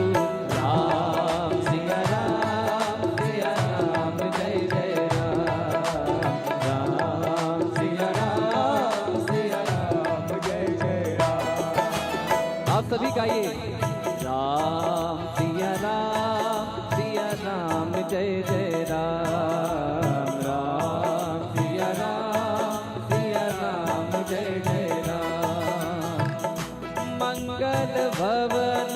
राम सिया राम, सिया राम, जय जय राम। राम सिया राम, सिया राम, जय जय राम। आप सभी गाइए। राम सिया राम, सिया राम, जय जय राम। राम सिया राम, सिया राम, जय जय राम। मंगल भवन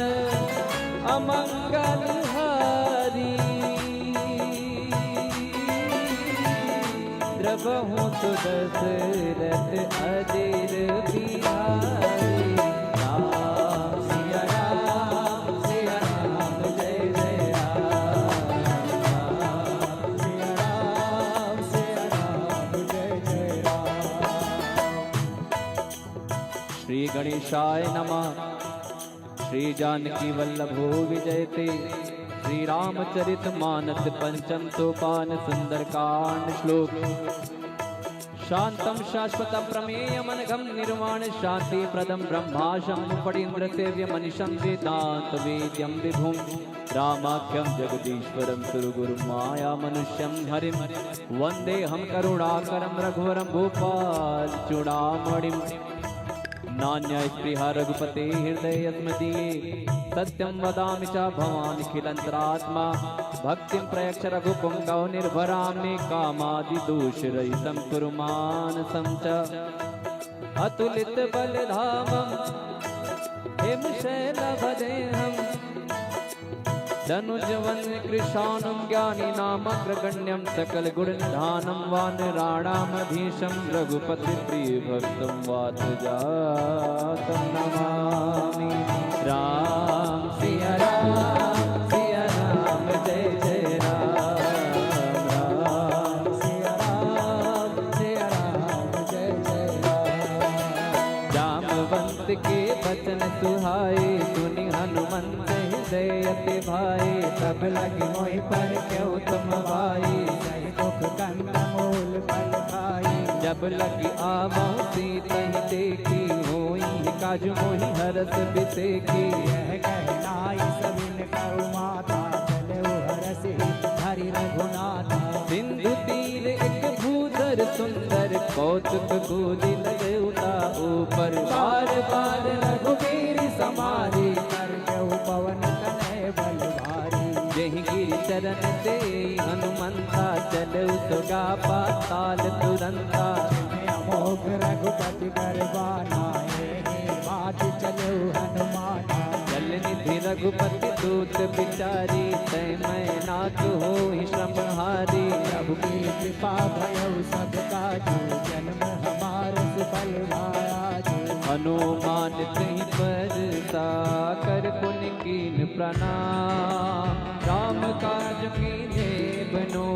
अमंगल हारी, द्रवहु सु दसरथ अजिर बिहारी। राम सिया राम, सिया राम, जय जय राम। राम सिया राम, सिया राम, जय जय राम। श्री गणेशाय नमः। श्री जानकी वल्लभो विजयते। श्री रामचरित मानस पंचम सोपान सुंदरकांड श्लोक। शांतं शाश्वतं प्रमेयमनघं निर्वाण शांतिप्रदं ब्रह्मा शंभु फणीन्द्र सेव्यमनिशं वेदांत वेद्यं विभुं रामाख्यं जगदीश्वरं सुरगुरुं मायामनुष्यं हरिं वंदेऽहं करुणाकरं रघुवरं भूपालचूडामणिं। नान्यस्पृहा रघुपते हृदयेऽस्मदीये। सत्यं वदामि च भवानखिलान्तरात्मा। भक्तिं प्रयच्छ रघुपुङ्गव निर्भरां मे कामादिदोषरहितं कुरु मानसं च। अतुलितबलधामं हेमशैलवदेहं दनुजवनकृशानुं ज्ञानिनामग्रगण्यं सकलगुणनिधानं वानराणामधीशं रघुपतिप्रियभक्तं वातजातं नमामि। राम सिया राम सिया राम जय जय राम। राम सिया राम सिया राम जय जय राम। जामवंत के बचन सुहाए सुनि हनुमंत हृदय अति भाए। तब लगी मोहि पर क्यों तुम भाई सही सुख कंद मूल फल खाई। जब लगी आवहु सीतहि देखी होई काज मोहि हरष बिसेखी। यह कह नाई सबिन कहु माथा चले हरषि हरि रघुनाथा। सिंधु तीर एक भूधर सुंदर कौतुक गोरी लगे उता ऊपर। बार बार रघुबीर समारी करके पवन तनय बल भारी। यही गिर चरण से हनुमंता चले सुगा पाताल तुरंता। अमोघ रघुपति कर बाना है बात चले हनुमाना। जल निधि रघुपति दूत बिचारी तय मैं नाथ होहि श्रमहारी। प्रभु की कृपा भयउ सब काजू जन्म हमार सुफल भा आजू। हनुमान तहि परसा कर पुनि कीन्ह प्रणाम। राम काज कीन्हे बिनु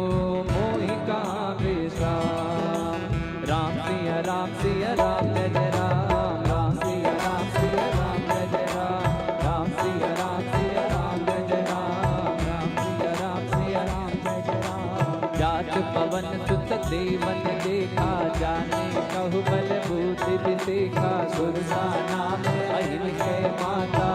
मोहि कहाँ बिश्राम। राम सिया राम सिया राम जय जय राम। राम सिया राम सिया राम जय जय राम। राम सिया राम सिया राम जय जय राम। राम सिया राम सिया राम जय जय राम। जात पवन सुत देवन देखा जाने कहु बल बूझि बिसेखा। सुरसा नाम अहिन कै माता।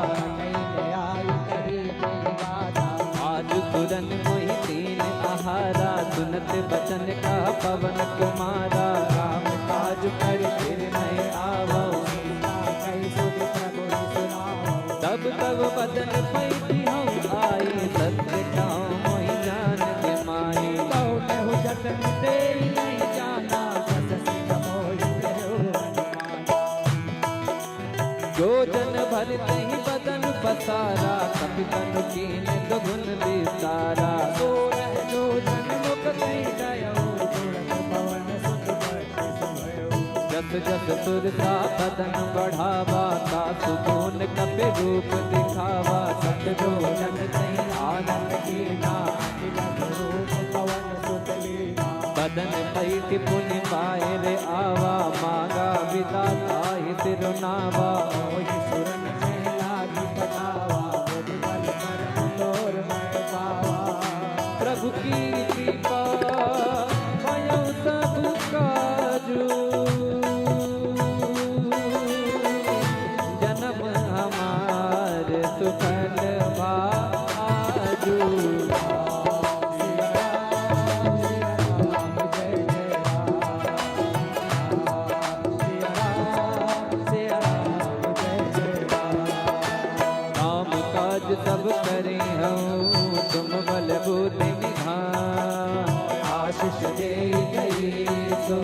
आज तुरन मोहि दीन आहारा। सुनत बचन कहा पवन कुमारा। राम काज करि फिर नहीं आवो। सीता कहि सुनि प्रभु सुनावो। तब तब बदन पैठी हउँ आई। सत्य कहउँ मोहि जान के माई। कहु केहु जतन तेहि नहीं जाना। जस सिय मोहि केहु अनुमाना। जो जन भर तहि बदन पसारा, कपि तनु कीन्ह दुगुन बिसारा। सोरह जो जन मुख तहि दयउ, तुरत पवन सुत बरसि सुभयउ। जस जस सुरसा बदन बढ़ावा, तासु दून कपि रूप दिखावा। सत जो जन तहि आनन कीन्हा, अति लघु रूप पवन सुत लीन्हा। बदन पैठि पुनि बाहिर आवा, माँगा विधाता हित सिरुनावा। मोहि सुरन जहि लागि पठावा, मुनि बल परम तोर मय पावा। प्रभु कीर्ति पावउ सब काजू, जनम हमार सुफल भा आजू। राम काज सब करे हउँ तुम बल बुद्धि निधान। आशीष देइ कहि सो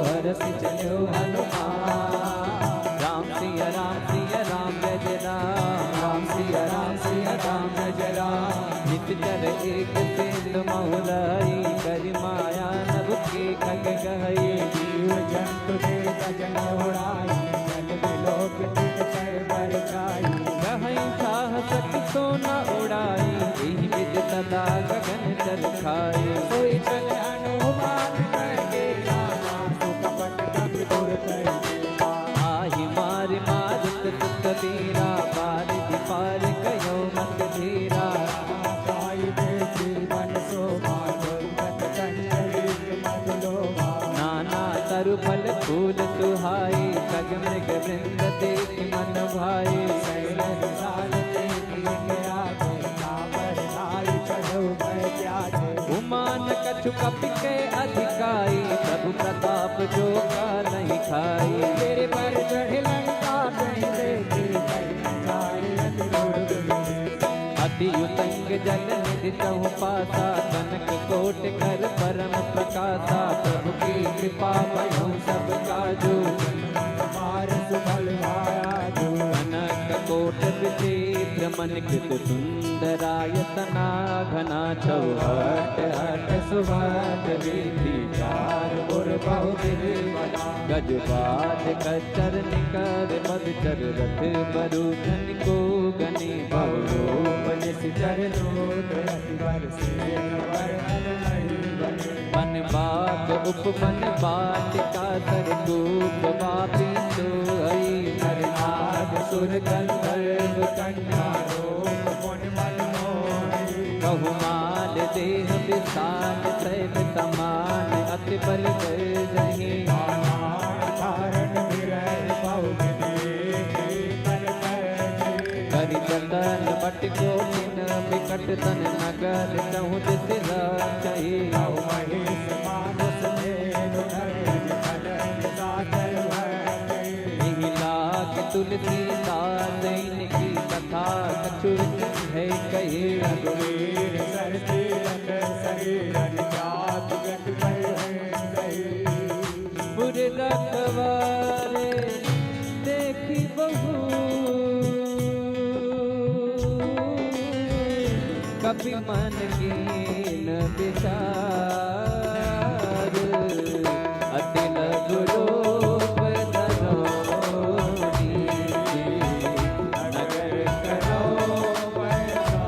हरषि चल्यो हनुमान। राम सिया राम सिया राम जय जय राम। राम सिया राम सिया राम जय जय राम। निस चर एक सेंध महुलाई, करि माया नभ के खग कहई। जीव जंतु देख जन उड़ाई, जल बिलोक तिनकर बरछाई। कहई चाह सकि सोना उड़ाई, एहि बिधि सदा गगन जल खाई। सोई छल हनुमान कहि केला, मासु कपट कपि दुर कहि केला। आहि मारि मारुत सुत बीरा, बारिधि पारि कयउ मति धीरा। राम पाइ दे जीवन सोमा, दुर्गत कंचन मधुलोमा। नाना तरु फल फूल सुहाई, खग मृग वृंद देखि मन भाई। शैल विशाल देखि के आगे, कापर धाइ चढ़उ भय त्यागे। उमान कछु कपि के अधिकाई, प्रभु प्रताप जो का नहीं खाई। गिरि पर चढ़ि लंका अति उतंग जल निधि तहु पासा, कनक कोटि कर परम प्रकासा। प्रभु की कृपा भयउ सब काजू, हमार सुफल भा आजू। कनक कोटि विचित्र मणि कृत सुंदरायतना, घना चौहठ अष्ट सुभट वीथी, चार ओर बहुविध बना। गज बाज कच्चर निकर पदचर, रथ बरु खनि को गनि, बहुरूप निशिचर दूत अति बर सेन बरनन नहीं बने। वन बाग उपवन बाटिका, सरकूप वापी सोहई। नर नाग सुर गंधर्व कन्या, रूप मुनि मन मोही। बहुमाल देह विशाल शैल समान, अति बल गर्जही। नाना धारण विरह बहु विधि, कर कर करि जतन बटि कोटिन, बिकट तन नगर चहुँ दिस राचही। बहु महेश मानस धेनु धरि, खलंग साचर भटही। एहि लाग तुलसीदास इनकी, कथा कछु विधि है कही। रघुवीर सर तीरथ सरीर, अरि जाति गति भय है गही। पुर रखवारे देखि बहु, कपि मन कीन विचार। अति लघु रूप धरो नीक, नगर करो पैसार।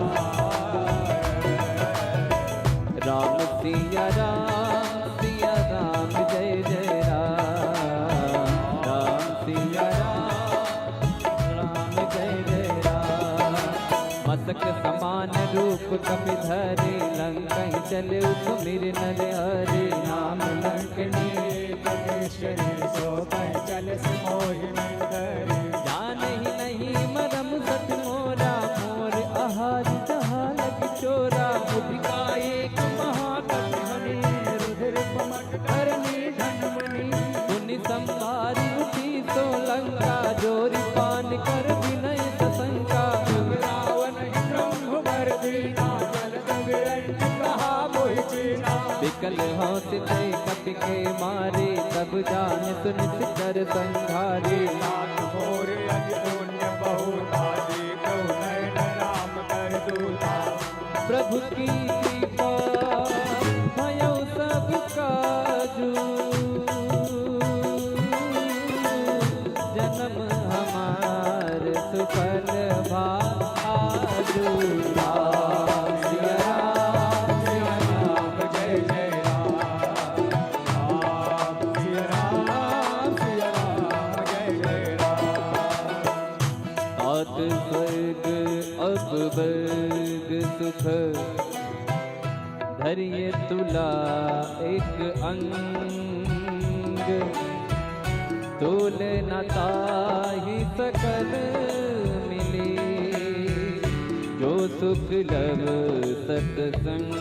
राम सिया राम, सिया राम जय जय राम। राम सिया राम, राम जय जय राम। मसक समान रूप कपि धरे, लंकहि चले सुमिरि नर हरे। नाम लंकनी एक केसरी, सो कहि चलसि मोहि नंदरी। जानहि नहीं मरम सत मोरा, मोर आहार जहाँ लगी चोरा। मुदिका एक महाकपि बने, रुधिर पमट धरनी धन मुनि। पुनि संभारि उठी सो लंका, जोरि पानि कर विनय ससंका। रावण ही ब्रह्म वर दीना, जल विकल होत ते कपि के मारे, तब जान सुनि सिचर संघारे। नाथ मोर अति पुण्य बहुता, देखो नयन राम कर दूता। प्रभु की कृपा भयउ सब काजू, जनम हमार सुफल भा आजू। राम सिया राम, सिया राम, जय जय राम। राम सिया राम, सिया राम, जय जय राम। तात स्वर्ग अब वर्ग सुख, धरिये तुला एक अंग। तोल न ताहि सकल मिले, जो सुख लव सतसंग।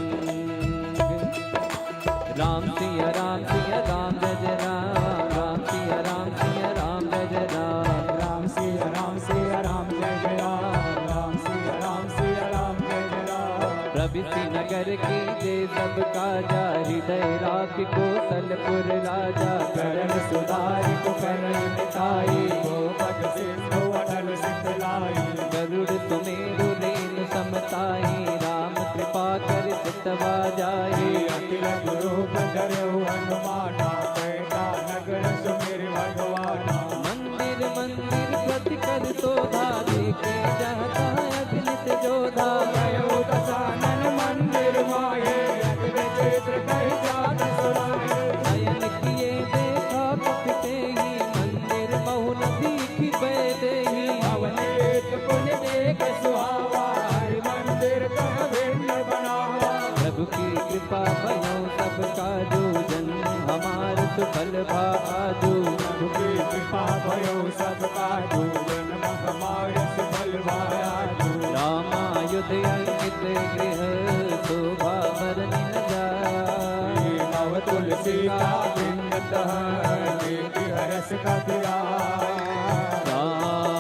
राम सिया राम सिया राम जय जय राम, राम सिया राम सिया राम जय जय राम। राम सिया राम सिया राम जय जय राम, राम सिया राम सिया राम जय जय राम। प्रविशि नगर कीजे सब काजा, हृदय राखि कौशलपुर राजा। करण सुधारि कुकर्ण मिटाई, भूपति सिंधु अटल सित लाई। गरुड़ सुमेरु रेनु सम ताहि, राम कृपा करि सितवा जाहि। अति लघु रूप धरहु हनुमाना, पैठा नगर सुमिरि भगवाना। मंदिर मंदिर प्रति कर शोभा, देखे जहाँ तहाँ अगणित जोधा। गयो दसानन मंदिर माहे, अति विचित्र कहि जात सुनाए। अयन किए देखा कपि तेहि, मंदिर बहु न दीखि पै देहि। भवन एक पुनि देख सुहावा, हरि मंदिर तह भिन्न बनावा। प्रभु की कृपा भयउ सब काजू, जन्म हमार सुफल भा आजू। प्रभु की कृपा भयउ सब काजू, जन्म हमार सुफल भा आजू। रामायुध अंकित गृह, शोभा बरनि न जाय। नव तुलसी का पिंड तह, देखि हरष कपि आय। राम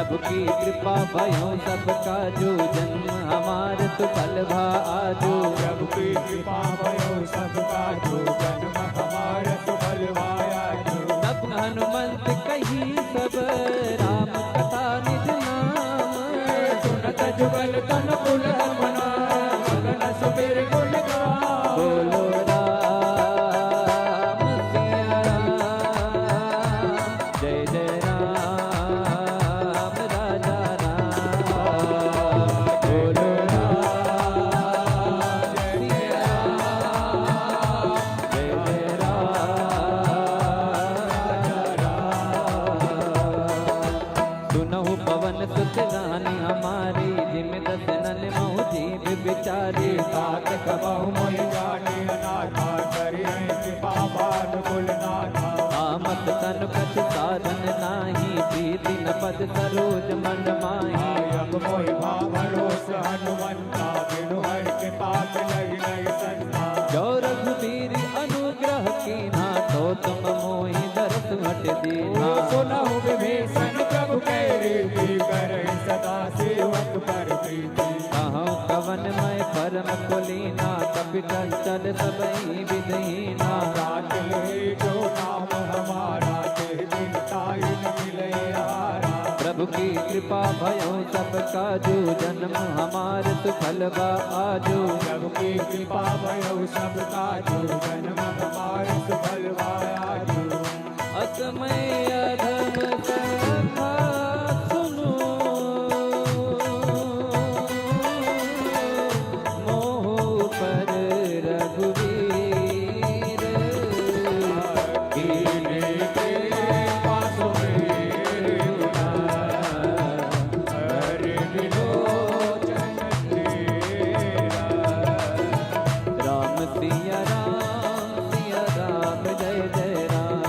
प्रभु की कृपा भयो सब काजो, जन्म हमार सुफल भा आजो। प्रभु की कृपा भयो सब काजो, जन्म हमार सुफल भा आजो। तब हनुमंत कही सब राम कथा निज नाम। सुनत जुगल तन पुलह मना, मगन सुमिर गुण गाम। बोलो राम सिया राम, जय जय राम राजा राम। बोलो राम सिया राम, जय जय राम राजा राम। सुनहु पवन सुत रानी हमारी, जिम दसनन महु जीव बिचारी। तात कबहु मोहि जानी अनाथा, करिहैं कृपा भानु कुलनाथा। आमत तन कछु साधन नाही, प्रीति न पद सरोज मन माही। आयब मोहि भा भरोस हनुमंता, बिनु हरि कृपा मिलइ नहीं संता। जो रघुबीर अनुग्रह कीन्हा, तो तुम मोहि दरस हट दीन्हा। सुनहु विभीषण प्रभु कहि रीति, करहिं सदा सेवक पर प्रीति। कहउँ कवन मय परम कुलीना, कपि चंचल सबहि विधि हीना। जात ले जो नाम हमारा, तेहि दिन ताहि न मिलइ आहारा। प्रभु की कृपा भयउ सब काजो, जन्म हमार सुफल बा आजो। प्रभु की कृपा भयउ सब काजो, जन्म हमार सुफल बा आजो। असमय अधम कथा सुनो, मोहु पर रघुवीर। कीन्हे कृपा सुमेर गुना, हरि विलोचन तेरा। राम सिया राम, सिया राम, जय जय राम।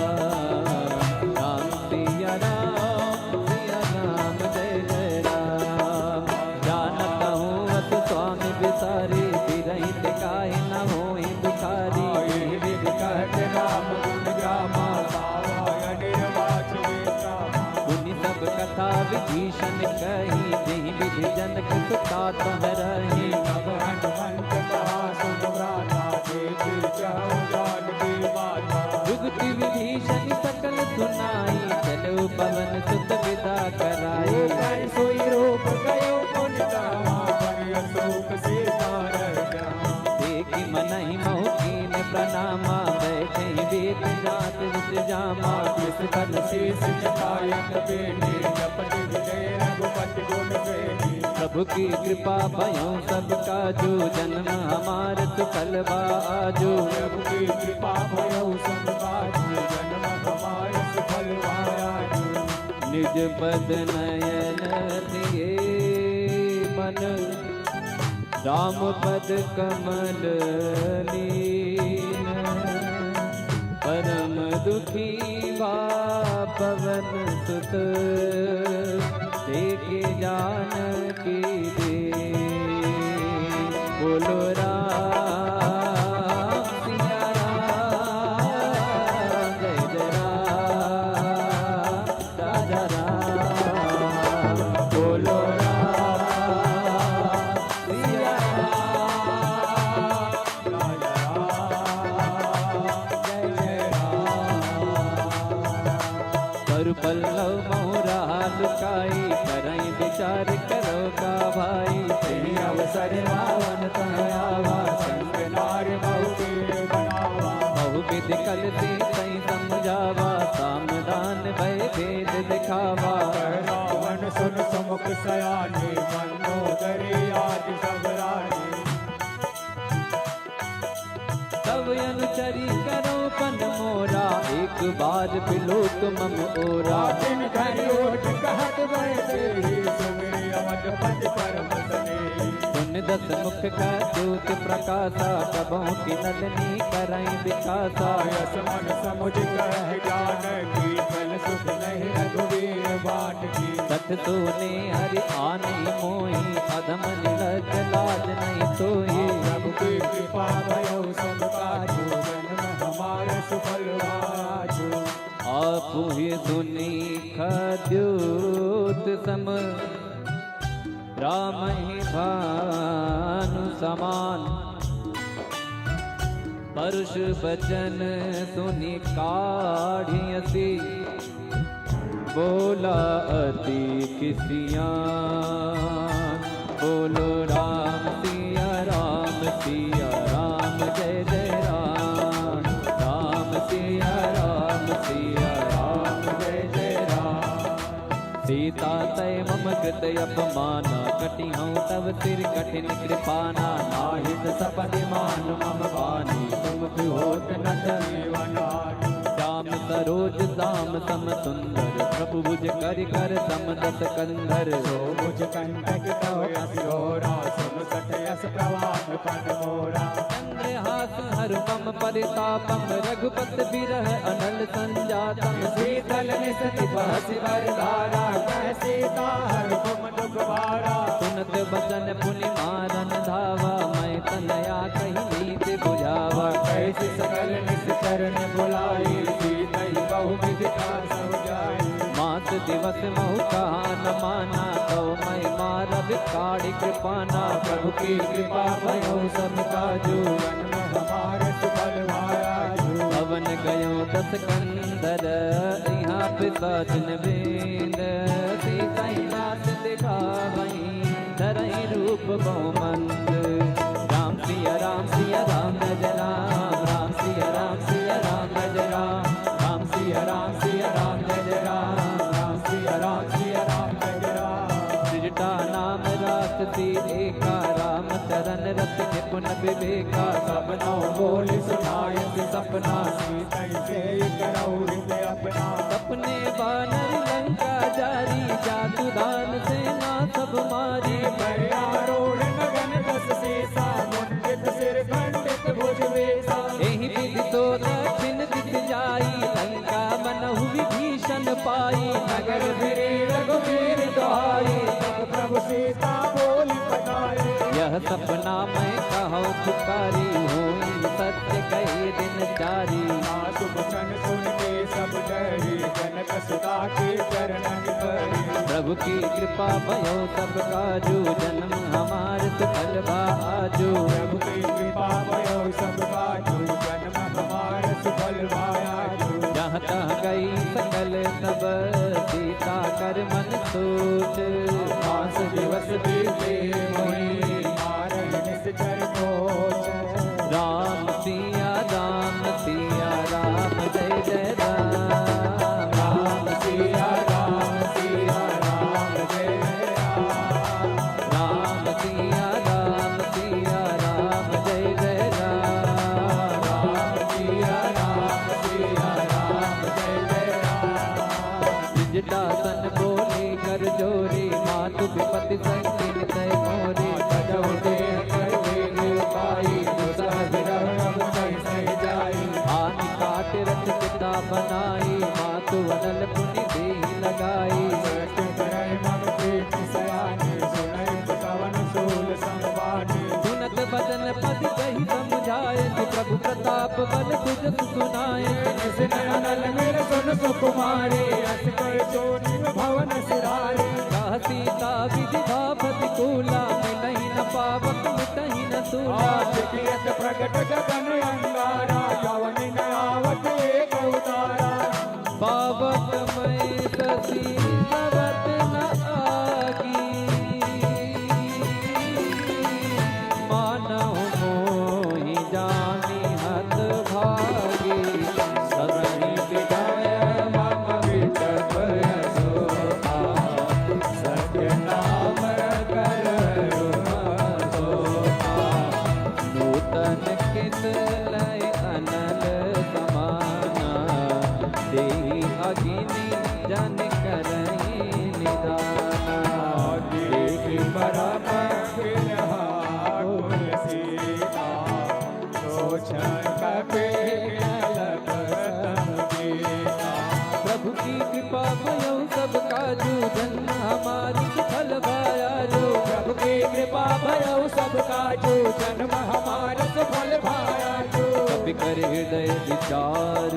राम सिया राम, सिया राम, जय जय राम। जानत हूँ अस स्वामी बिसारी, बिरहित काहे न होई दुखारी। एहि विधि कहत राम गुण गामा, पावा अनिर्वाच वे कामा। सुनि सब कथा विभीषण कही, जेहि विधि जनक सुता तह रही। तब हनुमंत कहा सुन भ्राता, देखि चहु जानकी माता। जुगति विभीषण सकल सुनाई, चलो पवन सुत विदा कराई। ऊपर सोई रूप गयो पुन गामा, बन अशोक सीता रह जामा। देखि मनहि महु कीन्ह प्रणामा, बैठे वेद जात विस जामा। जिस तन शीश झुकायत बेनी, जपत हृदय रघुपति गुण सेनी। प्रभु की कृपा भयउ सब काजो, जन्म हमार सुफल बा आजो। प्रभु की कृपा भयउ सब काजो, जन्म हमार सुफल बा आजो। निज पद नयन लिए मन, राम पद कमल लीन। परम दुखी बा पवन सुत, देखे जानकी दीन। बोलो राम सिया राम, जय जय राम राजा राम। बोलो राम सिया राम, राजा राम, जय जय राम। कर बल्लव महु राह लुकाई, करइ बिचार करउ का भाई। तेहि अवसर रावण तन आवा, संग नारि बहु वीर बनावा। बहु विधि कलसी तइ समुझावा, साम दान भय भेद दिखावा। कह रावण सुन सुमुख सयाने, मंदोदरी आदि सब रानी। तब अनुचरी करउ पन मोरा, एक बार बिलोक मम ओरा। दिन धरि ओट कहत वैदेही, सुमिरि अवधपति परम सनेही। सुनि दस मुख का ज्योति प्रकासा, कबहुँ किनल नी करइ बिकासा। अस मन समुझ कहै जानकी, छल सुध नहीं रघुवीर बाटकी। सठ सोने हरि आनी मोही, अधम निलज लाज नहीं सोही। प्रभु की कृपा भयउ सब काजो, जन्म हमार सुफल आजो। आपु ही सुनी खद्योत सम, रामहि भानु समान। परुष बचन सुनि काढ़ि असि, बोला अति खिसियान। बोलो राम सिया राम सिया राम जय जय राम। राम सिया राम सिया राम जय जय राम। सीता तै मम कृत अपमाना, कटिहउँ तव सिर कठिन कृपाना। नाहित सपति मानु मम बानी, तुम भी होत न जीवन हानि। श्याम सरोज श्याम सम सुंदर, प्रभु भुज करि कर सम दस कंधर। सो भुज कंठ की तव अस घोरा, सुन सत यस प्रवाह पद मोरा। चंद्रहास हर मम परितापम, रघुपत विरह अनल संजातम। शीतल निस निपहसि बर धारा, कह सीता हर मम दुख भारा। सुनत बचन पुनि मारन धावा, मैं तनया कहि नीति बुझावा। कहि सकल निस चरण बुलाई, सीतहि बहु विधि ताहि सब जाई। मास दिवस महु कहा न माना, तव मैं मारब काढ़ि कृपाना। प्रभु की कृपा भयउ सब काजू, जन्म हमार सुफल भा आजू। भवन गयउ दस कंधर, इहाँ पिसाचिन बेंद। सीतहि नास दिखावहीं, धरहीं रूप बहु मंद। राम सिया राम सिया राम जय जय राम। राम सिया राम सिया राम जय जय राम। राम सिया राम सिया राम जय जय राम। राम सिया राम सिया राम जय जय राम। सृजटा नाम रास सी एका, राम चरण रति निपुन विवेका। सब नव बोलि सुनायत सपना, सीतहि सेई करउ हृदय अपना। सपने बानर लंका जारी, जातु दान सेना सब मारी। पर आरूढ़ गगन दस सीसा, मुंडित सिर खंडित भुज बेसा। एहि विधि सो दक्षिण दिस जाई, लंका मनहु विभीषण पाई। नगर फिरी रघुबीर दुहाई, तब प्रभु सीता बोलि पठाई। यह सपना मैं कहउँ पुकारी, होई सत्य कहे दिन चारी। आ शुभ क्षण सुन के सब डरी, जनक सुता के चरणन परी। प्रभु की कृपा भयउ सब काजू, जन्म हमार सुफल भा आजू। प्रभु की कृपा भयउ सब काजू, जन्म हमार सुफल भा आजू। जहाँ तहाँ गई सकल तब, सीता कर मन सोच। मास दिवस बीते मोहि, मारहि निस चर कोच। राम सिया राम सिया राम जय जय राम। राम सिया राम सिया राम जय जय राम। राम सिया राम सिया राम जय जय राम। राम सिया राम सिया राम जय जय राम। सिजटा तन बोले कर जोरी, मातु विपति संग कीन्ह तय मोरी। भजउ देह कर वेग पाई, दुसह विरह अब कहि सहि जाई। आनि काटि रथ चिता बनाई, मातु अनल पुनि देहि लगाई। सत्य करइ मम प्रीति सयानी, सुनइ पवन सूल सम बानी। सुनत बचन पद कहि समुझाए, प्रभु प्रताप बल भुजसु सुनाए। निसिन अनल मिल सुन सुकुमारी, अस कहि जोनि भवन सिधारी। कह सीता विधि भा प्रतिकूला, मिलहिं न पावक मिटहिं न सूला। आस कियत प्रगट गगन अंगारा, अवनि न आवत एक उदारा। पावक मैं ससी तवत न आगी, मानहु मोहि जानि हत भागी। सबहि विनय मम विटप अजोहा, सत्य नाम करहु अतोहा। नूतन किस लय अनल समाना, देहि अगिनि जनि करहिं निदाना। देखि परम बिरहा कुल सीता, सोचत कपि विकल प्रसंग सीता। प्रभु की कृपा भयउ सब काजू, जन्म हमार सुफल भा आजू। प्रभु की कृपा भयउ सब काजू, जन्म हमार सुफल भा आजू। कपि कर हृदय विचार,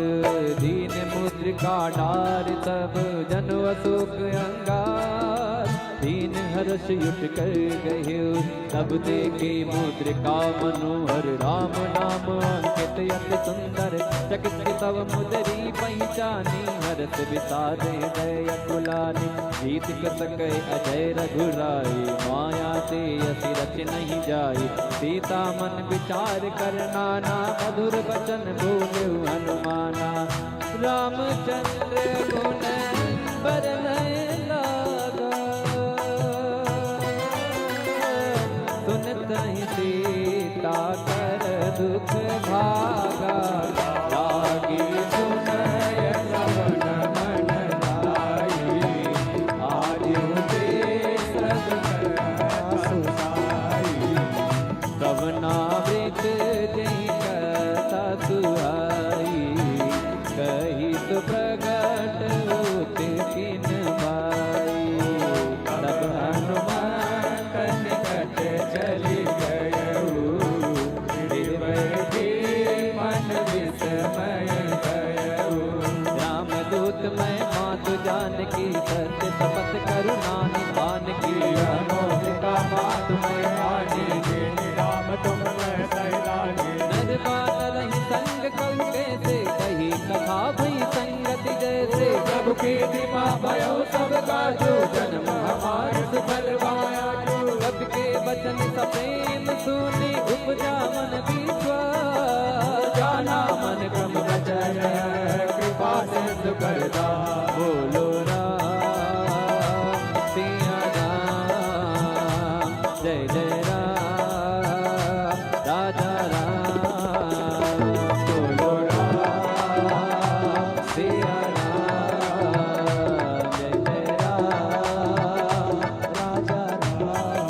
दीन मुद्रिका का डारि सब जनु अशोक अंगार, दीन हर्ष उठि कर गहेउ। तब देखि मुद्रिका मनोहर, राम नाम अंकित अति सुंदर। चकित सब मुदरी पहिचानी, हरषि विषाद हृदय अकुलानी। जीति कु सकहि अजय रघुराई, माया ते अति रचि नहीं जाई। सीता मन विचार कर नाना, मधुर बचन बोलेउ हनुमाना। रामचंद्र गुन बरनइ लागा, सुनतहि सीता कर दुख भागा। लागी सुनय श्रवण मन लाइ, आजु देस सब कथा सुनाई। कवना वृत जेहि कथा सुहाई, कही सो प्रगट होत किन बाई। तब हनुमंत निकट चलि गयउ, गिरि बैठी मन विस्मय भयउ। रामदूत मय मातु जानकी, सत्य शपथ करुणा निधान की। अमोघ का मातु मय आनी, जेहि राम तुम फल सहिलानी। नर बानर ही संग कलि कैसे, कही कथा भई संगति जैसे। प्रभु कीर्ति पावउ सब काजु, जन्म हमार सुफल भवा आजु। कपि के बचन सप्रेम सुनि, उपजा मन विश्वास। जाना मन क्रम बचन, कृपा सिंधु करदा। बोलो राम सिया राम, जय जय राम राजा राम। बोलो राम सिया राम, जय जय राम राजा राम।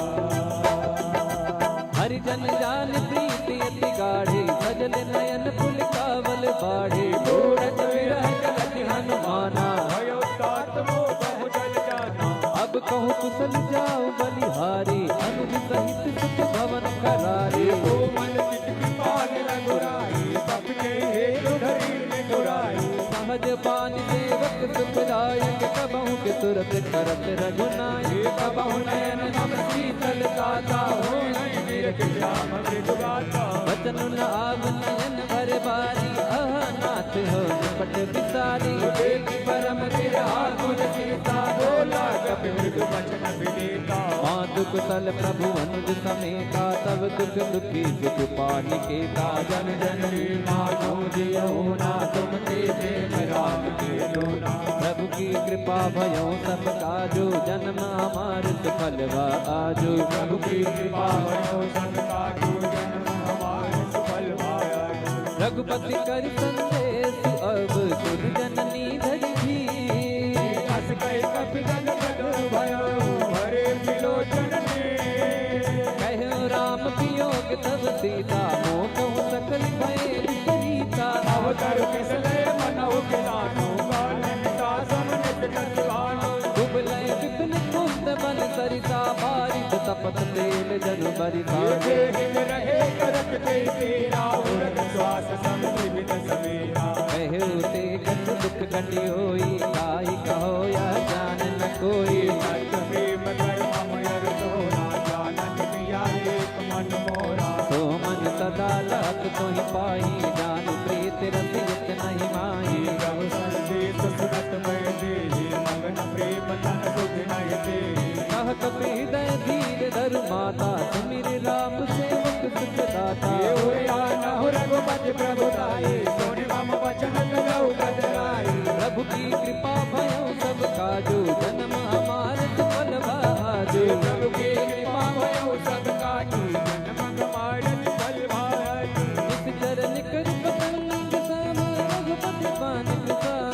हरि जन जान प्रीति अति गाढ़ी, सजल नयन पुलकावल बाढ़ी। मूरत विरह जलधि हनुमाना, भयो तात मोह बहु जल जाना। अब कहु कुशल जाउ बलिहारी, अनुज सहित सुत भवन करारी। कोमल चित कृपाल रघुराई, कपि के हेतु धरी निठुराई। सहज बानि सेवक सुखदायक, कबहुँ के तुरत करत रघुनायक। कबहुँ नयन मम शीतल ताता, होई नहीं निरख श्याम मृदु गाथा। बचन न आव नयन भर बारी, अहा नाथ हो निपट बिसारी। देखि परम धीर आकुल सीता, बोला कपि मृदु बचन विनीता। मातु कुशल प्रभु अनुज समेता, सब दुख दुखी सुख पानि केता। जन जन लीना तुम जियउ ना, तुम ते प्रेम राम के लोना। प्रभु की कृपा भयउ सब काजु, जन्म हमार सुफल भा आजु। प्रभु की कृपा भयउ सब काजु, जन्म हमार सुफल भा आजु। रघुपति करि संदेस अब सुर जननी धरि धीर। अस कहि कपि जन भय भयउ, भरे विलोचन नीर। कहेउ राम वियोग तब सीता, मोह कहु सकल भय विपरीता। अवतरु किस लय मनउ किलानु, कानन का सम नित कति भानु। कुबलय विपिन कुंद बन सरिसा, बारिस तपत तेल जनु बरिसा। ये देहिन रहे करत कई पीरा, उरग श्वास सम त्रिविध समीरा। कहेउ ते कछु दुख कटि होई, काहि कहो यह जान न कोई। सत्य प्रेम कर मम अर तोरा, जानत हिया एक मन मोरा। सो मन सदा लहत तुहि पाई, जानु प्रीत रस इतनहि माई। प्रभु संदेस सुनत भय देहि, मगन प्रेम तन सुधि नहीं देहि। कह कपि हृदय धीर धरु माता, सुमिरि राम सेवक सुख दाता। ये हुए आनहु रघुपति प्रभु ताई, सुनि मम वचन करउ कतराई। प्रभु की कृपा भयउ सब काजु, जन्म हमार सुफल भा आजु। प्रभु की कृपा भयउ सब काजु, जन्म हमार सुफल भा आजु। निस चर निकरि पतंग साम, रघुपति बानि बिसाम।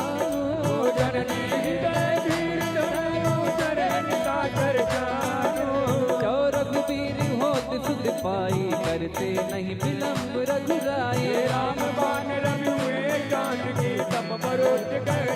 जननी हृदय धीर धरउ, चरण सादर जानु। जो रघुबीर होत सुधि पाई, करते नहीं विलंब रघुराई। हे राम बान रवि हुए जानकी, तम परोज कर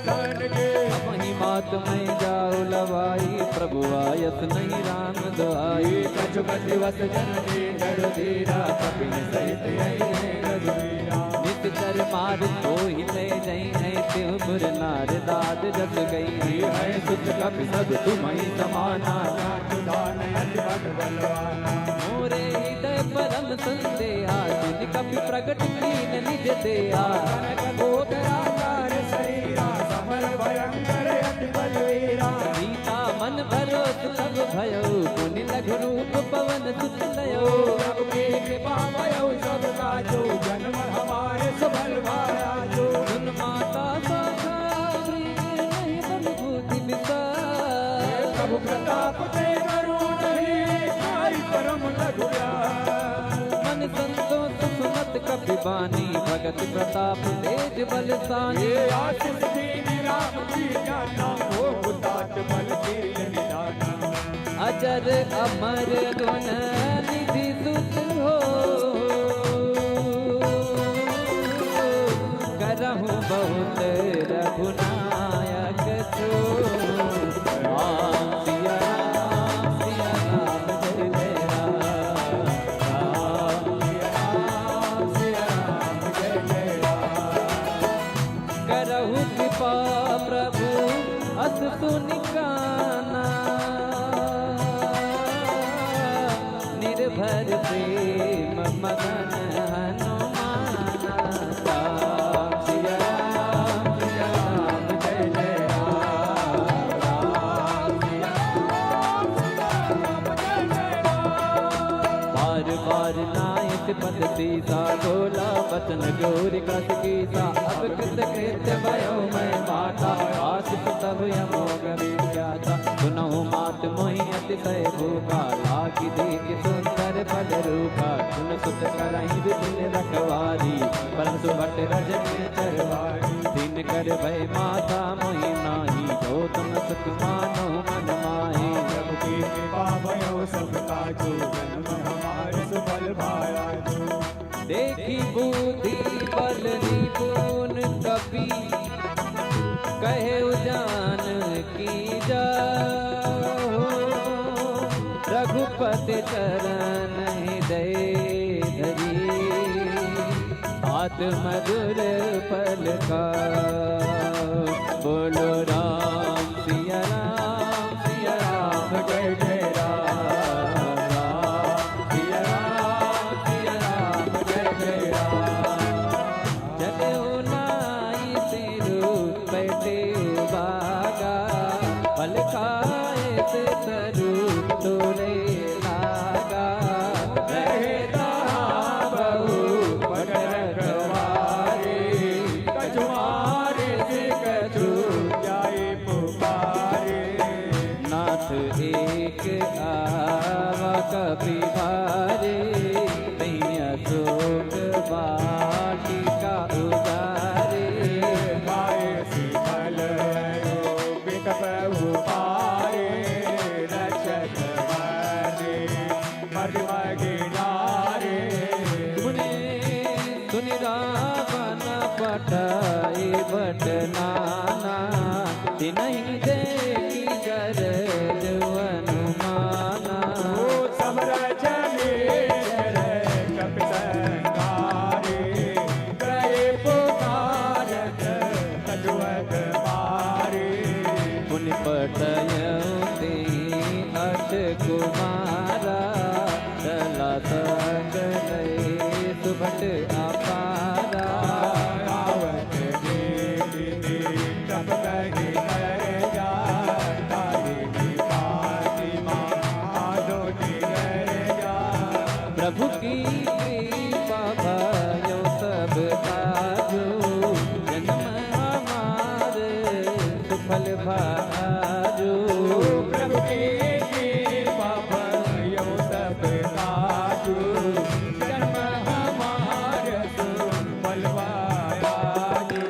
दान के। अबहिं मातु मय जाउ लवाई, प्रभु आयस नहीं राम दुआई। कछु कति वस जननी नर धीरा, कपिन सहित अइहें रघुबीरा। निस चर मार कोई ले जइहैं, तिहुँ सुर नार दाद जस गइहैं। सुत कपि सब तुम्हैं समाना, नाथ दान अति बल बलवाना। मोरे हृदय परम संदेहा, सुनि कपि प्रगट कीन निज देहा। कनक कोट आकार शरीरा, समर भयंकर अति बलवीरा। सीता मन भरोस तब भयउ, मुनि लघु रूप पवन सुत लयो। प्रभु की कृपा भयउ सब काजो, जन्म हमारे सुफल भया जो। सुन माता शाखा, नहीं बल बूझि विचार। प्रभु प्रताप ते करो नहीं, खाई परम लघु प्यार। मन संतोष सुनत कपि बानी, भगत प्रताप तेज बल सानी। ये आशीष दीन राम की जाना, हो उदात बल शील निदाना। अजर अमर गुण निधि सुत हो, करहु बहुत रघुनायक सो। राम सिया राम, सिया राम, जय जय राम। राम सिया राम, सिया राम, जय जय राम। करहु कृपा प्रभु अस सुनि काना, निर्भर प्रेम मगन हनुमाना। राम सिया राम, सिया राम, जय जय राम। राम सिया राम, सिया राम, जय जय राम। बार बार नाहित पद सीसा, बोला बचन जोरि कस कीसा। अब कृत कृत्य भयो मैं माता, आशिष तब अमोघ विख्याता। सुनहु मात मोहि अतिशय भूखा, लागी देखि सुंदर फल रूखा। सुन सुत करहिं विपिन रखवारी, परसु भट रजनी चरवारी। दीन कर भय माता मोहि नाहीं, जो तुम सुख मानो मन माही। प्रभु की कृपा भयो सब काजो, जन्म हमारे सुफल भया जो। देखि बूधि बल निपुन कपि, कहे जानकी जाहु। रघुपति चरण हृदय धरी, आत मधुर पल का। बोलो राम सिया राम, सिया राम जय जय राम। राम सिया राम, सिया राम जय जय राम। जनेऊ नाई सिरु बैठेउ बागा, फल खाए से तरु तोरे लागा। रहता बहु पट रखवारे, कछु मारे से कछु जाए पुकारे। नाथ एक आवा कपि भारे, तहिं अशोक वाटिका उजारे। खाए शीतल अयोपित प्रभु पारे, रक्षक बने मग मग डारे। मुनि सुनि रावण पठाए भट नाना, तिनहि देखि गरज अनुमाना। ओ समर चले चले कपि संहारे, करे पुकारत कछुअत मारे। मुनि पठयउ तेहि अस कुमारा, चला सकलै सुभट अपारा। आवत देखि तब कहि करजा, ताहि की पाती माधो की गरजा। प्रभु की कृपा भयो सब काजो, जन्म हमार सुफल भाजो। प्रभु की कृपा भयो सब काजो, जन्म हमार सुफल भाजो।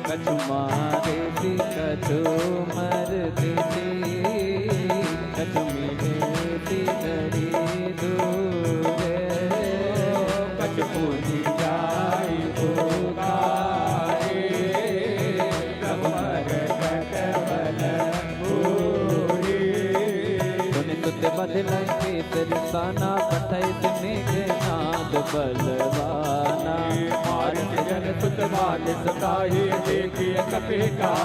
कछु मारे ती कछु मरते ती, कछु मिले ती दरि दूरे। कछु पुनि जाई पुकारे, प्रभु मरकट बल पूरे। सुनि सुत बधि लंकेसरि साना, पठइस मेघनाद बलवाना। मारिच जन ताहि देखि कपि का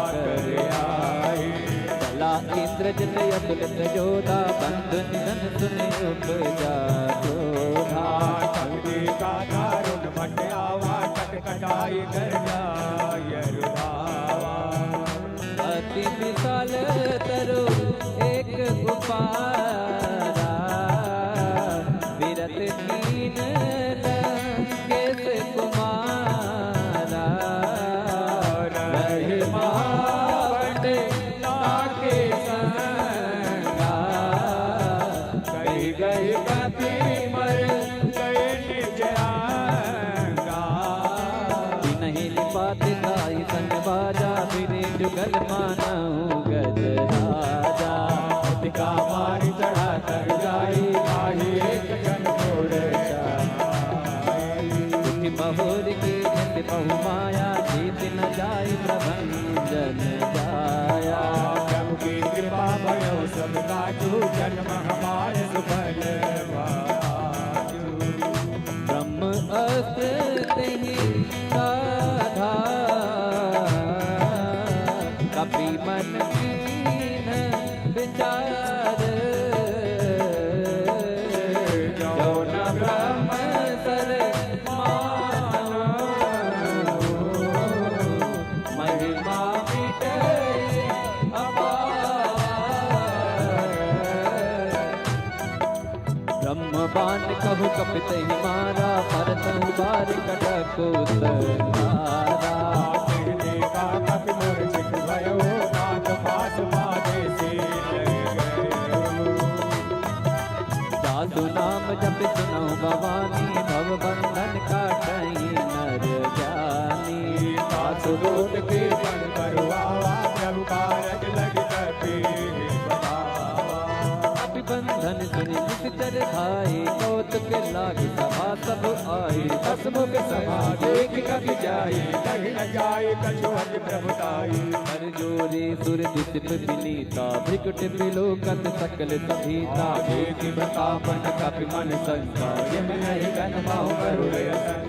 कर आए। चला इंद्रजित अतुलित जोधा, बंधु निधन सुनि उपजा क्रोधा। शक्ति का दारुण भट आवा, कटकटाई कर जाय रुधावा। अति विशाल तरु एक उपारा, विरत कीन लंकेश कुमारा। रहे महाबंड ताके संगा, कहि कहि कपि मर गए निज अंगा। बिनहि निपात ताहि संग बाजा, बिनु जुगल मानहु गजराजा। अति का मारि चढ़ा तर जाई, ताहि एक जन छोड़ जाई। उठि महुर कीन्ह बहु माया, जीति न जाय प्रभंजन जाया। प्रभु की कृपा भयो सब काजू, जन्म हमार सुफल आजू। ब्रह्म अस्त्र तेहि साधा, कपि मन कीन्ह विचार। जो न ब्रह्म सर मानो, महिमा मिटै अपार। ब्रह्म बाण कहु कपि तहि मारा, परतहु बारि कटक उस धारा। देखा कपि मूर्छित भयो, नाथ पास मारे से डर गयो। सासु नाम जपि सुनहु भवानी, भव बंधन काटहि नर ज्ञानी। सासु दूत के मन करुआवा, प्रभु कारज लग कपि बतावा। कपि बंधन सुनि निशिचर धाई, कौतुक लागि सभा सब आई। हसमुख सभा देखि कपि जाई, कहि न जाय कछु अति प्रभु ताई। कर जोरि सुर दिसि विनीत भृकुटि बिलोकत सकल सभीता। देखि प्रतापन कपि मन संता, यम नहीं गन महु गरुड़ असन।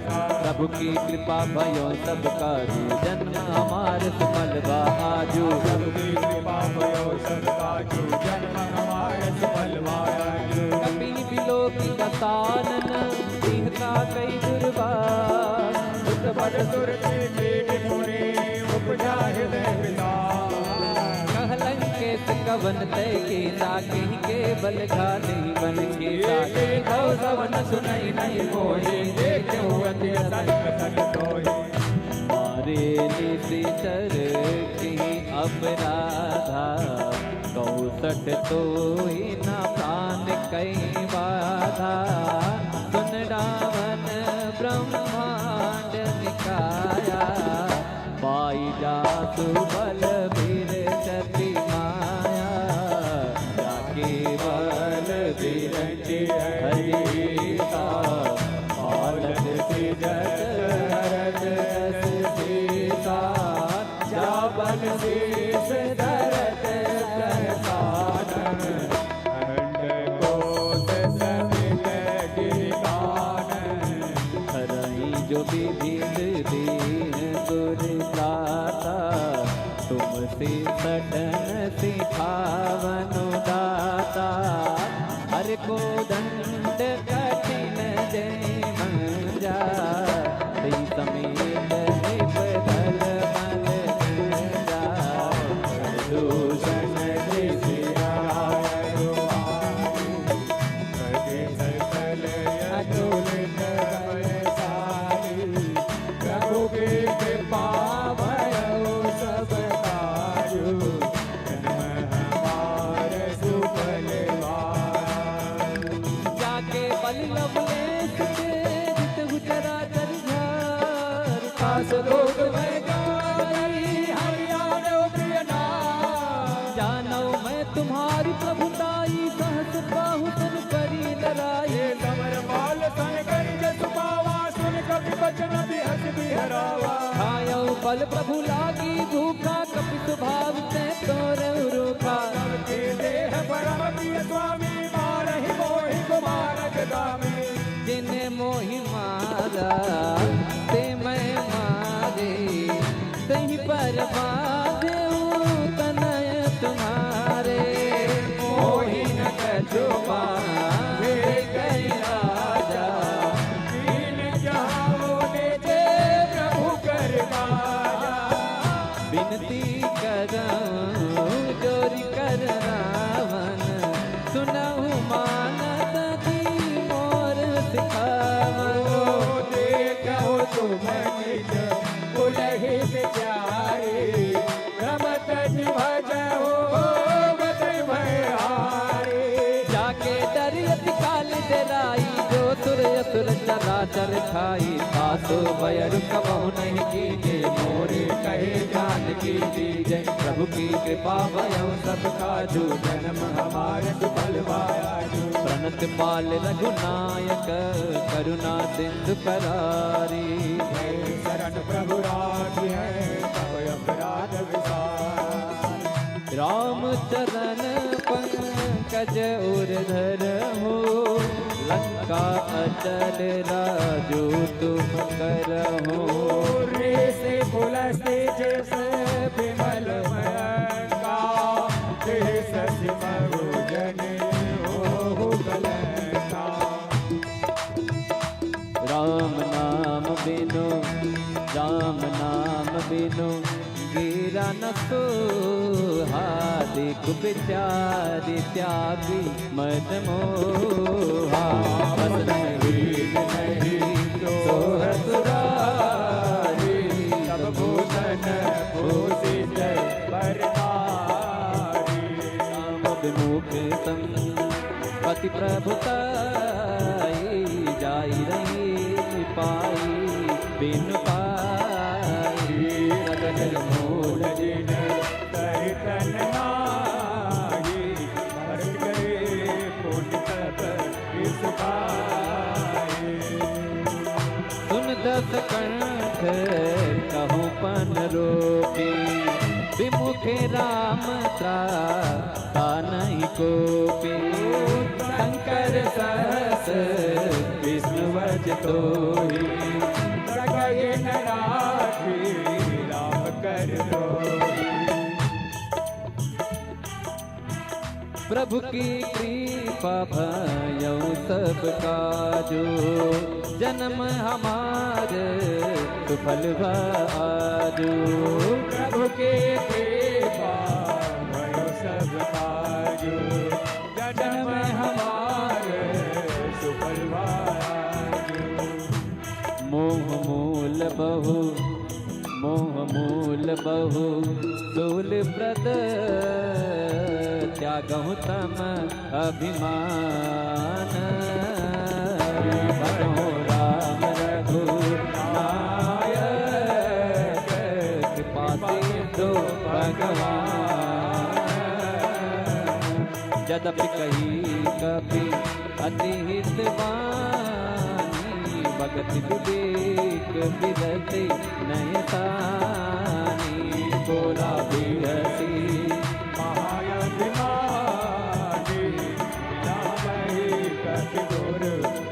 प्रभु की कृपा भयो सब काजू, जन्म हमार सुफल बा आजू। प्रभु की कृपा भयो सब काजू, जन्म हमार सुफल बा आजू। कपि बिलोकि कसानन, तिनका कई दुर्बा। सुत बल सुरति कीन्ह मुनि, उपजा हृदय विशाल। कह लंकेस कवन तै कीन्हा, किहि केवल घालि बन कीन्हा। एक एक भव सवन सुनइ नहीं मोहि, देखहु अति असंग सठ तोहि। मारे निशिचर किहि अपराधा, कौसठ तोहि न प्रान कइ बाधा। सुन रावण ब्रह्मांड निकाया, पाई जासु बल बिरचति माया। जा केवल बिरचि हरि सा, पालत सिजत हरत अस सीसा। जा बन शीस धरत प्रसादन, अंड कोस समेत गिरि कानन। हरहि जो विविध दीन्ह सुर त्राता, तुम सी सठन सिखावनु दाता। हर को दंड कठिन जे मंजा, श्री समेत नृप दल मल गंजा। दूषण दृष्टि आय सुहाई, प्रति सकल अतुलित बलशाली। प्रभु की कृपा भयो सब काजू, जन्म हमार सुफल बा। जाके बलि लवलेस के, जितहु चराचर घर। कास लोक में गाई, हरि आनउ प्रिय नाम। जानउ मैं तुम्हारी प्रभुताई, सहस बाहु तनु करी लड़ाई। समर बाल सन करि जसु पावा, सुनि कपि बचन बिहसि बिहरावा। खायउ फल प्रभु लागी भूखा, कपि सुभाव ते तोरउ रूखा। सबके देह परम प्रिय स्वामी, मारहि मोहि कुमार गामी। जिन मोहि मारा ते मैं मारे, सुनहु मानस जी मोर सिखावहु। देखहु तुम निज कुलहि बिचारी, भ्रम तजि भजहु भय हारी। जाके डरि अति काल डेराई, जो सुर असुर चराचर खाई। तासो भय अरु कबहु नहीं कीजे, मोरे कहे जानकी दीजे। प्रभु की कृपा भयउ सब काजू, जन्म हमार सुफल भा आजू। प्रणत पाल रघुनायक, करुणा सिंधु करारी। भय शरण प्रभु राखिहैं, सब अपराध विसार। राम चरण पंकज उर धरहु, लंका अचल राजु तुम करहु। ऋषि कुल तेजस विमल मयंका, तेजस महु जन होहु कलंका। राम नाम बिनु, राम नाम बिनु गिरा न सोहा, देखु बिचारी त्यागी मद मोहा। बस नहीं सोह सुरारी, सब भूषण भूषित पर नारी। राम विमुख सम पति प्रभु ताई, जाई रही पाई बिनु पाई। सकल मूल जिन सहित नाही, भरत गए पुनि तब विसुखाए। सुन दस कंठ कहूँ पन रोपी, विमुख राम त्राता नहीं कोपी। शंकर सहस विष्णु वच तोही, सकहि न राखी राम कर द्रोही। प्रभु की कृपा भयउ सब काजो, जन्म हमार सुफल भा आजो। प्रभु की कृपा भयउ सब काजो, जन्म हमार सुफल भा आजो। मोह मूल बहु मोह मूल बहु शूल प्रद, त्यागहु तम अभिमान। भजहु राम रघुनायक, कृपा सिंधु भगवान। जदपि कही कपि अति हित बानी, बगत विवेक बिरति नहिं तानी। बोला बिहसी महाअभिमानी, जावहि कपि गुर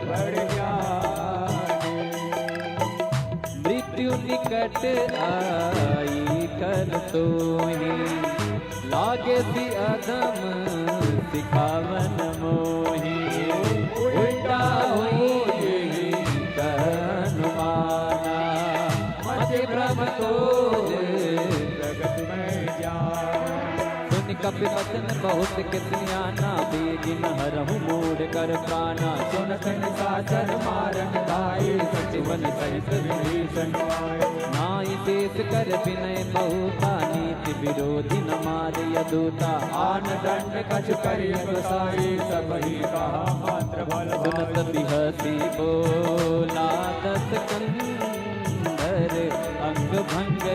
बड़ ज्ञानी। मृत्यु निकट आई कल सोई, लागे सि अधम सिखावन मोही। उल्टा होई यही कहनुमाना, मति भ्रम तोहे जगत में जान। सुनि कपि बचन बहुत किस ज्ञाना, बेगिन हरहु मूढ़ कर प्राना। सुनत निसाचर मारन धाई, सचिवन सहित विभीषण आए। नाई देस कर बिनय बहुता, नीति विरोधी न मारय दूता। आन दंड कछु करिय गोसाई, सबहि कहा मात्र बल भाई। सुनत बिहसी बोला दस कंधर, अंग भंग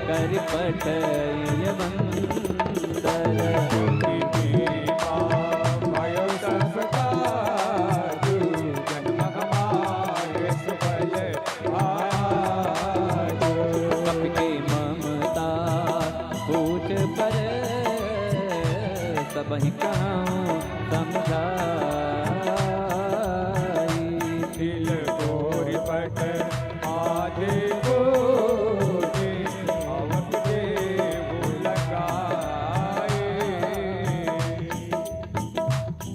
करि पठइय बंदर। कोटि कीर्ति पाप भयो संसार, जन्म हमारे सुफल आजो। कपि के ममता पूछ पर, सबहि कहउँ समझाई। तिल कोरि पट आदि पूजि, अवक देव लगाई।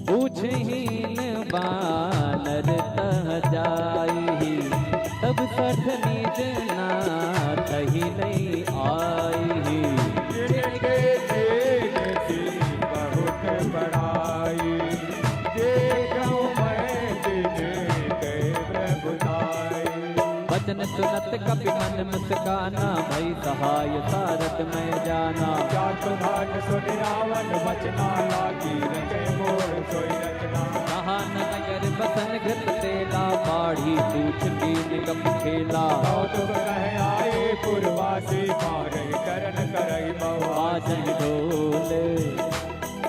पूछहिन बानर तह जाई, तब सठ निज नाथहि लइ आई। जिनके तेज की बहुत बड़ाई, सुनत कपि मन मुस्काना, भई सहाय सारथ मय जाना। जात भाट सुनि रावण बचना, लागी रचै मोर सोई रचना। कहा न नगर बसन घृत तेला, बाढ़ी पूछ कीन कपि खेला। कौतुक कह आए पुरवासी, मारहि करन करहि मवासी। बाजहि ढोल,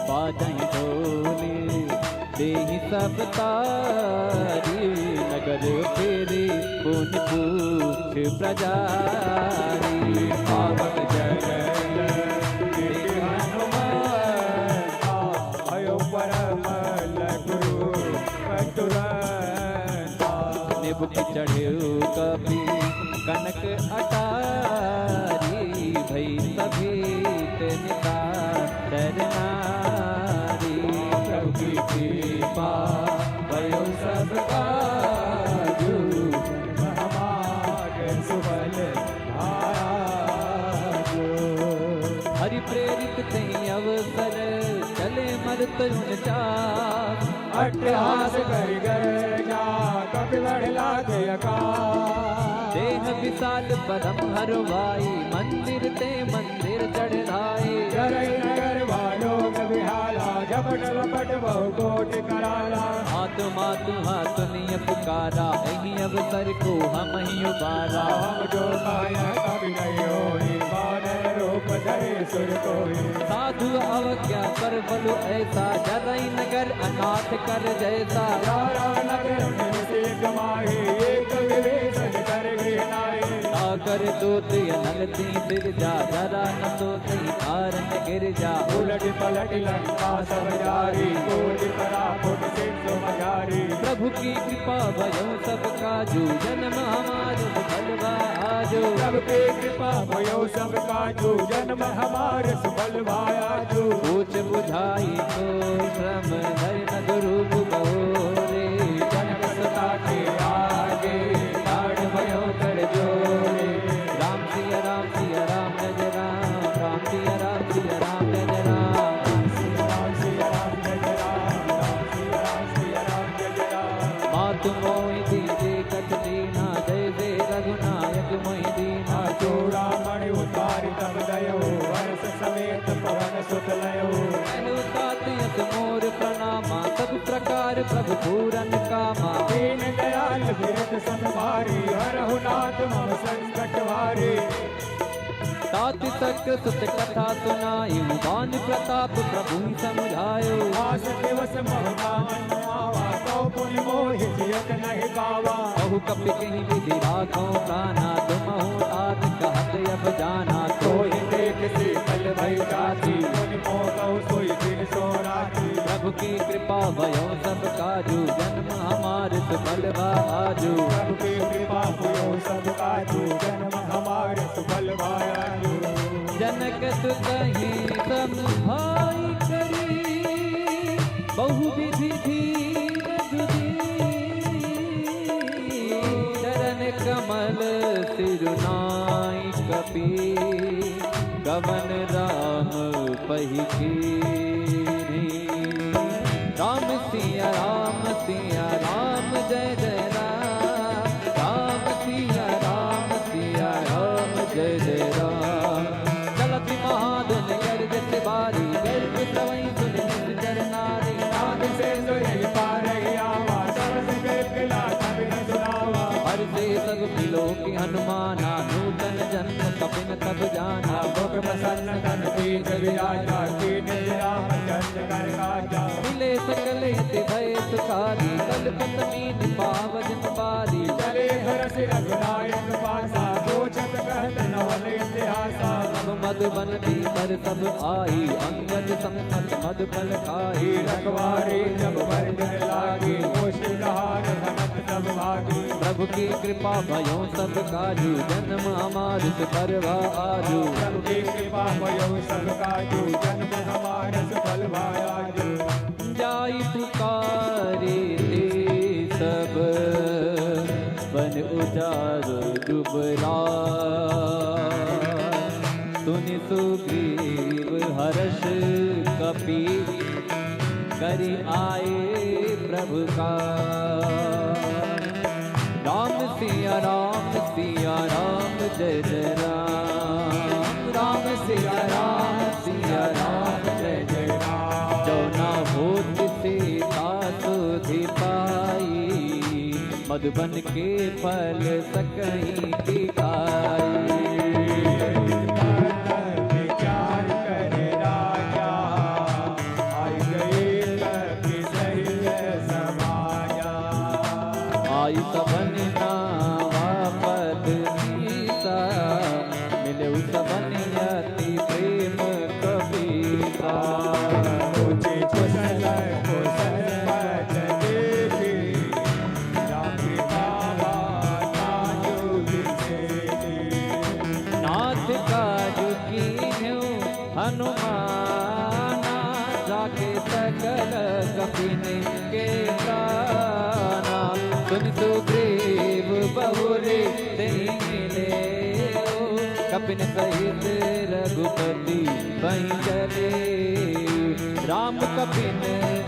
बाजहि ढोल, देहि सब तारी, नगर फेरी पुनि पूछ प्रजारी। पावन चरण देखि हनुमंता, भयो परम लघु रूप तुरंता। निबुक चढ़ेउ कपि कनक अटारी, भई सभीत निसाचर नारी। प्रभु की कृपा भयो सब काजू, हमार सुबल भाजू। हरि प्रेरित तेहि अवसर, चले मरत उनचास। अट्टहास करि गर्जा, कपि बढ़ लागे अकास। देह विशाल परम हरवाई, मंदिर ते मंदिर चढ़ाए। जरई नगर वालों के बिहाला, झपट लपट बहु कोटि कराला। मातु मातु हाथ निय पुकारा, एहि अवसर को हमहिं उबारा। हम जो कहें कवि नहीं होई, बानर रूप धरे सुर कोई। साधु अवज्ञा कर बलु ऐसा, जरई नगर अनाथ कर जैसा। जरा नगर में से कमाए, एक विभीषण कर गृह नाए। ताकर दूत अनल ती सिरजा, जरा न सोतहि कारण गिरजा। उलटि पलटि लंका सब जारी, कोटि परापुट सिंधु मझारी। प्रभु की कृपा भयो सब काजू, जन्म हमार सुफल भा आजू। प्रभु की कृपा भयो सब काजू, जन्म हमार सुफल भा आजू। सोच बुझाई को श्रम धरि नगु रूप बहोरे। जनक सुता के आगे ठाढ़ भयो कर जोरे। राम सिया राम सिया राम जय जय राम, राम सिया राम सिया राम जय जय राम। राम सिया राम सिया राम जय जय राम, राम सिया राम सिया राम जय जय राम। मातु मोहि दीन्ह देखत दीना, जय जय रघुनायक मोहि दीना। चूड़ामणि उतारि तब दयो, हर्ष समेत पवन सुत लयो। कहु तात यस मोर प्रणामा, सब प्रकार प्रभु पूरन कामा। दीन दयाल बिरद सत भारी, हरहु नाथ मम संकट हारी। तात सक सुत कथा सुनाई, बान प्रताप प्रभु समुझायो। आस दिवस महु नाम आवा, तौ पुनि मोहि जियत नहीं पावा। कहु कपि कहि विधि राखो प्राना, तुमहु तात कहत अब जाना। सोई देख शीतल भई छाती, मुनि मोह कहु सोई जिन सो राती। प्रभु की कृपा भयो सब काजू, जन्म हमार सुफल भा आजू। प्रभु की कृपा भयो सब काजू, जन्म हमार सुफल भा आजू। जनक सुतहि सम भाई करी, बहु विधि धीरज धीर। चरण कमल सिरु नाई कपि, कवन राम पहि कीन्ही। राम सिया राम सिया राम जय जय राम। राम सिया राम सिया राम जय जय राम। चलत महाजन गरजत बारी, गर्ज सवई सुनि निस चर नारी। नाद से सुरहि पारहि आवा, सरस गए पिला छवि न सुनावा। हर्षे सगुनि लोकि हनुमाना, नूतन जन्म कपिन तब जाना। मुख प्रसन्न तन तेज विराजा, कीन्हे रामचंद्र कर काजा। मिले सकल हित भए सुखारी, कलपत मीन पाव जिन बारी। चले हरषि रघुनायक पासा, सोचत कहत नवल इतिहासा। सब मधुबन भीतर सब आई, अंगद संग मधु फल खाई। रखवारी जब बरजन लागी, मुश्किल हार भनक सब भागी। प्रभु की कृपा भयो सब काजू, जन्म हमार सुफल भा आजू। प्रभु की कृपा भयो सब काजू, जन्म हमार सुफल भा आजू। जाई पुकारे ते सब, बन उजाड़ डुबरा। सुनि सुग्रीव हरष कपि, करि आए प्रभु का। राम सिया राम राम जय जय राम, राम सिया राम, सिया राम जय जय राम। जौना होत सीता सुधि पाई, मधुबन के फल सकहीं की खाई। विचार करे राजा, आई गए कपि सहित समाया। आई सबन नावा पद सीसा, मिले सबन अति प्रेम कपीसा। पूछे कुशल कुशल पद देखी, राम कृपा बाता जो विशेषी। नाथ काजु कीन्हु हनुमाना, जाके सकल कपिन के प्राणा। सुनि सुग्रीव बहुरि तेहि मिलेउ, कपिन सहित रघुपति पहीं चलेउ। राम कपिन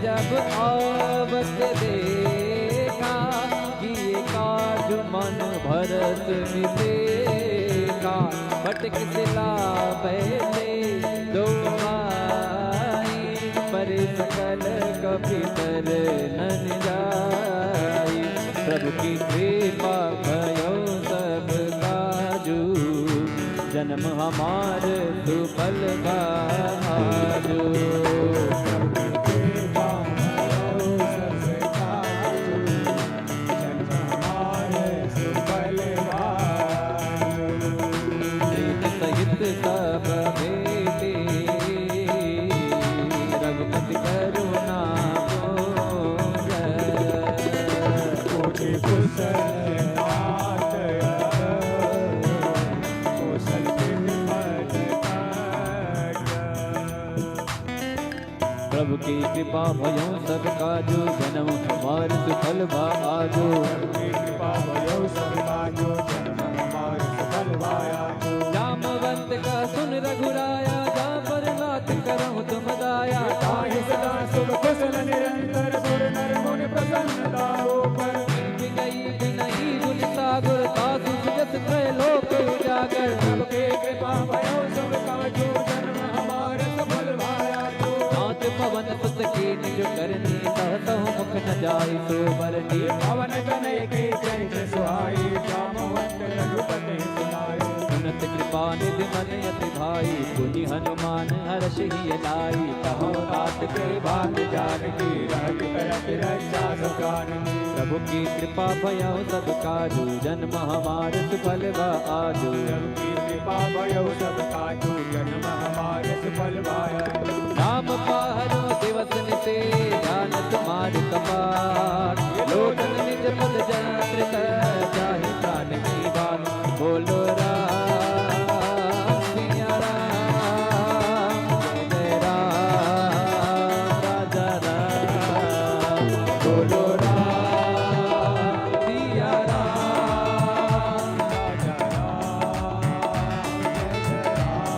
जब आवत देखा, किए काजु मन भरत विभेका। बटकि सिला बैठे दोहाई, परे सकल कपि तरनन जाई। प्रभु की कृपा भयउ सब काजु, जन्म हमार सुफल भा आजु। प्रीत सहित सब भेटी, रघुपति करुणा पूर। कोटि कुशल नाथ कुशल विधि पद। प्रभु की कृपा भयउ सब काजु, जन्म हमार सुफल भा आजु। प्रभु की कृपा भयउ सब काजु, जन्म हमार सुफल भा आजु। जामवंत कह सुनि रघुराया, जा पर नाथ करहु तुम दाया। ताहि सदा सुख कुशल निरंतर, सुर नर मुनि प्रसन्न ताहू पर। गई बिनई गुण सागर, तासु सुजस कहे लोक उजागर। प्रभु की कृपा भयउ सब काजु, जन्म हमार सुफल भा आजु। नाथ पवन सुत कीन्ह जो करनी, सहसहु मुख न जाइ सो बरनी। पवन तनय की जय जय सुहाई, जामवंत रघुपति सुनाई। सुनत कृपा निधि मन अति भाई, पुनि हनुमान हरषि हिय लाई। कहो तात कहि बात जानकी, रहत करत रक्षा सुख आनकी। प्रभु की कृपा भयउ सब काजु, जन्म हमार सुफल भा आजु। प्रभु की कृपा भयउ सब काजु, जन्म हमार सुफल भा आजु। नाम पाहरो दिवस निशि, ध्यान तुम्हार कपाट। लोचन निज पद जल कृत, जाहि प्रान की बात। बोलो राम सिया राम, जय राम राजा राम। बोलो राम सिया राम, राजा राम, जय राम।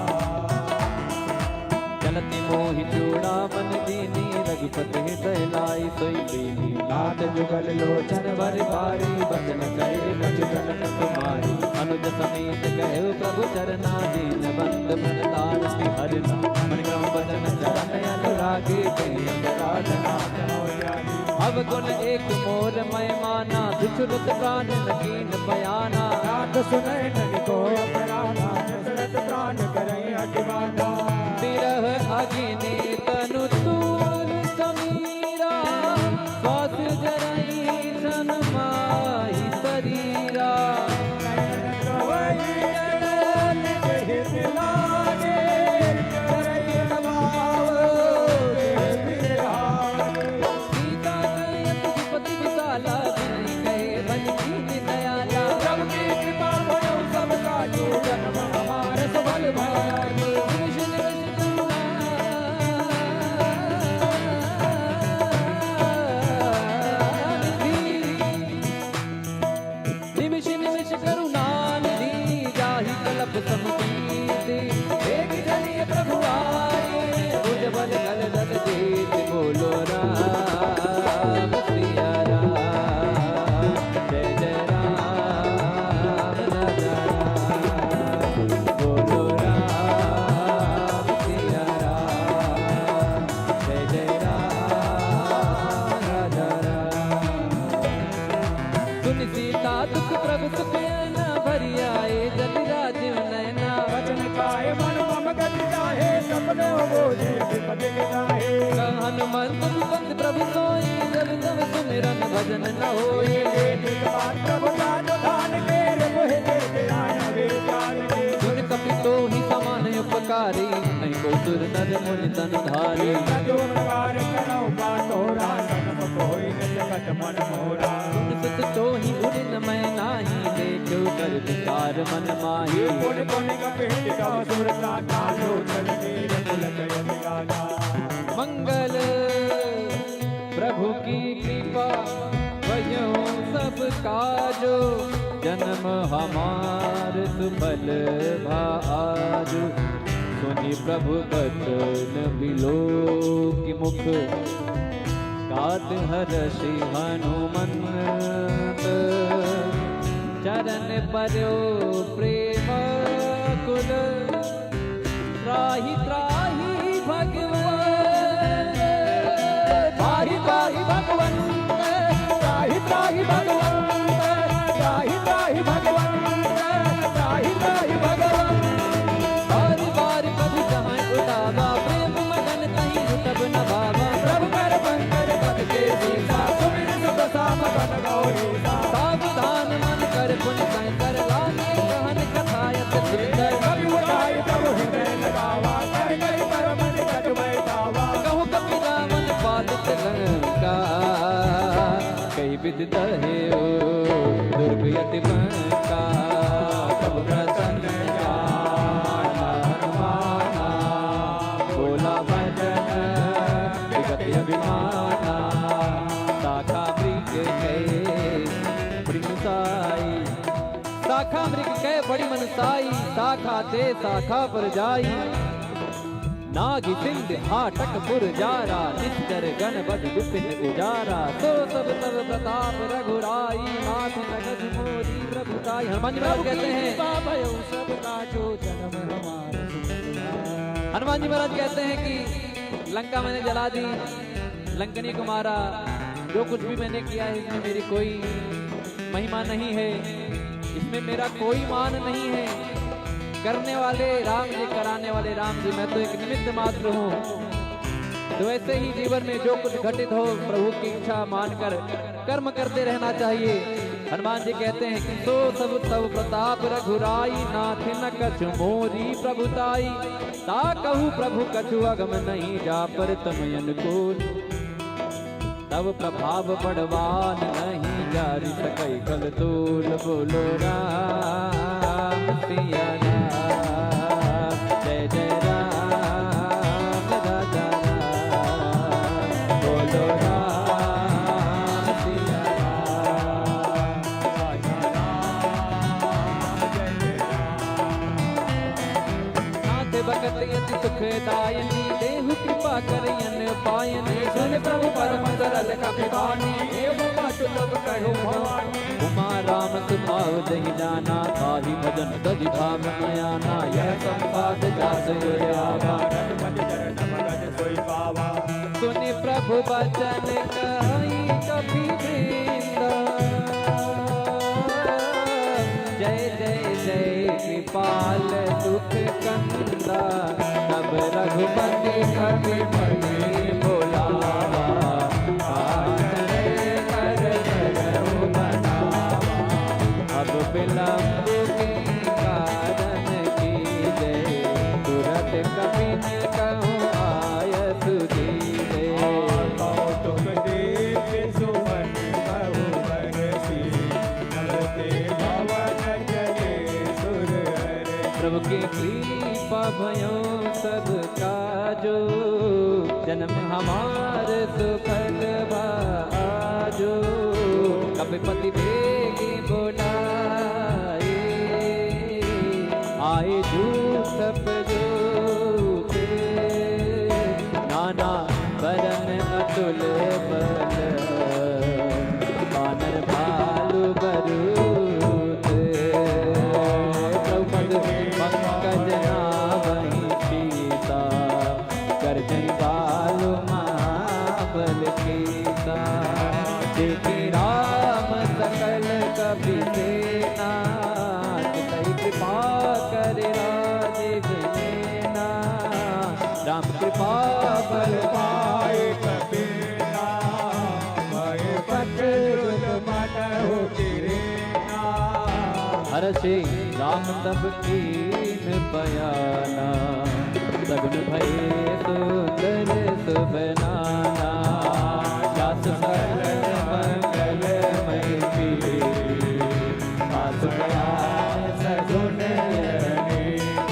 चलत मोहि चूड़ामन दीन्ही, रघुपति हृदय लाइ सोइ लीन्ही। नाथ जुगल लोचन बर बारी, बचन कहे कछु कलत तुम्हारी। अनुज समेत कहेउ प्रभु चरना, दीनबंधु भरतारसि हरना। मन क्रम वचन चरण अनुरागी, कहि अपराध नाथ मोहि। अवगुण एक मोर मय माना, दुसरत प्रान न कीन्ह बयाना। नाथ सुनहि नहिं कोय अपराधा, दसरथ प्रान करइ अति बाधा। बिरह अगिनि तनु तूर समीरा, श्वास जरइ छन माहि सरीरा। नयन द्रवइ जल निज हित लागे, करइ प्रभाव देह बिहारे। सीता कहे अति विपति विसाला, बिनहि कहे भजि कीन्ह दयाला। प्रभु की कृपा भयउ सब काजु, जन्म हमार सुफल भा आजु। बंद प्रभु सोई, जब तब सुमिरन भजन न होई। एक बात प्रभु जान धान के रे मोहे दे दे आया रे जान के। सुन कपि तोहि समान उपकारी, नहीं को सुर नर मुनि तन धारी। जो उपकार करो का तोरा, सनम कोई न जगत मन मोरा। सुन सुत तोहि उदिन मैं नाही, देखो कर विचार मन माही। पुन पुन कपि का सुरता कालो, चल नीर पुलक यति गाथा। मंगल प्रभु की कृपा भयो सब काजो, जन्म हमार सुफल भा आजो। सुनि प्रभु बचन बिलोकि मुख, गात हरषि हनुमंत। चरण पर्यो प्रेम कुल, त्राहि त्राहि भगवंत। त्राहि त्राहि भगवंत, त्राहि त्राहि भगवंत, त्राहि त्राहि भगवंत, त्राहि त्राहि भगवंत। बार बार प्रभु कहाँ उठावा, प्रेम मगन तहीं तब न भावा। प्रभु कर पंकज पद के सीसा, सुमिर सुत साम गन गौरी सा। सावधान मन कर पुनि संकर लागे, कहन कथा अति सुंदर। कपि उठाई तब हृदय लगावा, कर गई परम निकट बैठावा। कहु कपि रावण पालित लंका, कहि विधि दहे ओ दुर्ग अति मंका। प्रभु प्रसन्न जान हनुमाना, बोला बचन बिगत अभिमाना। शाखा मृग कहे बड़ी मनसाई, शाखा मृग कहे बड़ी मनसाई। शाखा ते शाखा पर जाई, नागि सिंधि हाटक पुर जारा, निश्चर गण बद विपिन उजारा। सो सब तव प्रताप रघुराई, नाथ न कछु मोरी प्रभु ताई। हनुमान जी महाराज कहते हैं, कृपा भयो सब काजो, जन्म हमार सुख विधान। हनुमान जी महाराज कहते हैं कि लंका मैंने जला दी, लंकनी को मारा, जो कुछ भी मैंने किया है इसमें मेरी कोई महिमा नहीं है, इसमें मेरा कोई मान नहीं है। करने वाले राम जी, कराने वाले राम जी, मैं तो एक निमित्त मात्र हूँ। तो ऐसे ही जीवन में जो कुछ घटित हो, प्रभु की इच्छा मानकर कर्म करते रहना चाहिए। हनुमान जी कहते हैं कि सो सब तव प्रताप रघुराई, नाथ न कछु मोरी प्रभु ताई। ता कहु प्रभु कछु अगम नहीं, जा पर तम अनुकूल। तव प्रभाव बड़वान नहीं, जारि सकै कल तूल। बोलो राम सिया राम, जय जय राम राजा राम। बोलो राम सिया राम, राजा राम, जय जय राम। नाथ भगत अति सुखदायनी, देहु कृपा करियन पायनी। सुन प्रभु परम सरल कपि बानी, एवं मत लोक कहो भवानी। उमा राम सुभाव जहि जाना, ताहि भजन तजि भाव न आना। यह संवाद जासु आवा, रघुपति चरण भगत सोई पावा। सुनि प्रभु बचन कहि कपि वृंद। जय जय जय कृपाल सुख कंद। तब रघुपति कपि मति बोलावा, आचरण कर करहु मनावा। अब विलंब के कारण कीजे, तुरत कपिन कहूँ आयसु दीजे। कौतुक दीप सुमन बहु बरसी, नलते भवन जले सुर हरसी। प्रभु की कृपा भयो सब काजो, जन्म हमार सुफल भा आजो। कपिपति बेगी बोलाए, आए जूथप जूथे। नाना बरन अतुल बल, बानर भालु बरूथ। द्रौपद पंकज नावहि सीता, गर्जन भालु महाबल कीसा। देखि राम सकल कपि सेना, तिसहि कृपा करि राजीव नैना। राम कृपा बल पाए कपि से राम तब कीन्ह बयाना, सगुन भए सुंदर सुभ नाना। जासु सकल मंगल मय की, आसु बयान सगुन अनेक।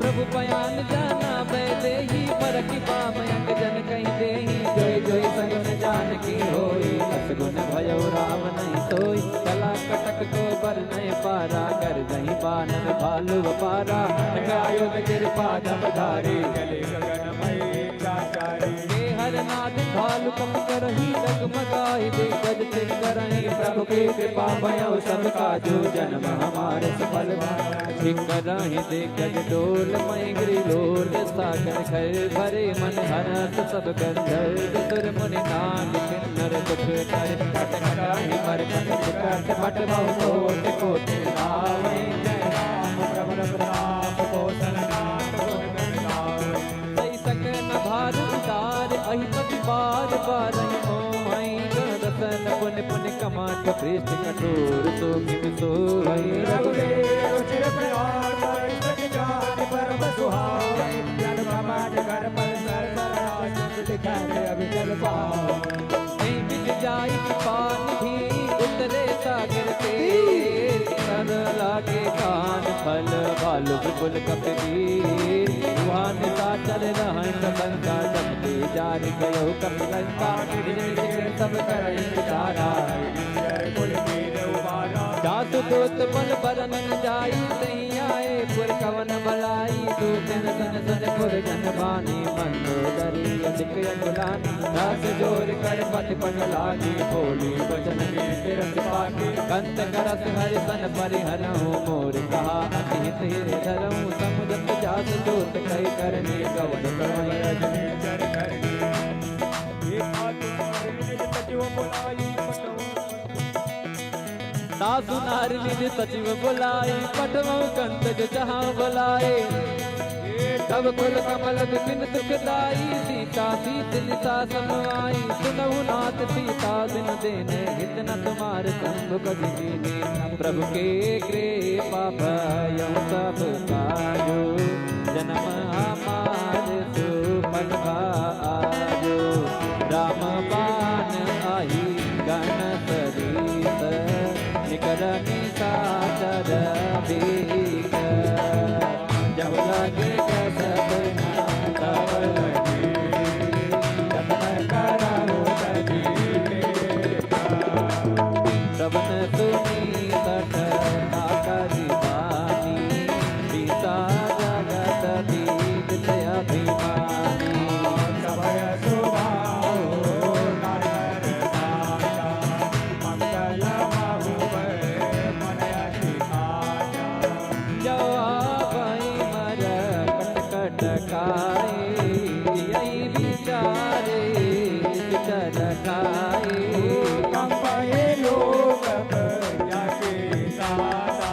प्रभु बयान जाना वैदेही, परखि बाम अंग जन कहि देहि। जोइ जोइ सगुन जानकी होई, अस गुन भयो राम नहीं सोई। कला कटक को बरनैं पारा, गरजहिं बानर भालु अपारा। अनक आयुध कृपा जम धारी, चले गगन मय चाचारी। हे हरनाद भालु कप करहिं डगमगाई, दिग्गज थिक्करहिं प्रभु की कृपा भयो सब काजु, जन्म हमार सफल भा। थिक्करहिं दिग्गज डोल मय गिरि लोल, सागर घर भरे मन हरष सब गंधर्व सुर मुनि नाग किन्नर दुख टरे। कट कटाहि मरकट विकट भट बहु कोटि कोटि नावै। जय राम प्रभु रघुनाथ कौशल नाथ गुण गण गावै। सही सके न भार उतार अहि पति बार बारहि मोहै। गण रतन पुनि पुनि कमठ पृष्ठ कठोर सो किम सोहै। रघुवीर रुचिर प्रयाण मय सक जान परम सुहावै। जन कमठ कर पर सर सर राज लिखत अविचल पावै। नहीं मिल जाई कृपा निधि उतरे सागर तेज, तन लागे कान फल भालु विपुल कपि वीर। उहाँ निशाचर रहैं सशंका, जब ते जारि गयो कपि लंका। निज निज कृत सब करहिं विचारा, जासु दूत बल बरनन जाई, तहीं आए पुर कवन बलाई। दूत न सुनि सुनि पुर जन बानी, मंदोदरी असिकहि अकुलानी। रस जोर कर पति पग लागी, बोली बचन मीठ रस पाके। कंत करस हरि सन परिहरहु, मोर कहा अति हित हिर धरहु। समुझत जासु दूत कहि करनी, कवन प्रमेय रजनी चर करनी। तासु नारि निज सचिव बोलाई, पठवउ कंत जो जहाँ बोलाए। तब कुल कमल बिपिन सुखदाई, सीता सीस निसा सम आई। सुनहु नाथ सीता जिन देने, हित न तुम्हार शंभु कवि कीन्हे। प्रभु के कृपा भयउ सब काजु, जन्म हमार सुफल भा आजु। राम बान आही गण सरीस, निकरनि सादर भीख। जब लगे कसब ना तब लगे, जतन करहु सजीव के। श्रवण सुनि सठ नाकरि बानी, सीसा जगत बीदित अभिमानी। सभय सुभाव नर साचा, मंगल महुबै मन अति साचा। जो आवै मरकट कटकाई, यहि विचारे चरकाई। कंपै लोक प्रजा के सासा,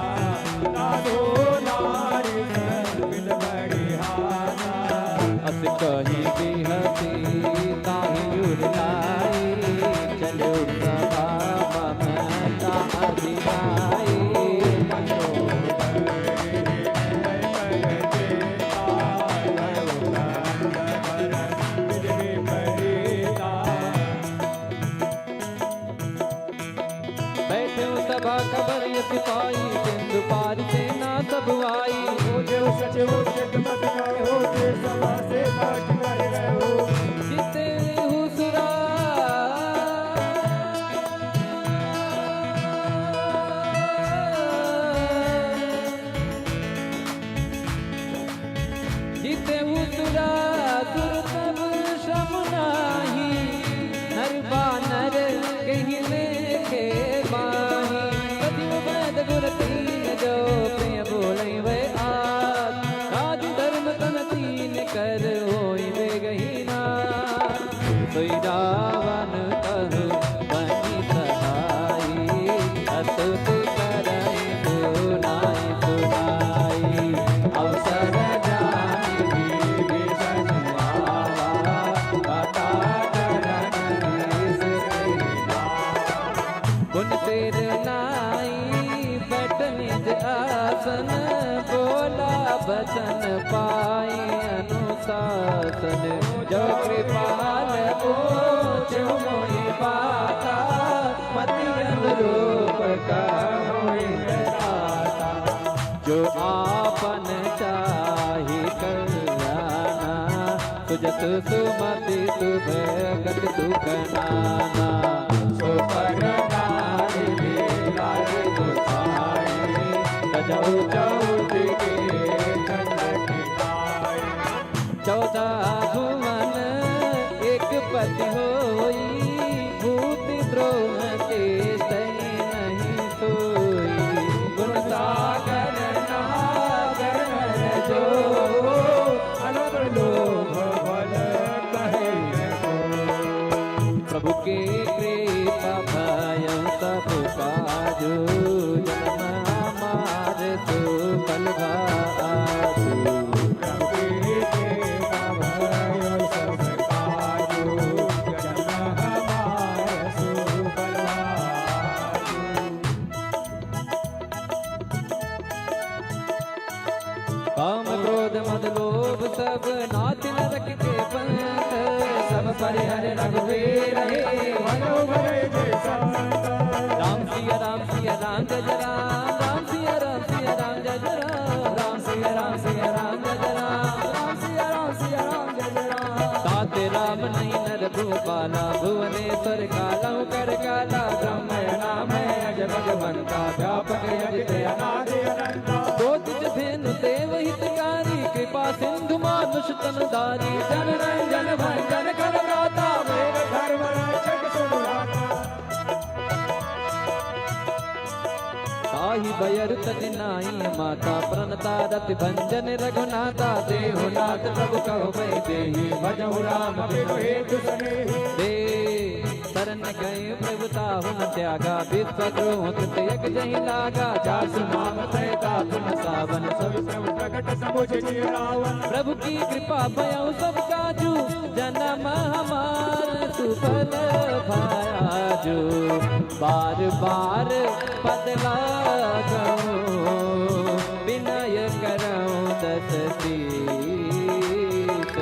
साधु नारी संग मिल बड़ी हासा। अस कहि बिहसी ताहि उर लाई, चलो सभा ममता अधिकाई। बैठे सभा कबर सिपाही, सिंधु पार सेना सब आई। हो जो सच हो जग मत कहो, जे सभा से पाठ कर रहो। जिते हुसुरा जिते हुसुरा सुर तब श्रम नाही, नर बानर कहि लेखे माही। सचिव वैद गुर तीन जो, प्रिय बोलै वै आस। राज धर्म तन तीन कर होई वेगहि नास। सोई रावण कहु बनि सहाई, अतुति करहिं सुनाई सुनाई। अवसर जानि विभीषण आवा, कथा करन रीस सिरनावा। गुन सिर नाई पाई अनुशासन। जो कृपाल मोक्ष मोहि पाता, मति अनुरूप कहो विधाता। जो आपन चाही कल्याना, सुजसु सुमति सुभगति सुख नाना। सो पर नारी लागे गोसाई, बजउ चउठ के चंद की आई। चौदह भुवन एक पति होई, भूत द्रोह के सही नहीं सोई। गुण सागर नागर जो, अलग लोभ बल कहे को। प्रभु के कृपा भय सब काजू, जन्म हमार सुफल भाजू। प्रभु के कृपा भय सब काजू, जन्म हमार सुफल भाजू। काम क्रोध मद लोभ सब नाश नरक के पंथ। सब परिहर रघुवीर हे, भजउ भले जे संत। राम सिया राम सिया राम जय जय राम, राम सिया राम सिया राम जय जय राम, राम सिया राम सिया राम जय जय राम, राम सिया राम सिया राम जय जय राम। तात राम नहीं नर भूपाला, भुवनेश्वर कालउ कर काला, ब्रह्म नाम अज भगवंता, व्यापक यजित अनादि अनंता। कोटि धेनु सेव हितकारी, कृपा सिंधु मानुष तन धारी। जन रंजन भंजन कर दाता, वेद धर्म रक्षक सुभ्राता। ताहि बयर तज नाइ माता, प्रणता रति भंजन रघुनाथा। देहु नाथ प्रभु कहु बइ देही, भजहु राम बिनु हेतु सनेही। दे शरण गए प्रभु ताहु न त्यागा, विश्व द्रोह कृत यक जहि लागा। जासु नाम सहिता पुन सावन, सब प्रभु प्रगट समुझ जिय रावन। प्रभु की कृपा भयउ सब काजू, जन्म हमार सुफल भाजू। बार बार पद लागउ, विनय करउ दस शीश।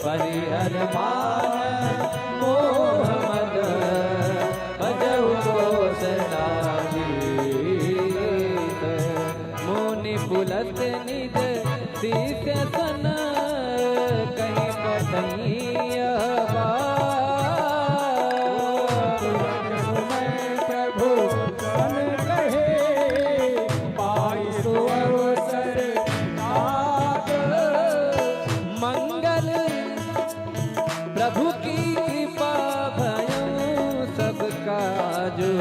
परिहर मान मोह मद, भजउ दोष नाहीश। मुनि पुलस निज सीस सन कहि पठइया बा। तुरंत सुनइ प्रभु सन कहे, पाइ सो अवसर आप। मंगल प्रभु की कृपा भयउ सब काजू,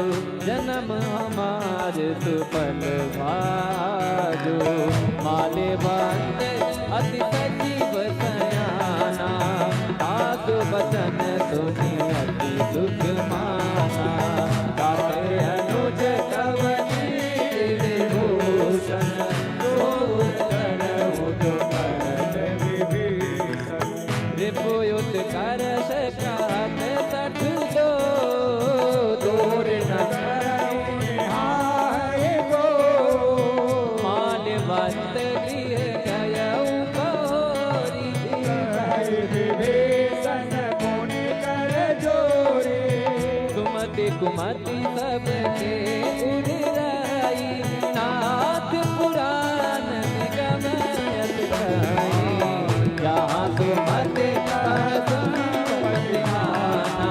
जन्म हमार सुफल भाजू। माल्यवंत अति सजीव सयाना, साधु वचन सुनि अति सुख माना। ताते अनुज कवि विभूषण, सोर करहु तुम भरत विभीषण। रिपु उत्कर्ष कहत सठ जो, दूर न करहु निहाय को। माल्यवंत गृह गयउ बहोरी। कहइ विभीषण पुनि कर जोरी। सुमति कुमति सबके उड़ि रही, नाथ पुरान निगम अति कही। जहाँ सुमति तहाँ सुमति माना,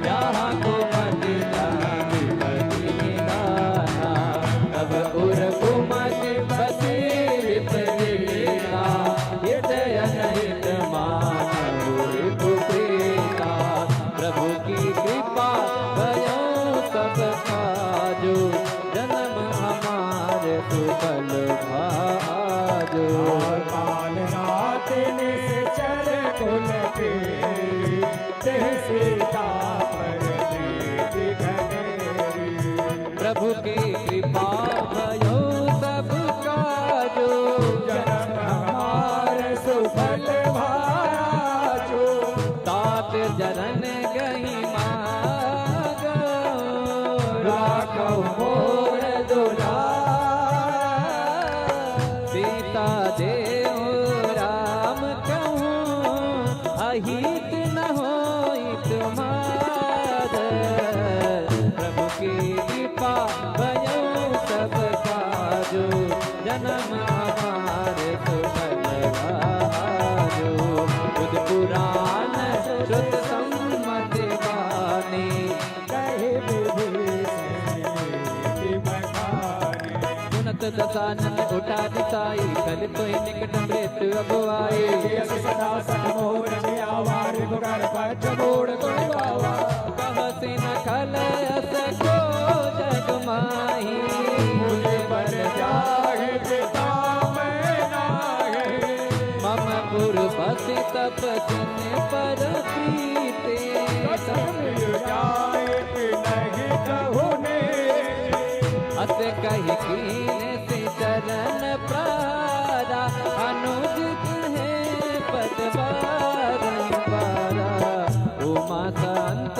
जहाँ कुमति तहाँ विमति निधाना। तब उर कुमति बसी रिप लीना, हित अनहित मानहु रिपु प्रीता। प्रभु की कृपा भयउ सब काजू, जन्म हमार सुफल भाजू। काल नाथ निश्चल कुल केरी, तेहि सीता पर प्रीति घनेरी। प्रभु की कृपा भयउ सब काजू, जन्म हमार सुफल भाजू। तात चरण गहि मागउ, राखउ मोर दुलार। सीता देउ दशानन उठावि साई, कलि सोई निकट मृत्यु अब आई। यस सदा सठ मोर जियावा, रिपुकर पच्छ मूड़ तुम गावा। कहसि न खल अस को जग माही। मुझ बल जाहि पिता मम नाही। मम उर्वसि तप जिन पर प्रीति। कछन मिल जाय तिनहि कहु नीति। अस कहि कीन्ह श्री चरण प्रारा, अनुज कहे पद बारंबारा। उमा संत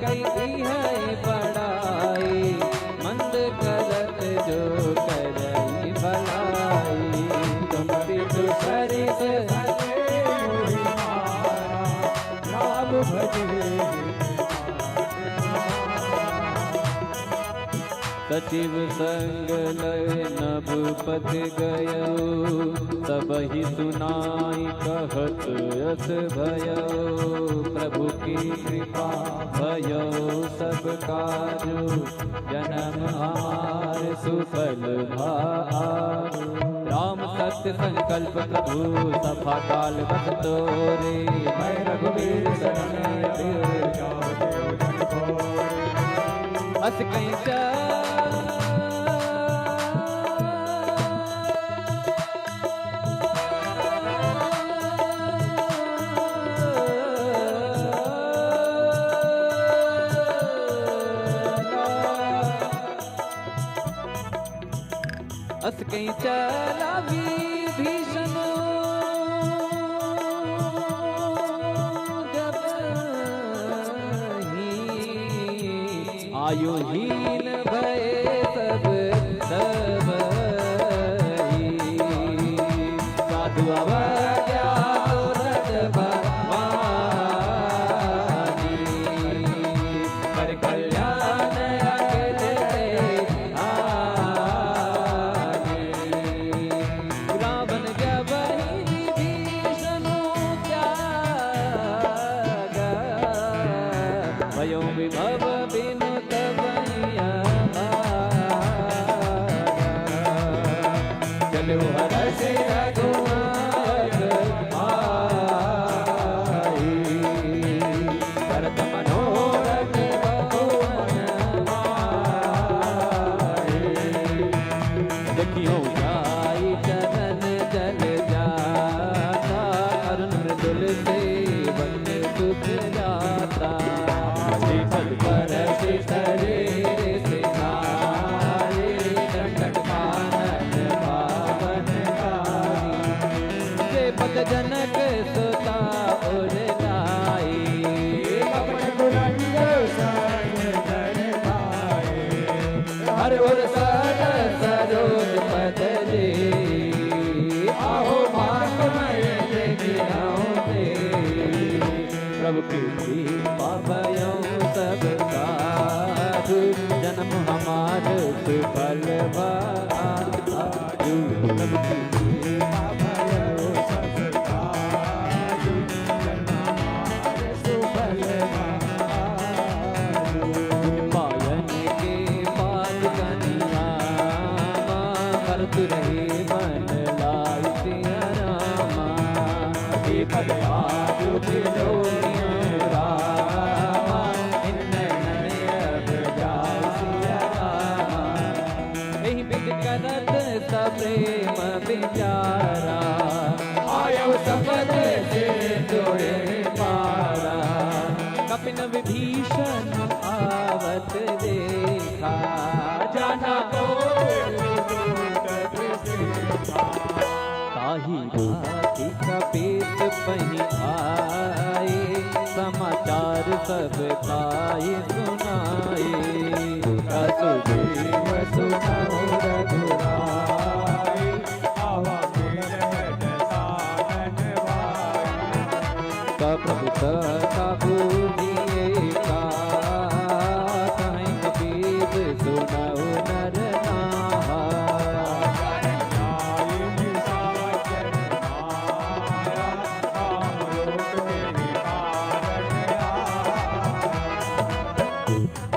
कई है बड़ाई, मंद करत जो करई भलाई। तुम विधु सरिस भले मोहि मारा, राम भजे। सचिव संग लय नभ पथ गयो, सबहि सुनाई कहत अस भयो। प्रभु की कृपा भयो सब काजु, जनम हमार सुफल भा आजु। राम सत्य संकल्प प्रभु सफा काल बस तोरे। मैं रघुबीर शरण अति जाहु जन को। अस कहीं चा- अस कहीं चला विभीषण जब ही आयुहीन भए सब तब ही। साधु अवज्ञा तुरत भवानी, पर कल्याण अखिल से हानि। रावण जब ही विभीषण त्यागा, भयो विभव बिनु तब अइया भागा। चलहु हरषि रघुवर आई, भरत मनोरथ बहु मन भाई। देखियो जाई चरण जल जाता, अरुण मृदुल सेवन सुख जाता। शीतल परस शरीर सिधारे, दंडक कानन पावन कारी। जे पद जनक सुता उर लाई। कपट कुरंग संग धर पाए। हर ओर सर सरोज पद जी। आहो भाग मैं गिराऊं दे। प्रभु की कृपा भयो सब साधु, जन्म हमार सुफल भा आजु। प्रभु की कृपा भयो सब साधु, जन्म हमार सुफल भा आजु। पायन के पात कनिया, भरत रहे मन लाय सिया रामा। हे भले आजु बिलोरियो रामा, इन नैनन अब जाय सिया रामा। एहि बिधि करत सप्रेम बिचारा, आयो सपद से जोड़े पारा। कपिन विभीषण आवत देखा, जाना को ताहि राति कपीस पहीं आए, समाचार सब ताहि सुनाए। असु जीव सुनहु रघुराई, आवा मिलत सानन भाई। तब प्रभु कथा बूझिए का, कहीं कबीर सुनहु नर नाहा।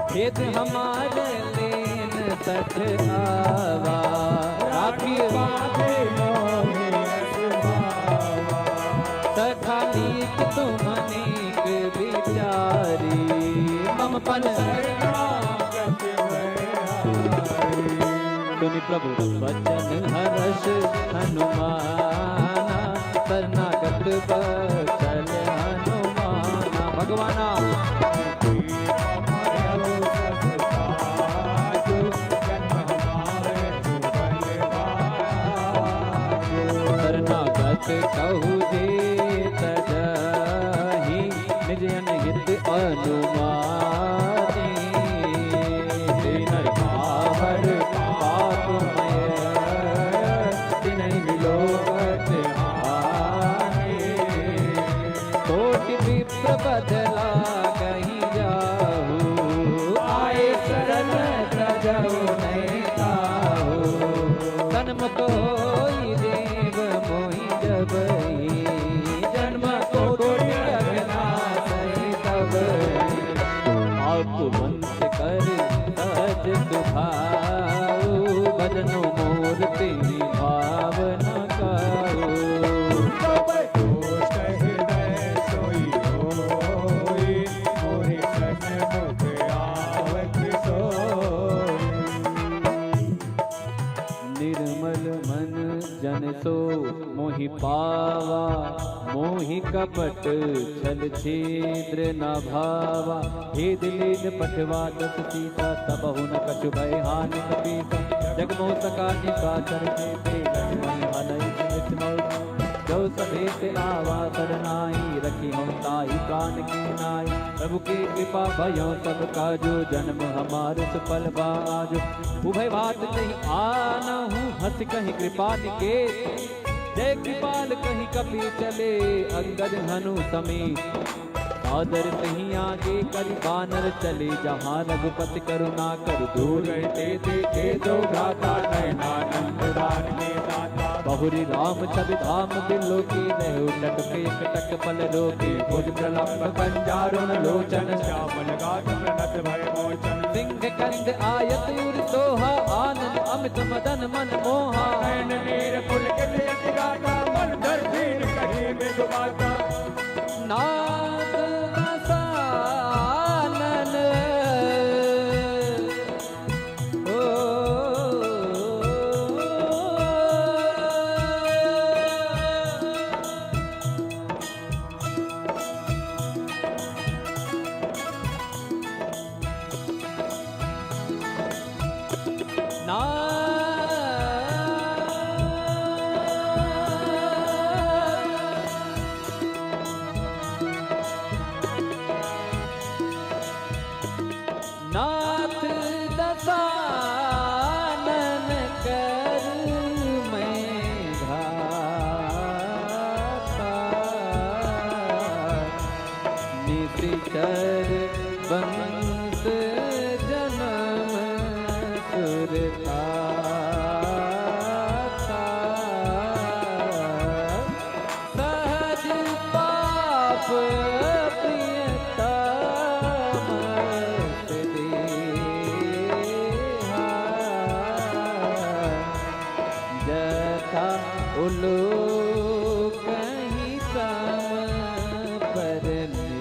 खेद हमार लेन सठ आवा, सखा नीक तुम अनेक विचारी, मम पन सुनि प्रभु बचन हरष हनुमाना, शरणागत बचन हनुमाना। भगवाना। शरणागत कहु जे तजहि, निज अनहित अनुमानी। दीन पावर पापमय, तिनहि विलोकत हानि। कोटि विप्र बदला कहीं जाहु, आए शरण तजहु नहीं ताहु। सन्मुख होई देव मोहि जबहि, जन्म कोटि अघ नासहि तबहि। आप मंत्र कर सहज सुभाउ, भजन मोर तिहि भाव न काउ। सब दुष्ट हृदय सोई होई, मोहि सन्मुख आवत सोई। निर्मल मन जन सो मोहि पावा, मोहि कपट छल छिद्र न भावा। हे दिलीन पठवा दस सीसा, तबहु न कछु भय हानि कपीसा। जग मोह सका निशाचर चेते, लक्ष्मण हलइ सुमित मौत। जो सभेत आवा शरणाई, रखिहउँ ताहि प्रान की नाई। प्रभु की कृपा भयउ सब काजो, जन्म हमार सुफल बा आजो। उभय भात जहि आनहु हँसि कहि कृपा निकेत। जय कृपाल कहि कपि चले अंगद हनु समेत। सादर तहीं आगे करि बानर चले, जहाँ रघुपति करुणाकर दूर। दूर ते देखे जो भ्राता नयनानंद दान में दाता। बहुरि राम छवि धाम बिलोकी, रहउ टटक एक टक पल रोकी। भुज प्रलंब कंजारुण लोचन श्यामल गात्र प्रणत भय मोचन। सिंह कंद आयत उर सोहा, आनंद अमित मदन मन मोहा। नयन नीर पुलकित अति गाता, मन धर दीन कही मृदु माता। नाथ दसानन ओ। नाथ दसानन कर मैं घाता। निशिचर वंश जनम सुरता। सहज पाप प्रिय तामस देहा। जथा उलोकहि सम पर नेहा।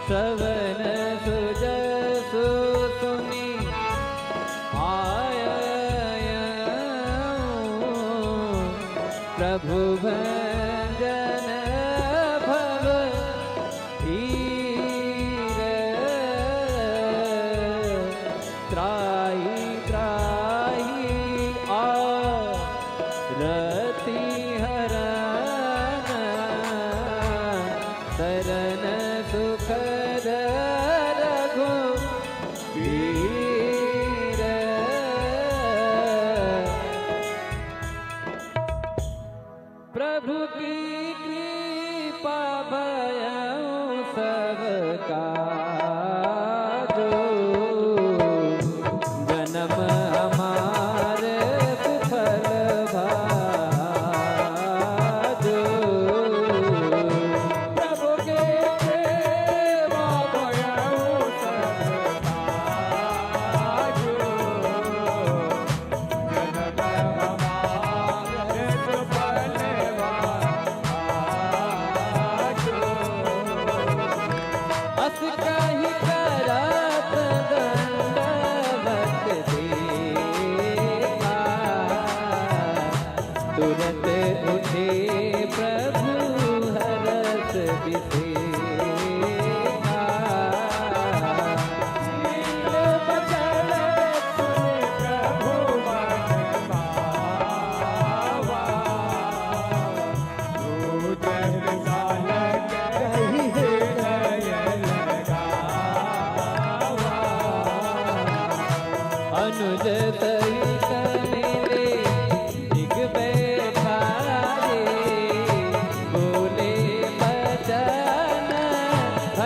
श्रवण सुजसु सुनि आयउ प्रभु भंजन भव धीर। त्राहि त्राहि आरती हरन सरन सुखद रघुबीर। प्रभु की कृपा भयउ सब काजो, जनम हमार सुफल भाजो। प्रभु के सेवा भयउ सब काजो।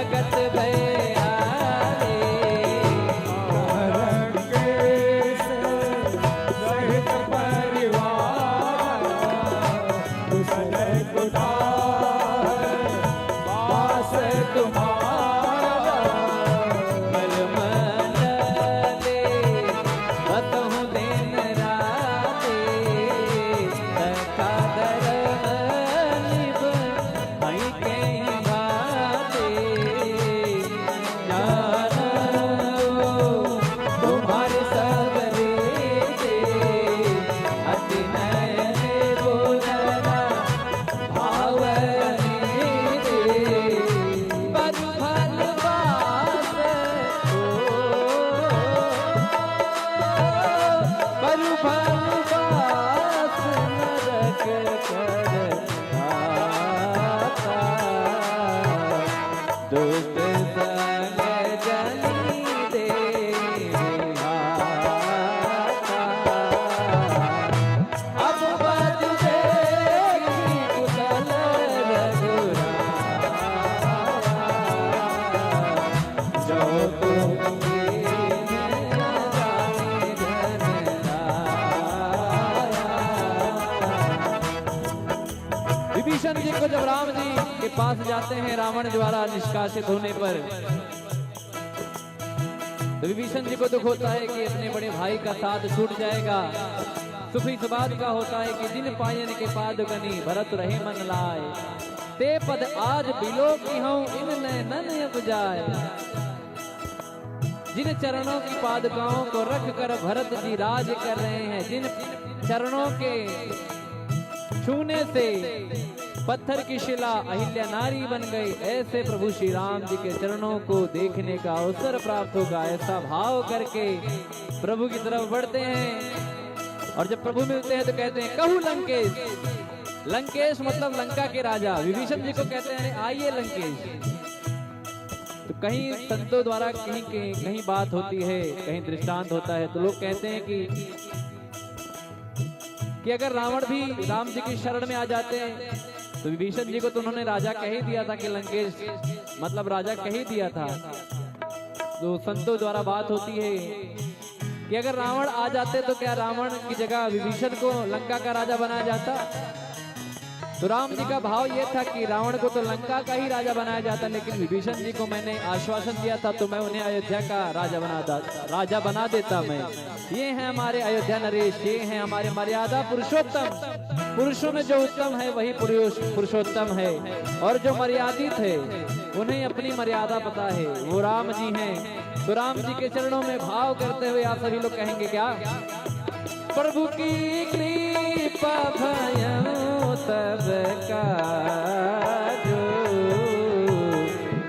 जगत भय हारे। रंगेश सहित परिवार कुशल कुठार, पास तुम्हारा मल मल ले, बतहु दिन राते, तथा धर्म निभ हई कहीं बाते। जानो तुम्हारे सब रीते, अति नयन बोलना भावनी दे। पर फल बास, ओ, पर फल बास नरक कर आता। दुष्ट संग जनी दे विधाता। अब बद देखी कुशल रघुराम, जो तुम दीन जाने धन लाया। विभीषण जी को जब राम जी के पास जाते हैं रावण द्वारा निष्कासित होने पर, तो विभीषण जी को दुख होता है कि अपने बड़े भाई का साथ छूट जाएगा। सुख इस बात का होता है कि जिन पायन के पाद कनी भरत रहे मन लाए, ते पद आज बिलोकिहौं इन नैनन अब जाए। जिन चरणों की पादुकाओं को रख कर भरत जी राज कर रहे हैं, जिन चरणों के छूने से पत्थर की शिला अहिल्या नारी बन गई, ऐसे प्रभु श्री राम जी के चरणों को देखने का अवसर प्राप्त होगा, ऐसा भाव करके प्रभु की तरफ बढ़ते हैं। और जब प्रभु मिलते हैं तो कहते हैं, "कहु लंकेश।" लंकेश मतलब लंका के राजा। विभीषण जी को कहते हैं, "आइए लंकेश।" तो कहीं संतों द्वारा कहीं, कहीं, कहीं बात होती है, कहीं दृष्टांत होता है, तो लोग कहते हैं कि, कि अगर रावण भी राम जी की शरण में आ जाते हैं, तो विभीषण जी को तो उन्होंने राजा कह ही दिया था कि लंकेश मतलब राजा कह ही दिया था। तो संतों द्वारा बात होती है कि अगर रावण आ जाते तो क्या रावण की जगह विभीषण को लंका का राजा बनाया जाता? तो राम जी का भाव ये था कि रावण को तो लंका का ही राजा बनाया जाता, लेकिन विभीषण जी को मैंने आश्वासन दिया था, तो मैं उन्हें अयोध्या का राजा बना दा-, राजा बना देता मैं। ये हैं हमारे अयोध्या नरेश, ये हैं हमारे मर्यादा पुरुषोत्तम। पुरुषों में जो उत्तम है, वही पुरुष, पुरुषोत्तम है, और जो मर्यादित है, उन्हें अपनी मर्यादा पता है, वो राम जी हैं। तो राम जी के चरणों में भाव करते हुए आप सभी लोग कहेंगे क्या? प्रभु की कृपा भयो तब काजो,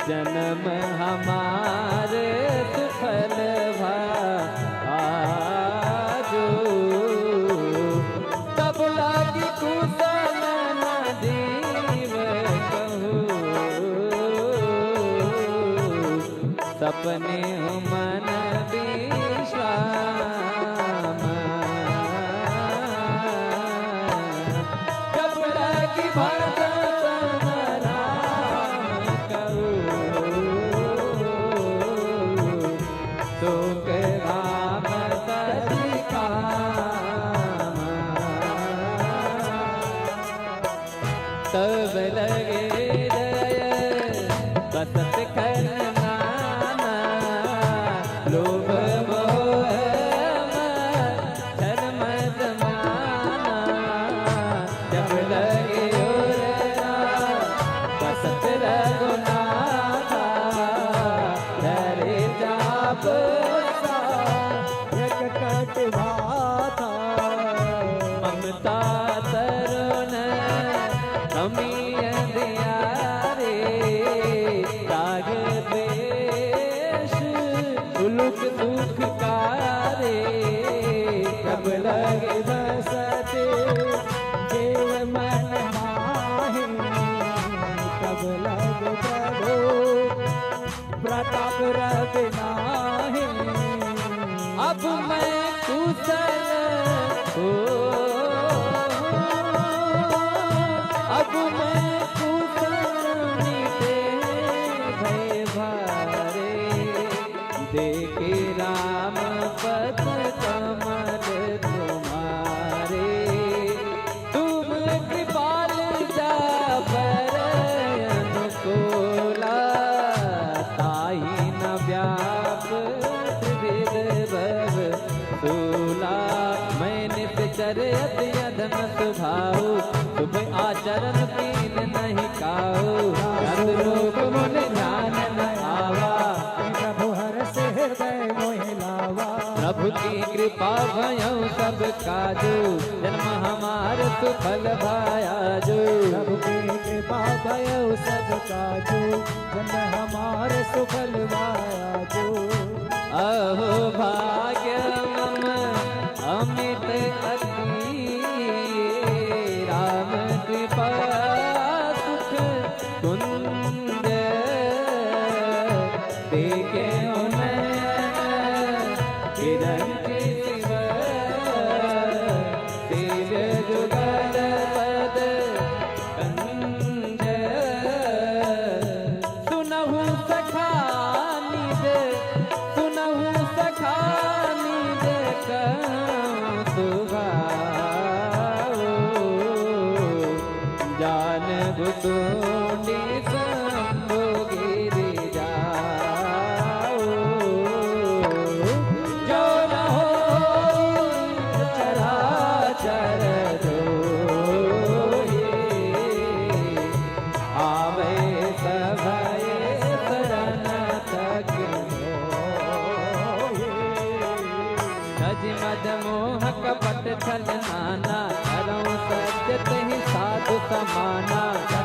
जन्म हमारे सुफल भा आजो। तब लागी कुशल न जीव कहू, सपने मन विश्राम। जब लागी भजन राम कहू, सुख राम सहित काम। तब लगे हृदय बसत खल नाना, लोभ मोह मद छल मद माना। जब लगे उरना बसत रघुनाथा, धरे जाप सा एक कट भाथा। ममता तरुण कमी अंधियारे, राग द्वेष उलुक दुख कारे। कब लग बसते देव मन माहे, कब लग प्रभु प्रताप रवि नाही। अब मैं कुशल हो, अब मैं कुशल मिटे भय चरण कीन नहीं काऊ, रस रूप मुनि ध्यान न आवा। प्रभु हरषि हृदय मोहि लावा। प्रभु की कृपा भयउ सब काजू, जन्म हमार सुफल भया आजू। प्रभु की कृपा भयउ सब काजू, जन्म हमार सुफल भया आजू। अहो भाग्य मम अमित अति, राम कृपा सुख कुंज। देखे नयन बिरंचि शिव, सेज जुगल पद कंज। सुनहु सखा निज, सुनहु सखा निज कहउँ सुभाऊ। जान भुतुंडी शंभु गिरि जाऊ। जो न होई चराचर जोई, आवे सभय शरण तक मोहि। तजि मद मोह कपट छल नाना, करउँ सत्य तेहि साधु समाना।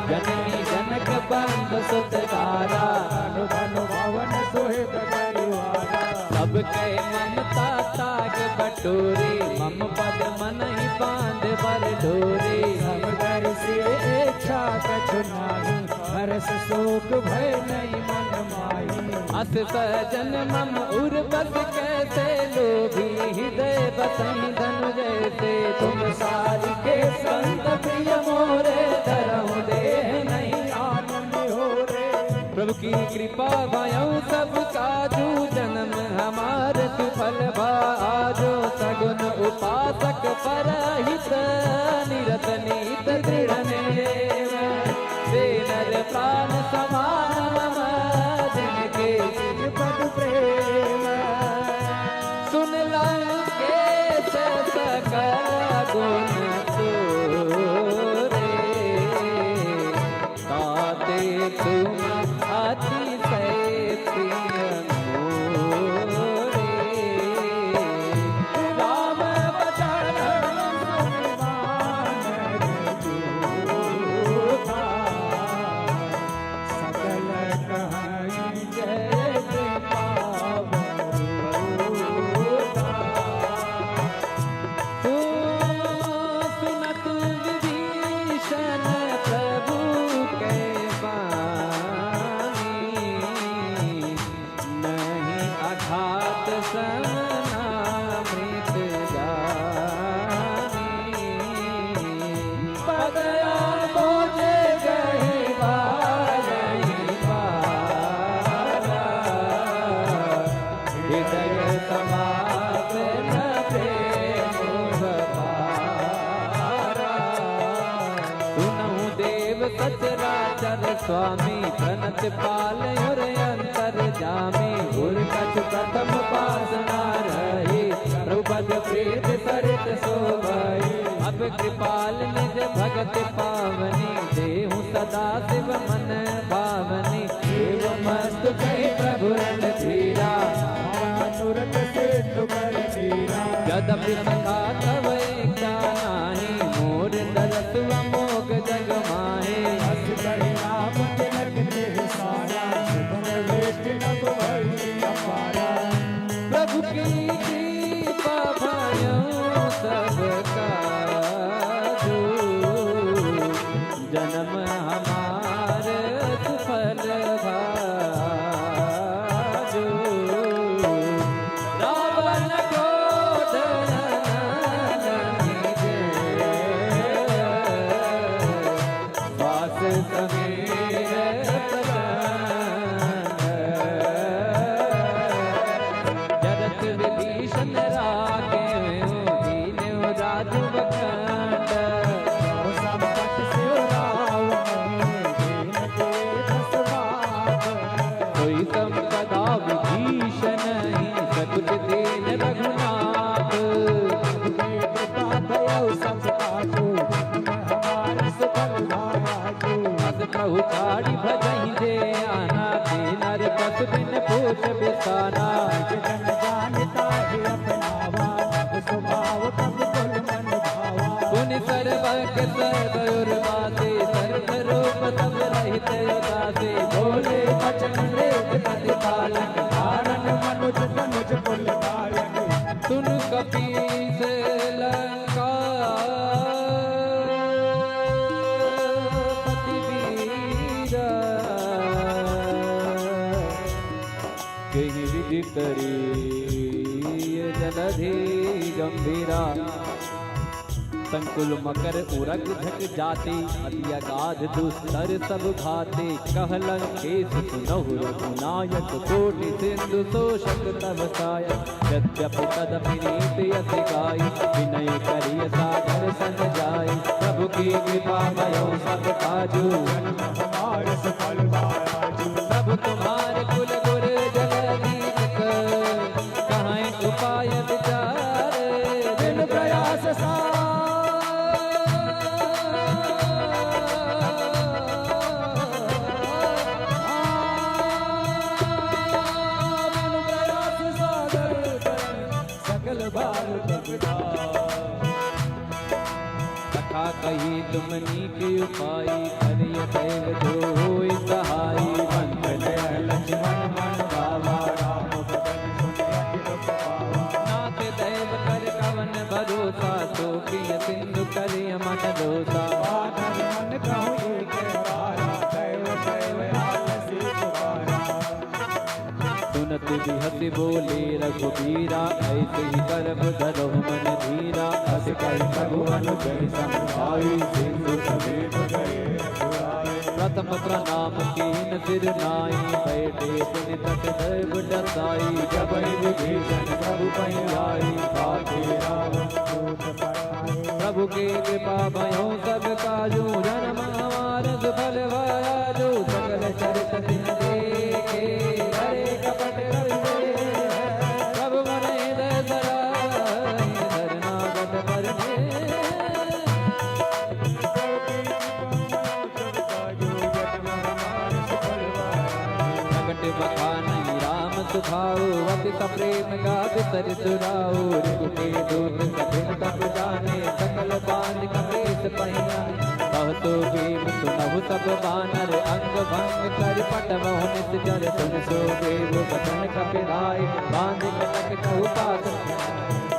जननी जनक बंधु सुत दारा, धनु धनु भवन सुहित परिवारा। सब कहि ममता ताग बटोरी, मम पद मनहि बाँध बर डोरी। सब धरि सिय इच्छा कछु नाही, हरष सोक भय नहीं मन माही। अस सहजन मम उर बस कैसे, लोभी हृदय बसहि धनु जैसे। तुम सारिके संत प्रिय मोरे, धरहु देह नहीं आन निहोरे। प्रभु की कृपा भयउ सब काजू, जन्म हमार सुफल भा आजो। सगुन उपासक परहित, निरत नीत दृढ़ नियम। से नर प्राण समान मम, जिनके निज पद प्रेम। सुन लंकेश सकल गुण तोरे, ताते तुम अतिशय प्रिय मोरे। राम बचन सुनि मानहि दूधा, सकल कहाई जय पावै दूधा। ओ सुनत विभीषण प्रभु कै बानी, नहीं अघात समना मृत जानी। पद आबोज गहि बारहि बारा, हृदय समात न प्रेम पारा। सुनहु देव सचराचर स्वामी, प्रणत पालउ उर अंतरजामी। उर कछु प्रथम पास न रही, प्रभु पद प्रीत सरित सोवई। अब कृपाल निज भगति पावनी, देहु सदा शिव मन भावनी। एवमस्तु कहि प्रभु रणधीरा, मनोरथ सिद्ध कर धीरा। यद्यपि सखा तव इच्छा नाही, मोर दरस अमोघ जग माही। अस कहि राम तिलक तिहि सारा, सुभग वेष्टि नभ भई अपारा। प्रभु की कृपा भयउ सब काजू, जन्म हमार साड़ी भजहि जे आना, दीनर पशु बिन पूछ बिसाना। जन जानता है अपनावा, स्वभाव तब कुल मन भावा। पुनि सर्वज्ञ सर्व उर्वासी, सर्व रूप सब रहित उदासी। बोले वचन वेद प्रतिपालक, धारण मनुज तनुज कुल धारक। सुन कपीस लंकापति वीरा, केहि विधि करी जलधि गंभीरा। संकुल मकर उरग झक जाति, अति अगाध दुस्तर सब घाति। कह लंकेश सुनहु रघुनायक, कोटि सिंधु शोषक तव कायक। यद्यपि तदपि नीति अति गाई, विनय करिय सादर सम जाई। प्रभु की कृपा भयो सब काजू, हमार सफल बाजू। प्रभु तुम्हार कुल गुर जलधि जक, कहैं उपाय विचार बिनु प्रयास सार। बिनु प्रयास सार सकल बार तपदार। कथा कही तुम नीक उपाई, करिय दैव जो होई सहाई। मंथ लय लक्ष्मण मन भावा, राम बचन सुनि अति दुख पावा। नाथ दैव कर कवन भरोसा, सो पिय सिंधु करिय मन दोसा। बानर मन कहु एक बारा, दैव दैव आलसी पुकारा। सुनत बिहसि बोले रघुबीरा, ऐसे ही करब धरहु मन धीरा। अस कहि प्रभु अनुचर सम आई, सिंधु समेत गए रघुराई। प्रथम प्रणाम कीन सिर नाई, बैठे पुनि तट दैव डसाई। जबहि विभीषण प्रभु पहि आई, पाखे रावण दूत पठाए। प्रभु की कृपा भयो सब काजू, जन्म हमार सुफल भया जो। सकल चरित जिन देखे, हरे कपट कपि देखे। प्रभु मन हृदय सराय, शरणागत पर ने। प्रगट बखानहि राम सुभाऊ, अति सप्रेम गावि सरिसु राऊ। रिपुके दूत कठिन तप जाने, सकल बाँधि कपीस पहि आने। कहत सो भीम सुनहु सब बानर, अंग भंग करि पटवहु निसिचर। सुनि सो देव बचन कपिराए, बाँधि कटक कहु पास।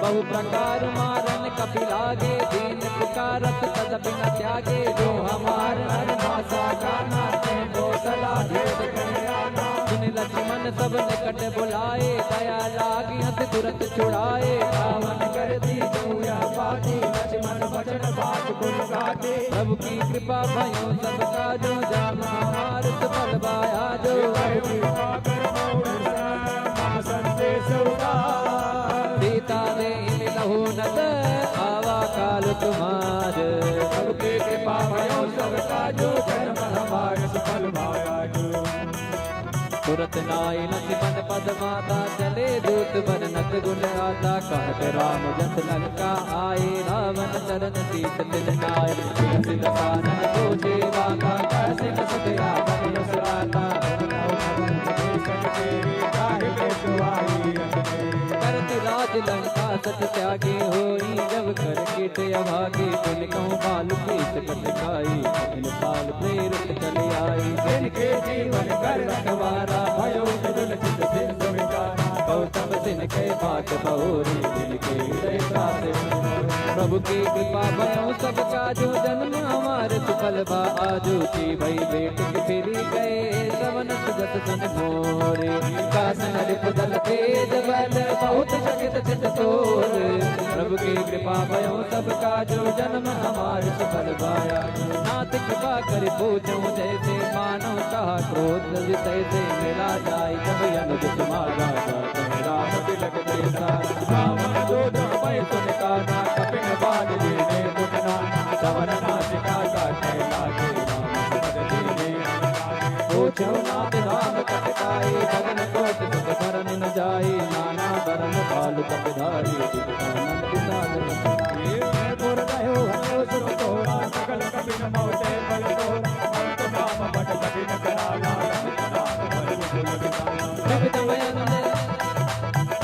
बहु प्रकार मारन कपि लागे, दीन पुकारत तदपि न त्यागे। जो हमार हर भाषा जाना, ते को सला भेद कहि आना। सुनि लक्ष्मण सब निकट बुलाए, दया लागी हँसि तुरत छुड़ाए। रावण कर दी जो यह बाती, लक्ष्मण वचन बात कुल गाते। प्रभु की कृपा भयो सब काजो, जन्म हमार सुफल भया जो। सीता देहि मिलहु नत आवा काल तुम्हार। प्रभु की कृपा भयो सब काजो, जन्म हमार सुफल भया जो। तुरत नाई लक्ष्मण पद माता, चले दूत बरनत गुण गाथा। कहत राम जस लंका आए, रावण चरण सीस तिल नाए। बिलसि दसानन सोचे बाता, कहसि न सुत रावण यस राता। करत राज लंका सत त्यागी होई, जब कर कीट अभागी। पुनि कहूँ बाल प्रीत कत खाई, कठिन काल प्रेरित चल आई। जिनके जीवन कर रखवारा, भयो विदुर चित सिंधु विकारा। गौतम सिन के बात बहुरी, जिनके हृदय साथ प्रभु की कृपा भयो सब काजो, जन्म हमार सुफल भा आजो। की भई बेट के फिरी गए, सवन सुजस तन मोरे। कास नरिप दल तेज बल, बहुत चकित चित तोर। प्रभु की कृपा भयो सब काजो, जन्म हमार सुफल भया। नाथ कृपा करि पूछहु जैसे, मानव कहा क्रोध विषय से। मिला जाय जब अनुज तुम्हारा, जात है राम तिलक जैसा। रावण दूत भय सुनि काना, कपिन बान दीन्हे तुम नाना। सवन नासिका काटै लागे, राम सुभग कीन्हे। पूछहु नाथ धाम कत काई, भवन कोट सुख भरन न जाई। नाना बरन भालु कपिधारी, विकटानन विषाद नन। ये पुर रह्यो हयो सुर तोरा, सकल कपिन मोटे बल तोरा। अंत नाम बट बट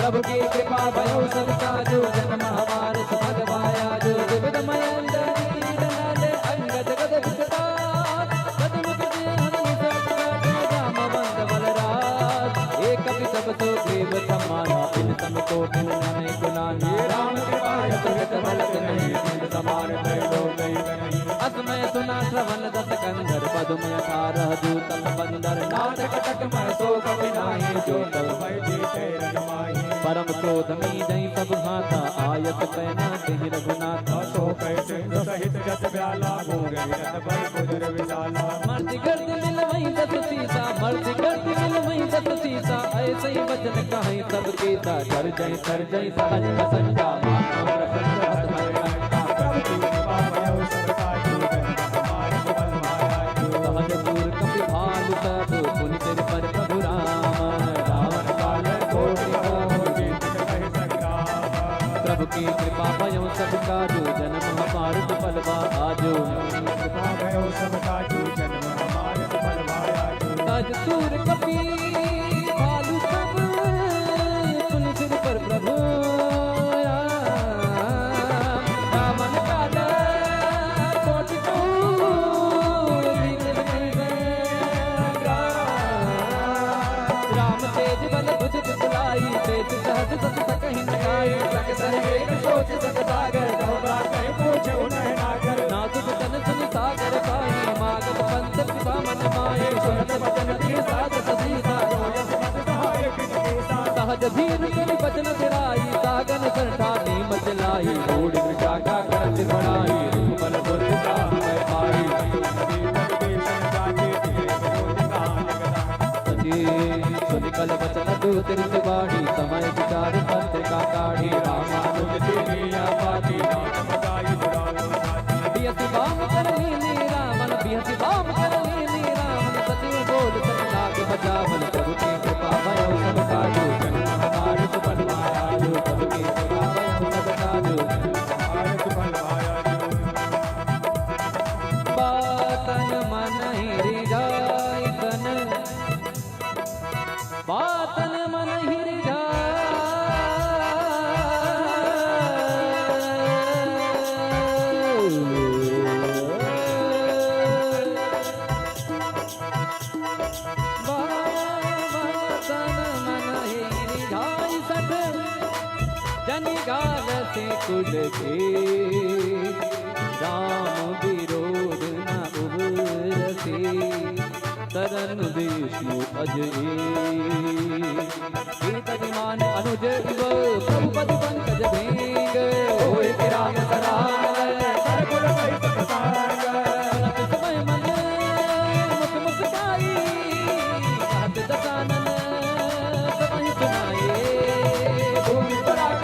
प्रभु की कृपा भयो सब काजो, जन्म हमार सुफल भया जो। विविध मयंद नीर लाल अंगद गद विकराल, सतमुख से हरि सत काजो, जामवंत बलराज। एक कपि सब सो ग्रीव समाना, इन सम कोटि नहिं कुलाना। राम कृपा यश यश फलत नहीं, जिन समान त्रैलोक ही नहीं। अस मय सुना श्रवण दस कंधर, पदुम अठारह दूत बंदर। नाथ कटक मय सो कपि नाही, जो तब मय जीते रज माही। परम क्रोध मीजहि सब हाथा, आयस पै नासहि रघुनाथा। सो कहि सिंधु सहित जस ब्याला, भूरि विरथ भय कुटीर विशाला। मर्ति गर्ति मिलवहिं दस सीसा, मर्ति गर्ति मिलवहिं दस सीसा। ऐसहि वचन कहहिं सब कीसा, गर्जहिं सर्जहिं सहज प्रसंगा। मानो प्रसन्न हत मर कंका, प्रभु की कृपा भयो सब काजो, जन्म हमार सुफल भया जो। सहज सूर कपि भालु सब, पुनि सिर पर प्रभु राम। रावण काल कोटि कोटि जीत कहि संग्राम। प्रभु की कृपा भयो सब काजो, जन्म हमार सुफल भया जो। कृपा भयो सब काजो, जन्म हमार सुफल भया जो। सहज सूर कपि भालु सब, पुनि सिर पर प्रभु राम। रावण काल कोटि कोटि जीत कहि संग्राम। राम तेज बल भुज विकल आई, तेज सहज सत सकहि न काई। सक सह एक सोच सत सागर, दोहरा कहि पूछे उन्है नागर। नासुत तन सुनि सागर पाई, मागध पंथ पिता मन माई। सुनत वचन दृढ़ सादस सीसा, जो यस मति सहाय किन कीसा। सहज धीर सुनि बचन सिराई, सागन सर ठानी मचलाई। रूढ़ मृषा का करत बढ़ाई, रूप बल बुद्धि का हमै पाई। सची सुनि कल वचन दूत रिसि बाढ़ी, समय विचार पत्रिका काढ़ी। रामानुज दीन्ही या बाती, नाम बताई दुरालो। बिहसि बाम कर लीन्ही रावण, बिहसि बाम कर लीन्ही रावण। सचिव बोल सत लाख बचावन, प्रभु की कृपा भयो सब काजो, जन्म हमार सुफल भया जो। प्रभु की कृपा भयो सब काजो, जन्म हमार सुफल भया जो। बातन मनहि रिझाइ तन बातन मनहि रिझाइ। बातन मनहि रिझाइ सठ, जनि गाल से कुल के, राम विरोध न उबरसे। तरन विष्णु अजई। कीर्ति मान अनुज इव प्रभु पद पंकज भींग। होय कि राम सरांग, कर गुण कहि सब सांग। सुनत समय मन मुख मुस्काई, कहत दसानन सबहि सुनाई। भूमि पराग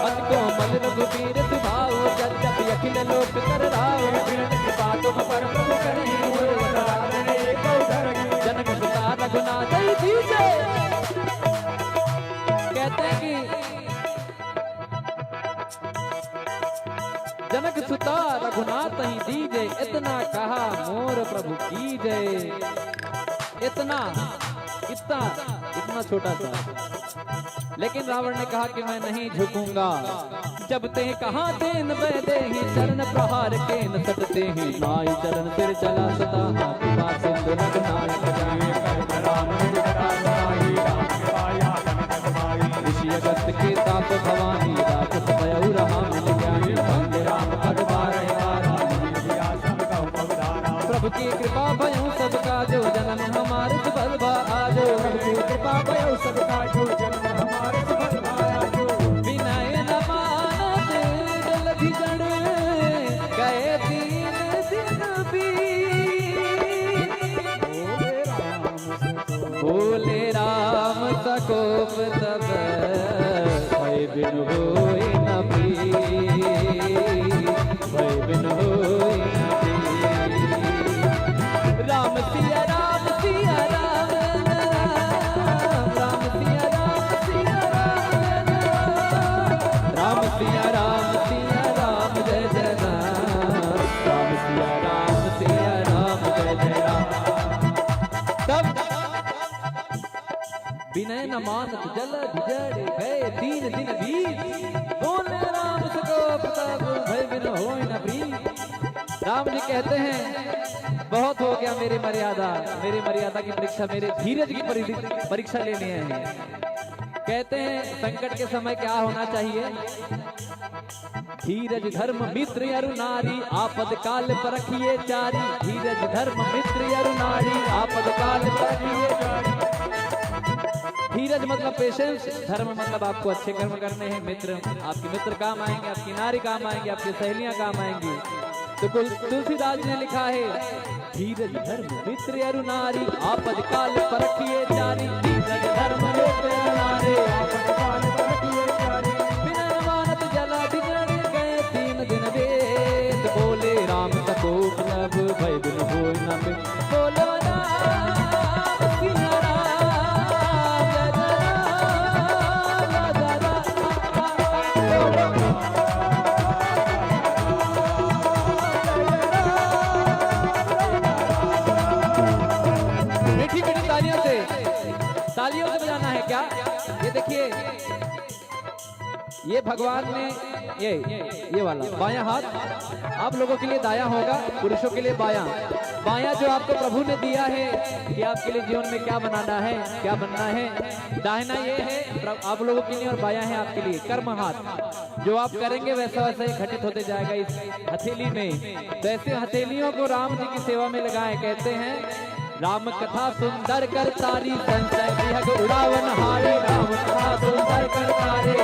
अति कोमल रघुबीर सुभाव, यद्यपि अखिल लोक कर राव। विनत कृपा तुम पर प्रभु करहिं, उर वस राखन एक उदर। जनक सुता रघुनाथ ही दीजे। कहते हैं कि जनक सुता रघुनाथ ही दीजे, इतना कहा मोर प्रभु कीजे। इतना, इतना, इतना छोटा सा। लेकिन रावण ने कहा कि मैं नहीं झुकूंगा। जब ते कहा तेन वैदेही, चरण प्रहार केन सटते ही। माई चरण सिर चला सता, कृपा सिंधु रघुनायक जानी। कर्म राम विरता समाई, राम कृपा या संकट माई। ऋषि अगस्त के ताप भवानी, राक्षस भयउ रहा मिल ज्ञानी। वंदे राम पद बारह बारा, मुनि प्रिया सब कहु पवदारा। प्रभु की कृपा भयउ सब काजो, जन्म हमार सुफल भा आजो। प्रभु की कृपा भयउ सब काजो, जन्म हमार सुफल भा आजो। विनय न मानत जलधि जड़, गए तीन दिन बीत। बोले राम सकोप तब, भय बिन होई न प्रीत, भय बिन होई न प्रीत। सिया राम, सिया राम, जय जय राम। राम सिया राम, सिया राम, जय जय राम। तब विनय न मानत जल भिजड़ गए तीन दिन बीत। बोले राम सको प्रताप भय बिन होय न प्रीत। राम जी कहते हैं, बहुत हो गया मेरी मर्यादा, मेरी मर्यादा की परीक्षा, मेरे धीरज की परि-, परीक्षा लेने आए हैं। कहते हैं, संकट के समय क्या होना चाहिए? धीरज धर्म मित्र अरु नारी, आपद काल परखिए चारी। धीरज धर्म मित्र अरु नारी, आपद काल परखिए चारी। धीरज मतलब पेशेंस, धर्म मतलब आपको अच्छे कर्म करने हैं, मित्र, आपके मित्र काम आएंगे, आपकी नारी काम आएंगे, आपकी सहेलियां काम आएंगी। तो कुल-, तुलसीदास जी ने लिखा है, धीरज धर्म मित्र अरु नारी, आपद काल परखिए चारी। धीरज धर्म मित्र अरु नारी, आपद काल परखिए चारी। बिना मानत जला बिगड़ गए तीन दिन बीत। बोले राम सकोप तब भय बिन होय न प्रीत। बोलो राम सिया राम, जय जय राम, जय जय राम। मीठी मीठी तालियों से, तालियों से बजाना है क्या? ये देखिए, ये भगवान ने, ये, ये वाला बायां हाथ आप लोगों के लिए दायां होगा, पुरुषों के लिए बायां। बायां जो आपको प्रभु ने दिया है कि आपके लिए जीवन में क्या बनाना है, क्या बनना है। दाहिना ये है प्र-, आप लोगों के लिए और बायां है आपके लिए कर्म हाथ। जो आप करेंगे वैसा वैसा ही घटित होते जाएगा इस हथेली में। तो ऐसे हथेलियों को राम जी की सेवा में लगाएं। कहते हैं, राम कथा सुंदर कर सारी, संशय विहग उड़ावन हारे। राम कथा सुंदर कर सारे,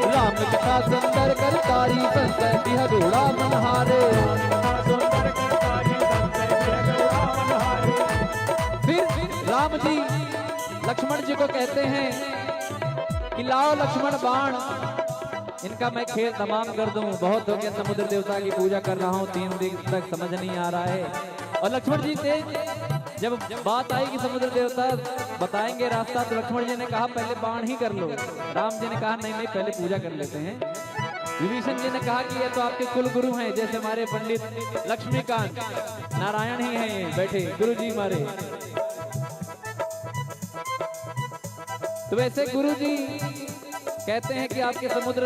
राम कथा सुंदर कर सारी, संशय विहग उड़ावन हारे। फिर राम जी लक्ष्मण जी को कहते हैं कि लाओ लक्ष्मण बाण, इनका मैं खेल तमाम कर दूं। बहुत हो गया, समुद्र देवता की पूजा कर रहा हूँ, तीन दिन तक समझ नहीं आ रहा है। और लक्ष्मण जी से जब बात आई कि समुद्र देवता बताएंगे रास्ता, तो लक्ष्मण जी ने कहा, पहले बाण ही कर लो। राम जी ने कहा, नहीं नहीं, पहले पूजा कर लेते हैं। विभीषण जी ने कहा कि ये तो आपके कुल गुरु हैं, जैसे हमारे पंडित लक्ष्मीकांत नारायण ही हैं, ये बैठे गुरु जी हमारे। तो वैसे गुरु जी कहते हैं कि आपके समुद्र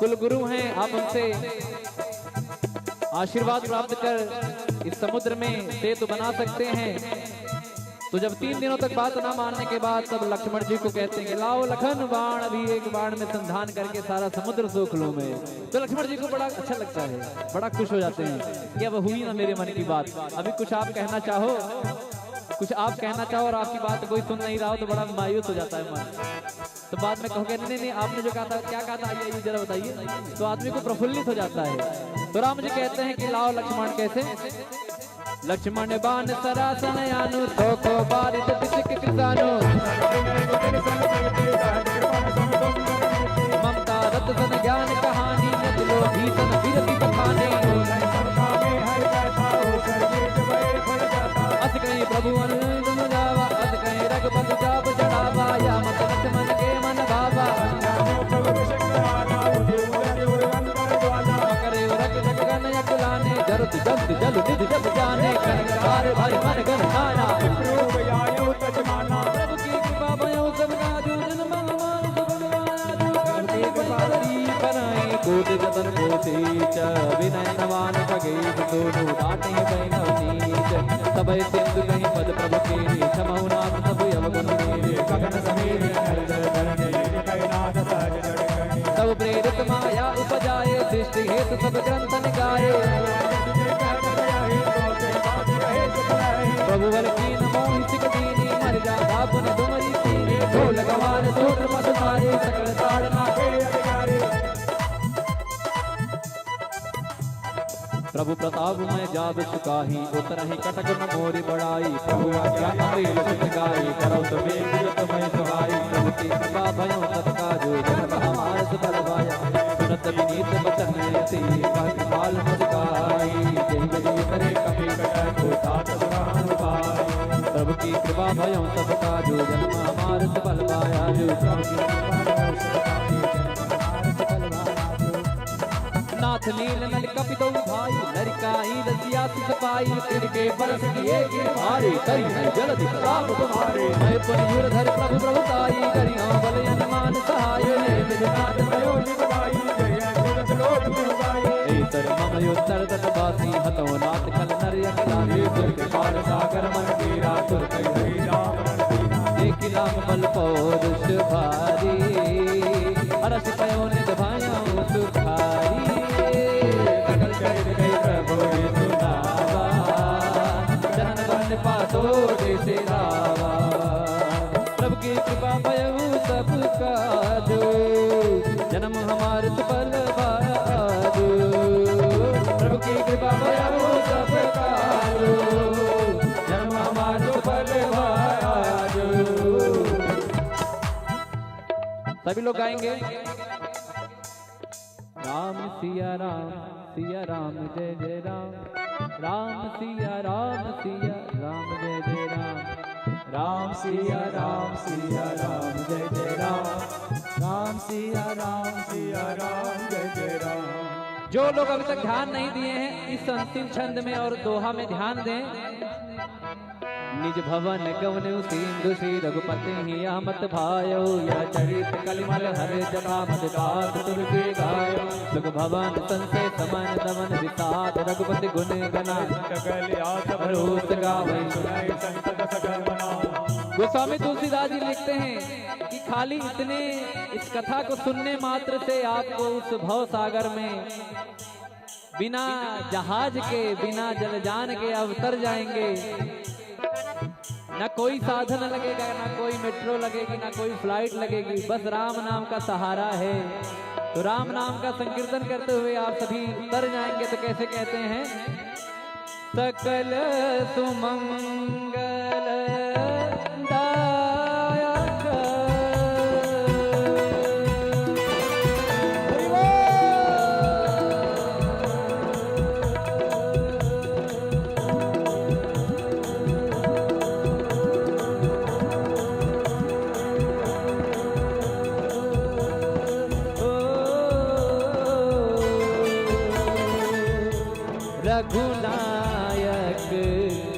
कुल गुरु हैं, आप उनसे आशीर्वाद प्राप्त कर इस समुद्र में सेतु बना सकते हैं। तो जब तीन दिनों तक बात ना मानने के बाद तब लक्ष्मण जी को कहते हैं कि लाओ लखन बाण, अभी एक बाण में संधान करके सारा समुद्र सोख लूं मैं। तो लक्ष्मण जी को बड़ा अच्छा लगता है, बड़ा खुश हो जाते हैं कि अब हुई ना मेरे मन की बात। अभी कुछ आप कहना चाहो, कुछ आप कहना चाहो और आपकी बात कोई सुन नहीं रहा हो तो बड़ा मायूस हो जाता है मन। तो बाद में कहोगे, "नहीं, नहीं, आपने जो कहा था, क्या कहा था, आइए, आइए, जरा बताइए।" तो आदमी को प्रफुल्लित हो जाता है। तो राम जी कहते हैं कि लाओ लक्ष्मण, कैसे? लक्ष्मण बाण सरासन आनु, थोको बारित बिसिक कृतानु। ममता रत सन ज्ञान कहानी, नचलो भीषण बिरति बखाने। अस कहि प्रभु अनुज तुम जावा, अस कहि रघुपति जाप चढ़ावा, या मत लक्ष्मण के मन भावा। करे रख जग गन अकुलाने, जरत जंत जल निधि जब जाने, कनक कार भरि मन गन नाना। प्रभु की कृपा भयो सब काजु, जन मन मानस भगवान। करती बंदरी बनाई कोटि जतन कोटि च, विनय नवान खगेश सोनु डाटहि बैनव नीच। तबै सिंधु कहि पद प्रभु कीन्ही, छमहु नाथ सब अवगुन कीन्ही। गगन समीर जल जल धरणी, कैलास सहज जड़ गए। तब प्रेरित माया उपजाए, सृष्टि हेतु सब ग्रंथ निकाए। प्रभु बल कीन मोहि सिख दीन्ही, मरि जागा पुनि तुम री कीन्ही। ढोल गवार सूत्र मत तारी, सकल ताड़ना के अधिकारी। प्रभु प्रताप मय जाब सुखाही, उतरहि कटक न मोरि बड़ाई। प्रभु आज्ञा अबेल चित गाई, करौ सुबेग जत मय सुहाई। प्रभु की कृपा भयो सब काजो, जन्म हमार सुफल पाया। सुनत विनीत बचन अति, कहत काल मुस्काई। जेहि विधि करे कपि कटक, तात सुखान पाई। प्रभु की कृपा भयो सब काजो, जन्म हमार सुफल पाया। जो प्रभु की कृपा भयो सब काजो, जन्म नाथ नील नल कपि दो भाई, लरिकाई रसिया सुत पाई। तिनके बरस किए गिरधारी, करी है जलधि प्रताप तुम्हारे। है पुनि धुरधर प्रभु प्रभुताई, करिहौं बल हनुमान सहाय। हे विधि नाथ भयो निभाई, जय जय सुरत लोक गुण गाई। एहि तरि मम उत्तर तट बासी, हतौ नाथ खल नर अकलासी। सुर कृपाल सागर मन कीरा, सुर कहि हरि राम रंगीला। एक राम बल पौरुष भारी, हरषि पयो निज भयउ सुखारी। सकल चरित कहि प्रभु सुनावा, जनन बन पातो जैसे लावा। प्रभु की कृपा भयउ सब काजो, जनम हमार सुफल भा आजो। प्रभु की कृपा भयउ सब काजो, जनम हमार सुफल भा आजो। सभी लोग गाएंगे। राम सिया राम, सिया राम जय जय राम। राम सिया राम, सिया राम जय जय राम। राम सिया राम, सिया राम जय जय राम। राम सिया राम, सिया राम जय जय राम। जो लोग अभी तक ध्यान नहीं दिए हैं, इस अंतिम छंद में और दोहा में ध्यान दें। निज भवन गवनउ सिंधु श्री रघुपति हिया मत भायो। या चरित कलिमल हर जथा मत गात सुर के गायो। सुख भवन संसेस मन दवन विषाद रघुपति गुन गना। सकल आस भरोस गावै सुनय संकट सकल मना। गोस्वामी तुलसीदास जी लिखते हैं कि खाली इतने, इस कथा को सुनने मात्र से आपको उस भव सागर में बिना जहाज के, बिना जलयान के आप तर जाएंगे। ना कोई साधन लगेगा, ना कोई मेट्रो लगेगी, ना कोई फ्लाइट लगेगी, बस राम नाम का सहारा है। तो राम नाम का संकीर्तन करते हुए आप सभी तर जाएंगे। तो कैसे कहते हैं? सकल सुमंगल दायक। रघुनायक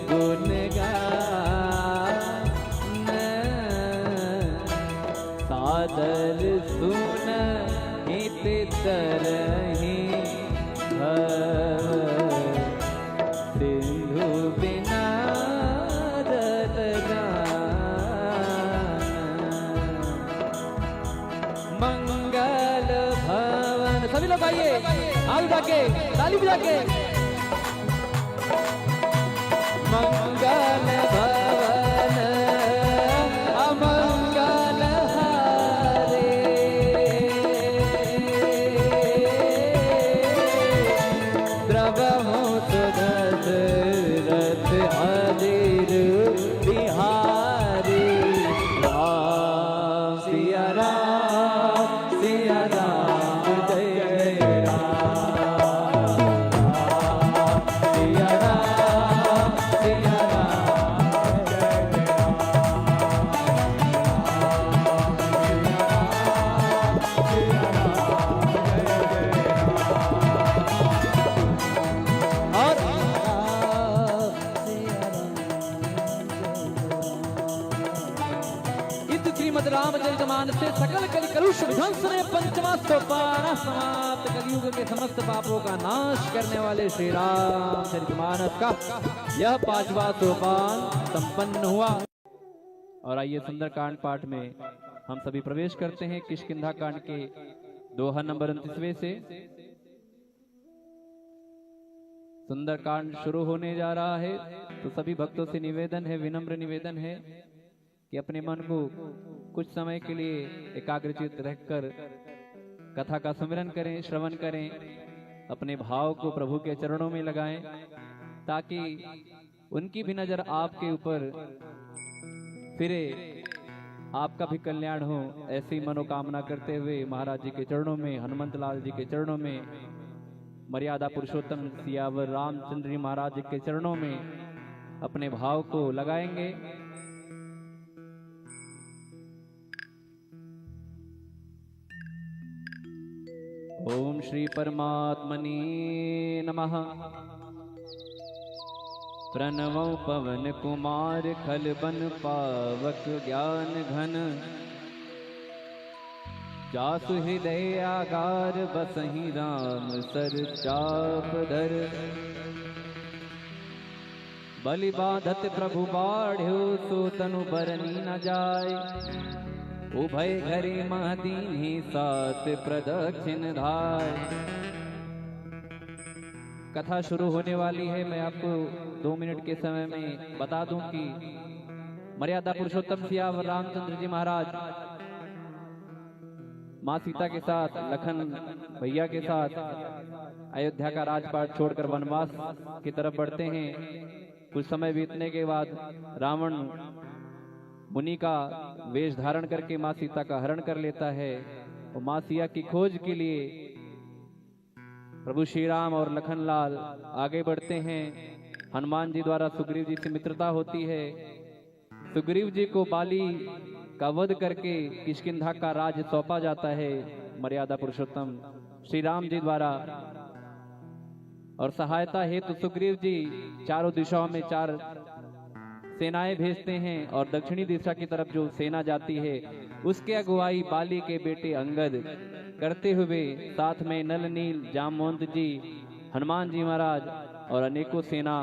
गुण गान, सादर सुनहित तरहिं भव सिंधु बिना जल गान। मंगल भवन, सभी लोग आइए, हाथ उठा के, ताली बजा के। मंगल भवन अमंगल हारे, द्रवहु सुदशरथ अजिर बिहारी। राम सिया राम, सिया राम, जय जय राम। राम सिया राम, सिया राम, जय जय राम। और इति श्रीमद् रामचरित मानसे सकल कलि कलुष विध्वंसने पंचमा सोपान समाप्त। कलयुग के समस्त पापों का नाश करने वाले श्री रामचरित मानस का यह पांचवा सोपान संपन्न हुआ। और आइए, सुंदरकांड पाठ में हम सभी प्रवेश करते हैं, किष्किंधा कांड के दोहा नंबर उनतीसवें से। सुंदरकांड शुरू होने जा रहा है, तो सभी भक्तों से निवेदन है, विनम्र निवेदन है कि अपने मन को कुछ समय के लिए एकाग्रचित्त रहकर कथा का सुमिरन करें, श्रवण करें, अपने भाव को प्रभु के चरणों में लगाएं, ताकि उनकी भी नजर आपके ऊपर फिरे, आपका भी कल्याण हो। ऐसी मनोकामना करते हुए महाराज जी के चरणों में, हनुमंत लाल जी के चरणों में, मर्यादा पुरुषोत्तम सियावर रामचंद्र जी महाराज जी के चरणों में अपने भाव को लगाएंगे। ओम श्री परमात्मने नमः। प्रणवौ पवन कुमार खल बन पावक ज्ञान घन। जासु हृदय आगार बसहि राम सर चाप धर। बलि बाँधत प्रभु बाढ़्यो सो तनु बरनि न जाय। उभय घरी मह दीन्ही सात प्रदक्षिण धाय। कथा शुरू होने वाली है। मैं आपको दो मिनट के समय में बता दूं कि मर्यादा पुरुषोत्तम सियावर रामचंद्र जी महाराज माँ सीता के साथ, लखन भैया के साथ अयोध्या का राजपाट छोड़कर वनवास की तरफ बढ़ते हैं। कुछ समय बीतने के बाद रावण मुनि का वेश धारण करके माँ सीता का हरण कर लेता है और माँ सिया की खोज के लिए प्रभु श्री राम और लखनलाल आगे बढ़ते हैं। हनुमान जी द्वारा सुग्रीव जी से मित्रता होती है। सुग्रीव जी को बाली का वध करके किष्किंधा का राज्य सौंपा जाता है मर्यादा पुरुषोत्तम श्री राम जी द्वारा। और सहायता हेतु सुग्रीव जी चारों दिशाओं में चार सेनाएं भेजते हैं और दक्षिणी दिशा की तरफ जो सेना जाती है, उसके अगुवाई बाली के बेटे अंगद करते हुए साथ में नल नील, जामवंत जी, हनुमान जी महाराज और अनेकों सेना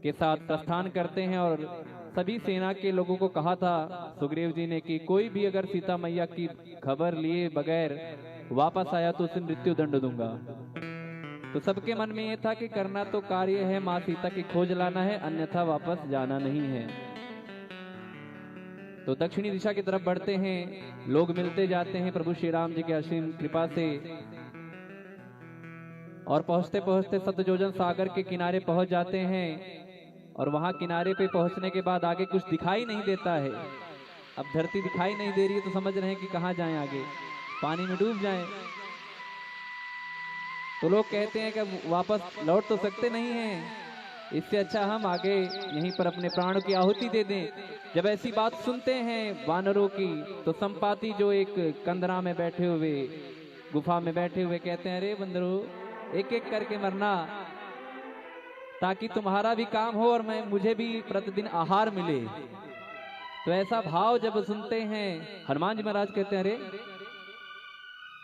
के साथ प्रस्थान करते हैं। और सभी सेना के लोगों को कहा था सुग्रीव जी ने कि कोई भी अगर सीता मैया की खबर लिए बगैर वापस आया तो उसे मृत्यु दंड दूंगा। तो सबके मन में ये था कि करना तो कार्य है, माँ सीता की खोज लाना है, अन्यथा वापस जाना नहीं है। तो दक्षिणी दिशा की तरफ बढ़ते हैं, लोग मिलते जाते हैं प्रभु श्री राम जी के असीम कृपा से। और पहुंचते पहुंचते सतजोजन सागर के किनारे पहुंच जाते हैं। और वहां किनारे पे पहुंचने के बाद आगे कुछ दिखाई नहीं देता है। अब धरती दिखाई नहीं दे रही है तो समझ रहे हैं कि कहाँ जाएं आगे, पानी में डूब जाएं। तो लोग कहते हैं कि अब वापस लौट तो सकते नहीं हैं, इससे अच्छा हम आगे यहीं पर अपने प्राणों की आहुति दे दें। जब ऐसी बात सुनते हैं वानरों की, तो संपाति जो एक कंदरा में बैठे हुए, गुफा में बैठे हुए कहते हैं, "अरे बंदरो, एक एक करके मरना, ताकि तुम्हारा भी काम हो और मैं, मुझे भी प्रतिदिन आहार मिले।" तो ऐसा भाव जब सुनते हैं, हनुमान जी महाराज कहते हैं, "अरे,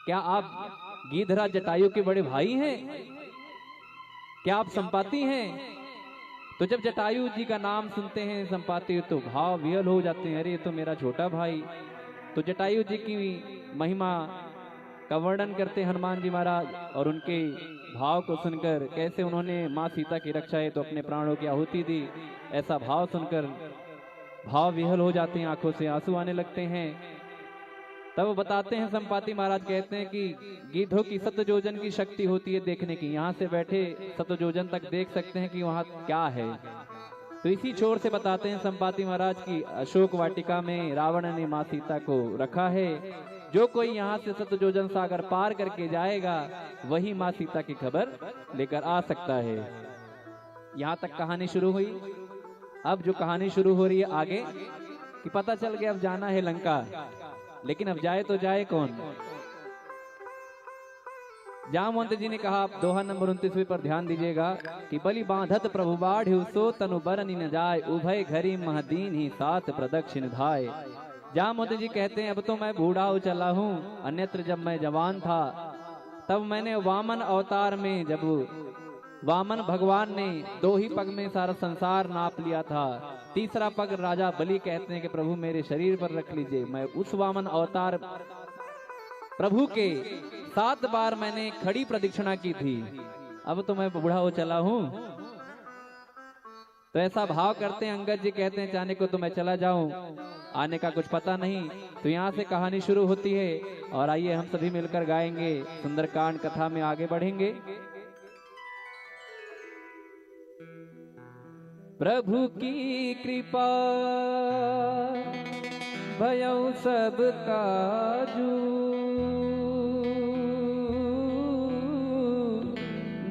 क्या आप गीधराज जटायु के बड़े भाई हैं? क्या आप संपाति हैं?" तो जब जटायु जी का नाम सुनते हैं संपाति, तो भाव विह्वल हो जाते हैं, "अरे, ये तो मेरा छोटा भाई।" तो जटायु जी की महिमा का वर्णन करते हनुमान जी महाराज और उनके भाव को सुनकर, कैसे उन्होंने माँ सीता की रक्षा हेतु अपने प्राणों की आहुति दी, ऐसा भाव सुनकर भाव विह्वल हो जाते हैं, आंखों से आंसू आने लगते हैं। तब बताते हैं संपाति महाराज, कहते हैं कि गीधों की सत योजन की शक्ति होती है देखने की, यहाँ से बैठे सत योजन तक देख सकते हैं कि वहाँ क्या है। तो इसी छोर से बताते हैं संपाति महाराज कि अशोक वाटिका में रावण ने माँ सीता को रखा है। जो कोई यहाँ से सत योजन सागर पार करके जाएगा, वही माँ सीता की खबर लेकर आ सकता है। यहाँ तक कहानी शुरू हुई। अब जो कहानी शुरू हो रही है आगे, कि पता चल गया अब जाना है लंका, लेकिन अब जाए तो जाए कौन? जामवंत जी ने कहा, आप दोहा नंबर उनतीसवें पर ध्यान दीजिएगा कि बलि बाँधत प्रभु बाढ़्यो सो तनु बरनि न जाय, उभय घरी मह दीन्ही सात प्रदक्षिण धाय। जामवंत जी कहते हैं, अब तो मैं बूढ़ा हो चला हूँ, अन्यत्र जब मैं जवान था तब मैंने वामन अवतार में, जब वामन भगवान ने दो ही पग में सारा संसार नाप लिया था, तीसरा पग राजा बलि कहते हैं कि प्रभु मेरे शरीर पर रख लीजिए, मैं उस वामन अवतार प्रभु के सात बार मैंने खड़ी प्रदक्षिणा की थी, अब तो मैं बूढ़ा हो चला हूँ। तो ऐसा भाव करते हैं, अंगद जी कहते हैं, चाहने को तो मैं चला जाऊं, आने का कुछ पता नहीं। तो यहाँ से कहानी शुरू होती है और आइए हम सभी मिलकर गाएंगे, सुंदरकांड कथा में आगे बढ़ेंगे। प्रभु की कृपा भयउ सब काजू,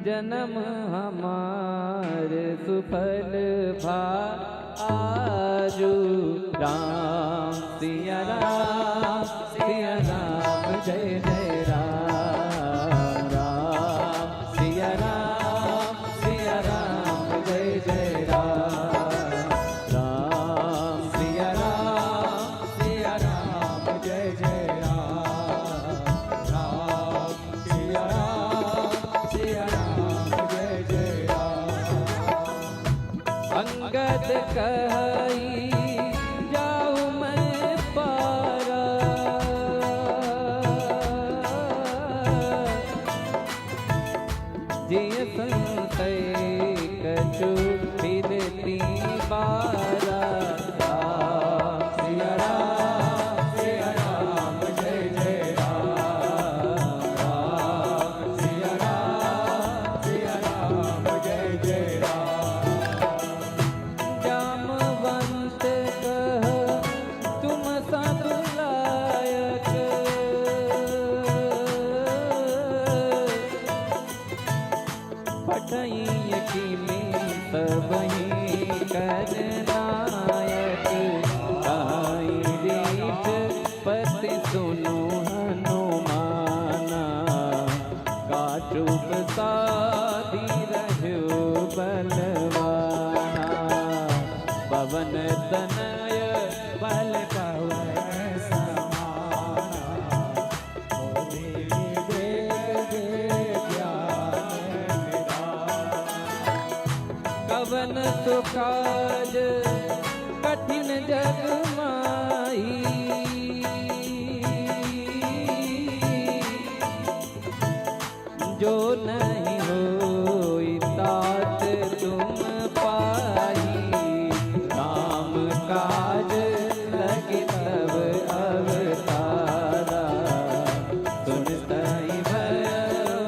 जनम हमार सुफल भा आजू। राम सिया राम, सिया राम, जय जय राम। सो काज कठिन जग माही, जो नहीं होई तात तुम पाही। राम काज लगी तब अवतारा, सुनतहि भयउ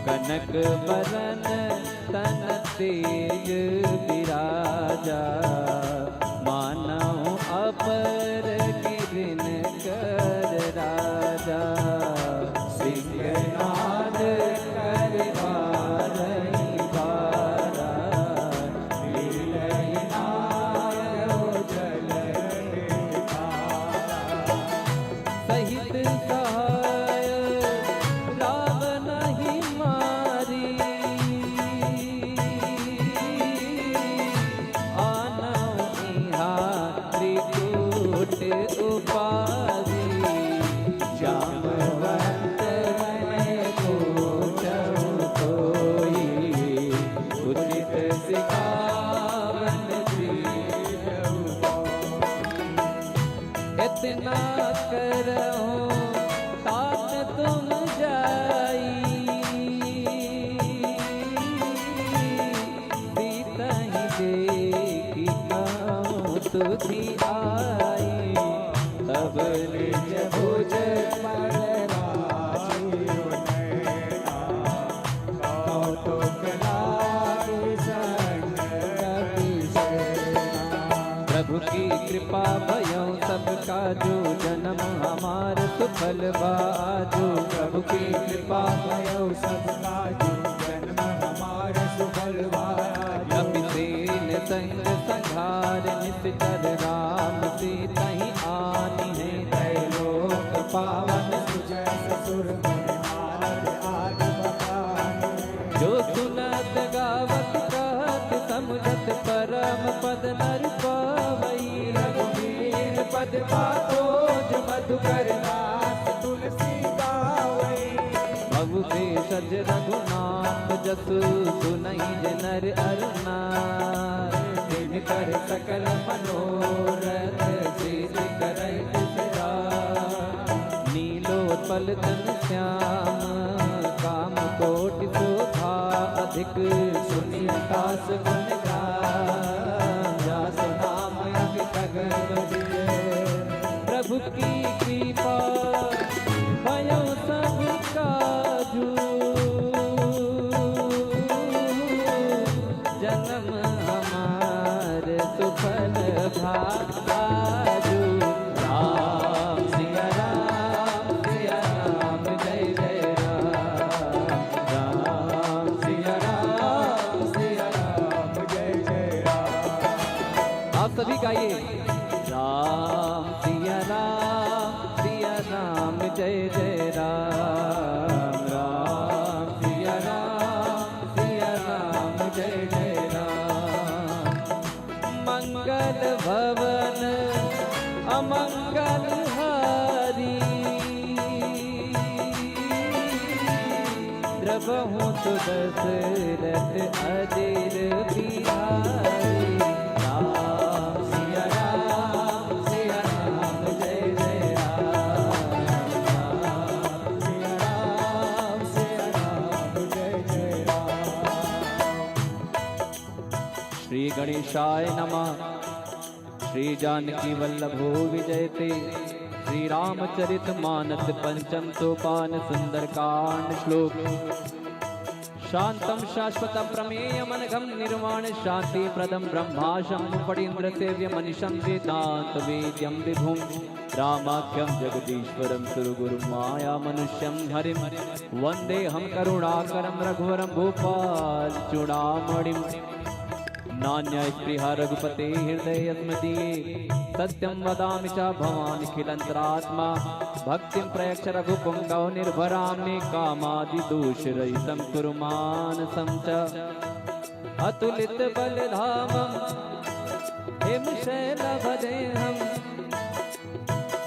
कनक बरन तन तेज बिराजा। मानहु अपर गिरिन कर राजा। सिंहनाद करि बारहि बारा, मिलहि नारउ जल के धारा। सहित सहाय रावनहिं मारी, आनउ इहाँ त्रिकूट उपारी। जामवंत मन पूछउ कोई, उचित सिखावन कीधउ। एतना करहु तात तुम जाई, सीतहि देखि कहउँ सुधि आई। तब निज भुज पर राजीव नयना, कौतुक लागी संग कपि सेना। प्रभु की कृपा भयउ सब काजू, जनम हमार सुफल बा आजू। प्रभु की कृपा भयउ सब काजू, जनम हमार सुफल बा आजू। कपि सेन संग संघार निसिचर राम, सीतहि आनिहैं त्रैलोक पावन। सुजस सुर मुनि नारद आदि मकान। जो सुनत गावत कहत समुझत परम पद नर पावई। रघुबीर पद पावो जो मधुकर दास तुलसी गावई। भव भेषज रघुनाथ जसु सुनहिं जे नर अर नार। तिनकर सकल मनोरथ सिद्धि करइ सिरा। नीलोत्पल तन श्याम काम कोटि शोभा। अधिक सुनि अकास गुन गान। जासु नाम अमित गगन गिरे। प्रभु की कृपा भयउ सब काजू। जनम हमार सुफल भा आजू। राम सिया राम, सिया राम, जय जय राम। राम सिया राम, सिया राम, जय जय राम। आप सभी गाइए। राम सिया राम, सिया राम, जय जय राम। राम सिया राम, सिया राम, जय जय राम। मंगल भवन अमंगल हारी, द्रवहु तु दसरथ अजिर बिहारी। राम सिया राम, सिया राम, जय जय राम। राम सिया राम, सिया राम, जय जय राम। श्री गणेशाय नमः। श्री जानकी वल्लभो विजयते। श्री रामचरित मानस पंचम सोपान सुंदरकांड श्लोक। शांतं शाश्वतं प्रमेयमनघं निर्वाण शांतिप्रदं ब्रह्मा शंभु फणींद्र सेव्यमनिशं वेदांत वेद्यं विभुं रामाख्यं जगदीश्वरं सुरगुरुं माया मनुष्यं हरिं वंदेऽहं करुणाकरं रघुवरं भूपाल चूड़ामणिं। नान्यस्पृहा रघुपते हृदये यस्मदीये। सत्यं वदामि च भवान् निखिलंतरात्मा। भक्तिं प्रयच्छ रघुपुंगव निर्भरां मे कामादिदोषरहितं कुरु मानसं च। अतुलित बल धामं हिम शैल भदेहं।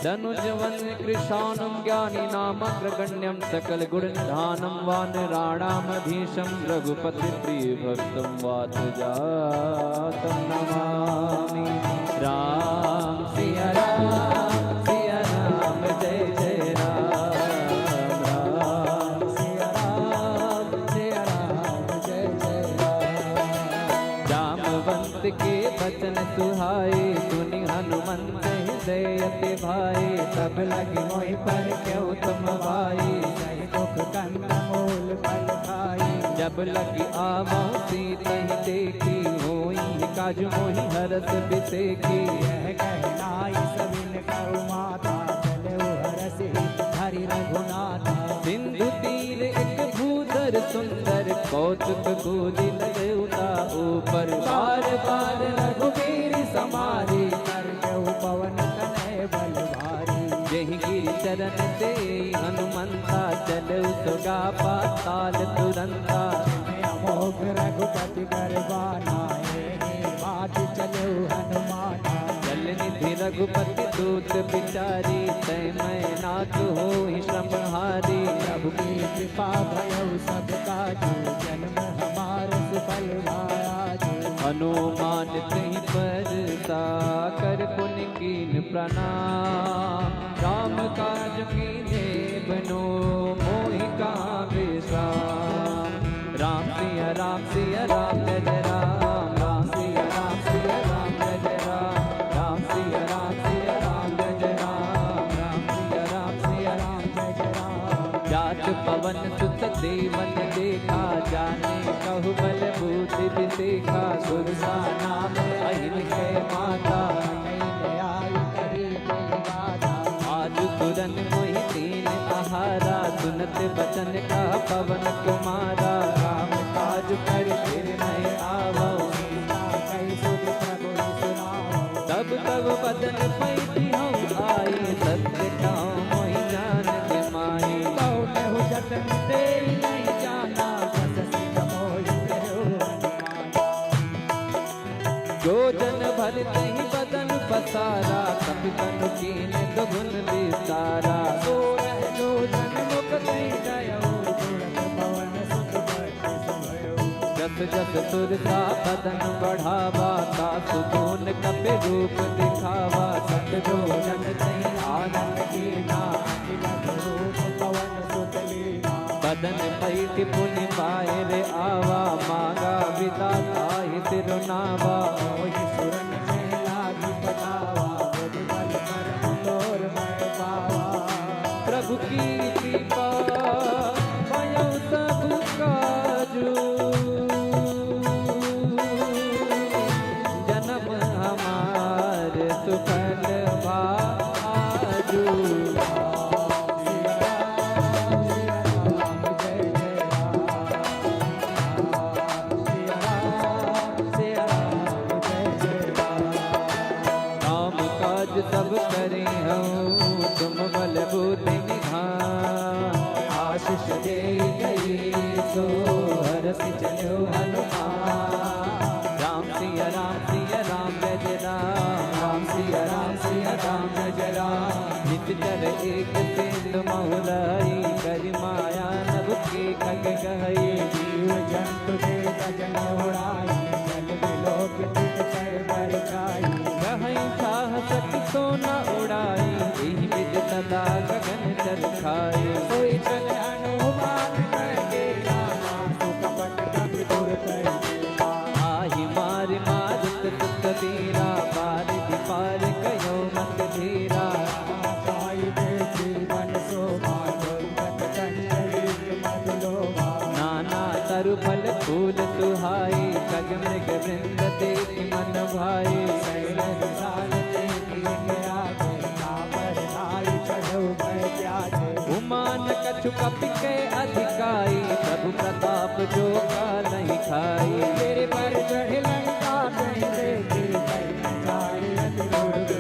तनुजवनं कृशानं ज्ञानिनामग्रगण्यं सकलगुणनिधानं वानराणामधीशं रघुपतिप्रियभक्तं वातजातं नमामि। राम सिया राम सिया राम जय जय राम। राम सिया राम सिया राम जय जय राम। जामवंत के बचन सुहाए सुनि हनुमंत हृदय अति भाए। तब लगी मोहि पर क्यों तुम भाई, सहि दुख कंदमूल फल खाई। जब लगी आवहु सीतहि देखी, होई काज मोहि हरष बिसेखी। यह कहि नाई सब इनकर माथा, चले हरषि हरि रघुनाथा। सिंधु तीर एक भूधर सुंदर, कौतुक गोदी लगे उता ऊपर। बार बार रघुबीर समारी, कर जउ पवन तनय बल भारी। जेहि गिरि चरण सेई हनुमंता, चलउ सुगा पाताल तुरंता। अमोघ रघुपति कर बाना, एहि मात चलउ हनुमाना। जल निधि रघुपति दूत बिचारी, तैं मैं नाथ होहि श्रमहारी। प्रभु की कृपा भयउ सब काजू, जन्म हमार सुफल भा आजू। हनुमान तहि परसा कर पुनि कीन्ह प्रणाम। राम काज कीन्हे बिनु मोहि कहाँ बिश्राम। राम सिया राम सिया राम जय जय राम। राम सिया राम सिया राम जय जय राम। राम सिया राम सिया राम जय जय राम। राम सिया राम सिया राम जय जय राम। जात पवन सुत देवन देखा, जाने कहु बल बूझि बिसेखा। सुरसा नाम अहिन कै माता, आजु तुरन मोहि दीन्ह आहारा। सुनत बचन कहा पवन कुमारा, राम काज करि फिर नहीं आवउ। सीता कहि सुनि प्रभु सुनावउ। तब तब बदन पैठि हउँ आई, सत्य कहउँ मोहि जान के माई। कहु जतन तेहि नहीं जाना, बस सिय मोहि करो अनुमान। जो जन भर तहि बदन पसारा, कपि तनु कीन्ह दुगुन बिसारा। सोरह जो जन मुख तहि गयो, तुरत पवन सुत बरसे सुभयो। जस जस सुरसा बदन बढ़ावा, तासु दून कपि रूप दिखावा। सत जो जन तहि आनंद कीन्हा, अति मधुर रूप पवन सुत लीन्हा। बदन पैठि पुनि बाहिर आवा, माँगा बिदा ताहि सिरु नावा। मोहि सुरन जहि लागि पठावा, मुदि बल परम तोर मैं पावा। प्रभु की कृपा भयउ सब काजू, जन्म हमार सुफल भा आजू। राम काज सब करी हउँ, तुम बल बूझि निधान। आशीष देइ गई सो हरषि चलो हनुमान। राम सिया राम सिया राम जय जय राम। राम सिया राम सिया राम जय जय राम। निस चर एक सेंध महुलाई, करि माया नभ के खग कहई। जीव जंतु के गजन उड़ाई, जल बिलोक तिनकर बरछाई। कहई छाह सक सोना उड़ाई, एहि बिधि सदा गगन चरखाई। सोई चले हनुमान कह के नामा, सो कपट कपि दूर करी। आहि मारि मारुत सुत बीरा, बारिधि पार कयो मत धीरा। पाई दे जीवन शोभा, दुर्गत संचरित मधुलोभा। नाना तरु फल फूल सुहाई, खग मृग वृंद देखि मन भाई। शैल विशाल देखि इनके आगे, कापर नाई चढ़उ भय त्यागे। उमान कछु कपि के अधिकाई, प्रभु प्रताप जो कालहि खाई। तेरे पर चढ़े लंका कहि देखि, भय जाए अति दुर्ग।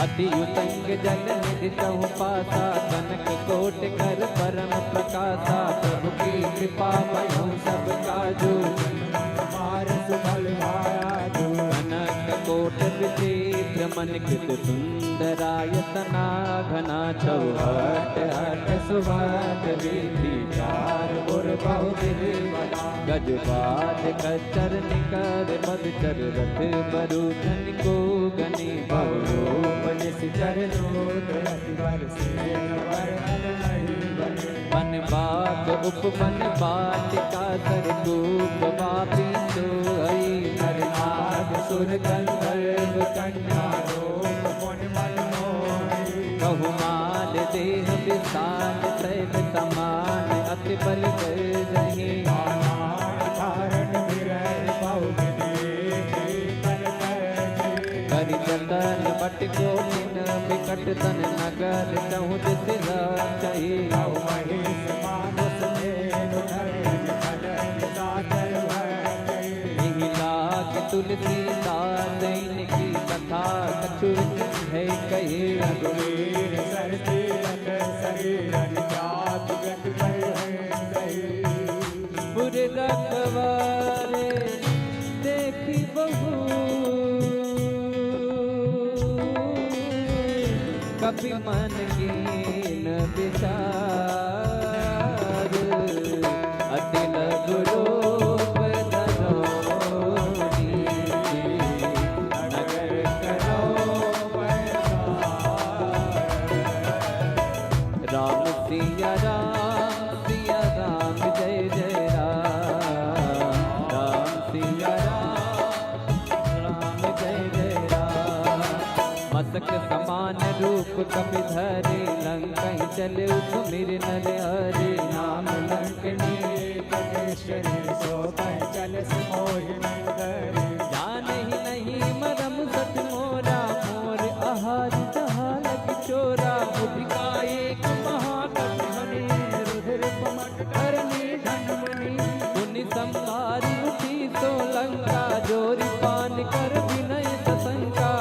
अति उतंग जल निधि तहु पासा, कनक कोटि कर परम प्रकासा। प्रभु की कृपा भयउ सब काजू, हमार सुफल भा आजू। कनक कोटि विचित्र मन कृत सुंदरायतना घना चौहठ अठ सुवट वीथि चार ओर बहुविध बना। गजबाज कच्चर निकर पदचर रथ बरु धन को गने बहुरूप निशिचर दूत अति बर सेन वरन नहीं बने। वन बाग उपवन वाटिका सरकूप वापी सोहई। नर नाग सुर गंधर्व कन्या रूप मुनि मन मोही। बहुमाल देह विशाल शैल समान अति बल गर्जही। नाना धारण विरह बहु विधि शीतल कर। करि जतन बट कोटिन विकट तन नगर चहुँ दिस राचही। बहु महिष मानस धेनु धरि विकल विसाचर भय। यही लाग तुलसीदास इनकी कथा कछु है कही। रघुवीर सर तीरथ शरीर अरि जाति गति भय है सही। पुर रखवारे देखि बहु कपि मन कीन विचार। अति लघु रूप धरो नीति नगर करो पैसार। राम सिया राम सिया राम जय जय राम। राम सिया राम राम जय जय राम। मसक समान रूप कपि धरे लंकहि चले सुमिरि नर हरे। नाम लंकिनी कटेश्वरी सो कहि चलसि मोहि नंदरी। जानहि नहीं मरम सठ मोरा मोर आहार जहाँ लग चोरा। मुझका एक महाकपि हनि रुधिर पमट करनी धन मुनि। पुनि संभारि उठी सो लंका जोरि पान कर विनय सशंका।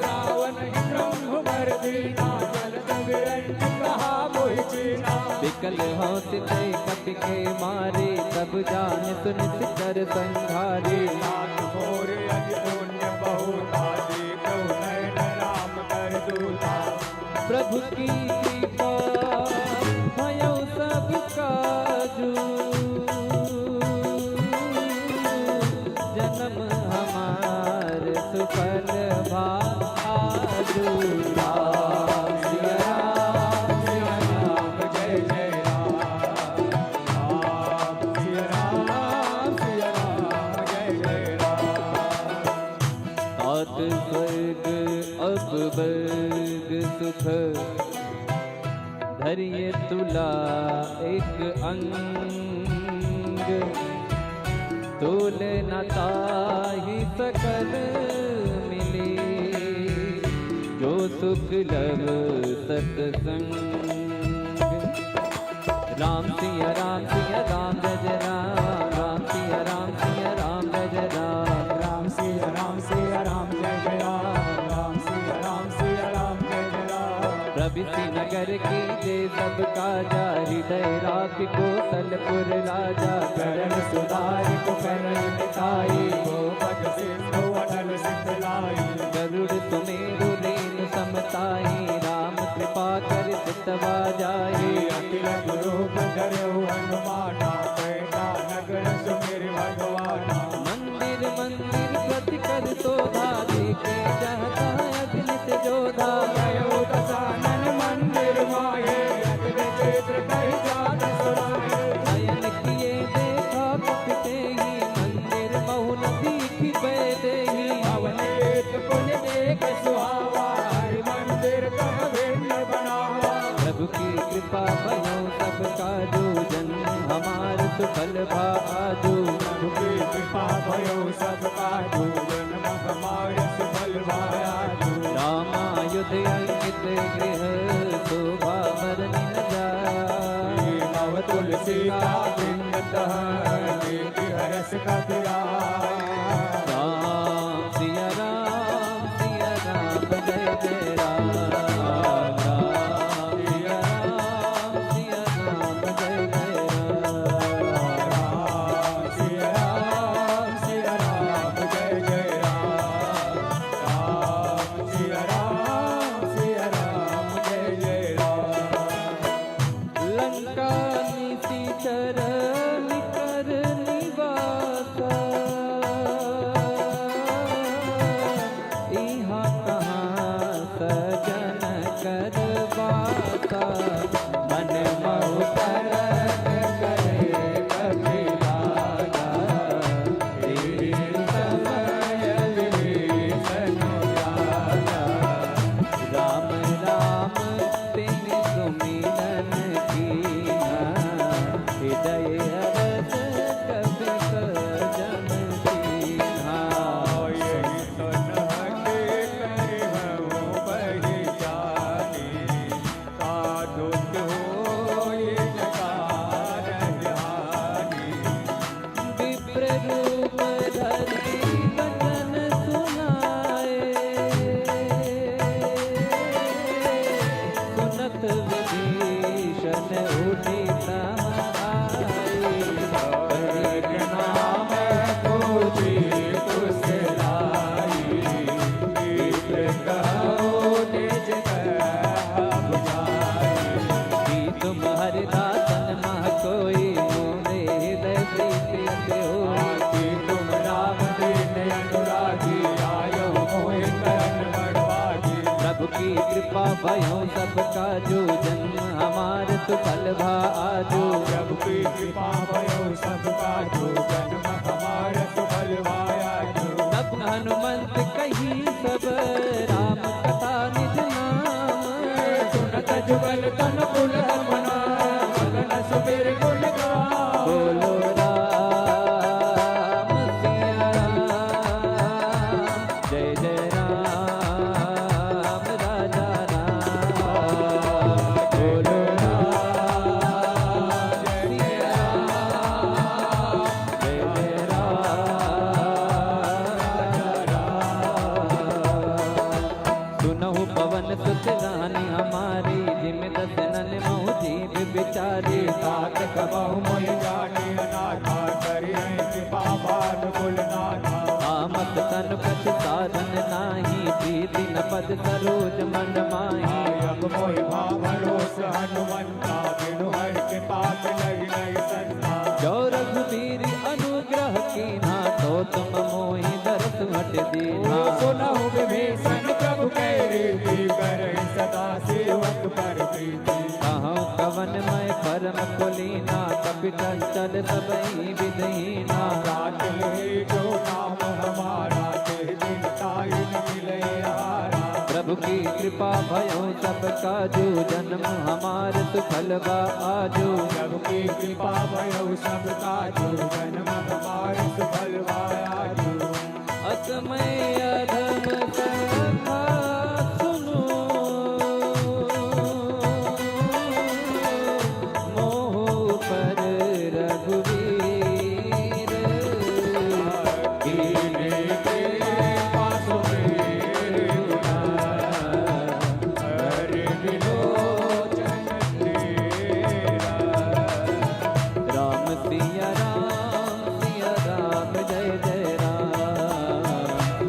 रावण ही ब्रह्म वर दीना जल विरंच कहा मोहि चीना। विकल होत ते कपि के मारे तब जान सुनि सिचर संघारे। नाथ मोर अति पुण्य बहुता देखो नैन राम कर दूता। प्रभु की कृपा भयउ सब काजू। जनम हमार सुफल भा आजू। राम सिया राम सिया राम जय जय राम। राम सिया राम सिया राम जय जय राम। तात स्वर्ग अब वर्ग सुख धरिये तुला एक अंग। तोल न ताहि सकल मिले जो सुख लव सतसंग। राम सिया राम सिया राम जय जय राम। राम सिया राम सिया राम जय जय राम। राम सिया राम सिया राम जय जय राम। राम सिया राम सिया राम जय जय राम। प्रभु श्रीनगर कीजे सब काजा हृदय राखि कौशलपुर राजा। करण सुधारि कुकरण मिटाई गोपद सिंधु अटल सिंधु लाई। गरुड़ सुमेरु रेनु सम ताई राम कृपा करि चितवा जाई। अति लघु रूप धरहु हनुमाना पैठा नगर सुमिरि भगवाना। मंदिर मंदिर प्रति कर शोभा देखे जहाँ तहाँ अगणित जोधा। गयो दशानन मंदिर माहे अति विचित्र कहि जात सुनाए। नयन किए देखा कपि तेहि मंदिर महु न दीखि पै देहि। अवनीत पुनि देख सुहावा हरि मंदिर तह भिन्न बनावा। प्रभु की कृपा भयउ सब काजू जन्म हमार सुफल भा आजू। प्रभु की कृपा भयउ सब काजू जन्म हमार सुफल भा आजू। रामायुध अंकित गृह शोभा बरनि न जाय। नव तुलसी का पिंड तह देखि हरष कपि आय। राम सिया राम सिया राम जय जय राम। राम सिया राम सिया राम जय जय राम। राम सिया राम सिया राम जय जय राम। राम सिया कर बासा, मन महु तरन करे कपिलागा। तेहि समय विभीषन लागा। राम राम तिन सुमिरन कीन्हा, हृदय हरष कपि सजन दीन्हा। यहि तन हठि करिहउँ पहिचानि, साधु होई न कारज हानि। विप्र रूप धरि बचन सुनाए, सुनत विभीषण उठि तहाँ आए। कहि नाम पूछि फुसलाई, विप्र कहउ निज कहा बुझाई। प्रीतम हरि दासन मह कोई, मोरे हृदय प्रीत अति होई। प्रीतम राम दीन्ह अनुरागी, आयो मोहि करन बड़ भागी। प्रभु की कृपा भयउ सब काजु, जन्म हमार सुफल भा आजु। प्रभु की कृपा भयउ सब काजु, जन्म हमार सुफल भा आजु। तब हनुमंत कही सब राम कथा निज नाम। सुनत जुगल तन पुलक मना, मगन सुमिर गुण गाम। बोलो राम सिया राम, जय जय राम राजा राम। बोलो राम सिया राम, जय जय राम राजा राम। सुनहु पवन सुत रानी हमारी, जिम दस नन महु जीव बिचारी। तात कबहु मोहि जानी अनाथा, करिहैं कृपा भानु कुल नाथा। आमत तन कछु साधन नाही, प्रीति न पद सरोज मन माही। अब मोहि भा भरोस हनुमंता, बिनु हरि कृपा मिलइ नहीं संता। जो रघुबीर अनु ग्रह कीन्हा, तो तुम मोहि दरस हट दीन्हा। सुनहु विभीषण प्रभु कहि रीति, करहिं सदा सेवक पर प्रीति। कहउँ कवन मय परम कुलीना, कपि चंचल सबहि विधि हीना। काटि लेहि जो नाम हमारा, तेहि दिन ताहि न मिलइ आहारा। प्रभु की कृपा भयउ सब काजु, जन्म हमार सुफल बा आजु। प्रभु की कृपा भयउ सब काजु, जन्म हमार सुफल बा आजु। असमय अधम कथा सुनो, मोहु पर रघुवीर। कीन्हे कृपा सुमेरु नाथ, हरि विलोचन तेरा। राम सिया राम, सिया राम जय जय राम।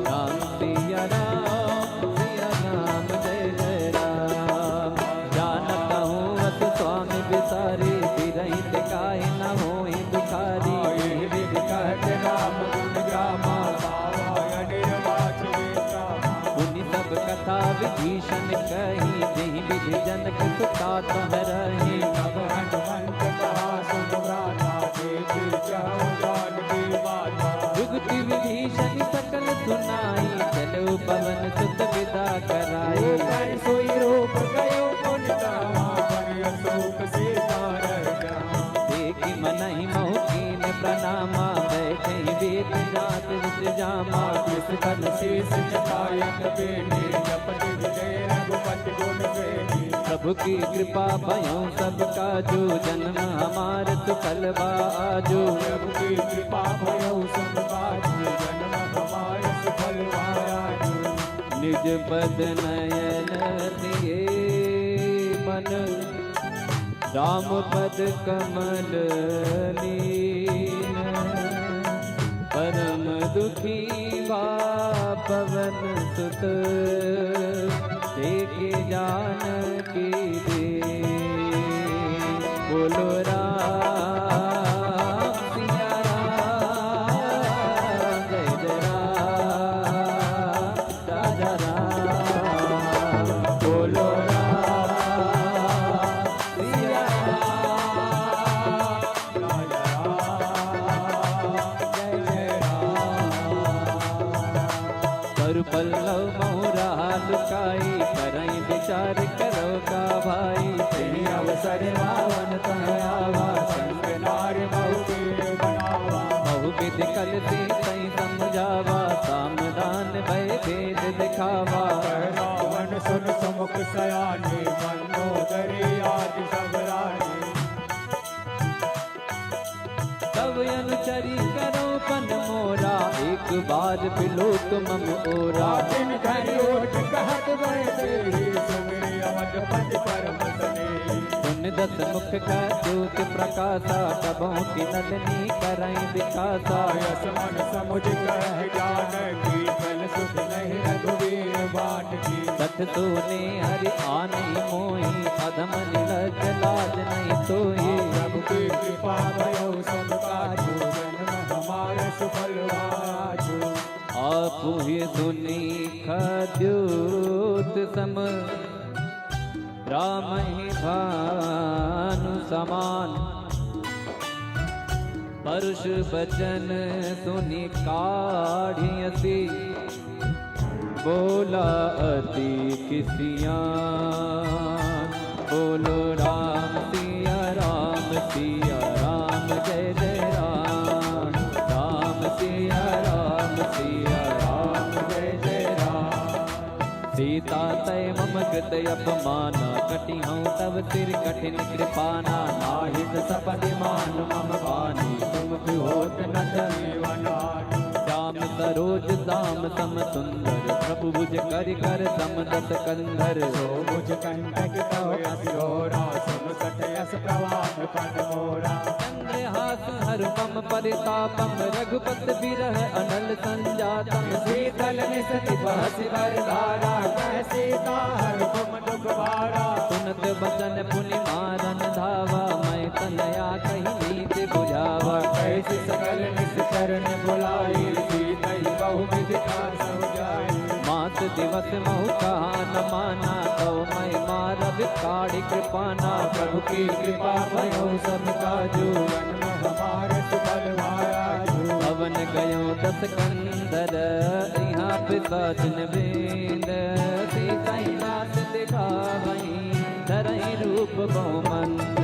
राम सिया राम, सिया राम जय जय राम। जानत हूँ अस स्वामी बिसारी, बिरहित काहे न होई दुखारी। एहि विधि कहत राम गुण गामा, पावा अनिर्वाच वे कामा। मुनि सब कथा विभीषण कही, जेहि विधि जनक सुता तह रही। तब हनुमंत कहा सुन भ्राता, देखि चहु जानकी माता। जुगति विभीषण सकल सुनाई, चलो पवन सुत विदा कराई। ऊपर सोई रूप गयो पुनि धामा, बन अशोक सीता रह जामा। देखि मनहि महु कीन्ह प्रनामा, बैठे ही वेद जात विष जामा। वृषभ शीश झुकायत बेनी, जपत विजय रघुपति गुण सेनी। प्रभु की कृपा भयउ सब काजु, जन्म हमार सुफल बा आजु। प्रभु की कृपा भयउ सब काजु, जन्म हमार सुफल बा आजु। निज पद नयन लिए मन, राम पद कमल लीन। परम दुखी बा पवन सुत, देखि जानकी दीन। बोलो राम सिया राम, जय जय राम राजा राम। बोलो राम का भाई। तेहि अवसर पावन तह आवा, संग नार बहु के बनावा। बहुविध कलसी तहि समझावा, साम दान भय भेद दिखावा। कह रावण सुन सुमुख सयानी, मंदोदरी आदि सब रानी। तब अनुचरी करो पन मोरा, एक बार बिलोक मम ओरा। दिन धरि ओट कहत वै तेहि, सुमिरि अवधपति परम सनेहि। सुनि दस मुख का ज्योति प्रकासा, तबहुँ की नलिनी करइ बिकासा। यस मन समुझ कह जानकी, छल सुध नहीं रघुवीर बाटकी। सठ सूनि हरि आनहि मोहि, अधम निलज्ज लाज नहीं सोई। प्रभु की कृपा भयो सब काजु, जन्म हमार सुफल आजु। आपहि सुनि खद्योत सम, रामहि भानु समान। परुष बचन सुनि काढ़ि अति, बोला अति किसियान। बोलो राम सिया राम, सिया राम जय जय राम। राम सिया राम, सिया राम जय जय राम। सीता तै मम कृत अपमाना, कटिहउँ तव सिर कठिन कृपाना। नाहित सपति मान मम बानी, सुमुख होत न जीवन आनी। श्याम सरोज श्याम सम सुंदर, प्रभु भुज करि कर सम दस कंधर। सो भुज कंटक तव अति घोरा, सुन सठ अस प्रवान पन मोरा। चंद्रहास हर मम परितापम, रघुपत विरह अनल संजातम। शीतल निसति बहसि वर धारा, कह सीता हर मम दुख भारा। सुनत बचन पुनि मारन धावा, मैं तनया कहि नीति बुझावा। कैसि सकल निस चरण बुलाई, सीतहि बहुविध का सम जाई। मास दिवस महु कहा न माना, तव मैं मारबि काढ़ि कृपाना। प्रभु की कृपा भयो सब काजु, जन्म हमार सुफल भा आजु। भवन गयो दस कंधर, इहाँ पिसाचिन बेंद। सीतहि नाथ दिखावहीं, धरहीं रूप बहुमंत।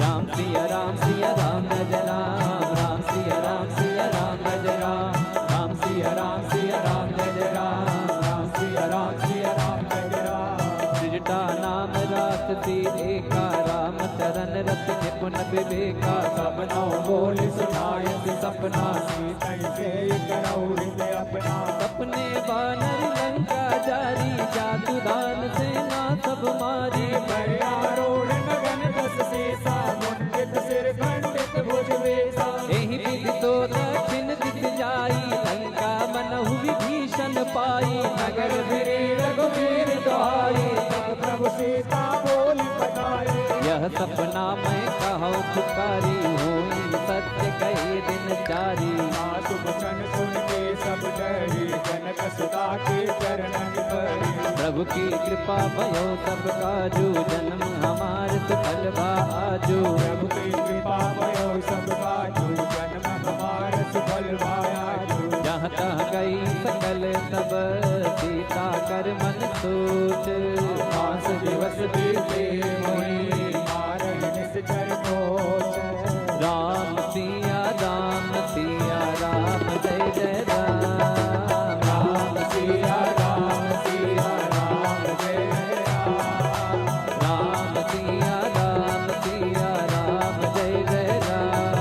राम सिया राम सिया राम जय जय राम, राम सिया राम सिया राम जय जय राम, राम सिया राम सिया राम जय जय राम, राम सिया राम सिया राम जय जय राम। सृजटा नाम रास सी एका, राम चरण रस निपुन विवेका। सब नौ बोल सुनायसि सपना, सीतहि सेई करउ हृदय अपना। सपने बानर लंका जारी, जातु दान सेना सब मारी। पर्यारूढ़ गगन दस सीसा, मुंडित सिर खंडित भुज बेसा। एहि विधि सो दक्षिण दिस जाई, लंका मनहु विभीषण पाई। नगर फिरी रघुबीर दुहाई, तब प्रभु सीता बोलि पठाई। यह सपना मैं कहउ पुकारी, होई सत्य कहे दिन चारी। सासु बचन सुनिके सब डरी, जनक सुता के चरणन परी। प्रभु की कृपा भयो सब काजु, जन्म हमार सुफल भा आजु। प्रभु की कृपा भयो सब काजु, जन्म हमार सुफल भा आजु। जहाँ तहाँ गई सकल तब, सीता कर मन सोच। मास दिवस बीते मोहि, मारहि निस चर कोच। राम सिया राम सिया राम जय जय राम। राम सिया राम सिया राम जय जय राम। राम सिया राम सिया राम जय जय राम।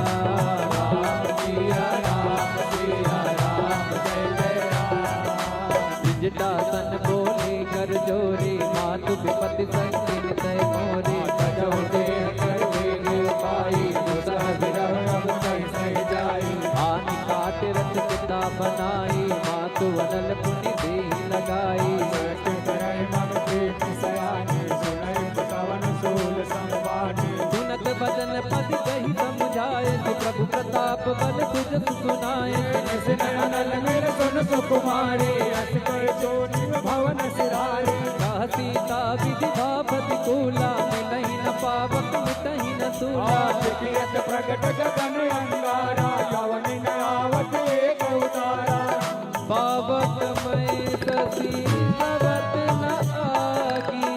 राम सिया राम सिया राम जय जय राम। सृजटा सन बोले कर जोरी, मातु विपति संग कीन्ह तैं मोरी। तजहु देह कर वेग उपाई, दुसह विरह अब नहीं सहि जाई। आनि काटि रथ चिता बनाई, मातु अनल पुनि देहि लगाई। सत्य करइ मम प्रीति सयानी, सुनइ पवन सूल सम बानी। सुनत बचन पति कहि समुझाए, कि प्रभु प्रताप बल भुजसु सुनाए। निसि नयन लंगिर सुन सुकुमारी, अस कहि चोटी भवन सिरारी। कह सीता विधि भा प्रतिकूला, मिलहि न पावक मिटहि न सूला। आस कियत प्रगट गगन अंगारा, अवनि न आवत एक उतारा। पावक मैं ससी भवत न आगी।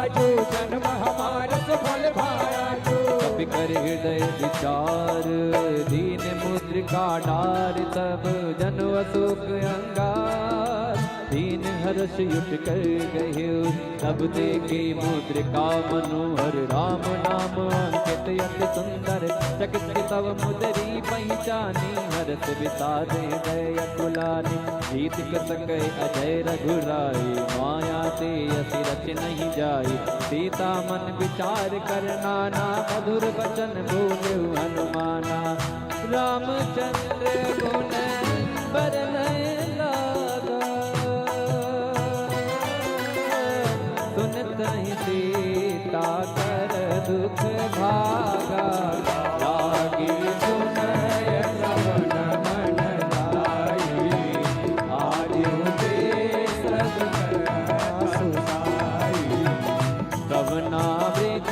जो जन्म हमार सफल भाया जो। कपि कर हृदय विचार, दीन मुद्रिका डार, तब जनु अशोक अंगार। दीन हर्ष उठ कर गयो, तब देखि मुद्रिका मनोहर। राम नाम अंकित अति सुंदर, चकित सब मुदरी पहिचानी। हरष विषाद हृदय अकुलानी, जीत कस कहे अजय रघुराई। माया ते अति रचि नहीं जाई, सीता मन विचार कर नाना। मधुर वचन बोले हनुमाना, रामचंद्र गुण बरनय लागा। सुनतहि सीता कर दुख भागा, लागी सुनय श्रवण मन लाई। आजु देस सब सुनाई, कवना वृत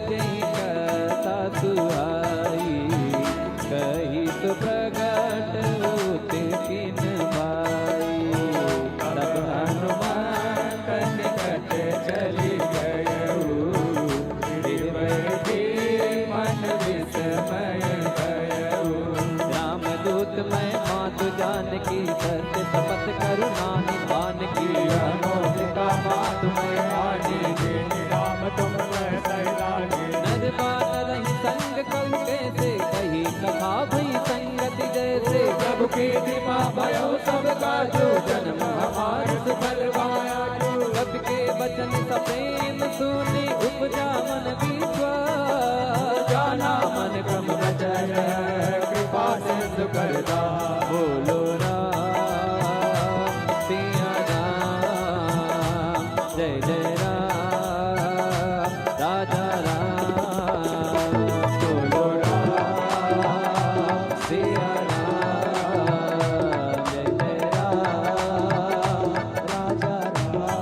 जहि कथा सुहाई। कहि सुप्रगट होत तिन बाई। तब हनुमंत निकट चलि गयउ, गिरवै दे मन विस्मय भयउ। रामदूत मैं मातु जानकी, सत्य शपथ करुँ नाहि आनकी। अनोखा बात मैं आनी, जेहि राम तुम मैं सहिलानी। नर बानर ही संग कलि कैसे, कही कथा भई संगति जैसे। प्रभु की कृपा भयउ सब काजु, जन्म हमार सफल भाया जो। कपि के वचन सप्रेम सुनि, उपजा मन विश्वास। जाना मन क्रम रचय, कृपा सिंधु करदा। बोलो राम सिया राम, जय जय राम राजा राम। बोलो राम सिया राम, जय जय राम राजा राम।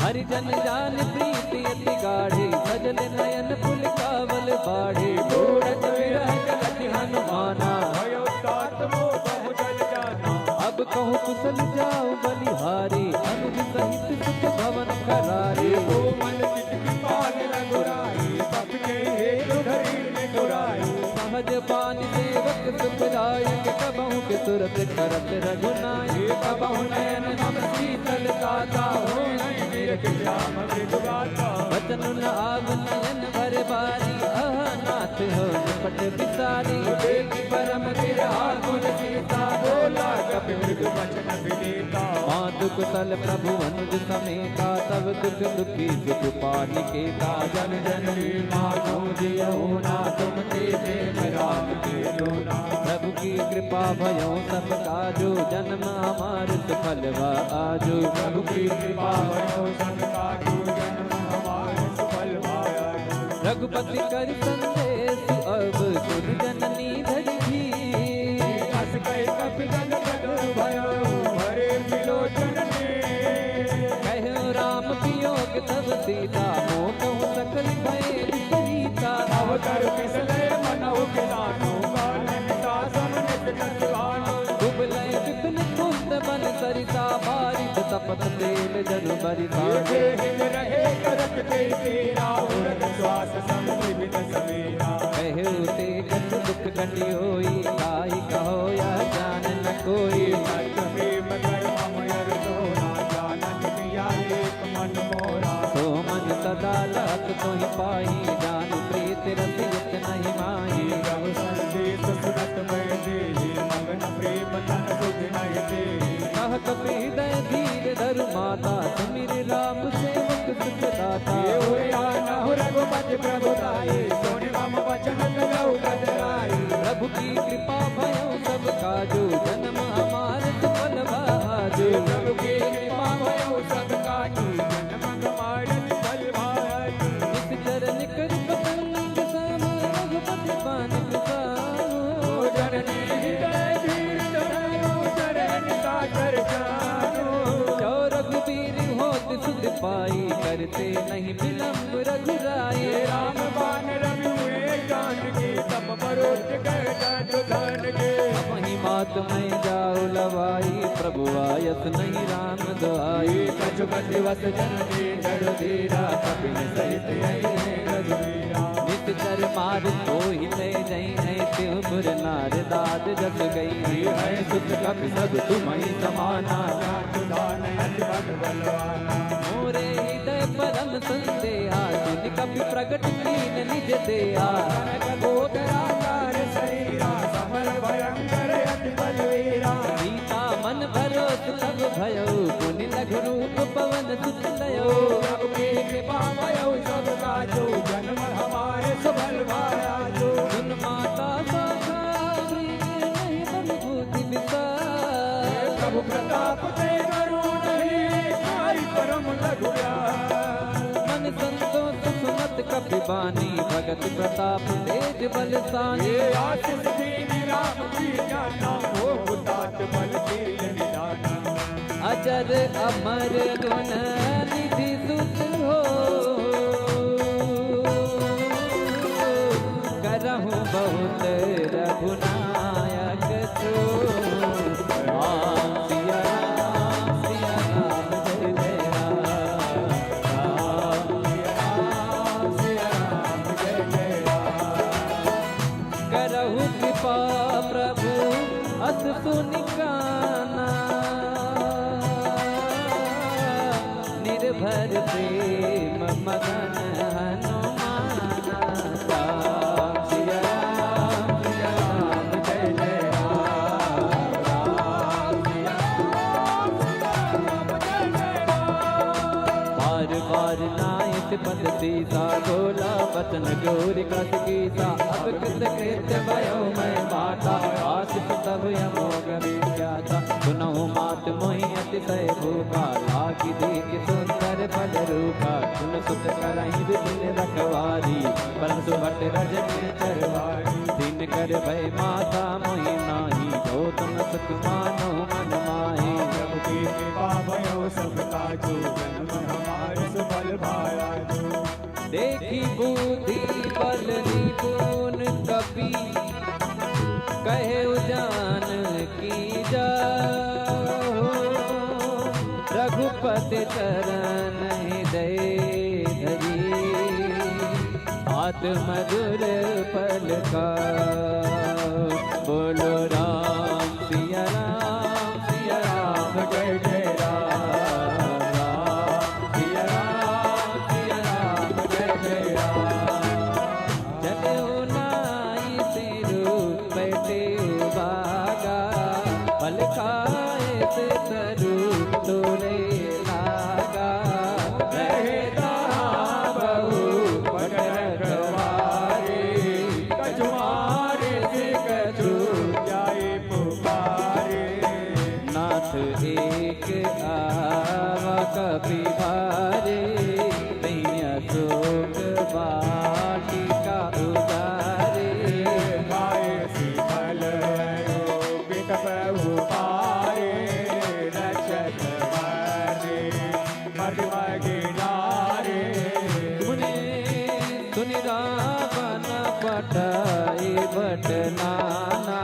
हरि जन जान प्रीति अति गाढ़ी, सजल नयन पुलकावल बाढ़ी। मूरत विरह जलति हनुमाना, भयो तात मोह बहु जल जाना। अब कहूँ कुसल जाउ बलिहारी, अनुज सहित सुख भवन करारी। कोमल चित कृपाल रघुराई, सब के हेतु धरी निठुराई। सहज बानी सेवक सुखदायक, कबहुँ के सुरत करत रघुनायक। कबहुँ नयन मम शीतल ताता, होई निरख श्याम मृदु गाथा। वचन न आव नयन भर बारी, अहा नाथ हो निपट बिसारी। देखि परम बिरहा कुल सीता, बोला कपि मृदु वचन विनीता। मातु कुसल प्रभु अनुज समेता, सब दुख दुखी सुख पानि केता। जन जन लीना गूंजियउ ना, तुम ते प्रेम राम के लोना। प्रभु की कृपा भयउ सब काजु, जन्म हमार सफल भा आजु। प्रभु की कृपा भयउ सब काजु, जन्म हमार सफल भा आजु। रघुपति करि संदेस अब सुनि जननी धरि धीर। अस कहि कपि जन जग भयउ भरे विलोचन नीर। कह्यो राम वियोग तब सीता मोह कहु सकल भय विपरीता। अवतर बिसरे मनउ बिसानु, कानन सासम नित कति भानु। कुबलय विपिन कुंद बन सरिसा, बारिस तपत तेल जनु बरिसा। ये देहिन रहे करत तेई तेरा, उरत श्वास संजीवित समीरा। कह्यो ते कछु दुख घटि होई, ताहि कहो यह जान न कोई। सच प्रेम कर मम अर तोरा, जानत पिया एक मन मोरा। सो मन सदा लहत सोहि पाई, जानु प्रीत रस युक्त नहीं माही। प्रभु संदेश सुनत मैं देहि, मगन प्रेम तन सुधि नहीं देहि। कह कपि हृदय धीर धरु माता, सुमिरि राम सेवक सुखदाता। ये हुआ नहु रघुपति प्रभु ताई, सुनि मम वचन कलौ कतराई। प्रभु की कृपा भयउ सब काजु, जन्म हमार सफल भा आजु। प्रभु की कृपा भयउ सब काजु, जन्म हमार सफल भा आजु। निस चरण कर पतंग सम, रघुपति पान कुपाओ। ओ जननी हृदय धीर धरउ, चरण सादर जानो। जो रघुबीर होत सुधि पाई, करते नहीं विलंब रघुराई। हे राम बान रवि हुए जानकी, तप परोज गए जान जान के। अबहिं मात मैं जाउ लवाई, प्रभु आयस नहीं राम दुआई। कछ गति वस जन दीन जड़ धीरा, कपिन सहित अइहैं रघुवीरा। नित चर मार सोहि तै जइहैं, तिहुँ पुर नार दाद जस गइहैं। अइहैं सुत कपि सब तुमहि समाना, जान सुधान अति बल बलवाना। मोरे हृदय परम संदेहा, सुनि कपि प्रगट कीन निज देहा। कनक कोट राजा अरि सरीरा, समर भयंकर अति बलवीरा। सीता मन भरोस तब भयउ, पुनि लघु रूप पवन सुत लयो। प्रभु की कृपा भयउ सब काजो, जन्म हमारे सुफल भा आजो। सुन माता शाखा भी नहीं बल बूझि विसार। प्रभु प्रताप ते करो नहीं, खाई परम लघु प्यार। मन संतोष सुनत कपि बानी, भगत प्रताप तेज बल सानी। ये आशीष दीन राम की जाना, हो तात बल शील निदाना। अजर अमर गुण निधि सुत हो, करहु बहुत रघुनायक सो। राम सिया राम सिया राम जय जय राम। राम सिया राम सिया राम जय जय राम। करहु कृपा प्रभु अस सुनि काना। निर्भर प्रेम मगन हनुमाना। राम सिया राम सिया राम जय जय राम। राम सिया राम सिया राम जय जय राम। बार बार नाइत पद सीसा, बोला बचन जोरि कस कीसा। अब कृत कृत्य भयो मैं माता, आशीष तब अमोघ विख्याता। सुनहु मात मोहि अतिशय भूखा, लागी देखि सुंदर फल रूखा। सुन सुत करहिं विभिन्न रखवारी, परसु भट रजनी चरवारी। दिन कर भय माता मोहि नाही, जो तुम सुख मानो मन माही। प्रभु की कृपा भयो सब काजो, जन्म हमारे सुफल भा आजो। देखि बुद्धि बल निपुन कपि, कहेउ जानकी जाहु। रघुपति चरण हृदय धरी, तात मधुर फल खाहु। बोलो राम सिया राम सिया राम जय जय राम। राम सिया राम सिया राम जय जय राम। चलेउ नाई सिरु बैठेउ बागा, फल खाए से तरु तोरे लागा। रहे तहाँ बहु पट रखवारे, कछु मारे से कछु जाए पुकारे। नाथ एक आवा कपि भारे, तैं अशोक वाटिका उजारे। खाए शीतल अयोपित प्रभु पारे, रक्षत बारे मर्म गिनारे। सुनि सुनि रावण पठाई भट नाना,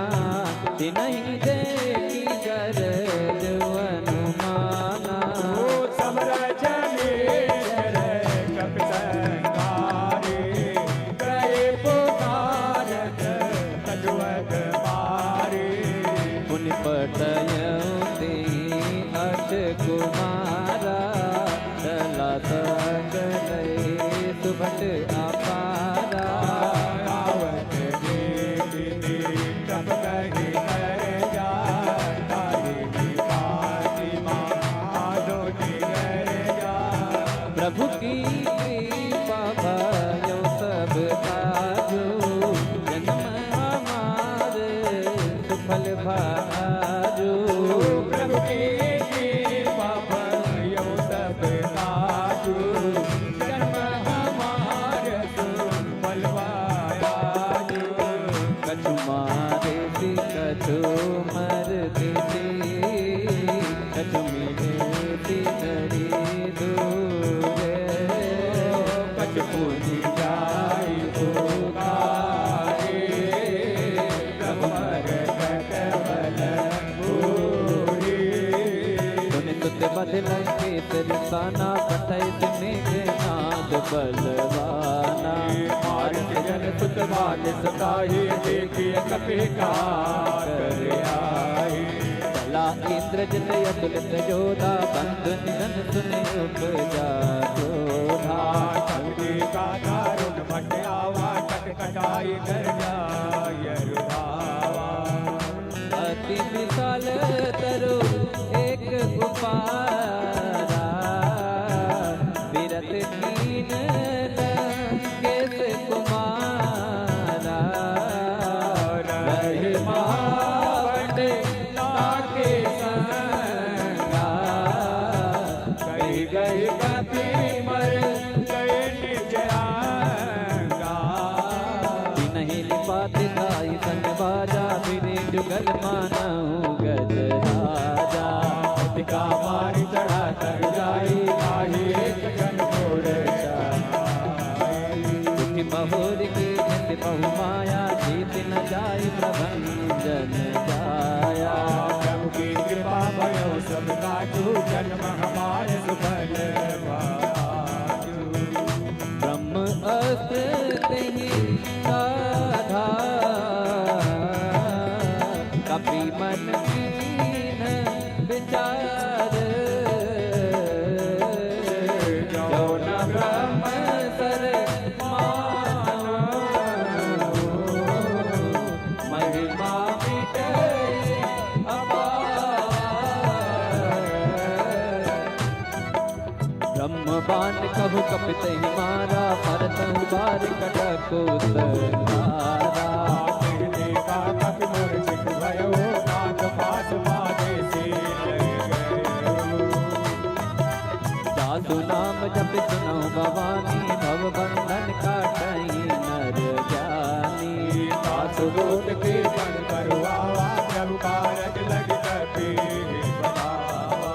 तिनहि देखि गरज अनुमाना। ओ समर जनेश्वर कपि संहारे, करे पुकारत तजवत मारे। पुनि पठयउ तेहि अस कुमारा, चला सकल सुभट अपारा। आवत देखि तब कहि कर जा, ताहि निपाति माधो निगर जा। प्रभु की कृपा भयो सब काजो, जन्म हमार सुफल भा आजो। प्रभु की कृपा भयो सब काजो, जन्म हमार लंकेश रिसाना, पठैत मेघनाद बलवाना। मारिच जन सुत मानस ताहि, देखि कपि काकर आए। चला इंद्रजित अतुलित जोधा, बंधु निधन सुनि उपजा क्रोधा। शक्ति का दारुण मट आवा, कट कटाई कर जाय रुधावा। अति विशाल तरु एक उपारा, बिरथ कीन लंकेश कुमारा। रहे महाबंड ताके संगा, कहि कहि कपि मर गए निज अंगा। तिनहि निपात गाई संग बाजा, फिरे जुगल मानहु गज राजा। अतिका मारि चढ़ा तर जाई, ताहि एक जन मोर जाई। उठि महुर कीन्ह तिपहु माया, जीति न जाइ प्रभंजन जाया। प्रभु की कृपा भयो सब काजू, जन्म हमार सुफल भाजू। ब्रह्म अस्त्र तेहि साधा, कपि मन कीन्ह विचार। जो न ब्रह्म सर मानो, महिमा मिटै अपार। ब्रह्म बाण कहु कपि तेहि मारा, भरतहु बारि कटकु संहारा। देखा कपि मूर्छित भयो, नाथ पास बाजे से डर गयो। जासु नाम जपि सुनहु भवानी, भव बंधन काटइ नर जानी। तासु दूत के बन करुआवा, प्रभु कारज लगी कपि बतावा।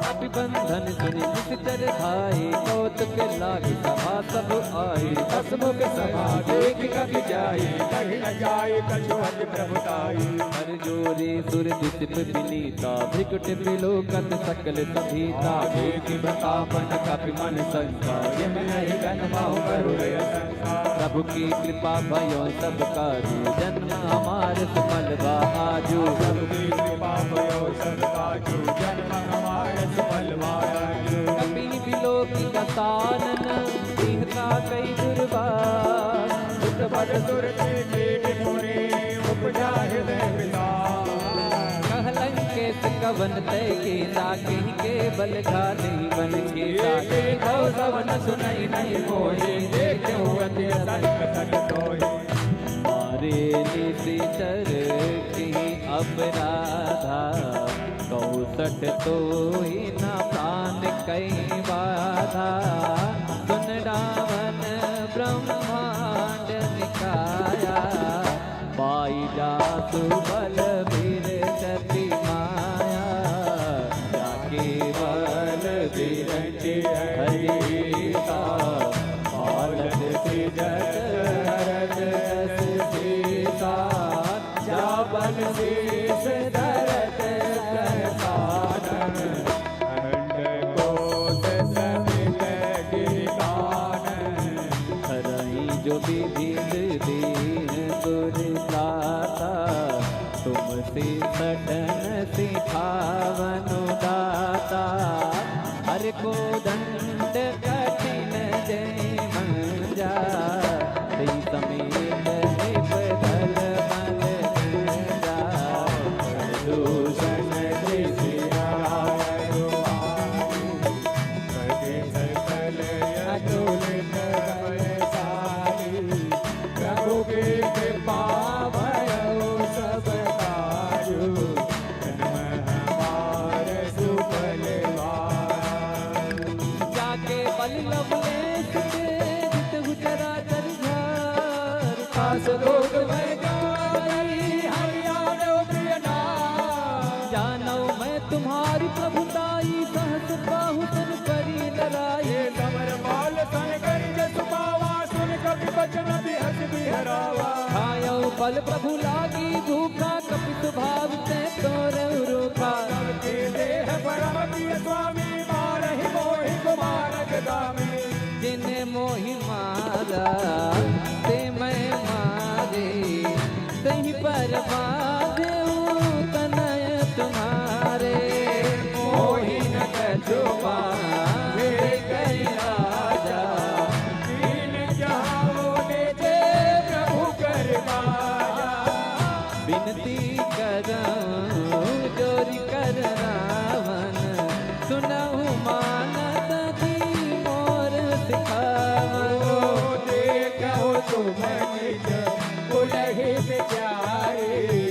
कपि बंधन सुनि निशिचर धाई, कौतुक लागी सभा सब आई। दस मुख सभा देखि कपि जाई, कहि न जाई कछु अति प्रभु ताई। कर जोरे सुर दिसप बिनीता, भृकुटि बिलोकत सकल सभीता। देखि प्रताप कपि मन संता, जिम नहीं जन्माहु गरुड़ अस प्रभु की कृपा भयो सब काजू, जन्म हमार सुफल बा आजू। प्रभु की कृपा भयो सब काजू, जन्म हमार सुफल बा आजू। कपि बिलोकि कसानन, इहता कई दुर्बास। सुत बल सुरति कीट मुनि, उपजा हृदय विशाल। कह लंकेस कवन तै कीन्हा, किहि केबल घालि बन कीन्हा। देखि कौ सवन सुनइ नहीं मोहि, देखिउ अति असंग सठ तोहि। मारे निशिचर किहि अपराधा, कौ सठ तोहि न प्रान कइ बाधा। सुन रावन ब्रह्मांड निकाया, पाई जासु बल बिरचति माया। जाके बल बिरचि हरिता, पालत सिजत हरत अस सीसा। जा बल शीस धरत सहसानन, अंड कोस समेत गिरि कानन। हरहि जो विधि दीन्ह गुर त्राता, तुम सी सठन सिखावनु दाता। हर को दंड कठिन जय मंजा, तेहि समेत नृप धल मल गंजा। दूषण तृषा अनु आदि, सके सकल अतुलित बलशाली। प्रभु की कृपा भयो सब काजू, जन्म हमार सुफल बा। जाके बलि लवलेस के, जितहु चराचर झार। कास लोक में जाई, हरि आयो प्रिय नाथ। जानउ मैं तुम्हारी प्रभुताई, सहस बाहु तन करी लड़ाई। ये समर बाल सन करि जसु पावा, सुनि कपि बचन बिहसि बिहरावा। खायउ बल प्रभु लागी भूखा, कपि सुभाव ते तोरउ रूखा। सबके देह परम प्रिय स्वामी, ते मैं मारे, तही पर बाधे तनय तुम्हारे। मोहि न कछु पावे कहि राजा, दीन जहाँ होने जे प्रभु कर बाजा। बिनती करउँ जोरि कर रावण, सुनहु मानत जी मोर सिखावो। देखहु तुम निज कुलहि बिचारी,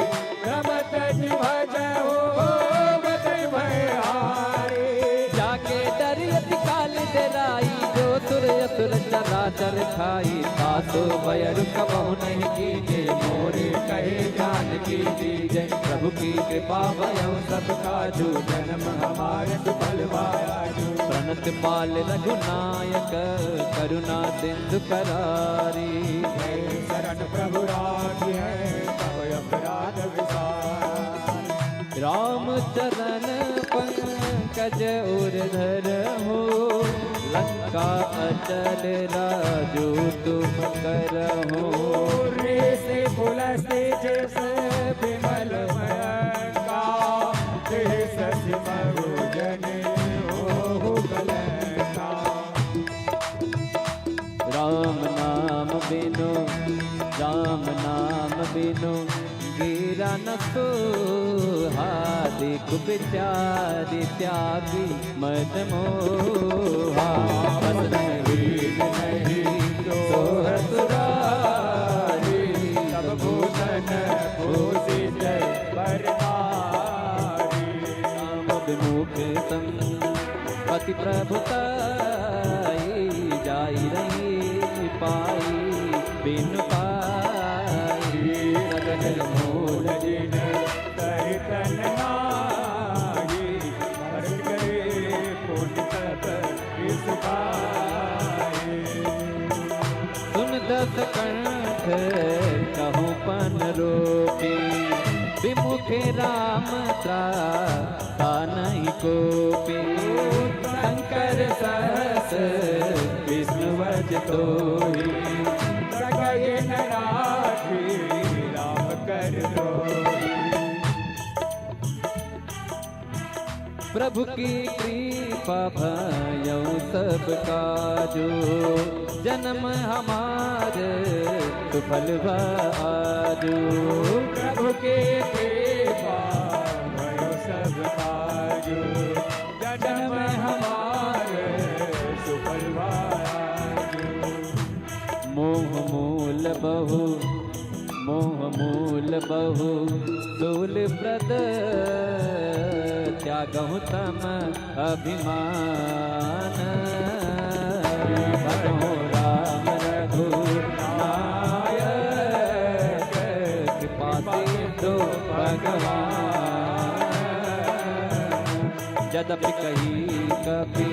रमत जिम जहु होवत भय हारी। जाके डरि अति काल डेराई, जो सुर असुर चराचर खाई। तासो भय अरु कबहु नहीं कीन्हे, मोरे कहे जानकी दीन्हे। प्रभु की कृपा भयउ सब काजु, जनम हमार सुफल भा आजु। प्रणत पाल रघुनायक करुणा सिंधु करारी। भय शरण प्रभु राखिहैं सब अपराध विसार। राम चरण पंकज उर धरहु, लंका अचल राजु तुम करहु। ऋषि कुलस तेजस विमल मयंका, तेहि शशि मरु जनि होहु कलंका। राम नाम बिनु, राम नाम बिनु, गिरा न सोहा। देखु बिचारी त्यागी मद मोहा। बस नहीं नहीं सोहत सुरारी, सब भूषण भूषित बरनारी। राम विमुख सम पति प्रभु ताई, जाई रही पाई बिनु पाई। सकल मूल जिन सहित नाही, हर्ष करे पुनि सब विसुखाई। सुन दस कंठ कहूँ पन रोपी, विमुख राम त्राता नहीं कोपी। शंकर सहस विष्णु वच तोही, सकहिन राखी राम कर दोही। प्रभु की कृपा भयउ सब काजु, जनम हमार सुफल भा आजु। प्रभु की कृपा भयउ सब काजु, जनम हमार सुफल भा आजु। मोह मूल बहु, मोह मूल बहु शूल प्रद, त्यागहु तम अभिमान। भजहु राम रघुनायक, कृपा सिंधु भगवान। जदपि कही कपि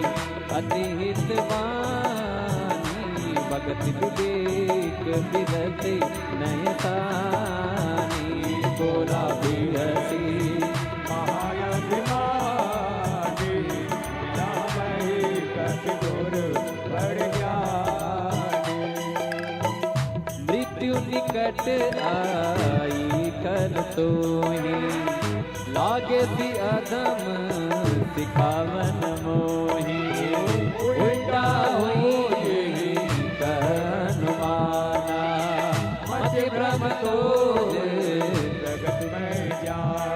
अति हित बानी, बगत विवेक बिरति नहिं तानी। बोला बिहसी महाअभिमानी, जावही कपि गुरु बड़ ज्ञानी। मृत्यु निकट आई कल तोही, लागेसि अधम सिखावन मोही। उल्टा होई कहनुमाना, मति भ्रम तोहे जगत में जाना।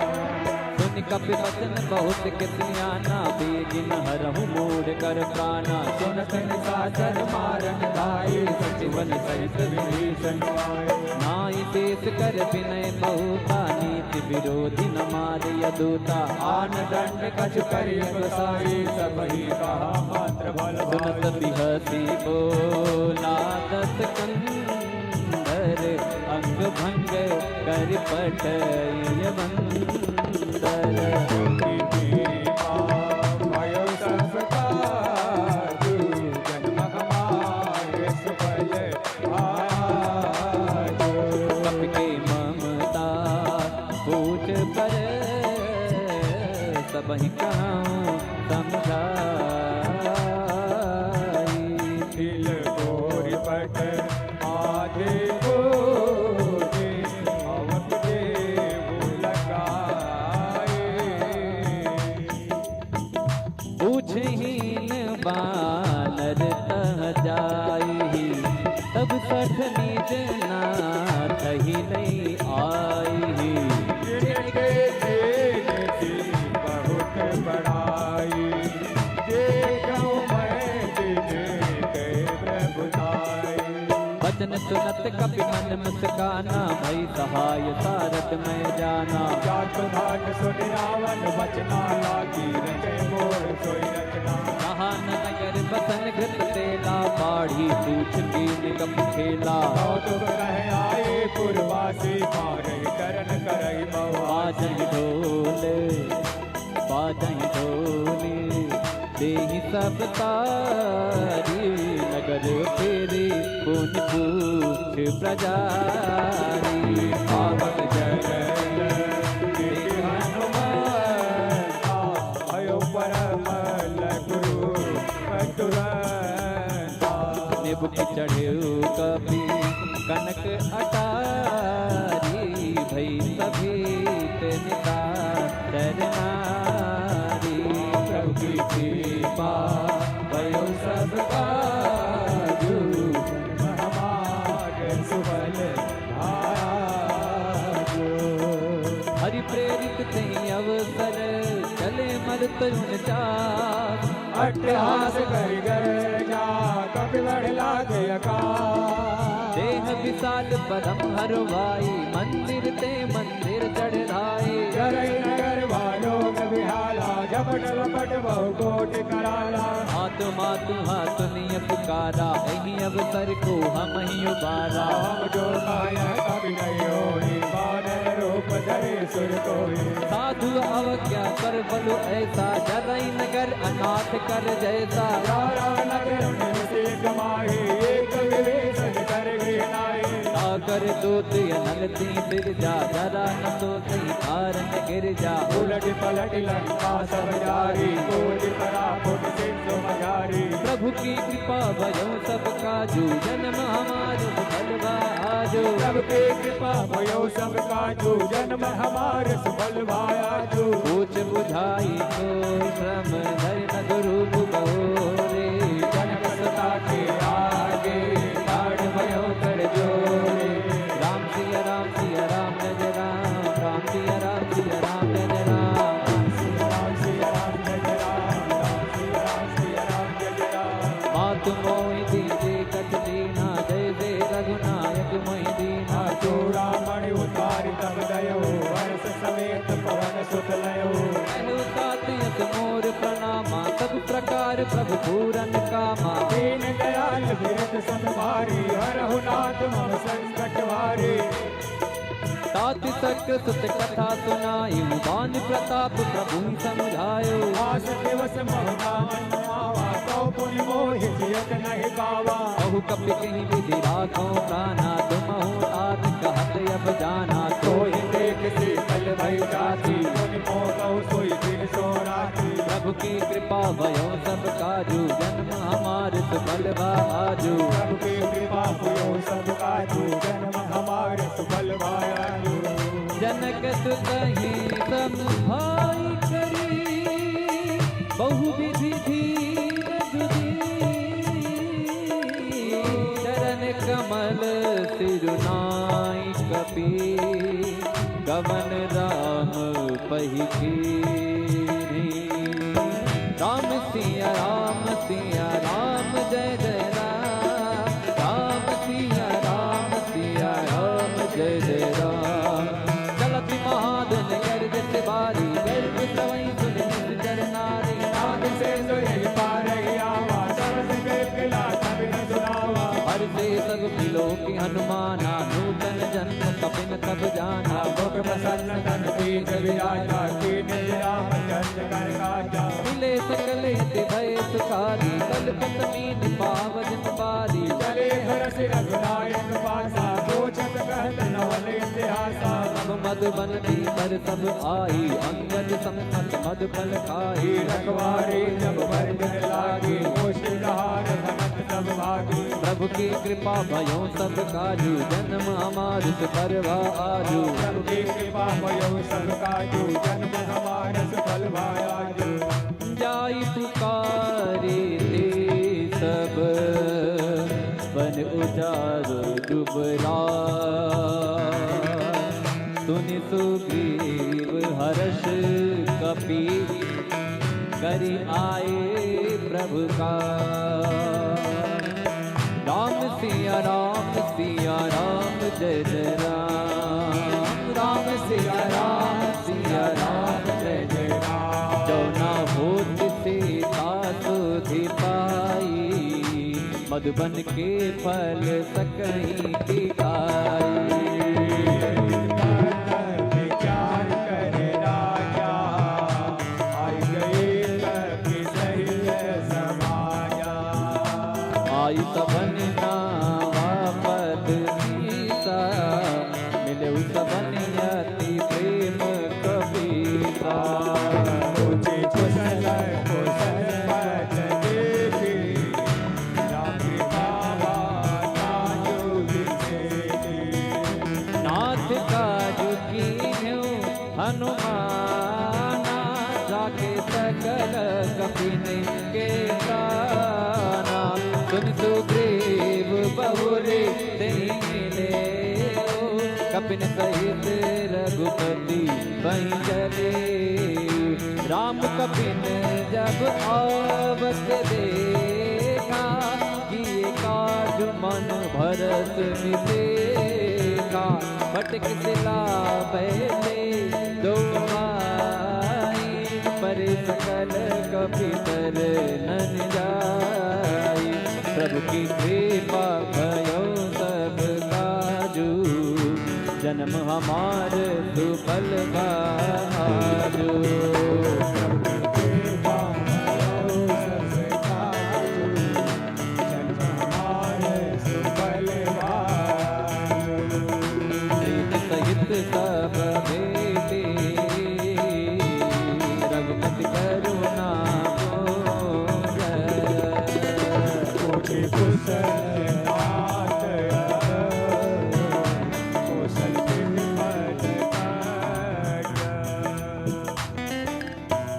सुनि कपि बचन बहुत केसियाना, बेगिन हरहु मोर कर प्राना। सुनत निसाचर मारन धाई, सचिवन सहित विभीषन आए। नाई तेस कर बिनय बहुता, नीति विरोधी न मारिया दूता। आन दंड कछु करिया गोसाई, सबहि कहा मात्र बल भाई। सुनत बिहसी बोला दस कंधर, अंग भंग करि पटइया मंदर। कपि के ममता पूछ पर, सबहिं कहउँ समुझाई। तिल गोरि पट बानर तह जाई, तब सठ निज नाथ ही नहीं आई। जिनके तेज की बहुत बड़ाई, देखो मैं जिनके प्रभुताई। वचन सुनत कपि मन मुस्काना, भई सहाय सारथ मैं जाना। जात भाग सुनि रावण वचना, लागी रचै मोर सोई रचना। कहा न नगर बसन घृत तेला, पाढ़ी पूछ कीन कपि खेला। कौतुक कह आए पुरवासी, मारहि करन करहि महुआ। बाजहि ढोल, बाजहि ढोल, देहि सब तारी, नगर फेरी पुनि पूछ प्रजारी। पावन जगत के हनुमंता, भयो परम लघु रूप तुरंता। निबुक चढ़ेउ कपि कनक अटारी, भई सभीत निशाचर नारी। प्रभु की कृपा भयो सब काजू, हमार सुफल भाजू। हरि प्रेरित तेहि अवसर, चले मरत उनचास। अट्टहास करि गर्जा, कपि बढ़ लागे अकास। देह विशाल परम हरवाई, मंदिर ते मंदिर चढ़ाई। जरई नगर वालों के बिहाला, झपट लपट बहु कोटि कराला। हाथ मातु हाथ निय पुकारा, एहि अवसर को हमहिं उबारा। हम जो कहे कपि नहीं होई, बानर रूप धरे सुर कोई। साधु अवज्ञा कर बलु ऐसा, जरई नगर अनाथ कर जैसा। जरा नगर में से कमाए, एक विभीषण कर गृह नाए। सागर दूत अनल ती बिरजा, जरा न सोचहि कारण गिरजा। उलट पलट लंका सब जारी, कोटि परा फुट सिंधु मझारी। प्रभु की कृपा भयो सब काजू, जन्म हमार सुफल भा आजू। प्रभु की कृपा भयो सब काजू, जन्म हमार सुफल भा आजू। सोच बुझाई को श्रम धरि नग रूप बहोरे। जनक सुता के आगे, ठाढ़ भयो कर जोरे। राम सिया राम सिया राम जय जय राम, राम सिया राम सिया राम जय जय राम। राम सिया राम सिया राम जय जय राम, राम सिया राम सिया राम जय जय राम। मातु मोहि दीन्ह देखत दीन्हा, जय जय रघुनायक मोहि दीन्हा। चूड़ामणि उतारि तब दयो, हर्ष समेत पवन सुत लयो। कहु तात यस मोर प्रणामा, सब प्रकार प्रभु पूरन कामा। दीन दयाल विरत सत भारी, हरहु नाथ मम संकट हारी। तात सकृत सुत कथा सुनाई, बान प्रताप प्रभु समुझायो। आस दिवस महु नाम न आवा, कौ पुनि मोहि जियत नहीं पावा। कहु कपि कहि विधि राखौ प्राना, तुमहु तात कहत अब जाना। सोई देख शीतल भई छाती, मुनि मोह कहु सोई दिन सो राती। प्रभु की कृपा भयो सब काजू, जन्म हमार सुफल भा आजू। प्रभु की कृपा भयो सब काजू, जन्म हमार सुफल भा आजू। जनक सुत ही सम भाई करी, बहु विधि दीन जुदी। चरण कमल सिरु नाई कपि, गवन राम पहि कीन्ही। राम सिया राम सिया राम जय जय राम। राम सिया राम सिया राम जय जय राम। चलत महाजन गर्जत बारी, गर्ज सवई सुनि निस चर नारी। नाग से सोई पारहि आवा, सबसे बेकला कपि न सुनावा। हरषे सगुनि लोकि हनुमाना, नूतन जन्म कपिन तब जाना। मुख प्रसन्न तन तेज विराजा, कीन्ह राम चंद्र कर काजा। मिले सकल हित भय सुखारी, कल्प कमीन पाव जिन बारी। चले हरषि रघुनायक पासा, सोचत कहत नवल इतिहासा। सब मधुबन भीतर सब आई, अंगद संग मत मधु फल खाई। रखवारी जब बरतन लागी, मुश्किल हार भनक सब भागी। प्रभु की कृपा भयो सब काजू, जन्म हमार सुफल भा आजू। प्रभु की कृपा भयो सब काजू, जन्म हमार सुफल भा आजू। जाई पुकारे ते चारु जुबरान। सुनि सुग्रीव हरष कपि करि आए प्रभु का। राम सिया राम सिया राम जय जय राम। राम सिया राम सिया राम जय जय राम। जो ना होत सीता सुधि पाई, मधुबन के फल सकहीं की खाई। विचार करे राजा, आई गए सबके सहित समाजा। आई सबन नावा पद सीसा, मिले सबन अति प्रेम कपीसा। पूछे कुशल कुशल पद देखी, राम बाबा काजु विशेषी। नाथ काजु कीन्हु हनुमाना, जाके सकल कपिन के ताना। सुनि सुग्रीव बहुरि तेहि मिले, कपिन सहित रघुपति बहि चले। राम कपिन जब आवत देखा, किए काजु मनु भरत विशेखा। फटक सिला बैले दो भाई, परे सकल कपि तरनन जाई। प्रभु की कृपा भयो सब काजु, जन्म हमार सुफल भा आजु। प्रभु की कृपा भयो सब काजु, जन्म हमार सुफल भा आजु। प्रीत सहित सब भेटी, रघुपति करुणा पूजा। कोटि कुशल नाथ, कुशल विपद काज।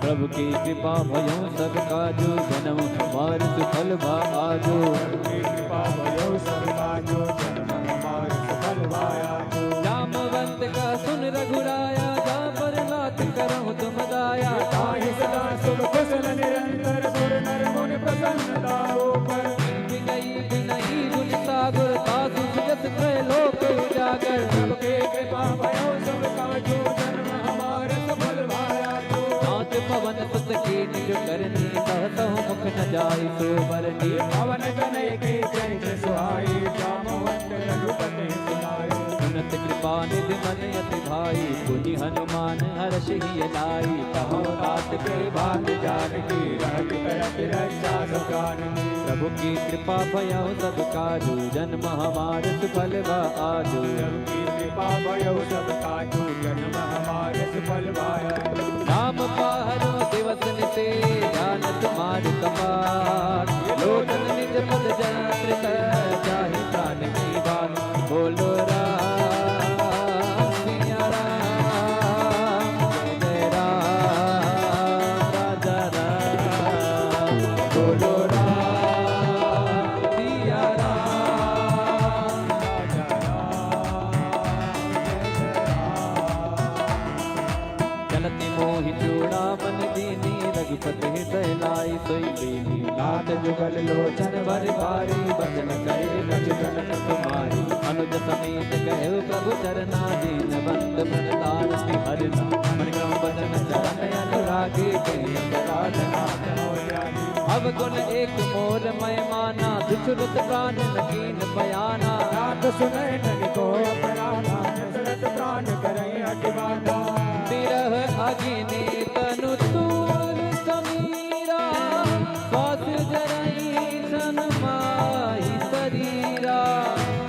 प्रभु की कृपा भयो सब काजु, जन्म हमार सुफल भा आजु। प्रभु की कृपा भयो सब काजु, जन्म हमार सुफल भा आजु। जामवंत कह सुन रघुराया, जा पर नाथ करहु तुम दाया। ताहि सदा सुख कुशल निरंतर, सुर नर मुनि प्रसन्न दाऊ पर। गई बिनही गुण सागर, तासु सुजस त्रय लोक उजागर। प्रभु की कृपा भयो सब काजु, जन्म हमार सुफल भा आजु। नाथ पवन सुत की निज करनी, कहतहु मुख न जाई सो बरनी। पवन तनय की चंचल सुहाई, जामवंत रघुपति हित नाई। सुनत कृपा निधि मन अति भाई, पुनि हनुमान हरषि हिय लाई। कहो तात कहि बात जानकी, रहत करत रक्षा सुखान। प्रभु की कृपा भयो सब काजु, जन्म हमार सुफल भा आजु। प्रभु की कृपा भयो सब काजु, जन्म हमार सुफल भा आजु। नाम पहरो दिवस निशि, ध्यान तुम्हार कपाट। लोचन निज पद जंत्रित, जाहि प्रान की बात। बोलो राम सिया राम, जय राम राजा राम। बोलो राम सिया राम, राजा राम। चलत मोहि चूड़ामन दीन्ही, रघुपति हृदय लाइ सोइ लीन्ही। नाथ जुगल लोचन भरि भारी, बचन कहे कछु जनक कुमारी। अनुज समेत कहेउ प्रभु चरना, दीनबंधु भरतारति हरना। मन क्रम बचन चरण अनुरागी, कहि अपराध नाथ अवज्ञा। अवगुण एक मोर मय माना, दुछुरत प्रान न कीन्ह पयाना। नाथ सुनइ ननि को अपराधा, दसरथ प्रान करइ अति बाधा। बिरह अग्नि तनु तूर समीरा, श्वास जरइ छन माहि सरीरा।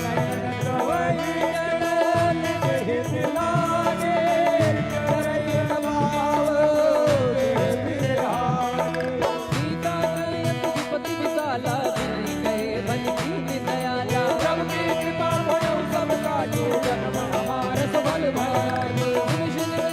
नयन द्रवइ अड़ल निज हित लागे, करइ प्रभाव देह पिरागे। सीता कहे अति विपति विशाला, बिन कहे भज कीन्ह दयाला। प्रभु की कृपा भयो सब काजु, जन्म हमार सुफल भा आजु। सुनि सुनि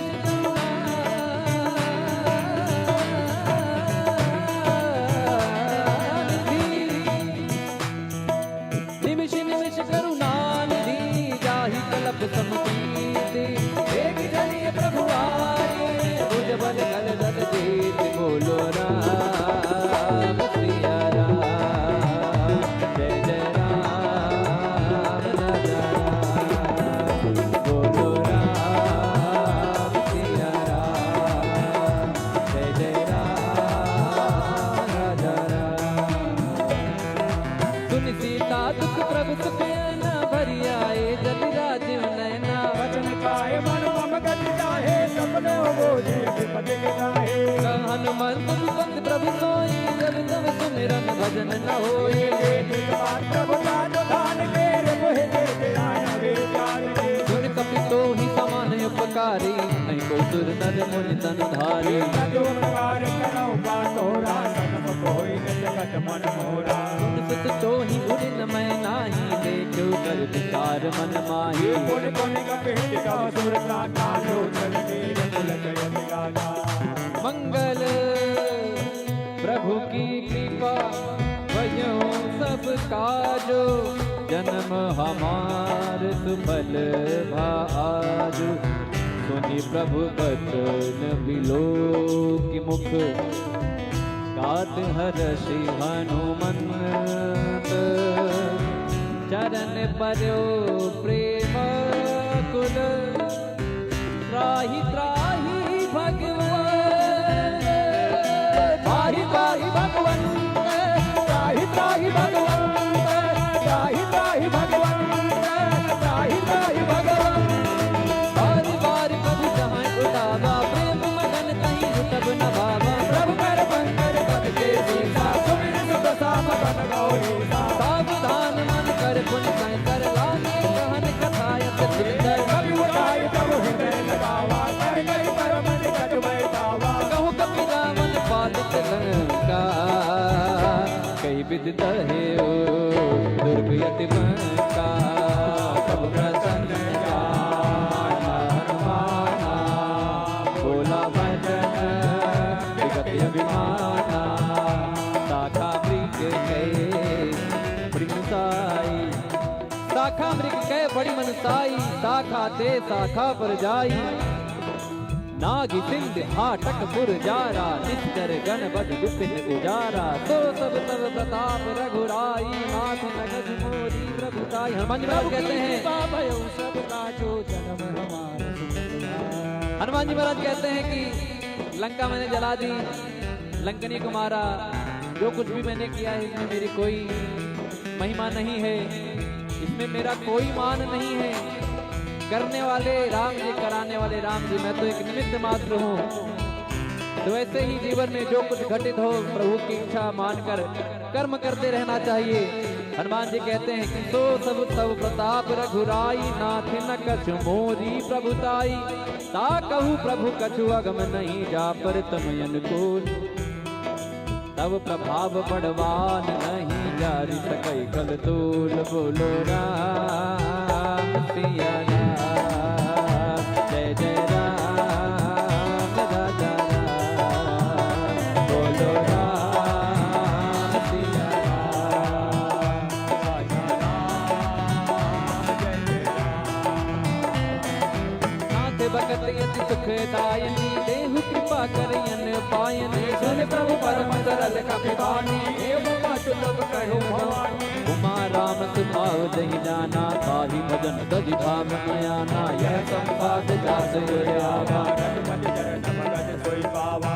रन भजन न होई। सुन कपि तोहि समान उपकारी, नहीं को सुर नर मुनि तन धारी। सुन सुत तोहि उरिन मैं नाही, देखो कर विचार मन माही। मंगल प्रभु की कृपा भयो सब काजो, जन्म हमार सुफल भा आजो। सुनि प्रभु बचन बिलोकि मुख, गात हरषि हनुमंत। चरण परो प्रेम कुल, त्राहि त्राहि भगवंत। त्राहि त्राहि भगवंत, त्राहि त्राहि भगवंत, त्राहि त्राहि भगवंत, त्राहि त्राहि भगवंत। बारि बारि प्रभु जहाँ उठावा, प्रेम मगन तहीं उठब न भावा। प्रभु कर पंकज पद के सीसा, सुमिर सुख साम बन गौरी सा। सावधान मन कर पुनि संकर, लागे कहन कथा अति सुंदर। कपि उठाई प्रभु हृदय लगावा, कर कहि परम निकट बैठावा। कहु कपि रावण पालित लंका, कहि विधि तहे ओ दुर्ग अति मंका। प्रभु प्रसन्न जान हनुमाना, बोला बचन बिगत अभिमाना। शाखा मृग कहे बड़ी मनसाई, शाखा मृग कहे बड़ी मनसाई, शाखा ते शाखा पर जाई। नागि सिंधि हाटक पुर जारा, निश्चर गण बद विपिन उजारा। सो सब तव प्रताप रघुराई, नाथ न कछु मोरी प्रभुताई। हनुमान जी महाराज कहते हैं, हनुमान जी महाराज कहते हैं कि लंका मैंने जला दी, लंकनी को मारा, जो कुछ भी मैंने किया है, इसमें मेरी कोई महिमा नहीं है, इसमें मेरा कोई मान नहीं है। करने वाले राम जी, कराने वाले राम जी, मैं तो एक निमित्त मात्र हूँ। तो ऐसे ही जीवन में जो कुछ घटित हो, प्रभु की इच्छा मानकर कर्म करते रहना चाहिए। हनुमान जी कहते हैं कि सो सब तव प्रताप रघुराई, नाथ न कछु मोरी प्रभुताई। ताकहु प्रभु कछु अगम नहीं, जा पर तम अनुकूल। तव प्रभाव बड़वान नहीं, जारि सकै कल तूल। बोलो राम सिया राम, जय जय राम राजा राम। बोलो राम सिया राम, राजा राम, जय जय राम। नाथ भगत अति सुखदायनी, देहु कृपा करयन पायनी। सुनि प्रभु परम सरल कपि बानी, एवं अचुत कहो भवानी। उमा राम सुभाव जहि जाना, ताहि भजन तजि भाव न आना। यह संवाद जासु उर आवा, रघुपति चरण मगन सोई पावा।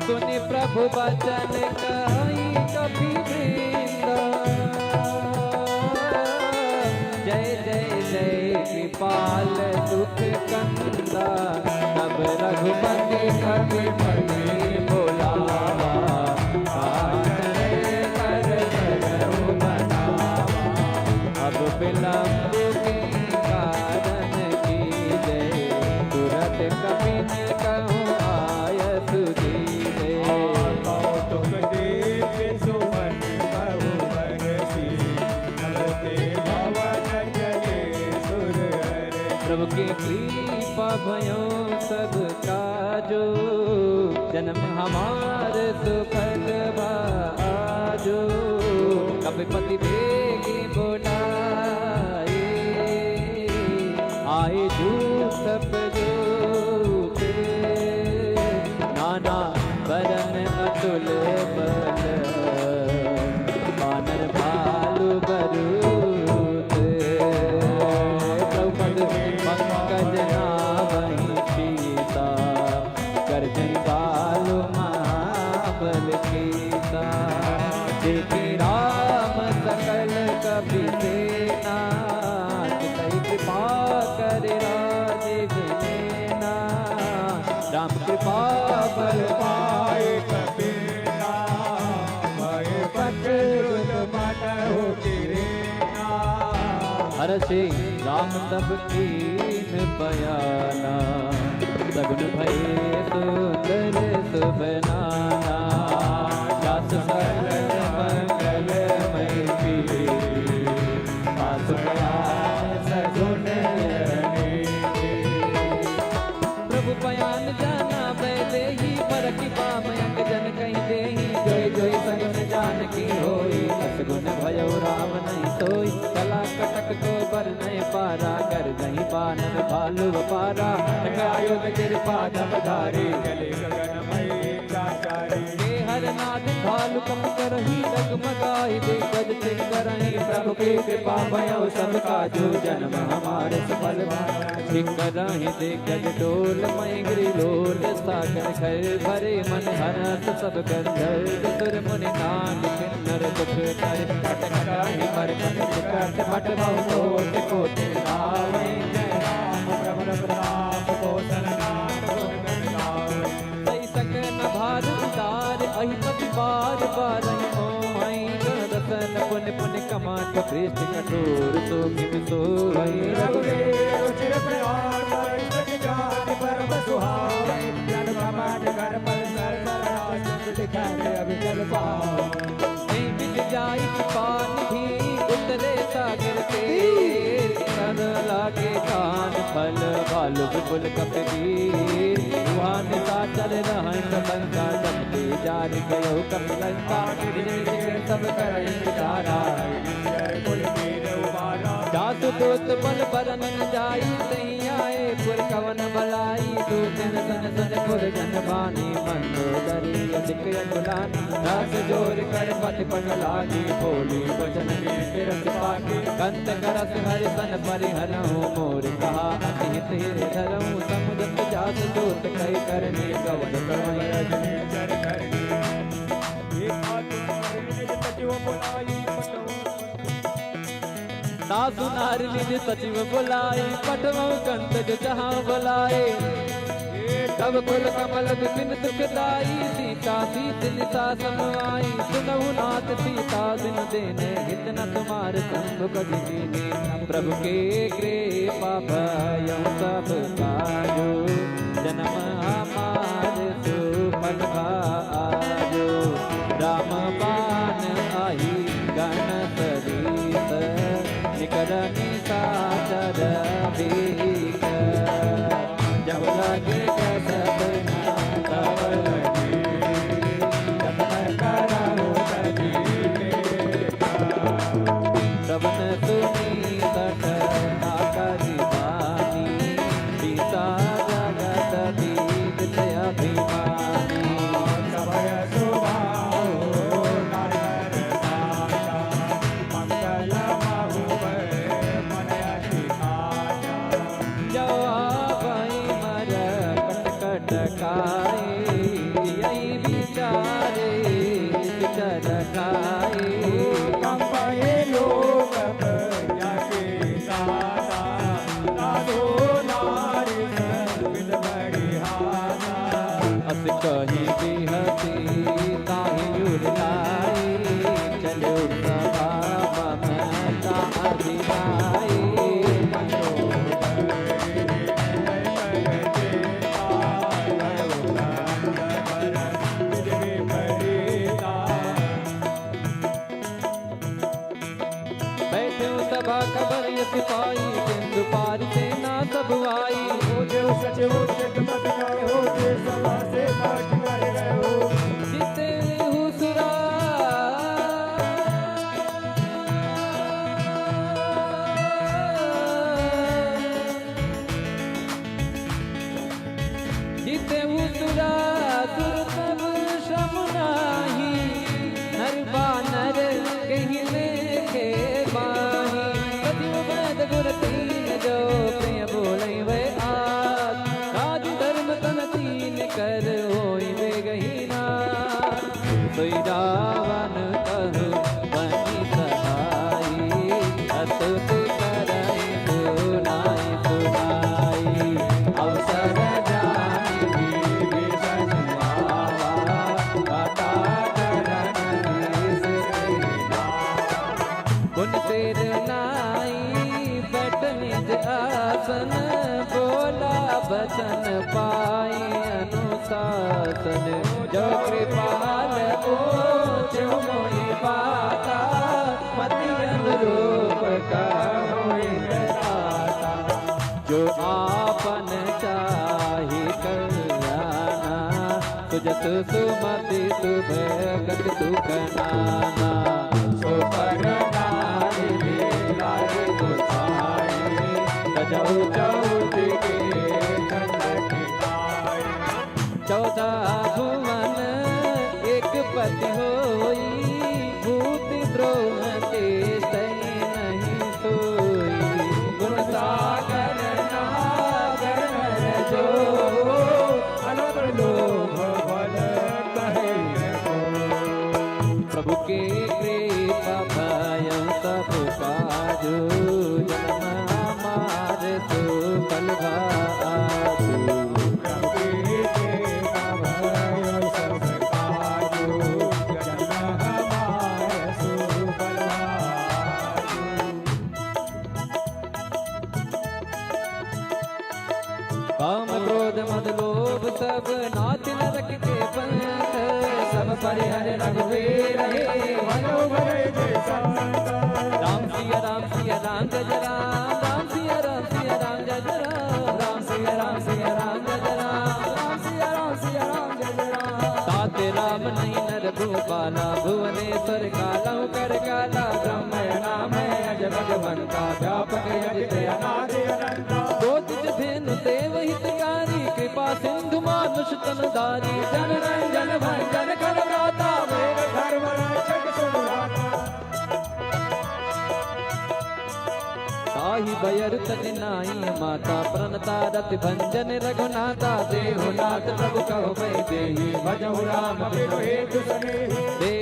सुनि प्रभु बचन कहि कपि वृंदा, जय जय जय कृपाल दुख कंदा। तब रघुपति कपि पति बोलावा, आचरण कर करहु मनावा। अब विलंब के कारण कीजे, तुरत कपिन कहूँ आयसु दीजे। कौतुक दीप सुमन बहु बरसी, नभ ते भवन चले सुर हरसी। प्रभु के कृपा भयो सब काजो, जन्म हमार सुफल भा आजो। कपिपति बेगी बोलाए, आए जो तप जोते। नाना बरन अतुल बल, बानर भालु बरूत। प्रभु पद पंकज नावहि सीसा, गर्जन भालु महाबल कीसा। देखि राम सकल कपि सेना, तिसहि कृपा करि राजीव नैना। राम कृपा बल पाए कपीसा, भए पत श्री राम तब कीन्ह बयाना, सगुन भए सुंदर सुभ नाना। जासु सकल मंगल मय कीन्ह, पासु बयान सगुन अनेक। प्रभु बयान जाना वैदेही, परखि पाम अंग जन कहि देहि। जोइ जोइ सगुन जानकी होई, अस गुन भयउ राम नहीं सोई। कला कटक को बरनइ पारा, गरजहि बानर भालु अपारा। आयुध कृपा जब धारी, चले गगन मय चाचारी। के हर नाद भालु कप करहि, डगमगाइ दिग्गज छिकरहि। प्रभु के कृपा भयउ सब काजु, जन्म हमार सफल भा। छिकरहि दिग्गज डोल मय गिरि लोल, सागर घर भरे मन हरस सब गंधर्व सुर मुनि नाग किन्नर दुख टरे। कटकटाहि मरकट विकट मट बहु कोटि कोटि नावै। जय राम प्रभु रघुनाथ कौशल नाथ गुण गण गावै। सहि सके न भार उदार अहि पति बार बारहि मोहइ। गुण रतन पुनि पुनि कमात पृष्ठ कठोर सो किम सोहइ। रघुवीर रुचिर प्रयाण मय सखि जान परम सुहावै। जन कमात कर पर सर पर आसन दिखाए अविचल पावै। नहीं मिल जाई पान भी उतरे सागर तीर, कर लागे कान फल भालु विपुल कपिवीर। वहाँ निशाचर रहइ सब लंका, जब ते जारि गयो कपि लंका। निज निज सब करइ विचारा, जासु दूत बल बरन न जाई, तहीं आए पुर कवन बलाई। दूत जन सन सन पुर जन बानी, मंदोदरी अधिक अकुलानी। रस जोर कर पति पग लागी, बोली बचन मीठ रस पाके। कंत करस हरि सन परिहरहु, मोर कहा अति हित हृदय धरहु। समुझत जासु दूत कहि करनी, कवन कवन रजनी चर करनी। एक बात नारी निज सचिव बुलाई, पठहु। सासु नारी निज सचिव बुलाई, पठहु कंत जो जहाँ बुलाए। तब कुल कमल बिपिन सुखदाई, सीता सीस निशा सम आई। सुनहु नाथ सीता बिनु देने, हित न तुम्हार शंभु कवि कीन्हे। प्रभु के कृपा भयउ सब काजु, जन्म हमार सुफल भा आजु। राम बान आही गण सरीस, निकरनि साचर भीख। जब लगे कसब ना तब लगे, जतन करहु सजीव। श्रवण सुनि सठ आकाशवाणी, सीता जगत दीप अभिमानी। सभय सुभाव नर साचा, मंगल महुवर मन अति खाचा। जो आवइ मरकट कट खाए, यही विचारे विचर खाए। कंपहि लोक प्रजा के सासा, साधु नारी सर्वित बड़ी हासा। अस कहि बिहसी ताहि उर लाई, चले उर सभा ममता अधिराई। बैठे सभा खबर यश पाई, सिंधु पार सेना सब आई। हो जो सच हो जग मत कहो, जे सभा से पाठ कर रहो। जिते हुसुरा जिते हुसुरा सुर तब श्रम नाही, नर बानर कहि लेखे माही। सचिव वैद गुर तीन जो, प्रिय बोलइ वै आस। राज धर्म दर्शन पाई अनुशासन, जो कृपाल पूछो मोहि पाता, मति अनुरूप कहो विधाता। जो आपन चाही कल्याणा, सुजसु सुमति सुभगति सुख नाना। सो पर नारी लाज गोसाई, बजौ चौथ के खंड खिलाई। चौदह भुवन एक पति होई, भूत ब्रह्म तेज तैं नहीं सोई। गुण सागर नागर नर जो, अलग लोभ बल कहे न को। प्रभु के कृपा भयउ सब काजु, जन्म हमार सुफल भा आजु। प्रभु के कृपा भयउ सब काजु, जन्म हमार सुफल भा आजु। काम क्रोध मद लोभ सब नाश नरक के पंथ, सब परिहर रघुवीर ही, भजो भय जय संत। राम सिया राम सिया राम जय जय राम, राम सिया राम सिया राम जय जय राम, राम सिया राम सिया राम जय जय राम, राम सिया राम सिया राम जय जय राम। तात राम नहीं नर भूपाला, भुवनेश्वर कालउ कर काला, ब्रह्म नाम अज भगवंता, व्यापक अजित अनादि अनंता। ज्योति धेनु सेव हितकारी, कृपा सिंधु मानुष तन धारी। जन रंजन भंजन कर दाता, वेद धर्म रक्षक सुभ्राता। ताहि बयरु तजि नाइ माता, प्रणता रति भंजन रघुनाथा। देहु नाथ प्रभु कहो वैदेही, भजहु राम बिनु हेतु सनेही। दे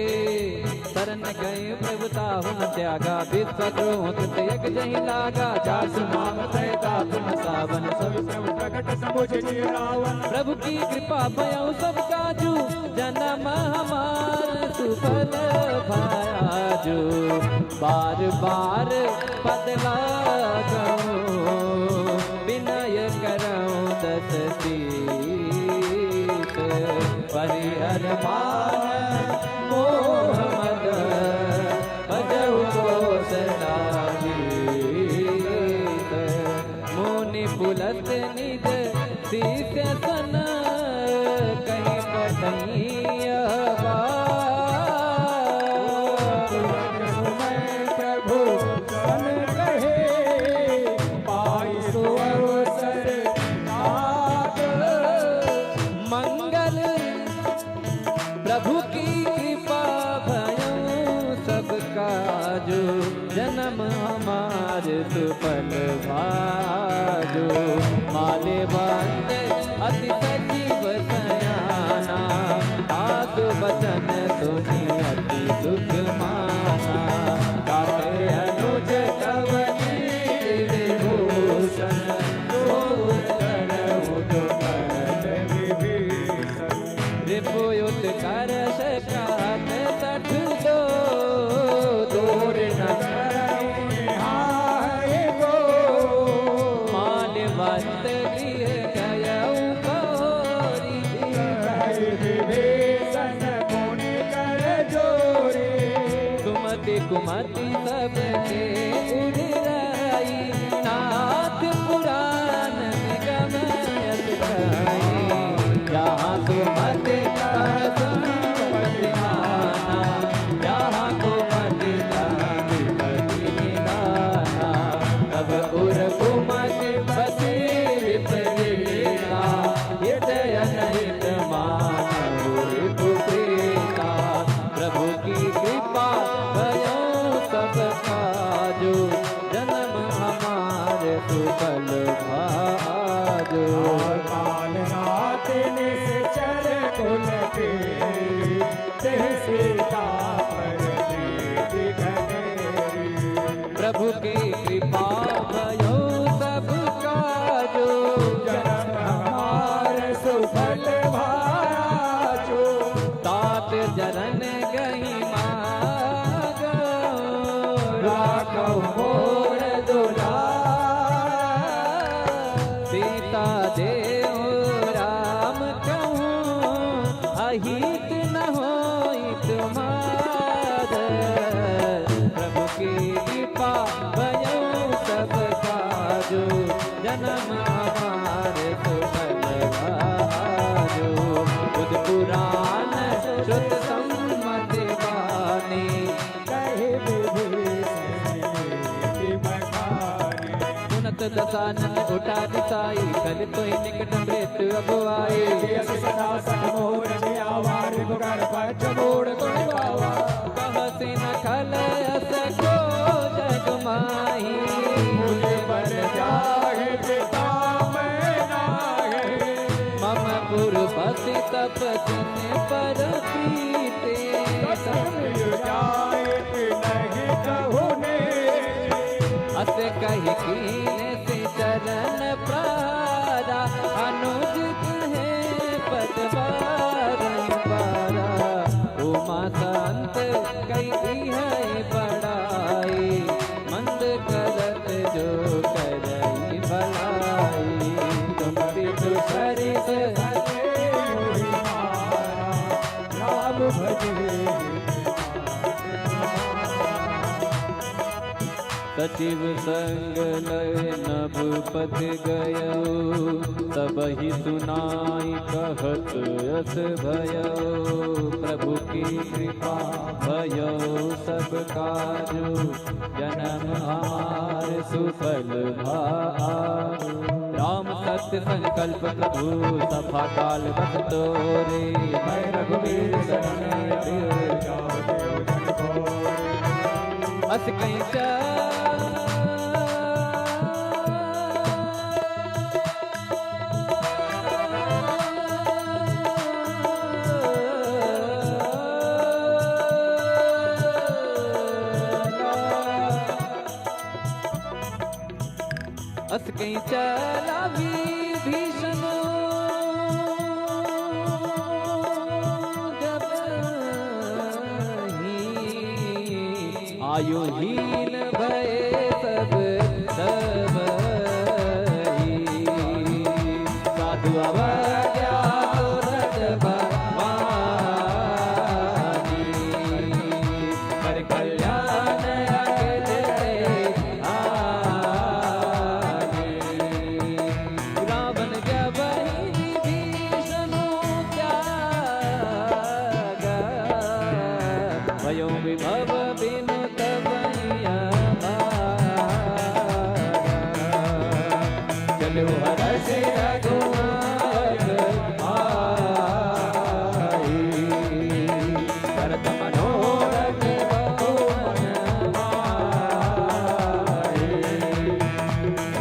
शरण गए प्रभु ताहु न त्यागा, विश्वद्रोह कृत यक जहि लागा। जासु नाम सहिता तुम सावन, सब प्रभु प्रगट समुझ जिय रावन। प्रभु की कृपा भयउ सब काजू, जन्म हमार सुफल भा आजू। बार बार पद लागउ, विनय करउ दस शीश। परिहर मान मोह मद, भजउ कोसलाधीश। मुनि पुलस्त निज शीश सन, कहि पठइया बार। समय प्रभु सन कहे, पाई सो अवसर नाथ। मंगल प्रभु की कृपा भयउ सब काजू, जन्म हमार सुफल भा आजू। माल्यवंत अति सजीव सयाना, साधु बचन सुनि अति सुख माना। गात अनुज कवि विभूषण, सोर करहु दुखहर विभीषण। रिपु उत्कर्ष कहत सठ जो, दूर न करहु निहाय को। माल्यवंत गृह गयउ बहोरी। कहइ विभीषण मुनि कर जोरी। सुमति कुमति सबके उधिराई, नाथ पुरान निगम यश गाई। जहाँ सुमति तहाँ सुमति माना, जहाँ कुमति तहाँ विपति निदाना। तब उर कुमति बसी विपरीता, हित अनहित मानहु रिपु प्रीता। प्रभु की कृपा भयउ सब काजू, जन्म हमार सुफल भा आजू। काल नाथ निश्चर कुल के, तेहि सीता पर प्रीति घनेरी। प्रभु की कृपा भयउ सब काजू, जन्म हमार सुफल भा आजू। तात चरण गहि मागउ, राखउ मोर दुलार। सीता दे दसानन उठारि साई, कलि तोहि निकट मृत्यु अब आई। यस सदा सठ मोर जियावा, रिपुकर पंच मूढ़ तुहि पावा। कहसि न खल अस को जग माही। मुझ बल जाहि पिता मम नाही। मम पूर्व पति तप जिन पर प्रीति। कतन जाइत नहीं कहु ने। अस कहि कीन्ह श्री चरण प्रारा, अनुज कहे पद बारंबारा। उमा संत कई है बड़ाई, मंद करत जो करई भलाई। तुम विधु सरिस राम भजे। सचिव संग लय नभ पथ गयो, सबहि सुनाई कहत अस भयो। प्रभु की कृपा भयो सब काजु, जनम हमार सुफल भा आजु। राम सत्य संकल्प प्रभु सफा काल बस तोरे। मैं रघुबीर सरन अस कहीं चा अस कहीं चला विभीषण जब ही आयुहीन भए सब तबही। साधु अवज्ञा तुरत भवानी, कर कल्याण अखिल से हानि। रावण जब ही विभीषण त्यागा, भयो विभव बिनु तब अभागा। चलो हरषि रघुनायक आई, करत मनोरथ बहु मन भाई।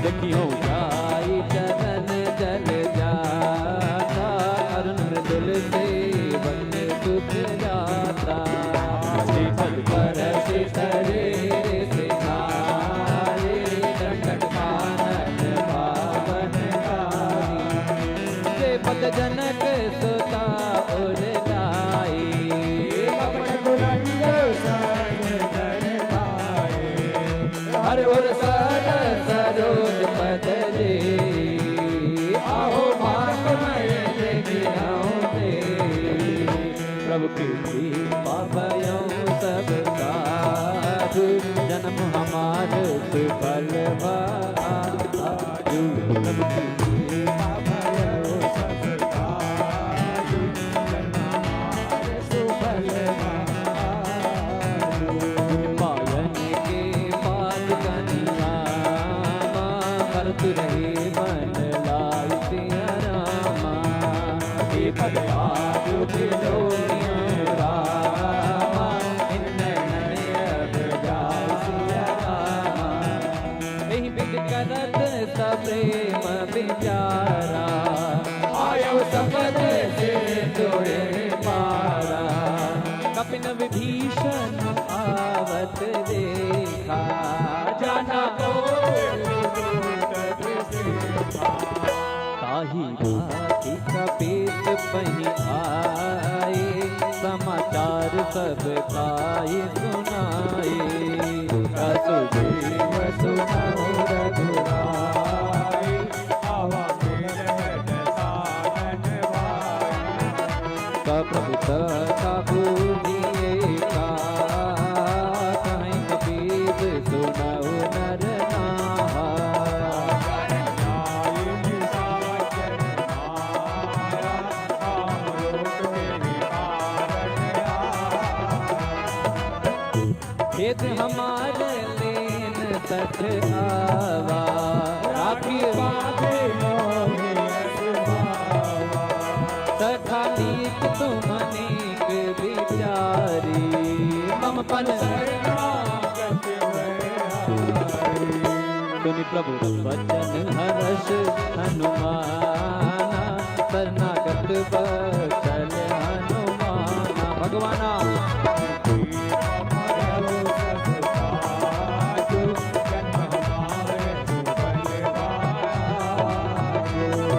देखियो जाई चरण जल जाता, अरुण मृदुल सेवक सुत जाता। श्रीफल परसि शरीर सिधारे, संकट कानन पावन गाई। जे पद जनक सुता उर गाई। कपट कुरंग संग नर पाए। हर उर सरस सरोज पद जे। आहो मात मय जे गिरहु दे। प्रभु की कृपा भयो सब काज। जन्म हमार सुफल भा आजु। प्रभु की कृपा भयो सब काज। जन्म हमार सुफल भा आजु। पायन के पात कनिया मा, करत रहे मन लाल सिया रामा। हे पद आजु बिलोई रामा, इन नैनन अब जाए सिया रामा। एहि बिध करत सप्रेम बिचारा, आयो सपद से तोरे पारा। कपिन विभीषण आवत देखा, जाना कोय दूत विशेषा। ताहि भाँति कपीस पहीं आए, समाचार सब ताहि सुनाए। अस जीव सुनहु रघुराई, आवा मिलत साधन पाई। कह प्रभु कथा बूझिए का, कहीं कपीस सुनहु नर नाहा। खेद हमार लेन सठ आवा, आखिर। सखा नीक तुम अनेक विचारी, मम फल। सुनि प्रभु बचन हरष हनुमाना, शरणागत बचन हनुमाना। भगवाना।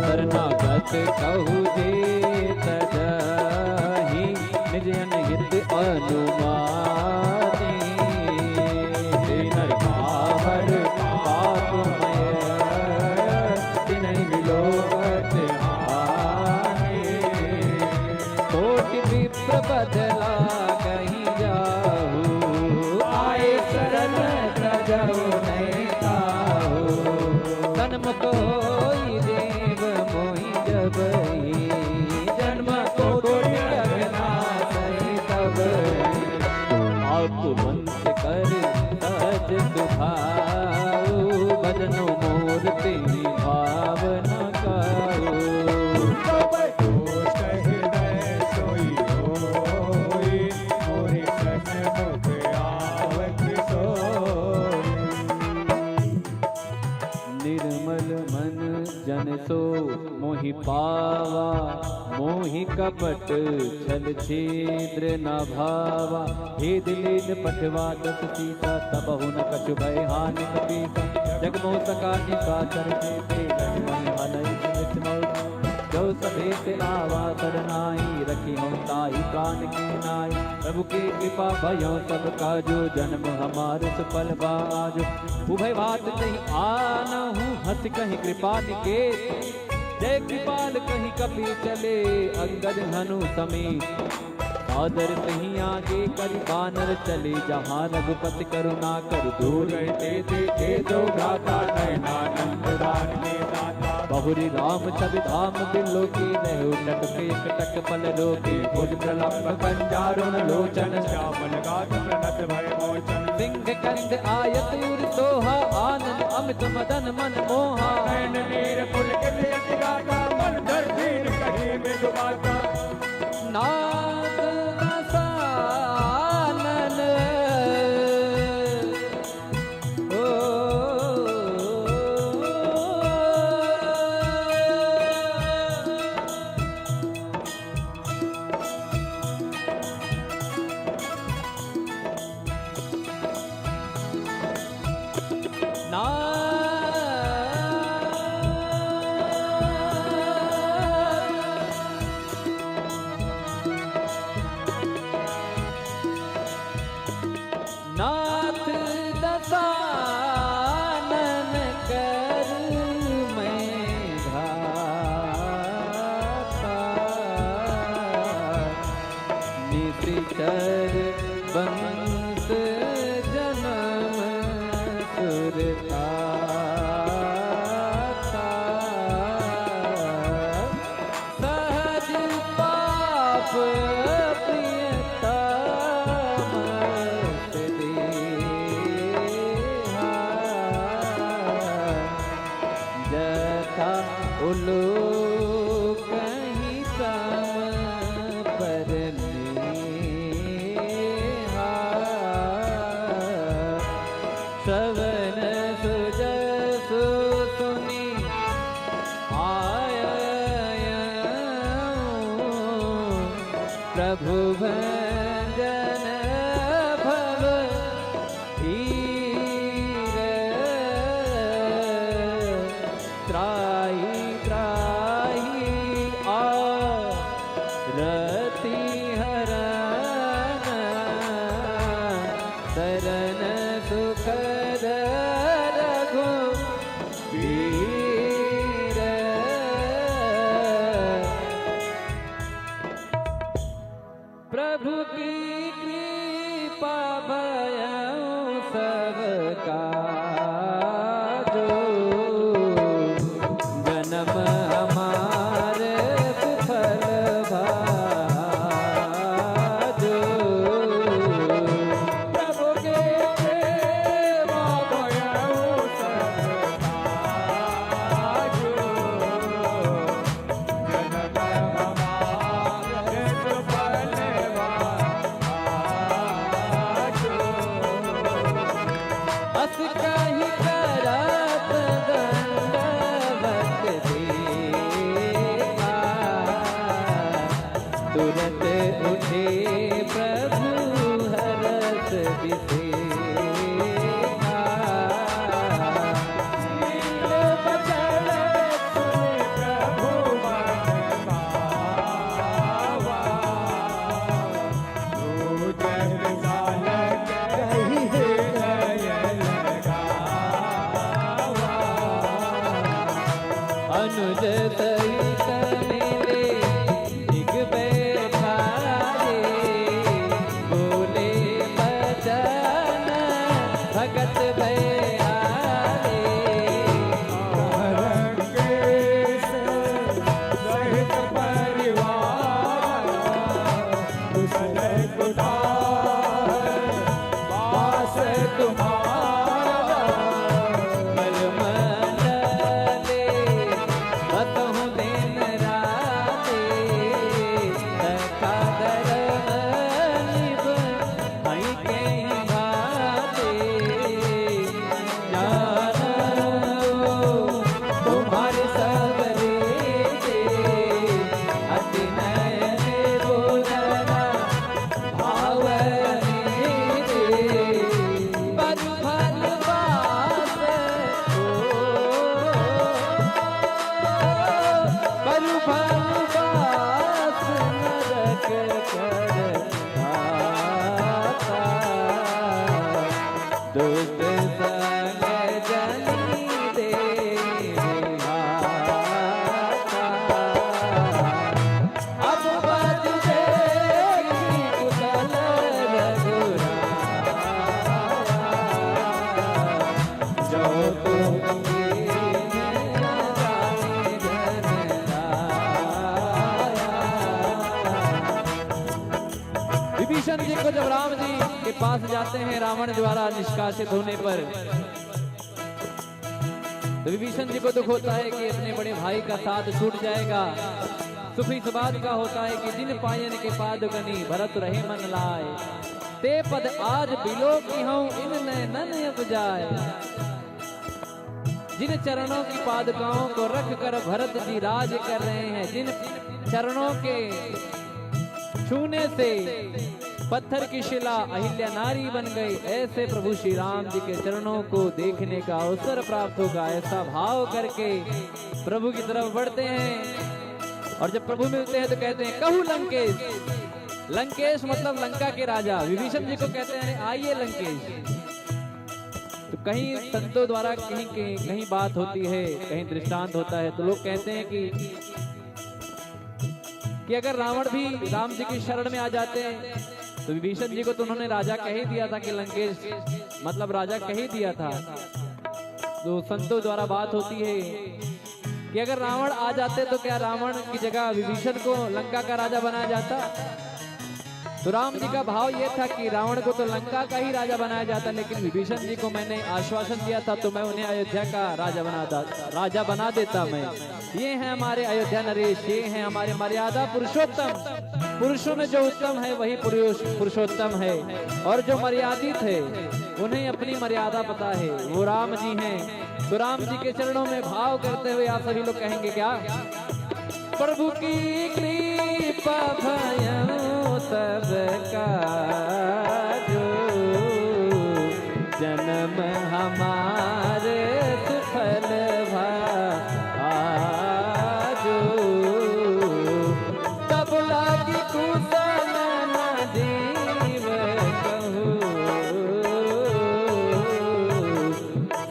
शरणागत कहु जे तजहि, निज अनहित अनुमानी। नर पावर पापमय, तिनहि मिलो गति हानि। कोटि विप्र बदला कहीं जाहु, आए शरण तजहु नहीं ताहु। तन मुख होई देव मोहि जबहि, जन्म कोटि अगना सही तबहि। आप मन कर सहज सुभाउ, भजन मोर तेहि भाव न खाउ। सब दोष हृदय सोई होई, मोरे सन्मुख आवत सोई। निर्मल मन जन सो मोहि पावा, मोहि कपट छल छिद्र न भावा। भेद लेद पठवा दस सीसा, तबहु न कछु भय हानि कपीसा। जग मोह सका निशाचर के, ते लक्ष्मण हलई सुमित मौसा। जो सभेत आवा शरणाई, रखिहउँ ताहि प्रान की नाई। प्रभु के कृपा भयो सब काजो, जन्म हमार सुफल बा आजो। उभय बात कही आनहु, हँसि कहि कृपा निकेत। जय कृपाल कहि कपि चले, अंगद हनु समेत। सादर तहीं आगे करि बानर चले, जहाँ रघुपति करुणा कर दूर। ते देखे जो भ्राता नयनानंद दान के दाता। बहुरि राम छवि धाम बिलोकी, रहु टटके एक टक पल रोकी। भुज प्रलंब कंजारुण लोचन श्यामल गात्र प्रणत भय मोचन। सिंह कंध आयत उर सोहा, आनन अमित मदन मन मोहा। नयन नीर पुलकित अति गाता, मन धर धीर कही मृदु माता। नाथ दसानन ओ। नाथ दसानन कर मैं घाता। निशिचर बंस जनम सुरताता। सहज पाप प्रियतम देहा। जथा उलो कहीं सम पर नेहा। श्रवण सुजसु सुनि आयउ प्रभु भंजन भव पीर। त्राहि त्राहि आरती हरन, सरन सुखद रघुबीर। प्रभु की कृपा भयउ सब काजो, जनम हमार सुफल भाजो। प्रभु की कृपा भयउ सब काजो। भगत भया रे। रंगेश सहित परिवार कुशल कुठार, पास तुम्हारा। मल मंडले बतहु दिन राते, सखा धर्म निभ भई कहीं भाते। जानो तुम्हारे सब रीते, अति नयन बोलना भावनी रे। पर फल पास, ओ, पर फल पास नरक कर दाता। दुख संग जनी दे विधाता। अब बज देखी कुशल रघुराया, जो तुम दीन जाने धन राया। विभीषण जी को जब राम जी के पास जाते हैं रावण द्वारा निष्कासित होने पर, तो विभीषण जी को दुख होता है कि अपने बड़े भाई का साथ छूट जाएगा। सुख इस बात का होता है कि जिन पायन के पाद कनी भरत रहे मन लाए, ते पद आज बिलोकिहौं इन नैनन अब जाए। जिन चरणों की पादुकाओं को रख कर भरत जी राज कर रहे हैं, जिन चरणों के छूने से पत्थर की शिला अहिल्या नारी बन गई, ऐसे प्रभु श्री राम जी के चरणों को देखने का अवसर प्राप्त होगा, ऐसा भाव करके प्रभु की तरफ बढ़ते हैं। और जब प्रभु मिलते हैं तो कहते हैं, "कहु लंकेश।" लंकेश मतलब लंका के राजा। विभीषण जी को कहते हैं, "आइए लंकेश।" तो कहीं संतों द्वारा कहीं, कहीं, कहीं बात होती है, कहीं दृष्टांत होता है, तो लोग कहते हैं कि, कि अगर रावण भी राम जी की शरण में आ जाते हैं, तो विभीषण जी को तो उन्होंने राजा कह ही दिया था कि लंकेश मतलब राजा कह ही दिया था। तो संतों द्वारा बात होती है कि अगर रावण आ जाते तो क्या रावण की जगह विभीषण को लंका का राजा बनाया जाता? तो राम जी का भाव ये था कि रावण को तो लंका का ही राजा बनाया जाता, लेकिन विभीषण जी को मैंने आश्वासन दिया था, तो मैं उन्हें अयोध्या का राजा बना दा-, राजा बना देता मैं। ये हैं हमारे अयोध्या नरेश, ये हैं हमारे मर्यादा पुरुषोत्तम। पुरुषों में जो उत्तम है, वही पुरुष, पुरुषोत्तम है, और जो मर्यादित है, उन्हें अपनी मर्यादा पता है, वो राम जी हैं। तो राम जी के चरणों में भाव करते हुए आप सभी लोग कहेंगे क्या? प्रभु की कृपा भयउ तब काजो, जन्म हमार सुफल भा आजो। तब लागी कुशल न जीव कहू,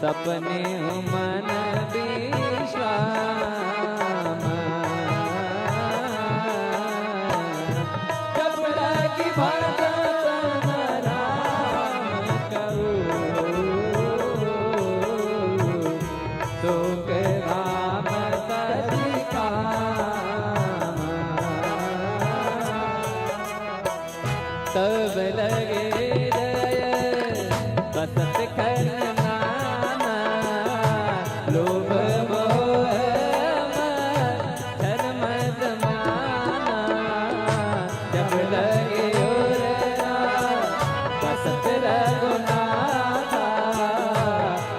सपनेउ मन विश्राम। जब लागी भजन राम कहू, सुख धाम सच काम। तब लगे हृदय बसत खल नाना, लोभ मोह मद मद माना। जब लगे उरला बसत रघुनाथा,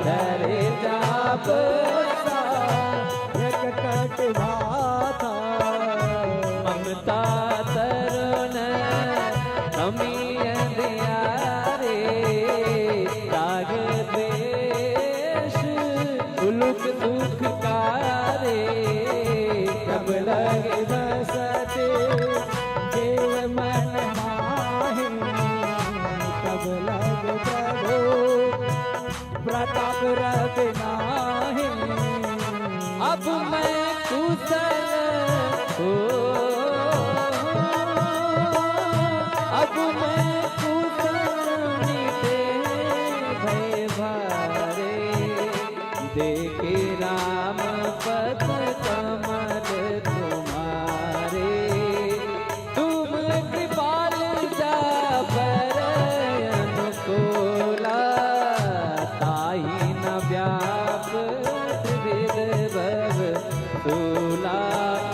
धरे जाप साथ एक कट भाथा। ममता तरुण अमी अंधियारे, राग द्वेष उलुक सुख कारे। तब लगे बसत जेव मन माहे, तब लगे प्रभु प्रताप रवि नाहीं। अब मैं कुशल हो, अब मैं कुशल मिटे भई भारे, देखे राम पद कमल तुम्हारे। तुम कृपाल जा पर अनुकूला, ताहि न व्याप त्रिविध भव सूला।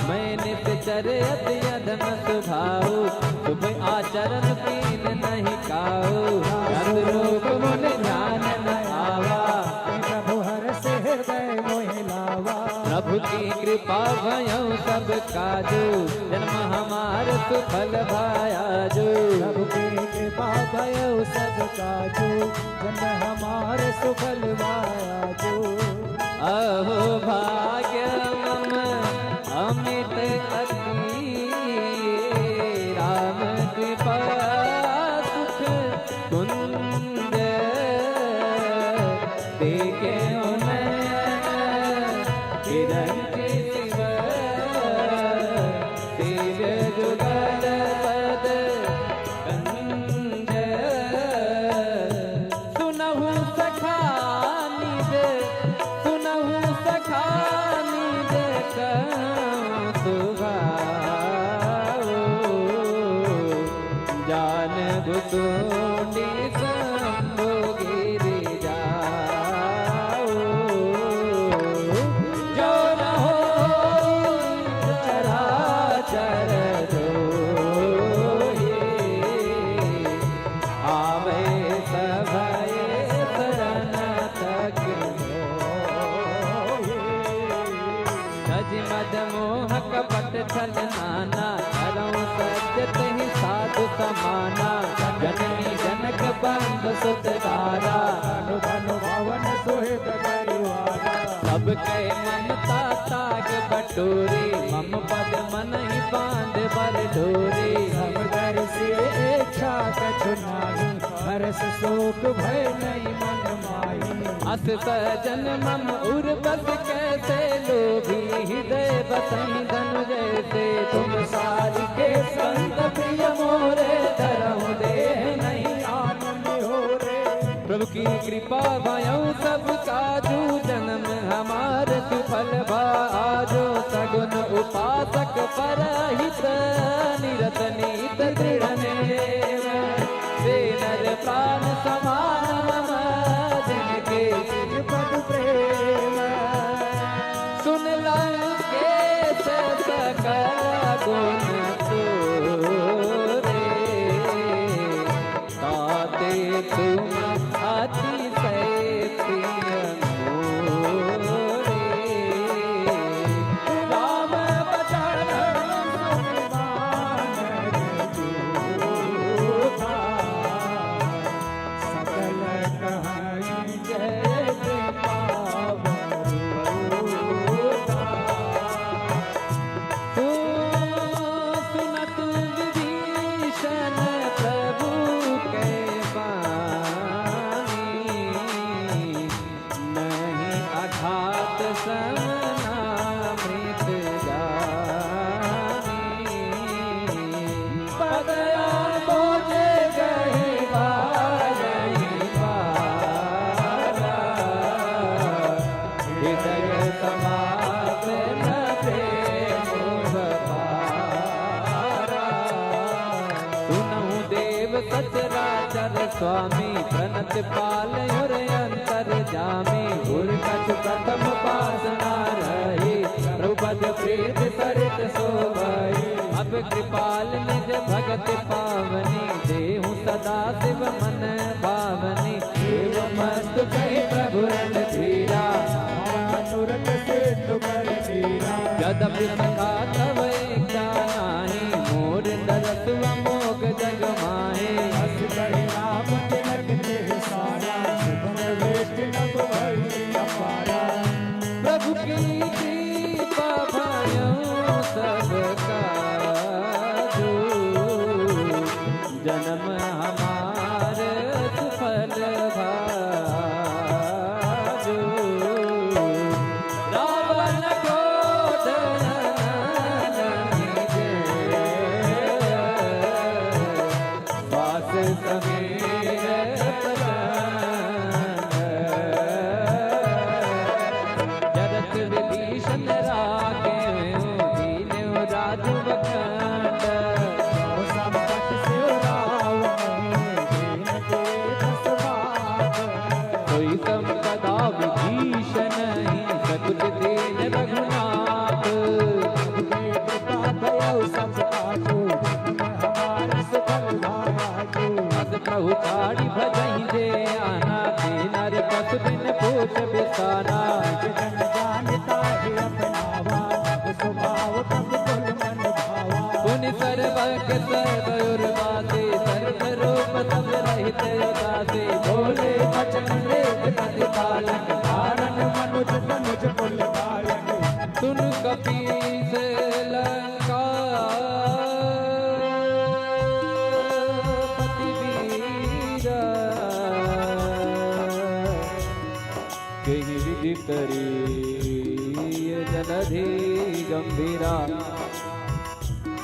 मैं नित चर अति अधम सुभाऊ, शुभ आचरण कीन नहीं काऊ। अति रूप मुनि ध्यान न आवा, प्रभु हरषि हृदय मोहि लावा। प्रभु की कृपा भयउ सब काजू, जन्म हमार सुफल भा आजू। प्रभु की कृपा भयउ सब काजू, जन्म हमार सुफल भा आजू। अहो भाग्य मम अमित अति, राम कृपा सुख कुंज। देखे नयन बिरंचि शिव, तेज जुगल पद कंज। सुनहु सखा निज, सुनहु सखा निज कहु सुभाऊ। जान भुतुंडी शंभु गिरि जाऊ। जो न होई चराचर जोई, आवे सभय शरण तक मोहि। तजि मद मोह कपट छल नाना, करउँ सत्य तेहि साधु समाना। जननी जनक बंधु सुत दारा, अनुधन भवन सुहित परिवारा। सब कहे ममता ताग बटोरी, मम पद मनहि बांध बर डोरी। समदर्शी इच्छा कछु नाही, हरष शोक भय नहीं मन माही। अस सजन मम उर बस कैसे लोभी, हृदय बसहि धनु जैसे। तुम सारिके संत प्रिय मोरे, धरहु देह नहीं आनंद हो रे। प्रभु की कृपा भयउ सब काजू, जन्म हमार सुफल भा आजो। सगुन उपासक परहित, निरत नीत दृढ़ नेम। वे नर प्राण समान मम, जिनके सिज पद प्रेम। सुन लंकेश सकल गुण तोरे, ताते तुम अतिशय प्रिय मोरे। राम बचन सुनि मानव जूठा, सकल कहई जय पावन रूठा। सुनत विभीषण प्रभु कहि बानी, नहीं अघात समना मृत जानी। पद अम्बुज गहि बारहि बारा, हृदय समात न प्रेम पारा। सुनहु देव सचराचर स्वामी, प्रणत पालउ उर अंतरजामी। उर कछु प्रथम पास न रही, प्रभु पद प्रीत सरित सोवई। अब कृपाल निज भगति पावनी, देहु सदा शिव मन भावनी। एवमस्तु कहि प्रभु रणधीरा, मनोरथ सिद्ध कर धीरा। यद्यपि सखा तव इच्छा नाही, मोर तरसु अमोघ जग माही। अस कहि राम तिलक तिहि सारा, सुभग वेष्टि नभ भई अपारा। प्रभु की कृपा भयउ सब काजू, जन्म हमार सुफल भा आजू। रावण क्रोध नयन कोई संपदा विभीषण ही सकुच दीन रघुनाथ। प्रभु के कृपा भयउ सब काजू, हमार सुफल भया आजू। अस प्रभु छाड़ी भजहि जे आना, दीन नर पसु बिन पूछ बिसाना। जन जान ताहि अपनावा, तब सुभाव तब कुल मन भावा। पुनि सर्वज्ञ सर्व उर्वासी, सर्व रूप सब रहित उदासी। बोले वचन वेद प्रति पालक, धारन मनुज तनुज कुल बालक। सुन कपीस लंकापति बीरा, केहि विधि करी जलधि गंभीरा।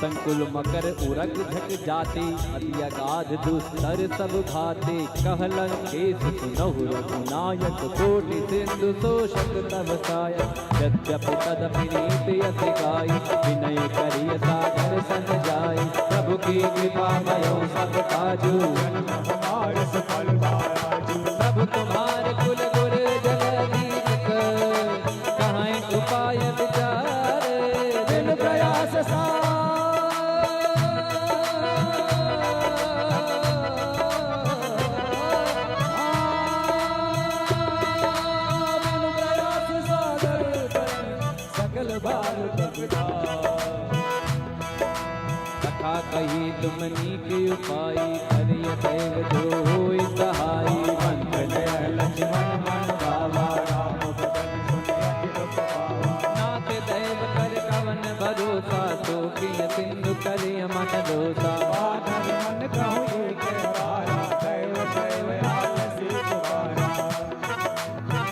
संकुल मकर उरग झक जाति, अति अगाध दुस्तर सब भाति। कह लंकेस सुनहु रघुनायक, कोटि सिंधु शोषक तव सायक। यद्यपि तदपि नीति अति गाई, विनय करिय सादर सम जाई। प्रभु की कृपा भयउ सब काजू, जन्म हमार सुफल भया आजू। प्रभु तुम्हार कुल गुर जलधि जक, कहइ उपाय विचार, बिनु प्रयास सा बिनु प्रयास सागर सकल बार तपदा। कथा कही तुम नीक उपाई, करिय दैव जो होई सहाई। मंथ नयन लक्ष्मण मन भावा, राम बचन सुनि अति दुख पावा। नाथ दैव कर कवन भरोसा, सो किय सिंधु करिय मन दोसा। बाधल मन कहु एक बारा, दैव दैव आलसी पुकारा।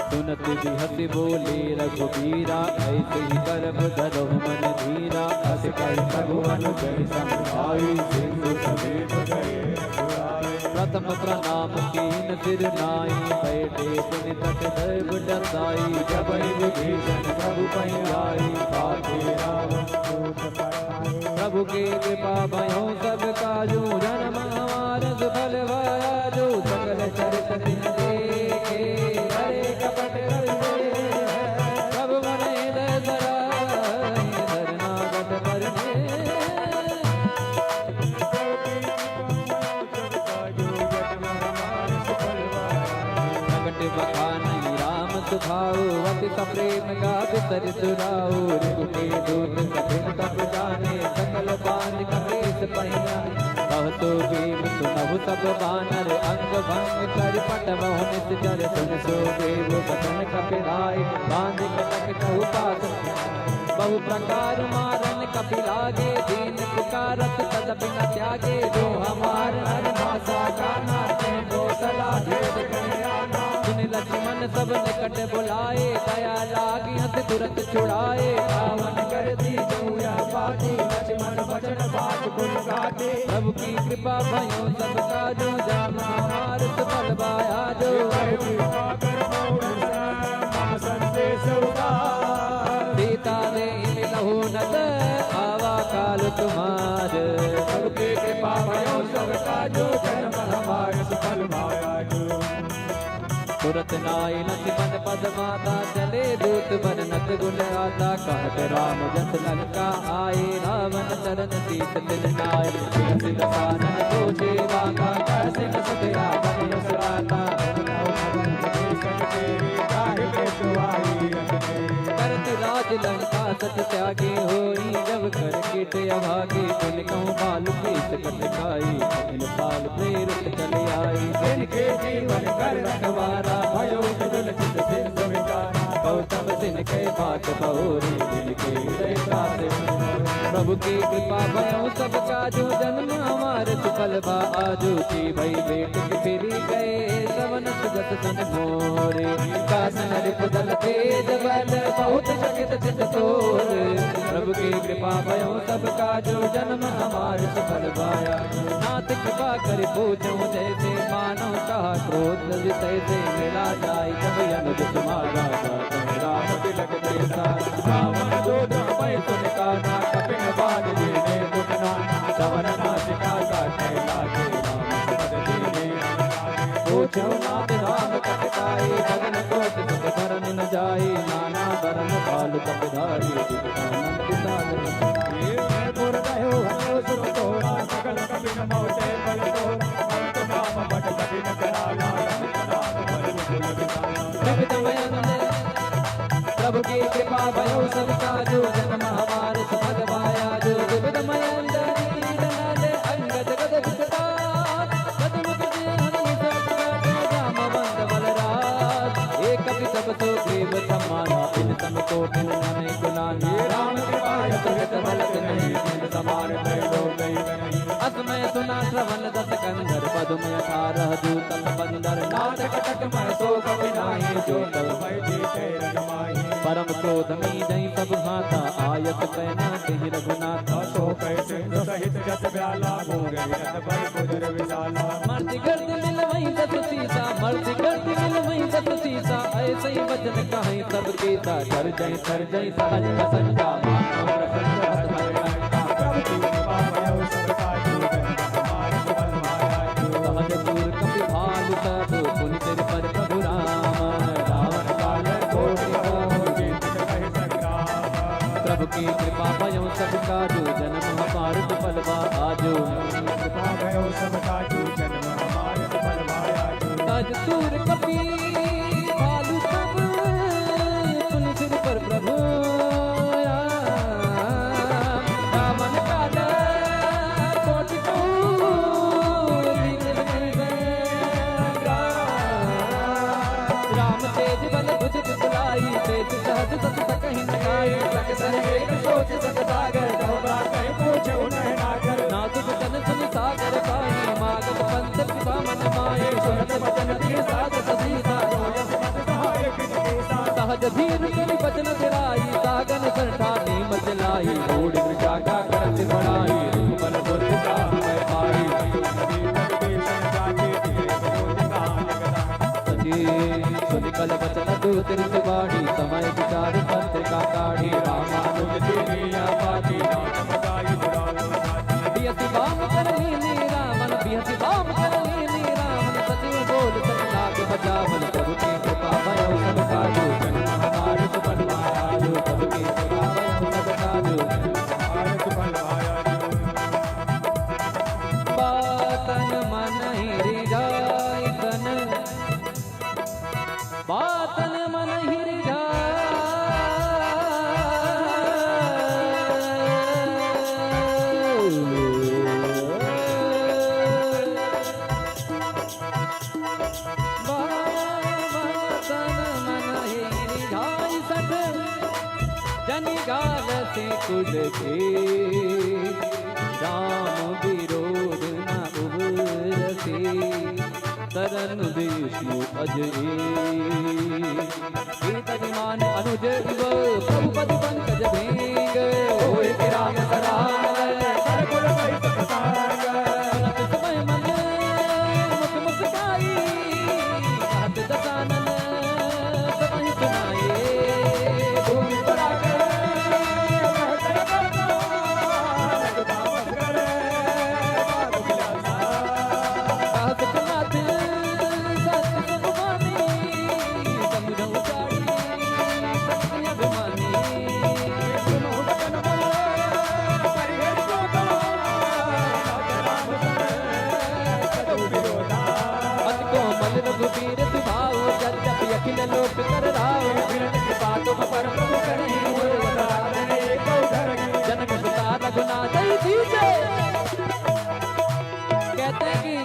सुनत बिहसि बोले रघुबीरा, ऐसे ही करब धरहु मन धीरा। अस कहि प्रभु अनुचर सम आई, सिंधु समेत गए रघुराई। प्रथम प्रणाम कीन सिर नाई, बैठे पुनि तट दैव डसाई। जबहि विभीषण प्रभु पहि आई, पाके रावण दूत पठाए। प्रभु के कृपा भयउ सब काजू, जन्म हमार सुफल भया आजू। सकल चरित जिन देखे, हरे कपट कर दे। प्रभु मन हृदय धराए, शरणागत कर दे। प्रगट बखानहि राम सुभाउ, अति सप्रेम गाथ सरित राउ। रिपु के दूत कठिन तप जाने, सकल बाँधि कपीस पहि आए। कहत बेग सुनहु सब बानर, अंग भंग करि पटवहु निसिचर। सुनि सो बेग बचन कपिलाए, बाँधि कटक कहु पास। बहु प्रकार मारन कपि लागे, दीन पुकारत तदपि न त्यागे। जो हमार नर भाषा का नाते, गो सला भेद कहि आना। सुनि लक्ष्मण सब निकट बुलाए, दया लागी हँसि तुरत छुड़ाए। पावन कर दी जो यह बाती, लक्ष्मण बचन बात गुण गाते। प्रभु की कृपा भयउ सब काजू, जन्म हमार सुफल भया आजू। सीता देहि मिलहु नत, आवा काल तुम्हार। प्रभु की कृपा भयउ सब काजू, जन्म हमार सुफल भया आजू। तुरत नाई लक्ष्मण पद माता, चले दूत बरनत गुण गाथा। कहत राम जस लंका आए, रावण चरण सीस तिन नाए। बिलसि दसानन पूछे बाता, कहसिन सुत रावण यस राता। करत राज लंका सत त्यागी होई, जब कर कीट अभागी। पुनि कहूँ बाल प्रीत कट खाई, कठिन काल प्रेरित चल आई। जिनके जीवन कर रखवारा, भयो विदुर चित सिंधु विचारा। गौतम जिनके बात बहुरी, जिनके हृदय साथ। प्रभु की कृपा भयउ सब काजू, जन्म हमार सुफल भा आजू। की भई बेट के फिरि गए, सवन सुजस तन मोरे। कानन रिपु दल तेज बल, बहुत चकित चित तोर। प्रभु की कृपा भयउ सब काजू, जन्म हमार सुफल भया। नाथ कृपा करि पूछउँ जैसे, मानव कहा क्रोध विषय से। मिला जाइ जब अनुज तुम्हारा, राम तिलक के साथ। रावण दूत भय सुनि काना, कपिन बान लीन्हे दुख नाना। सवन नासिका काटइ लागे, राम सुपद कीन्हे। पूछउ नाथ राम कपि ताई, प्रभु की कृपा भयो सब काजो, जन्म हमार सफल भया जो। विविध मय अंजनी डलाले अंगद गद विकराल, गद मुख जे हरि सत काजो, जामवंत बलराज। एक कपि तब सो ग्रीव समाना, बिन सम कोटि नमन कुलाना। राम कृपा यत वित फलत नहीं, बिन समान प्रयोग नहीं। अस मय सुना श्रवण दस कंधर, पदुम अठारह दूत बंदर। नाथ कटक मय सो कपि नाही, जो तब मय जीते रज माही। परम क्रोध मीजहि सब हाथा, आयत पै नासहि रघुनाथा। सो कहि सिंधु सहित जस ब्याला, मूंग विकट बर कुटीर विशाला। मर्दि गर्दि मिलवहिं दस सीसा, मर्दि गर्दि मिलवहिं दस सीसा। ऐसहि वचन कहहिं सब कीसा, गरजहिं गरजहिं सहज बसंता। मानो प्रसन्न हत मय कंता, प्रभु की कृपा भयो सब काजो। जन्म हमार सफल भया जो। सहज सूर कपि भालु सब, पुनि सिर पर प्रभु राम। रावण काल कोटि कोटि जीत कहे संग्राम। प्रभु की कृपा भयो सब काजो, जन्म हमार सफल भा आजो। कृपा भयो सब काजो, जन्म हमार सफल भया जो। सहज सूर कपि भालु सब, पुनि सिर पर प्रभु राम। रावण काल कोटि कोटि जीत कहे संग्राम। राम तेज बल भुज विकल आई, तेज सहज सत सकहि न काई। सक सर एक सोच सत सागर, दोहरा कहि पूछे उठे नागर। नासुक तन सुनि सागर पाई, मागध पंथ सुदामा माई। सुनत बचन बिनु सागत सीसा, सहज धीर करि बचन बिराई। सागन सर ठानी मचलाई, मूढ़ मृगा का करत बड़ाई। रूप बल बुद्धि जाहि मय पाई। सची सुनि कल बचन दूत रित बाढ़ी, समय विचार पत्रिका काढ़ी। रामानुज जी लिया बाजी, राम बताई बुरा बिहसि बाम कर लीन्ही रावण, बिहसि बाम कर लीन्ही रावण। सचिव बोल सत लाग बचावन, प्रभु की कृपा भयो सब काजो। जन्म हमार सफल भया जो, प्रभु की कृपा भयो सब काजो। हमार सफल भया जो। बातन मन हिरि जाई तन, बातन मन हिरि जाई। बातन मन हिरि जाई सठ, जनि गाल से कुल के, राम विरोध न उबरसे। तरन विष्णु अजय। प्रीत अभिमान अनुज इव, प्रभु पद पंकज भृंग। होय के राम सराय, कर कुल कहि सत सांग। सुनत समय मन मुख मुस्काई, कहत दसानन सबहि सुनाए। भूमि पर आकर अति कोमल रघुबीर सुभाव, यद्यपि अखिल लोक कर राव। विरत कृपा तुम पर प्रभु करहिं, जनक सुता रघुनाथ जी जय। कहते हैं कि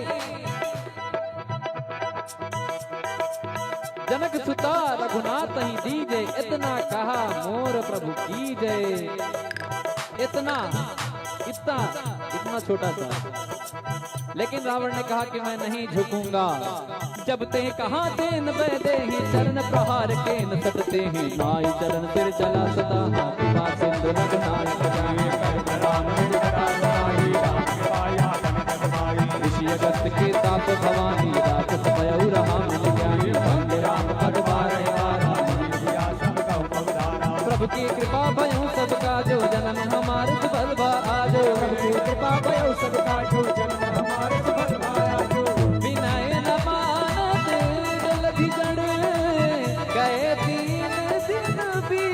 जनक सुता रघुनाथ ही दीजे, इतना कहा मोर प्रभु कीजे। इतना, इतना, इतना छोटा सा। लेकिन रावण ने कहा कि मैं नहीं झुकूंगा। जब ते कहा तेन वै देहि, चरण प्रहार केन सट तेहि। नाई चरण सिर चला सता, हाथ पा सिंधु रघुनाथ जाहि। कर्म राम निज करा समाहि, राम कृपा या संकट माहि। ऋषि अगस्त के ताप भवानी, राक्षस भयउ रहा मन जाहि। भंग राम पद बारह बारह, मुनि दिया सब कहु बहुधारा। प्रभु की कृपा भयउ सब काजो, जन्म हमार सफल भा आजो। प्रभु की कृपा भयउ सब काजो, जन्म हमार सफल भा आजो। विनय न मानत जलधि जड़, गए तीन दिन बीत।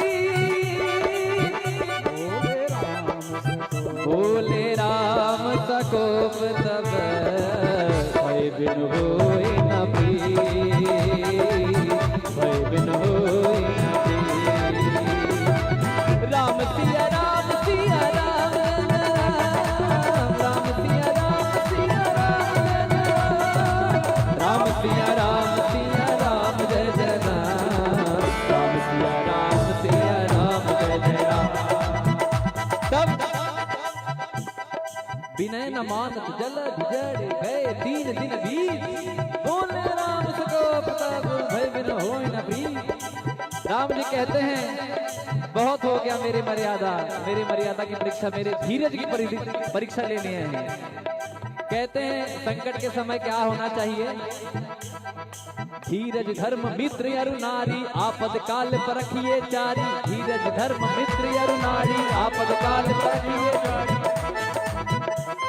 बोले राम सकोप तब, भय बिन होई न पीर, भय बिन होई न पीर। मानत जल भिजड़ गए तीन दिन बीत, बोले राम सकोप तब भय बिन होय न प्रीत। राम जी कहते हैं, बहुत हो गया मेरी मर्यादा, मेरी मर्यादा की परीक्षा, मेरे धीरज की परि-, परीक्षा लेनी है। कहते हैं, संकट के समय क्या होना चाहिए? धीरज धर्म मित्र अरु नारी, आपद काल परखिए चारी। धीरज धर्म मित्र अरु नारी, आपद काल परखिए चारी।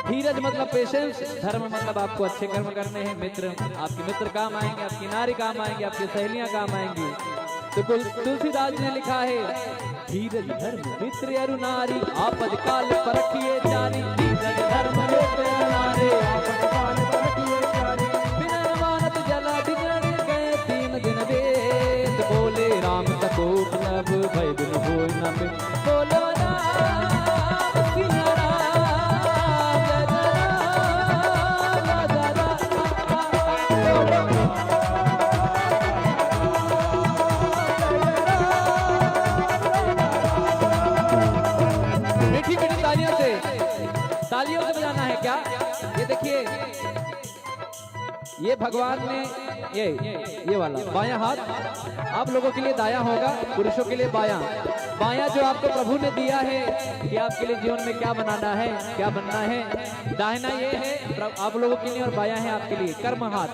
धीरज मतलब पेशेंस, धर्म मतलब आपको अच्छे कर्म करने हैं, मित्र आपके मित्र काम आएंगे, आपकी नारी काम आएंगे, आपकी सहेलियां काम आएंगी। तो कुल-, तुलसीदास जी ने लिखा है, धीरज धर्म मित्र अरु नारी, आपद काल परखिए चारी। धीरज धर्म मित्र अरु नारी, आपद काल परखिए चारी। बिन मानत जल भिजड़ गए तीन दिन बीत, बोले राम सकोप तब भय बिन होय न प्रीत। बोलो राम सिया राम, जय जय राम, जय जय राम। मीठी मीठी तालियों से, तालियों से बजाना है क्या? ये देखिए, ये भगवान ने, ये, ये वाला बायां हाथ आप लोगों के लिए दायां होगा, पुरुषों के लिए बायां। बायां जो आपको प्रभु ने दिया है कि आपके लिए जीवन में क्या बनाना है, क्या बनना है। दाहिना ये है प्र-, आप लोगों के लिए और बायां है आपके लिए कर्म हाथ।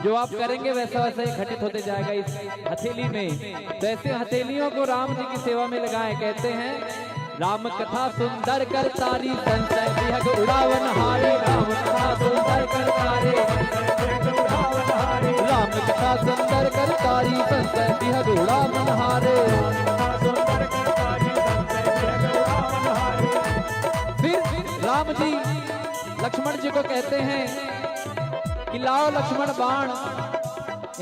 जो आप करेंगे वैसा वैसा ही घटित होते जाएगा इस हथेली में। तो ऐसे हथेलियों को राम जी की सेवा में लगाएं। कहते हैं, राम कथा सुंदर कर सारी, संशय विहग उड़ावन हारी। राम कथा सुंदर कर सारी, राम कथा सुंदर कर सारी, संशय विहग उड़ावन हारे। फिर राम जी लक्ष्मण जी को कहते हैं कि लाओ लक्ष्मण बाण,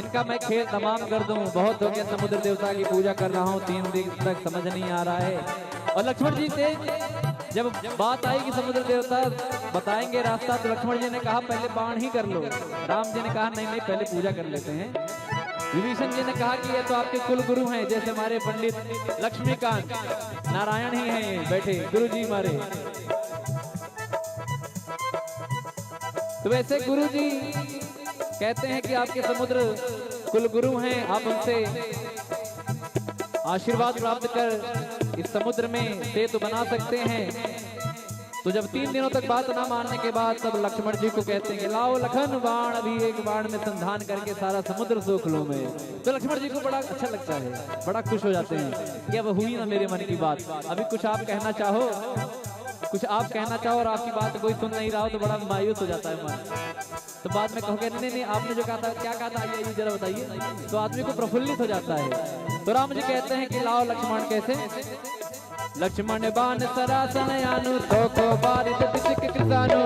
इनका मैं खेल तमाम कर दूं। बहुत हो गया, समुद्र देवता की पूजा कर रहा हूँ, तीन दिन तक समझ नहीं आ रहा है। और लक्ष्मण जी से जब बात आई कि समुद्र देवता बताएंगे रास्ता, तो लक्ष्मण जी ने कहा, "पहले बाण ही कर लो।" राम जी ने कहा, "नहीं, नहीं, पहले पूजा कर लेते हैं।" विभीषण जी ने कहा कि ये तो आपके कुल गुरु हैं, जैसे हमारे पंडित लक्ष्मीकांत नारायण ही हैं, ये बैठे गुरु जी हमारे। तो वैसे गुरु जी कहते हैं कि आपके समुद्र कुल गुरु हैं, आप उनसे आशीर्वाद प्राप्त कर इस समुद्र में सेतु बना सकते हैं। तो जब तीन दिनों तक बात ना मानने के बाद तब लक्ष्मण जी को कहते हैं कि लाओ लखन बाण, अभी एक बाण में संधान करके सारा समुद्र सोख लूं मैं। तो लक्ष्मण जी को बड़ा अच्छा लगता है, बड़ा खुश हो जाते हैं कि अब हुई ना मेरे मन की बात। अभी कुछ आप कहना चाहो, कुछ आप कहना चाहो और आपकी बात कोई सुन नहीं रहा हो तो बड़ा मायूस हो जाता है मन। तो बाद में कहोगे, "नहीं, नहीं, नहीं, आपने जो कहा था, क्या कहा था, आइए, आइए, जरा बताइए।" तो आदमी को प्रफुल्लित हो जाता है। तो राम जी कहते हैं कि लाओ लक्ष्मण, कैसे? लक्ष्मण बाण सरासन आनु, सोखो बारित बिसिक कृतानु।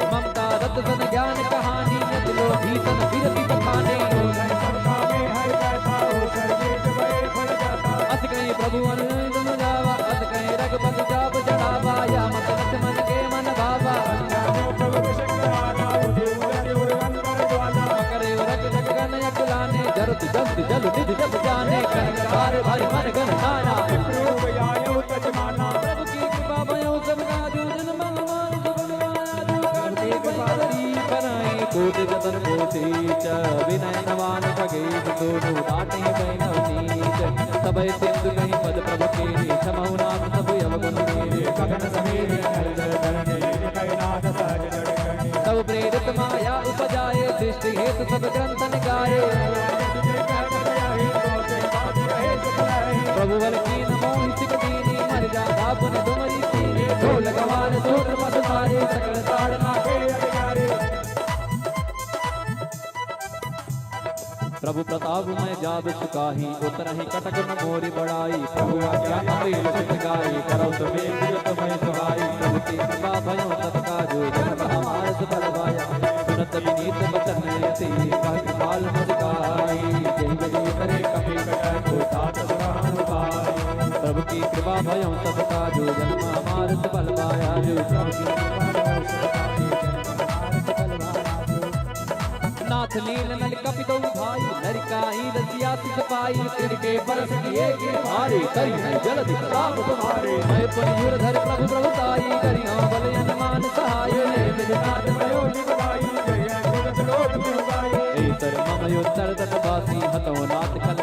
ममता रत सन ज्ञान कहानी, यत लो भीषण बिरति बखाने। अस कहीं प्रभु अनुज तुम जावा, अस कहीं रघुपति जाप चढ़ावा, या मत लक्ष्मण के मन भावा। करे रट जग गन अकुलाने, जरत जंत जल निधि जग जाने, कनक धार भरि मन गन नाना। प्रभु की कृपा भयो सब काजु, जन मन मानस बल पाया जो। प्रभु की कृपा बनाई कोटि जतन को शीश, विनय नवान खगेश सोनु दाटहि बैनव नीच। सबय सिंधु कहि पद प्रभु कीन्ही, समहु नाथ सब अवगुण कीन्ही। गगन समीर अनल जल धरणी, कैलास सहज जड़ गणी। तब प्रेरित माया उपजाए, सृष्टि हेतु सब ग्रंथ निकाये। प्रभु बल कीन्ह मोहि सिख दीन्ही, मरि जागा पुनि तुमरी कीन्ही। ढोल गवार सूत्र पद धारे, सकल ताड़ना के अधिकारी। प्रभु प्रताप मैं जाब सुखाही, उतरहि कटक न मोरि बड़ाई। प्रभु आज्ञा अमृत चित गाई, करौ सुमेध जग तुम्है सुहाई। प्रभु की कृपा भयो तब काजो, जन्म हमार सुफल पाया। सुनत विनीत वचन अति, कहत काल मधुकाई। जेहि जगु उतरे कपि कटक, तात सुर हनुमान। प्रभु की कृपा भयो तब काजो, जन्म हमार सुफल पाया जो। प्रभु की कृपा भयो तब काजो, जन्म हमार सुफल पाया जो। नाथ नील नल कपि दो भाई, लरिकाई रसिया सित पाई, तिनके बरस किए गिरधारी, करिहैं जलधि प्रताप तुम्हारे। मैं पुनि धुरधर प्रभु प्रभु ताई, करिहैं बल हनुमान सहाय, ए विधि नाथ भयो निभाई, जय जय सुरत लोक सुहाई। एहि तरि मम उत्तर तट बासी, हतौ नाथ कल